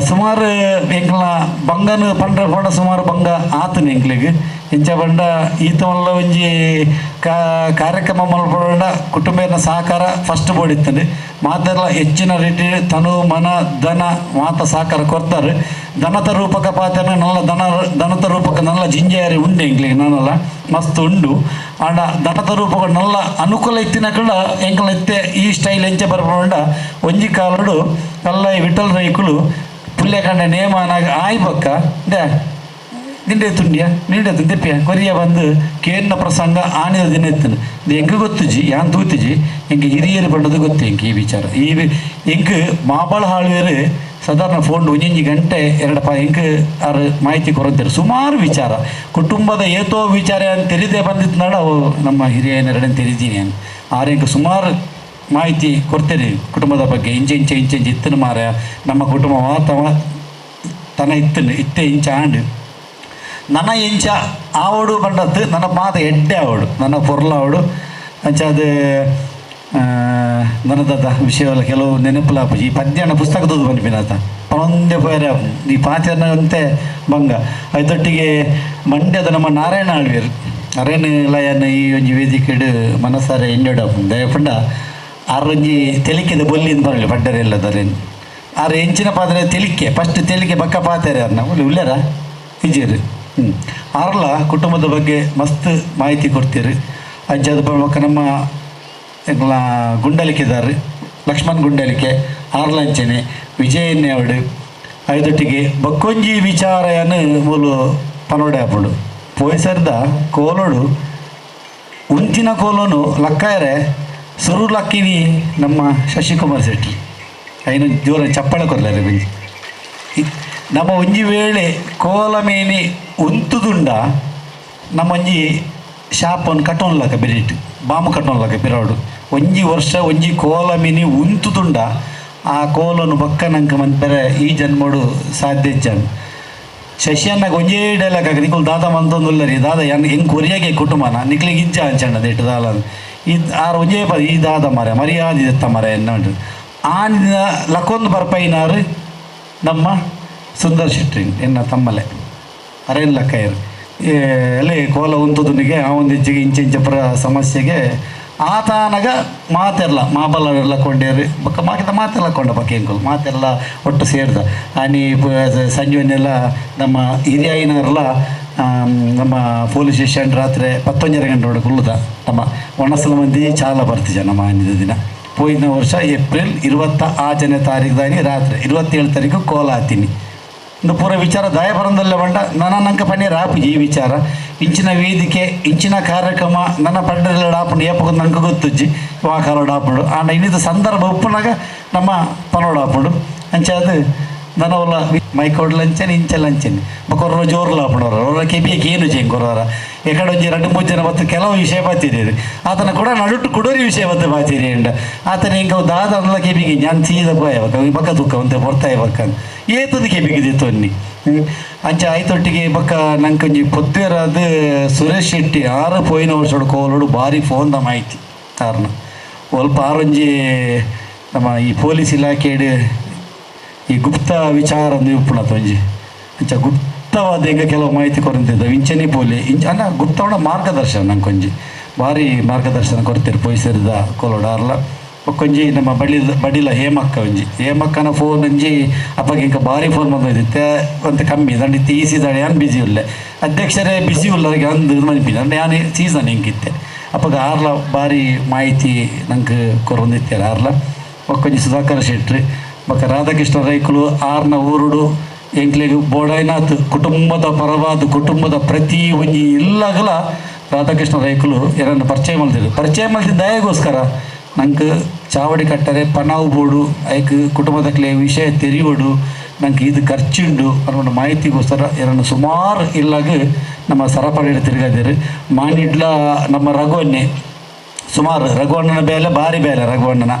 ಸುಮಾರು ಎಂಕ್ಲ ಬಂಗನು ಪಂಡ್ರ ಪಂಡ ಸುಮಾರು ಬಂಗ ಆತನ ಎಂಕ್ಲಿಗೆ ಇಂಚ ಬಂಡ ಈತವಲ್ಲ ಒಂಜಿ ಕಾರ್ಯಕ್ರಮ ಮಲ್ಪಡ ಕುಟುಂಬನ ಸಹಕಾರ ಫಸ್ಟ್ ಬೋಡಿತ್ತಂಡು ಮಾತೆಲ್ಲ ಹೆಚ್ಚಿನ ರೀತಿ ತನು ಮನ ಧನ ಮಾತ ಸಹಕಾರ ಕೊಡ್ತಾರೆ. ಧನತ ರೂಪಕ ಪಾತ್ರ ನಲ್ಲ ಧನ ಧನತ ರೂಪಕ ನಲ್ಲ ಜಿಂಜಾರಿ ಉಂಡೆ ಎಂಕ್ಲಿಗೆ ನಾನಲ್ಲ ಮಸ್ತ್ ಉಂಡು ಆಂಡ ಧನತ ರೂಪಕ ನಲ್ಲ ಅನುಕೂಲ ಇತ್ತಿನ ಕಡ ಎಂಕ್ಲ ಇತ್ತೆ ಈ ಸ್ಟೈಲ್ ಎಂಚ ಬರ್ಪಂಡ ಒಂಜಿ ಕಾಲಡು ಕಲ್ಲ ವಿಠಲ್ ರೈಕುಲು ಪುಲ್ಯಕಂಡ ನೇಮನಾಗ ಆಯ್ ಬಕ್ಕ they ನಿಂಡೆ ತುಂಡಿಯ ನಿಂಡೆ ತುಂದಿಪ್ಪಿಯ ಕೊರಿಯ ಬಂದು ಕೇನ್ನ ಪ್ರಸಂಗ ಆಣಿದ ದಿನ ಎತ್ತನು ಇದು ಎಂಗೆ ಗೊತ್ತುಜಿ ಯಾನ್ ತೂತಿಜಿ ಎಂಗೆ ಹಿರಿಯರು ಬಂಡದು ಗೊತ್ತು ಎಂಕೆ ಈ ವಿಚಾರ ಈ ಎಂಕ್ ಮಾಬಾಳ ಹಾಳುವೇರು ಸಾಧಾರಣ ಫೋನ್ ಒಂಜೊಂಜಿ ಗಂಟೆ ಎರಡಪ್ಪ ಎಂಕ್ ಆರು ಮಾಹಿತಿ ಕೊರಂತಾರೆ ಸುಮಾರು ವಿಚಾರ ಕುಟುಂಬದ ಏತೋ ವಿಚಾರ ಅಂತ ತಿಳಿದೇ ಬಂದಿತ್ತು ನಾಡ ಅವು ನಮ್ಮ ಹಿರಿಯನೆರಡನ್ನು ತಿಳಿದೀನಿ ನಾನು ಆರು ಎಂಕ್ ಸುಮಾರು ಮಾಹಿತಿ ಕೊಡ್ತೇನೆ ಕುಟುಂಬದ ಬಗ್ಗೆ ಇಂಚೆ ಇಂಚೆ ಇಂಚೆ ಇಂಚೆ ಇತ್ತನು ಮಾರ ನಮ್ಮ ಕುಟುಂಬ ವಾತವ ತನ ಇತ್ತನು ಇತ್ತೆ ಇಂಚ ಆಂಡು ನನ್ನ ಇಂಚ ಆವಡು ಬಂಡತ್ತು ನನ್ನ ಮಾತ ಎಡ್ಡೆ ಆವಡು ನನ್ನ ಪೊರ್ಲಾವಡು ಅಂಚ ಅದು ನನ್ನದಾದ ವಿಷಯವೆಲ್ಲ ಕೆಲವು ನೆನಪುಲಾಪುಜಿ ಈ ಪದ್ಯನ ಪುಸ್ತಕದದು ಬಂದ್ಪಿನಾತ ಪನೊಂದೇ ಪೋಯರೆ ಈ ಪಾಚನ ಅಂತೆ ಬಂಗ ಐದೊಟ್ಟಿಗೆ ಮಂಡ್ಯದ ನಮ್ಮ ನಾರಾಯಣ ಆಳ್ವಿಯರು ನಾರಾಯಣ ಲಯನ ಈ ಒಂಜಿ ವೇದಿಕೆಡು ಮನಸಾರೆ ಎಣ್ಣೆಡಾಪು ದಯಪಂಡ ಆರೊಂಜಿ ತೆಲಿಕೆದ ಬೊಲ್ಲಿಂದ ಬರಲಿ ಪಡ್ಡರೆ ಎಲ್ಲದರೇನು ಆರು ಎಂಚಿನ ಪಾತ್ರೆ ತೆಲಿಕೆ ಫಸ್ಟ್ ತೆಲಿಕೆ ಬಕ್ಕ ಪಾತ್ರೆ ಅರ್ನ ಉಲ್ಲೇರ ಇಜೇರು ಆರ್ಲ ಕುಟುಂಬದ ಬಗ್ಗೆ ಮಸ್ತ್ ಮಾಹಿತಿ ಕೊಡ್ತೀರಿ. ಅಜ್ಜದ ಬಕ್ಕ ನಮ್ಮ ಗುಂಡಲಿಕೆದಾರು ಲಕ್ಷ್ಮಣ್ ಗುಂಡಲಿಕೆ ಆರ್ಲಂಚನೆ ವಿಜಯನ್ನೇವಡು ಐದೊಟ್ಟಿಗೆ ಬಕ್ಕೊಂಜಿ ವಿಚಾರಯನ್ನು ಮೂಲು ಪನೋಡೆ ಆಪುಂಡು ಪೋಯ್ಸರ್ದ ಕೋಲೋಡು ಉಂಚಿನ ಕೋಲೋನು ಲಕ್ಕಾಯರೆ ಸುರು ಲಕ್ಕಿನಿ ನಮ್ಮ ಶಶಿಕುಮಾರ್ ಶೆಟ್ಟಿ ಐನು ಜೋರ ಚಪ್ಪಳೆ ಕೊರ್ಲಾರೆ ಬಂಜಿ ನಮ್ಮ ಒಂಜಿ ವೇಳೆ ಕೋಲ ಮೇನಿ ಉಂತುದುಂಡ ನಮ್ಮೊಂಜಿ ಶಾಪನ್ನು ಕಟ್ಟೋನ್ಲಕ ಬೆರಿಟ್ ಬಾಮು ಕಟ್ಟೋನ್ಲಕ ಬಿರಾಡು ಒಂಜಿ ವರ್ಷ ಒಂಜಿ ಕೋಲ ಮೀನಿ ಉಂತುದುಂಡ ಆ ಕೋಲನು ಬಕ್ಕ ನಂಗೆ ಮನ್ಪೆರೆ ಈ ಜನ್ಮಡು ಸಾಧ್ಯ ಇಜ್ಜಾನ್ ಶಶಿಯನ್ನಾಗ ಒಂಜೇ ಡೈಲಾಗ್ ಆಗ ನಿಕುಲು ದಾದ ಮಂತೊಂದುಲ್ಲರಿ ದಾದ ಯಾನ್ ಹೆಂಗೆ ಕೊರಿಯಾಗೆ ಕುಟುಂಬನ ನಿಕ್ಲಿಗೆ ಇಜ್ಜ ಅಂಚಣ್ಣ ದೇಟು ದಾಲ ಈ ಆರು ಒಂಜೇ ಪ ಈ ದಾದ ಮರ ಮರ್ಯಾದೆ ದತ್ತ ಮರ ಎನ್ನ ಉಂಟು ಆನಿನ ಲಕ್ಕೊಂದು ಬರ್ಪೈನಾರು ನಮ್ಮ ಸುಂದರ್ ಶೆಟ್ಟಿ ಎನ್ನ ತಮ್ಮಲೆ ಅರೇನ್ ಲಕ್ಕಯ್ಯರು ಎಲ್ಲಿ ಕೋಲ ಉಂತುದುನಿಗೆ ಆ ಒಂದು ಹೆಜ್ಜೆಗೆ ಇಂಚೆ ಇಂಚೆ ಪರ ಸಮಸ್ಯೆಗೆ ಆತನಗ ಮಾತೆಲ್ಲ ಮಾಬಲ್ಲರೆಲ್ಲ ಕೊಂಡೇರು ಬೊಕ್ಕ ಮಾಕಿದ ಮಾತೆಲ್ಲ ಕೊಂಡ ಬೊಕ್ಕ ಎಂಕುಲು ಮಾತೆಲ್ಲ ಒಟ್ಟು ಸೇರ್ದ ಆನಿ ಸಂಜೆನೆಲ್ಲ ನಮ್ಮ ಹಿರಿಯಾಯಿನವರೆಲ್ಲ ನಮ್ಮ ಪೊಲೀಸ್ ಸ್ಟೇಷನ್ ರಾತ್ರಿ 11:30 ಗಂಟೆ ಒಳಗೆ ಕುಲ್ಲುದ ನಮ್ಮ ಒಣಸಲ ಮಂದಿ ಚಾಲ ಬರ್ತಿಜ ನಮ್ಮ ಆನಿದ ದಿನ ಪೋಯಿನ ವರ್ಷ ಏಪ್ರಿಲ್ 26ನೇ ತಾರೀಕು ರಾತ್ರಿ 27 ತಾರೀಕು ಕೋಲ ಆತೀನಿ ಇಂದು ಪೂರ ವಿಚಾರ ದಾಯ ಬರಂದಲ್ಲ ಬಂಡ ನನ್ನ ನಂಕ ಪಣಿ ರಾಪುಜಿ ಈ ವಿಚಾರ ಇಂಚಿನ ವೇದಿಕೆ ಇಂಚಿನ ಕಾರ್ಯಕ್ರಮ ನನ್ನ ಪಡ್ಡರೆಲ್ಲ ಡಾಪುಂಡು ಏಪಗ ನಂಗೆ ಗೊತ್ತುಜ್ಜಿ ವಾಕಾಲ ಡಾಪುಂಡು ಆಂಡ ಇನ್ನಿದ ಸಂದರ್ಭ ಉಪ್ಪುನಾಗ ನಮ್ಮ ಪನೋಡ ಆಪುಂಡು ಅಂಚೆ ಅದು ನನವಲ್ಲ ಮೈಕೋಡ್ಲಂಚನೆ ಇಂಚಲಂಚನೆ ಬೊಕ್ಕ ಜೋರ್ಲ ಆಪುಂಡು ಅವರ ಕೆಬಿಯಕ್ಕೆ ಏನು ಜೆಂಕೊರವರ ಎಕಡೆ ಒಂಜಿ 2-3 ಜನ ಮತ್ತು ಕೆಲವು ವಿಷಯ ಬಾತಿರಿ ಆತನ ಕೂಡ ನಡುಟು ಕುಡೋರಿ ವಿಷಯ ಬತ್ತು ಬಾತಿರಿ ಅಂಡ ಆತನ ಹಿಂಗೆ ದಾದ ಅಂದ್ಲ ಕೆಬಿಗೆ ഞാൻ ಸೀದ ಪೋಯ ಬಕ್ಕ ಬಕ್ಕ ತುಕ್ಕ ಒಂತೆ ಪೊರ್ತಾಯ ಬಕ್ಕ ಏತಂದು ಕೆಬಿಗೆ ತೊನ್ನಿ ಅಂಚೆ ಆಯ್ತೊಟ್ಟಿಗೆ ಬಕ್ಕ ನಂಕೊಂಜಿ ಪೊತ್ತೇರಾದ ಸುರೇಶ್ ಶೆಟ್ಟಿ ಆರು ಪೋಯಿನ ವರ್ಷೋಡು ಕೋಲೋಡು ಭಾರಿ ಫೋನ್ದ ಮಾಹಿತಿ ಕಾರಣ ಒಲ್ಪ ಆರೊಂಜಿ ನಮ್ಮ ಈ ಪೊಲೀಸ್ ಇಲಾಖೆಡು ಈ ಗುಪ್ತ ವಿಚಾರ ಉಪ್ಪುಣ ಒಂಜಿ ಅಂಚ ಗುಪ್ತವಾದ ಈಗ ಕೆಲವು ಮಾಹಿತಿ ಕೊರಂತಿದ್ದ ಇಂಚನಿ ಪೋಲಿ ಇಂಚ ಅನ್ನ ಗುಪ್ತವಣ ಮಾರ್ಗದರ್ಶನ ನಂಕೊಂಜಿ ಭಾರಿ ಮಾರ್ಗದರ್ಶನ ಕೊಡ್ತೀರಿ ಪೊಯ್ಸರಿದ ಕೋಲೋಡಾರ್ಲ ಒಕ್ಕೊಂಜಿ ನಮ್ಮ ಬಡಿಲ ಹೇಮಕ್ಕ ಒಂಜಿ ಹೇಮಕ್ಕನ ಫೋನ್ ಒಂಜಿ ಅಪ್ಪಗೆ ಇಂಕ ಭಾರಿ ಫೋನ್ ಬಂದಿದ್ದೆ ಅಂತ ಕಮ್ಮಿ ದಂಡ ಇತ್ತು ಈ ಸೀಸನ್ ಯಾನ್ ಬಿಸಿ ಉಲ್ಲೆ ಅಧ್ಯಕ್ಷರೇ ಬಿಸಿ ಉಲ್ಲರಿಗೆ ಅಂದು ಮನಿಪಿನ ಅಂದ್ರೆ ಯಾನ್ ಸೀಸನ್ ಹಿಂಗಿತ್ತೆ ಅಪ್ಪಗೆ ಆರ್ಲ ಭಾರಿ ಮಾಹಿತಿ ನಂಗೆ ಕೊರೊಂದಿತ್ತಾರೆ ಆರ್ಲ ಒಕ್ಕೊಂಜಿ ಸುಧಾಕರ್ ಶೆಟ್ರಿ ಬೊಕ್ಕ ರಾಧಾಕೃಷ್ಣ ರೈಕುಲು ಆರ್ನ ಊರುಡು ಎಂಕ್ಲೆಗ್ ಬೋಡೈನಾಥ್ ಕುಟುಂಬದ ಪರವಾದ ಕುಟುಂಬದ ಪ್ರತಿ ಒಂಜಿ ಇಲ್ಲಗಲ ರಾಧಾಕೃಷ್ಣ ರೈಕುಲು ಏನನ್ನು ಪರಿಚಯ ಮಲ್ತಿದ್ರು ಪರಿಚಯ ಮಲ್ತಿದ್ದ ದಯಗೋಸ್ಕರ ನಂಗೆ ಚಾವಡಿ ಕಟ್ಟರೆ ಪನಾವು ಬೋಡು ಐಕ್ ಕುಟುಂಬದಕ್ಲೆ ವಿಷಯ ತೆರಿಯೋಡು ನಂಗೆ ಇದು ಖರ್ಚುಂಡು ಅನ್ನೋ ಮಾಹಿತಿಗೋಸ್ಕರ ಏನನ್ನು ಸುಮಾರು ಇಲ್ಲಾಗ ನಮ್ಮ ಸರಪಳಿ ತಿರುಗದಿರು ಮಾನಿಡ್ಲ ನಮ್ಮ ರಘುವನ್ನೇ ಸುಮಾರು ರಘುವಣ್ಣನ ಬೇಲೆ ಭಾರಿ ಬೇಲೆ ರಘುವಣ್ಣನ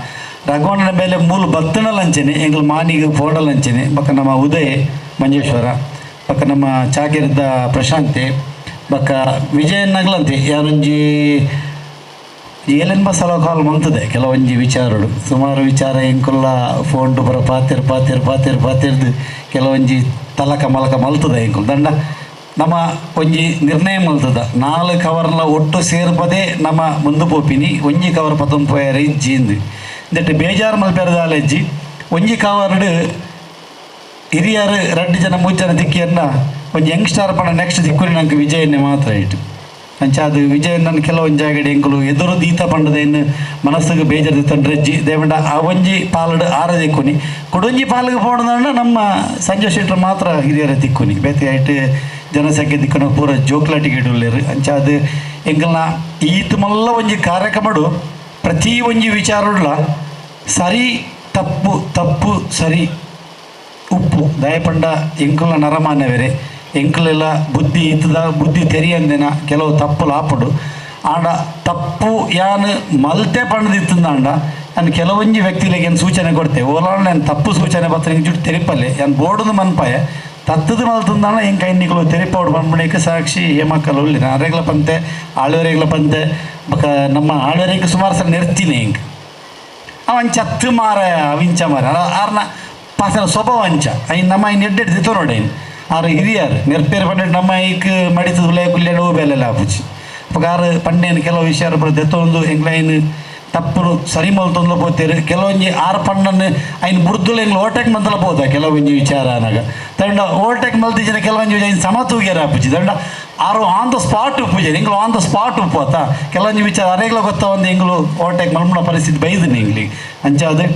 ಮೇಲೆ ಮೂಲ ಬತ್ತನ ಲಂಚನೆ ಎಂಗ್ಲ ಮಾನಿಗೆ ಫೋಡ ಲಂಚನೆ ಬಕ್ಕ ನಮ್ಮ ಉದಯ ಮಂಜೇಶ್ವರ ಬಕ್ಕ ನಮ್ಮ ಚಾಕಿರದ ಪ್ರಶಾಂತಿ ಬಕ್ಕ ವಿಜಯನಗ್ಲಂತೆ ಯಾರೊಂಜಿ ಏಲೆನ್ಬ ಸಲ ಕಾಲ್ ಮಂತದೆ ಕೆಲವೊಂಜಿ ವಿಚಾರಡು ಸುಮಾರು ವಿಚಾರ ಎಂಕುಲ್ಲ ಫೋನ್ ಬರ ಪಾತಿರ್ ಪಾತಿರ್ ಪಾತಿರ್ ಪಾತಿರ್ದು ಕೆಲವೊಂಜಿ ತಲಕ ಮಲಕ ಮಲ್ತದೆ ಎಂಕುಲ್ ದಂಡ ನಮ್ಮ ಒಂಜಿ ನಿರ್ಣಯ ಮಲ್ತದ 4 ಕವರ್ಲ ಒಟ್ಟು ಸೇರ್ಪದೇ ನಮ್ಮ ಮುಂದೆ ಪೋಪಿನಿ ಒಂಜಿ ಕವರ್ ಪತ್ತೊಂಪೋಯರ ಇಜ್ಜಿ that ಬೇಜಾರು ಮಲ್ಪೆರದಾಲ ಅಜ್ಜಿ ಒಂಜಿ ಕವರ್ಡು ಹಿರಿಯರು 2 ಜನ 3 ಜನ ದಿಕ್ಕಿಯನ್ನ ಒಂಜಿ ಯಂಗ್ಸ್ಟಾರ್ ಪಣ ನೆಕ್ಸ್ಟ್ ದಿಕ್ಕುನಿ ನಂಗೆ ವಿಜಯನ್ನೇ ಮಾತ್ರ ಇಟ್ಟು ಅಂಚ ಅದು ವಿಜಯನ ಕೆಲವೊಂದು ಜಾಗಡೆ ಎಂಕುಲು ಎದುರು ದೀತ ಪಂಡದ ಇನ್ನು ಮನಸ್ಸಿಗೆ ಬೇಜಾರು ತಂಡ್ರೆಜ್ಜಿ ದೇವಂಡ ಆ ಒಂಜಿ ಪಾಲಡು ಆರ ದಿಕ್ಕುನಿ ಕುಡೊಂಜಿ ಪಾಲಿಗೆ ಪೋಣದಂಡ ನಮ್ಮ ಸಂಜಯ್ ಶೆಟ್ರು ಮಾತ್ರ ಹಿರಿಯರ ದಿಕ್ಕುನಿ ಬೇತೆ ಐಟ್ ಜನಸಂಖ್ಯೆ ದಿಕ್ಕುನ ಪೂರ ಜೋಕ್ಲಾಟಿಗೆ ಇಡುಲ್ಲೇರು ಅಂಚ ಅದು ಎಂಕಲ್ನ ಈತ ಮಲ್ಲ ಒಂಜಿ ಕಾರ್ಯಕ್ರಮಡು ಪ್ರತಿ ಒಂಜಿ ವಿಚಾರಡ್ಲ ಸರಿ ತಪ್ಪು ತಪ್ಪು ಸರಿ ಉಪ್ಪು ದಯಪಂಡ ಎಂಕುಲ ನರಮಾನ್ಯ ಬೇರೆ ಎಂಕುಲೆಲ್ಲ ಬುದ್ಧಿ ಇತ್ತದ ಬುದ್ಧಿ ತೆರಿಯಂದಿನ ಕೆಲವು ತಪ್ಪುಲು ಆಪುಡು ಆಂಡ ತಪ್ಪು ಯಾನ್ ಮಲ್ತೆ ಪಂಡದಿತ್ತಂದಾಂಡ ನಾನು ಕೆಲವೊಂಜಿ ವ್ಯಕ್ತಿಗಳಿಗೆ ಏನು ಸೂಚನೆ ಕೊಡ್ತೆ ಓಲಾಂಡ ನಾನು ತಪ್ಪು ಸೂಚನೆ ಬತ್ತ ನಿಂಗೆ ಜುಟ್ಟು ತೆರಿಪಲ್ಲೆ ಯಾನ್ ಬೋರ್ಡದ ಮನ್ಪಾಯ ತತ್ತದ ಮಲ್ತಂದಾಂಡ ಹೆಂಗೆ ಕೈ ನಿಗಳು ತೆರಿಪೌಡು ಬಂದ್ಬಿಡಕ್ಕೆ ಸಾಕ್ಷಿ ಹೇಮಕ್ಕಲ್ಲ ಉಳ್ಳಿ ಅರೆಗ್ಲ ಪಂತೆ ಆಳುವರೆಗ್ಲ ಪಂತೆ ಬಕ ನಮ್ಮ ಆಳುವರೆಗೆ ಸುಮಾರು ಸಲ ನಿರ್ತೀನಿ ಹಿಂಗೆ ಅವ ಚತ್ತು ಮಾರ ಅವಿಂಚ ಮಾರ ಆರ್ನ ಪಾಸನ ಸ್ವಭಾವ ಅಂಚ ಐನ್ ನಮ್ಮ ಐನ್ ಎಡ್ಡೆಡ್ ದಿತ್ತೋ ನೋಡಿ ಆರು ಹಿರಿಯರು ನೆರ್ಪೇರು ಪಂಡೆ ನಮ್ಮ ಐಕ್ ಮಡಿತದ ಉಲಯ ಕುಲ್ಯಾಣ ಬೇಲೆಲ್ಲ ಆಪುಜಿ ಅಪ್ಪ ಆರು ಪಂಡೇನು ಕೆಲವು ವಿಷಯ ದೆತ್ತೊಂದು ಎಂಗ್ಲೈನ್ ತಪ್ಪು ಸರಿ ಮಲ್ತೊಂದು ಪೋತೇರು ಕೆಲವೊಂಜಿ ಆರು ಪಣ್ಣನ್ನು ಐನ್ ಬುರ್ದುಲ ಎಂಗ್ಲ ಓಟೆಕ್ ಮಂತಲ ಪೋತ ಕೆಲವೊಂಜಿ ವಿಚಾರ ಅನಾಗ ದಂಡ ಓಟೆಕ್ ಮಲ್ತಿಜಿನ ಕೆಲವೊಂಜಿ ಐನ್ ಸಮತೂಗ್ಯಾರ ಆಪುಜಿ ದಂಡ ಆರು ಆನ್ the spot ಉಪ್ಪುಜಿ ಎಂಗ್ಲು on the spot ಉಪ್ಪು ಆತ ಕೆಲವೊಂಜಿ ವಿಚಾರ ಅರೇಗ್ಲ ಗೊತ್ತ ಒಂದು ಎಂಗ್ಲು ಓಟೆಕ್ ಮಲ್ಮುಣ ಪರಿಸ್ಥಿತಿ ಬೈದನಿ ಎಂಗ್ಲಿಗೆ ಅಂಚ ಅದು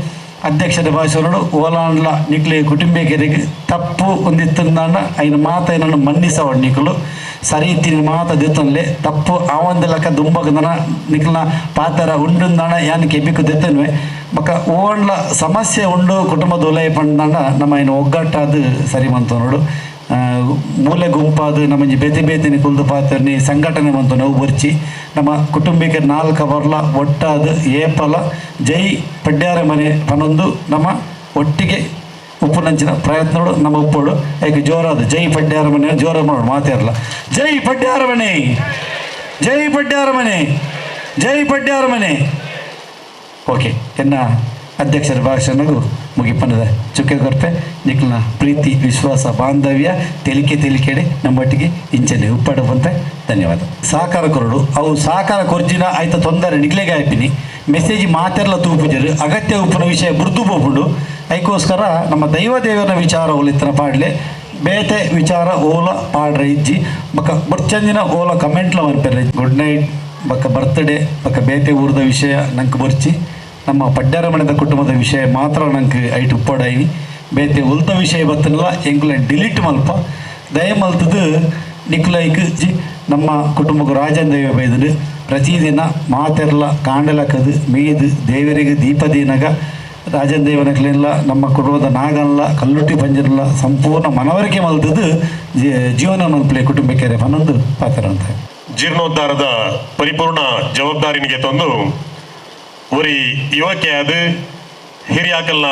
ಅಧ್ಯಕ್ಷರ ಭಾಷೆಗಳು ಓಲಾಂಡ್ಲ ನಿಕ್ಲೆ ಕುಟುಂಬೀಕರಿಗೆ ತಪ್ಪು ಒಂದಿತ್ತಂದಾಂಡ ಐನ ಮಾತ ಏನನ್ನು ಮನ್ನಿಸವ ನಿಕ್ಲು ಸರಿ ಇತ್ತಿನ ಮಾತ ದಿತ್ತನ್ಲೆ ತಪ್ಪು ಆವಂದಲಕ್ಕ ದುಂಬಕದನ ನಿಕ್ಲನ ಪಾತರ ಉಂಡುಂದಾಣ ಯಾನ್ ಕೆಬಿಕು ದಿತ್ತನ್ವೆ ಬಕ್ಕ ಓಂಡ್ಲ ಸಮಸ್ಯೆ ಉಂಡು ಕುಟುಂಬದ ಉಲಯ ಪಂದಾಂಡ ನಮ್ಮ ಏನು ಒಗ್ಗಟ್ಟಾದ ಸರಿ ಮಂತ ನೋಡು ಮೂಲೆ ಗುಂಪಾದ ನಮ್ಮ ಬೇತೆ ಬೇತಿನಿ ಕುಲ್ದು ಪಾತ್ರನಿ ಸಂಘಟನೆ ಬಂತು ನಾವು ಬರ್ಚಿ ನಮ್ಮ ಕುಟುಂಬಿಕ 4 ಬರ್ಲ ಒಟ್ಟಾದ ಏಪಲ ಜೈ ಪಡ್ಯಾರ ಮನೆ ಪನೊಂದು ನಮ್ಮ ಒಟ್ಟಿಗೆ ಉಪ್ಪುನಂಚಿನ ಪ್ರಯತ್ನಗಳು ನಮ್ಮ ಉಪ್ಪೋಡು ಏಕೆ ಜೋರಾದ ಜೈ ಪಡ್ಯಾರ ಮನೆ ಜೋರ ಮಾಡೋಡು ಮಾತಾಡಲ್ಲ ಜೈ ಪಡ್ಯಾರ ಮನೆ ಜೈ ಪಡ್ಯಾರ ಮನೆ ಜೈ ಪಡ್ಯಾರ ಮನೆ. ಓಕೆ, ಎನ್ನ ಅಧ್ಯಕ್ಷರ ಭಾಷಣಗೂ ಮುಗಿಪನದ ಚುಕ್ಕೆ ಕೊರ್ಪೆ ನಿಕ್ಲನ ಪ್ರೀತಿ ವಿಶ್ವಾಸ ಬಾಂಧವ್ಯ ತೆಲಿಕೆ ತೆಲಿಕೆಡೆ ನಮ್ಮೊಟ್ಟಿಗೆ ಇಂಚನೆ ಉಪ್ಪಾಡ ಬಂತೆ. ಧನ್ಯವಾದ. ಸಹಕಾರ ಕೊರಡು ಅವು ಸಹಕಾರ ಕೊರ್ಜಿನ ಆಯ್ತ ತೊಂದರೆ ನಿಕ್ಲೆಗೆ ಆಯ್ಪಿನಿ ಮೆಸೇಜ್ ಮಾತೆರ್ಲ ತೂಪುಜರು ಅಗತ್ಯ ಉಪ್ಪುನ ವಿಷಯ ಬುರ್ದು ಪೋಪುಂಡು. ಐಕೋಸ್ಕರ ನಮ್ಮ ದೈವ ದೇವರ ವಿಚಾರ ಒಲಿತನ ಪಾಡ್ಲೆ ಬೇತೆ ವಿಚಾರ ಓಲ ಪಾಡ್ರೆ ಇಜ್ಜಿ ಬಕ್ಕ ಬೊರ್ಚಂದಿನ ಓಲ ಕಮೆಂಟ್ಲ ಮನ್ಪೆರೆ. ಗುಡ್ ನೈಟ್ ಬಕ್ಕ ಬರ್ತ್ಡೇ ಬಕ್ಕ ಬೇತೆ ಊರದ ವಿಷಯ ನಂಗೆ ಬೊರ್ಚಿ ನಮ್ಮ ಪಡ್ಯಾರಮಣದ ಕುಟುಂಬದ ವಿಷಯ ಮಾತ್ರ ನಂಗೆ ಐಟ್ ಉಪ್ಪಡಾಯಿ ಬೇತೆ ಉಲ್ತ ವಿಷಯ ಬತ್ತನಲ್ಲ ಎಂಕುಲ ಡಿಲೀಟ್ ಮಲ್ಪ ದಯ ಮಲ್ತದು ನಿಕ್ಲೈಕ್ ಜಿ ನಮ್ಮ ಕುಟುಂಬಕ್ಕೆ ರಾಜನ್ ದೈವ ಬೈದರು ಪ್ರತಿದಿನ ಮಾತೆರ್ಲ ಕಾಂಡಲಕದು ಮೀದು ದೇವರಿಗೆ ದೀಪದೀನಗ ರಾಜನ್ ದೇವನಕ್ಲೆಲ್ಲ ನಮ್ಮ ಕುಟುಂಬದ ನಾಗಲ್ಲ ಕಲ್ಲುಟ್ಟಿ ಪಂಜರಲ್ಲ ಸಂಪೂರ್ಣ ಮನವರಿಕೆ ಮಲ್ತದ್ದು ಜೀವನ ಮಲ್ಪಲೆ ಕುಟುಂಬಕ್ಕೆ ಪನ್ನೊಂದು ಪಾತ್ರ ಅಂತ ಜೀರ್ಣೋದ್ಧಾರದ ಪರಿಪೂರ್ಣ ಜವಾಬ್ದಾರಿನಿಗೆ ತಂದು ಒರಿ ಯುವಕೆ ಅದು ಹಿರಿಯಾಕಲ್ನ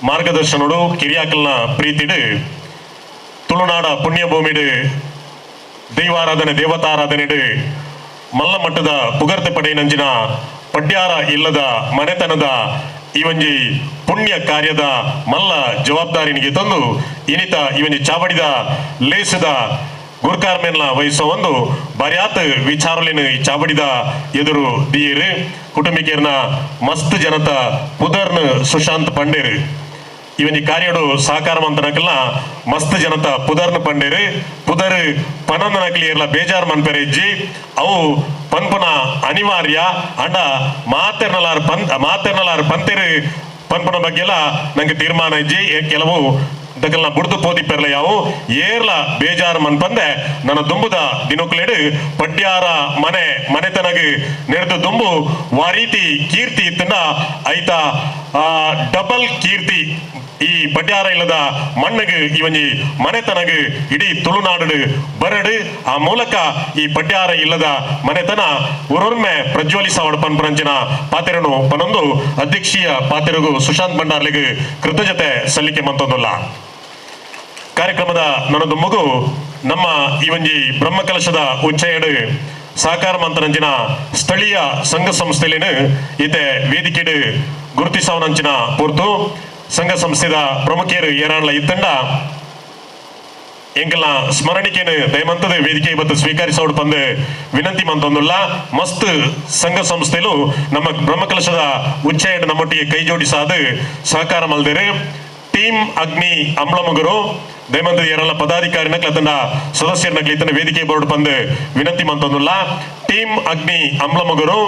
ಮಾರ್ಗದರ್ಶನೋಡು ಕಿರಿಯಾಕಲ್ನ ಪ್ರೀತಿಡು ತುಳುನಾಡ ಪುಣ್ಯಭೂಮಿಡು ದೈವಾರಾಧನೆ ದೇವತಾರಾಧನೆಡು ಮಲ್ಲ ಮಟ್ಟದ ಪುಗರ್ತೆ ಪಡೆಯಿನಂಚಿನ ಪಡ್ಯಾರ ಇಲ್ಲದ ಮನೆತನದ ಈ ಒಂಜಿ ಪುಣ್ಯ ಕಾರ್ಯದ ಮಲ್ಲ ಜವಾಬ್ದಾರಿನಿಗೆ ತಂದು ಇನಿತ ಈ ಒಂಜಿ ಚಾವಡಿದ ಲೇಸದ ಗುರ್ಕಾರ್ಮೆನ್ಲ ವಹಿಸೋ ಒಂದು ಬರ್ಯಾತ್ ವಿಚಾರಲಿನ ಈ ಚಾವಡಿದ ಎದುರು ದಿಯೇರು ಕುಟುಂಬಿಕೇರ್ನ ಮಸ್ತ್ ಜನತ ಪುದರ್ನ ಸುಶಾಂತ್ ಪಂಡೇರು ಇವನ್ ಈ ಕಾರ್ಯಡು ಸಹಕಾರ ಮಂತನಕಲ್ನ ಮಸ್ತ್ ಜನತ ಪುದರ್ನ ಪಂಡೇರು ಪುದರ್ ಪನಂದನಕಲಿ ಏರ್ಲ ಬೇಜಾರ್ ಮನ್ಪೆರೆ ಇಜ್ಜಿ ಅವು ಪನ್ಪುನ ಅನಿವಾರ್ಯ ಅಂಡ ಮಾತೆರ್ನಲಾರ್ ಮಾತೆರ್ನಲಾರ್ ಪಂತೆರು ಪನ್ಪುನ ಬಗ್ಗೆಲ್ಲ ನಂಗೆ ತೀರ್ಮಾನ ಇಜ್ಜಿ. ಕೆಲವು ದಕಲ್ನ ಬುಡ್ದು ಪೋದಿಪ್ಪೆರ್ಲ ಯಾವು ಏರ್ಲ ಬೇಜಾರು ಮನ್ಪಂದೆ ನನ್ನ ದುಂಬುದ ದಿನಕ್ಲೇಡು ಪಡ್ಯಾರ ಮನೆ ಮನೆತನಗ ನೆರೆದು ದುಂಬು ವಾರೀತಿ ಕೀರ್ತಿ ಇತ್ತಂಡ ಐತ ಡಬಲ್ ಕೀರ್ತಿ ಈ ಪಡ್ಯಾರ ಇಲ್ಲದ ಮಣ್ಣಗೆ ಈ ಒಂಜಿ ಮನೆತನಗ ಇಡೀ ತುಳುನಾಡು ಬರಡು ಆ ಮೂಲಕ ಈ ಪಡ್ಯಾರ ಇಲ್ಲದ ಮನೆತನ ಒರೊರ್ಮೆ ಪ್ರಜ್ವಲಿಸವಡ ಪನ್ಪುರಂಚಿನ ಪಾತೆರನು ಪನೊಂದು ಅಧ್ಯಕ್ಷೀಯ ಪಾತೆರಗು ಸುಶಾಂತ್ ಭಂಡಾರ್ಲಿಗೆ ಕೃತಜ್ಞತೆ ಸಲ್ಲಿಕೆ ಮಂತೊಂದುಲ್ಲ. ಕಾರ್ಯಕ್ರಮದ ನನ್ನದು ಮಗು ನಮ್ಮ ಈ ಒಂಜಿ ಬ್ರಹ್ಮಕಲಶದ ಉಚ್ಚಯಡು ಸಹಕಾರ ಮಂತನಂಚಿನ ಸ್ಥಳೀಯ ಸಂಘ ಸಂಸ್ಥೆಲೇನು ಈತೆ ವೇದಿಕೆಡು ಗುರುತಿಸವನಂಚಿನ ಪೂರ್ತು ಸಂಘ ಸಂಸ್ಥೆದ ಪ್ರಮುಖರು ಏರಾಣ್ಲ ಇತ್ತಂಡ ಎಂಕಲ್ನ ಸ್ಮರಣಿಕೆನು ದಯಮಂತದ ವೇದಿಕೆ ಇವತ್ತು ಸ್ವೀಕರಿಸೋಡು ಪಂದು ವಿನಂತಿ ಮಂತೊಂದುಲ್ಲ. ಮಸ್ತ್ ಸಂಘ ಸಂಸ್ಥೆಲು ನಮ್ಮ ಬ್ರಹ್ಮಕಲಶದ ಉಚ್ಚಯಡು ನಮ್ಮೊಟ್ಟಿಗೆ ಕೈ ಜೋಡಿಸಾದು ಸಹಕಾರ ಮಲ್ದೇರು. ಟೀಮ್ ಅಗ್ನಿ ಅಂಬ್ಲಮುಗರು ದಯಮಂತದ ಏರಲ್ಲ ಪದಾಧಿಕಾರಿ ನಕ್ಲ ತಂಡ ಸದಸ್ಯರ ನಕ್ಲಿ ಇತ್ತನ ವೇದಿಕೆ ಬೋರ್ಡ್ ಪಂದು ವಿನಂತಿ ಮಂತೊಂದುಲ್ಲ. ಟೀಮ್ ಅಗ್ನಿ ಅಂಬ್ಲಮುಗರು,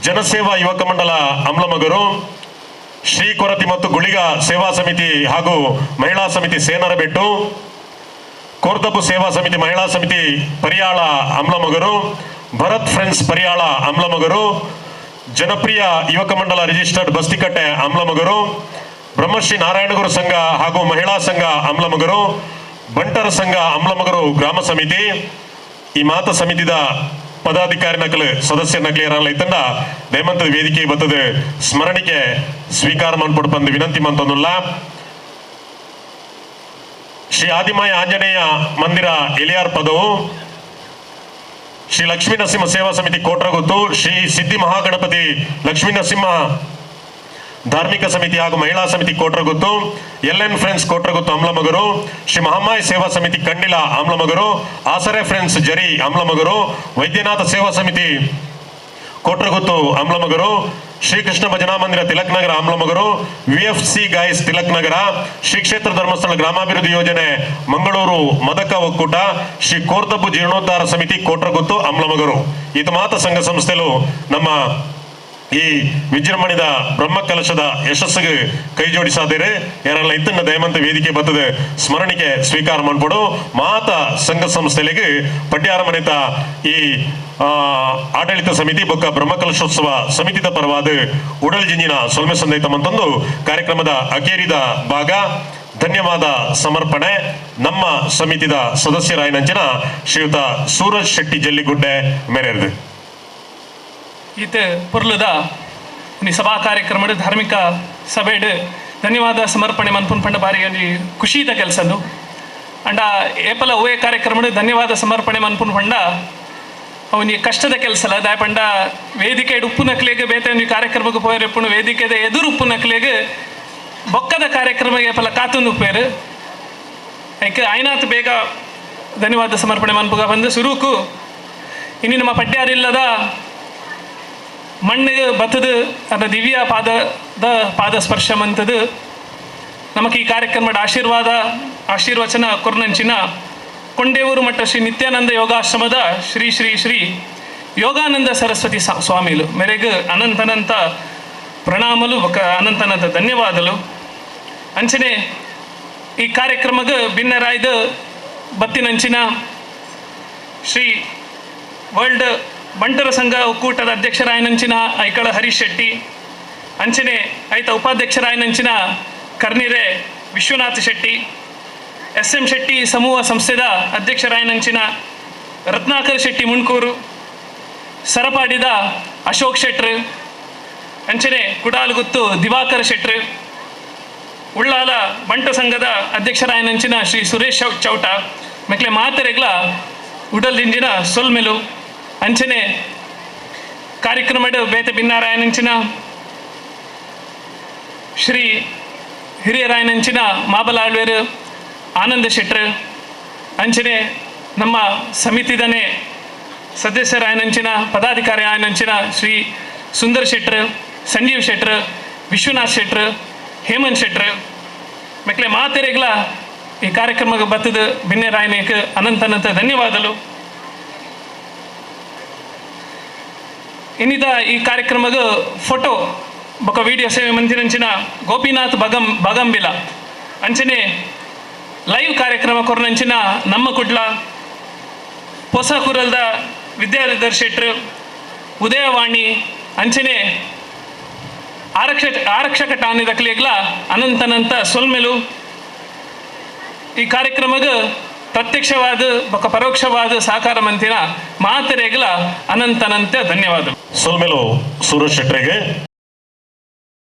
ಜನಸೇವಾ ಯುವಕ ಮಂಡಲ ಅಂಬ್ಲಮುಗರು, ಶ್ರೀ ಕೊರತಿ ಮತ್ತು ಗುಳಿಗ ಸೇವಾ ಸಮಿತಿ ಹಾಗೂ ಮಹಿಳಾ ಸಮಿತಿ ಸೇನರಬೆಟ್ಟು, ಕೋರ್ದಬ್ಬು ಸೇವಾ ಸಮಿತಿ ಮಹಿಳಾ ಸಮಿತಿ ಪರಿಯಾಳ ಅಂಬ್ಲಮೊಗರು, ಭರತ್ ಫ್ರೆಂಡ್ಸ್ ಪರಿಯಾಳ ಅಂಬ್ಲಮೊಗರು, ಜನಪ್ರಿಯ ಯುವಕ ಮಂಡಲ ರಿಜಿಸ್ಟರ್ಡ್ ಬಸ್ತಿಕಟ್ಟೆ ಅಂಬ್ಲಮೊಗರು, ಬ್ರಹ್ಮಶ್ರೀ ನಾರಾಯಣಗುರು ಸಂಘ ಹಾಗೂ ಮಹಿಳಾ ಸಂಘ ಅಂಬ್ಲಮೊಗರು, ಬಂಟರ ಸಂಘ ಅಂಬ್ಲಮೊಗರು ಗ್ರಾಮ ಸಮಿತಿ ಈ ಮಾತ ಸಮಿತಿದ ಪದಾಧಿಕಾರಿ ನಕಲು ಸದಸ್ಯರ ನಕಲು ಏರಲ್ಲ ಇತ್ತಂಡ ದಯಮಂತದ ವೇದಿಕೆ ಬರ್ತದೆ ಸ್ಮರಣಿಕೆ ಸ್ವೀಕಾರ ಮನ್ಪೊಡು ಪಂದು ವಿನಂತಿ ಮಂತೊಂದುಲ್ಲ. ಶ್ರೀ ಆದಿಮಾಯ ಆಂಜನೇಯ ಮಂದಿರ ಎಲಿಯಾರ್ ಪದವು, ಶ್ರೀ ಲಕ್ಷ್ಮೀ ನರಸಿಂಹ ಸೇವಾ ಸಮಿತಿ ಕೋಟ್ರಗುತ್ತು, ಶ್ರೀ ಸಿದ್ಧಿ ಮಹಾಗಣಪತಿ ಲಕ್ಷ್ಮೀ ನರಸಿಂಹ ಧಾರ್ಮಿಕ ಸಮಿತಿ ಹಾಗೂ ಮಹಿಳಾ ಸಮಿತಿ ಕೋಟ್ರಗುತ್ತು, ಎಲ್ ಎನ್ ಫ್ರೆಂಡ್ಸ್ ಕೋಟ್ರಗುತ್ತು ಅಂಬ್ಲಮಗರು, ಶ್ರೀ ಮಹಾಮಾಯ ಸೇವಾ ಸಮಿತಿ ಕಂಡಿಲ ಅಂಬ್ಲಮಗರು, ಆಸರೆ ಫ್ರೆಂಡ್ಸ್ ಜರಿ ಅಂಬ್ಲಮಗರು, ವೈದ್ಯನಾಥ ಸೇವಾ ಸಮಿತಿ ಕೋಟ್ರಗುತ್ತು ಅಂಬ್ಲಮಗರು, ಶ್ರೀಕೃಷ್ಣ ಭಜನಾ ಮಂದಿರ Tilak Nagar Amblamagaru, VFC guys Tilak Nagar, Shri Kshetra Dharmasthala ಗ್ರಾಮಾಭಿವೃದ್ಧಿ ಯೋಜನೆ ಮಂಗಳೂರು ಮದಕ ಒಕ್ಕೂಟ, ಶ್ರೀ ಕೋರ್ದಬ್ಬು ಜೀರ್ಣೋದ್ಧಾರ ಸಮಿತಿ ಕೋಟ್ರಗುತ್ತು ಅಂಬ್ಲಮಗರು. ಈತ ಮಾತ ಸಂಘ ಸಂಸ್ಥೆಲು ನಮ್ಮ ಈ ವಿಜೃಂಭಣಿದ ಬ್ರಹ್ಮಕಲಶದ ಯಶಸ್ಸಿಗೆ ಕೈ ಜೋಡಿಸಾದಿರೆ. ಯಾರೆಲ್ಲ ಇತ್ತನ್ನ ದಯಮಂತ ವೇದಿಕೆ ಬರ್ತದೆ ಸ್ಮರಣಿಕೆ ಸ್ವೀಕಾರ ಮಾಡ್ಬೋದು. ಮಾತ ಸಂಘ ಸಂಸ್ಥೆಗಳಿಗೆ ಪಡ್ಯಾರ ಮನೆತ ಈ ಆಡಳಿತ ಸಮಿತಿ ಬೊಕ್ಕ ಬ್ರಹ್ಮಕಲಶೋತ್ಸವ ಸಮಿತಿದ ಪರವಾದ ಉಡಲ್ ಜಿಂಜಿನ ಸೊಲ್ಮೆ ಸಂದೈತ ಮಂತೊಂದು ಕಾರ್ಯಕ್ರಮದ ಅಕೇರಿದ ಭಾಗ ಧನ್ಯವಾದ ಸಮರ್ಪಣೆ ನಮ್ಮ ಸಮಿತಿದ ಸದಸ್ಯರಾಯನಂಚಿನ ಶ್ರೀಯುತ ಸೂರಜ್ ಶೆಟ್ಟಿ ಜಲ್ಲಿಗುಡ್ಡೆ ಮೇರೆರ್ದು. ಈತ ಪೊರ್ಲುದ ಸಭಾ ಕಾರ್ಯಕ್ರಮ ಧಾರ್ಮಿಕ ಸಭೆಡು ಧನ್ಯವಾದ ಸಮರ್ಪಣೆ ಮನ್ಪುನ್ ಪಂಡ ಬಾರಿ ಒಂಜಿ ಖುಷಿದ ಕೆಲಸದು. ಅಂಡ ಏಪಲ ಓಯೆ ಕಾರ್ಯಕ್ರಮ ಧನ್ಯವಾದ ಸಮರ್ಪಣೆ ಮನ್ಪುನ್ ಪಂಡ ಅವನಿ ಕಷ್ಟದ ಕೆಲಸಲ್ಲ. ದಾಯ ಪಂಡ ವೇದಿಕೆ ಉಪ್ಪು ನಕ್ಲೆಗ್ ಬೇತೆ ಒಂಜಿ ಕಾರ್ಯಕ್ರಮಕ್ಕೆ ಪೋಯರೆ ಉಪ್ಪುನು ವೇದಿಕೆದ ಎದುರು ಉಪ್ಪು ನಕ್ಲೆಗ್ ಬೊಕ್ಕದ ಕಾರ್ಯಕ್ರಮಕ್ಕೆ ಪಲ ಕಾತೊಂದು ಉಪ್ಪೇರು ಐಕ್ ಆಯ್ನಾತ್ ಬೇಗ ಧನ್ಯವಾದ ಸಮರ್ಪಣೆ ಮನ್ಪುಗ ಬಂದು ಸುರುಕು ಇನ್ನು ನಮ್ಮ ಪಡ್ಯಾರಿಲ್ಲದ ಮಣ್ಣಿಗೆ ಬತ್ತದು ಅದರ ದಿವ್ಯ ಪಾದದ ಪಾದ ಸ್ಪರ್ಶ ಮಂತದು ನಮಗೆ ಈ ಕಾರ್ಯಕ್ರಮದ ಆಶೀರ್ವಾದ ಆಶೀರ್ವಚನ ಕೊರ್ನಂಚಿನ ಕೊಂಡೇವೂರು ಮಠ ಶ್ರೀ ನಿತ್ಯಾನಂದ ಯೋಗಾಶ್ರಮದ ಶ್ರೀ ಶ್ರೀ ಶ್ರೀ ಯೋಗಾನಂದ ಸರಸ್ವತಿ ಸ್ವಾಮಿಲು ಮೇರೆಗೆ ಅನಂತನಂತ ಪ್ರಣಾಮಲು ಅನಂತನಂತ ಧನ್ಯವಾದಲು. ಅಂಚನೆ ಈ ಕಾರ್ಯಕ್ರಮಕ್ಕೆ ಭಿನ್ನರಾಯ್ದು ಬತ್ತಿನಂಚಿನ ಶ್ರೀ ವರ್ಲ್ಡ್ ಬಂಟರ ಸಂಘ ಒಕ್ಕೂಟದ ಅಧ್ಯಕ್ಷರಾಯನಂಚಿನ ಐಕಳ ಹರೀಶ್ ಶೆಟ್ಟಿ, ಅಂಚನೆ ಐತ ಉಪಾಧ್ಯಕ್ಷರಾಯನಂಚಿನ ಕರ್ನಿರೆ ವಿಶ್ವನಾಥ್ ಶೆಟ್ಟಿ, ಎಸ್ ಎಂ ಶೆಟ್ಟಿ ಸಮೂಹ ಸಂಸ್ಥೆದ ಅಧ್ಯಕ್ಷರಾಯನಂಚಿನ ರತ್ನಾಕರ್ ಶೆಟ್ಟಿ ಮುಣ್ಕೂರು, ಸರಪಾಡಿದ ಅಶೋಕ್ ಶೆಟ್ರು, ಅಂಚನೆ ಕುಡಾಲುಗುತ್ತು ದಿವಾಕರ್ ಶೆಟ್ರು, ಉಳ್ಳಾಲ ಬಂಟ ಸಂಘದ ಅಧ್ಯಕ್ಷರಾಯನಂಚಿನ ಶ್ರೀ ಸುರೇಶ್ ಚೌಟ ಮೆಕ್ಲೆ ಮಾತೆರೆಗ್ಲ ಉಡಲ್ದಿಂಜಿನ ಸೊಲ್ಮೆಲು. ಅಂಚನೆ ಕಾರ್ಯಕ್ರಮದ ಬೇತೆ ಭಿನ್ನಾರಾಯನಂಚಿನ ಶ್ರೀ ಹಿರಿಯರಾಯನಂಚಿನ ಮಾಬಲಾಳ್ವೇರು ಆನಂದ ಶೆಟ್ರು, ಅಂಚನೆ ನಮ್ಮ ಸಮಿತಿದನೇ ಸದಸ್ಯರಾಯನಂಚಿನ ಪದಾಧಿಕಾರಿ ಆಯನಂಚಿನ ಶ್ರೀ ಸುಂದರ್ ಶೆಟ್ರು, ಸಂಜೀವ್ ಶೆಟ್ರು, ವಿಶ್ವನಾಥ್ ಶೆಟ್ರು, ಹೇಮಂತ್ ಶೆಟ್ರು ಮೆಕ್ಲೆ ಮಾತೆರೆಗ್ಲ ಈ ಕಾರ್ಯಕ್ರಮಕ್ಕೆ ಬತ್ತದ ಭಿನ್ನರಾಯನೇಕ ಅನಂತ ಅನಂತ ಧನ್ಯವಾದಲು. ಇನ್ನಿತ ಈ ಕಾರ್ಯಕ್ರಮದ ಫೋಟೋ ಬೊಕ ವಿಡಿಯೋ ಸೇವೆ ಮಂತಿನಂಚಿನ ಗೋಪಿನಾಥ್ ಬಗಂಬಿಲ, ಅಂಚನೆ ಲೈವ್ ಕಾರ್ಯಕ್ರಮ ಕೊರ್ನಂಚಿನ ನಮ್ಮ ಕುಡ್ಲ ಹೊಸ ಕುರಲ್ದ ವಿದ್ಯಾಧರ್ ಶೆಟ್ರು, ಉದಯವಾಣಿ, ಅಂಚನೆ ಆರಕ್ಷಕ ಠಾಣೆದಕ್ಲಿಗ್ಲ ಅನಂತನಂತ ಸೊಲ್ಮೆಲು. ಈ ಕಾರ್ಯಕ್ರಮದ ಪ್ರತ್ಯಕ್ಷವಾದ ಬೊಕ ಪರೋಕ್ಷವಾದ ಸಹಕಾರ ಮಂತಿನ ಮಾತೆರೆಗ್ಲ ಅನಂತನಂತ ಧನ್ಯವಾದ. ಸೊಲ್ಮೆಲು ಸೂರಜ್ ಶೆಟ್ರಿಗೆ.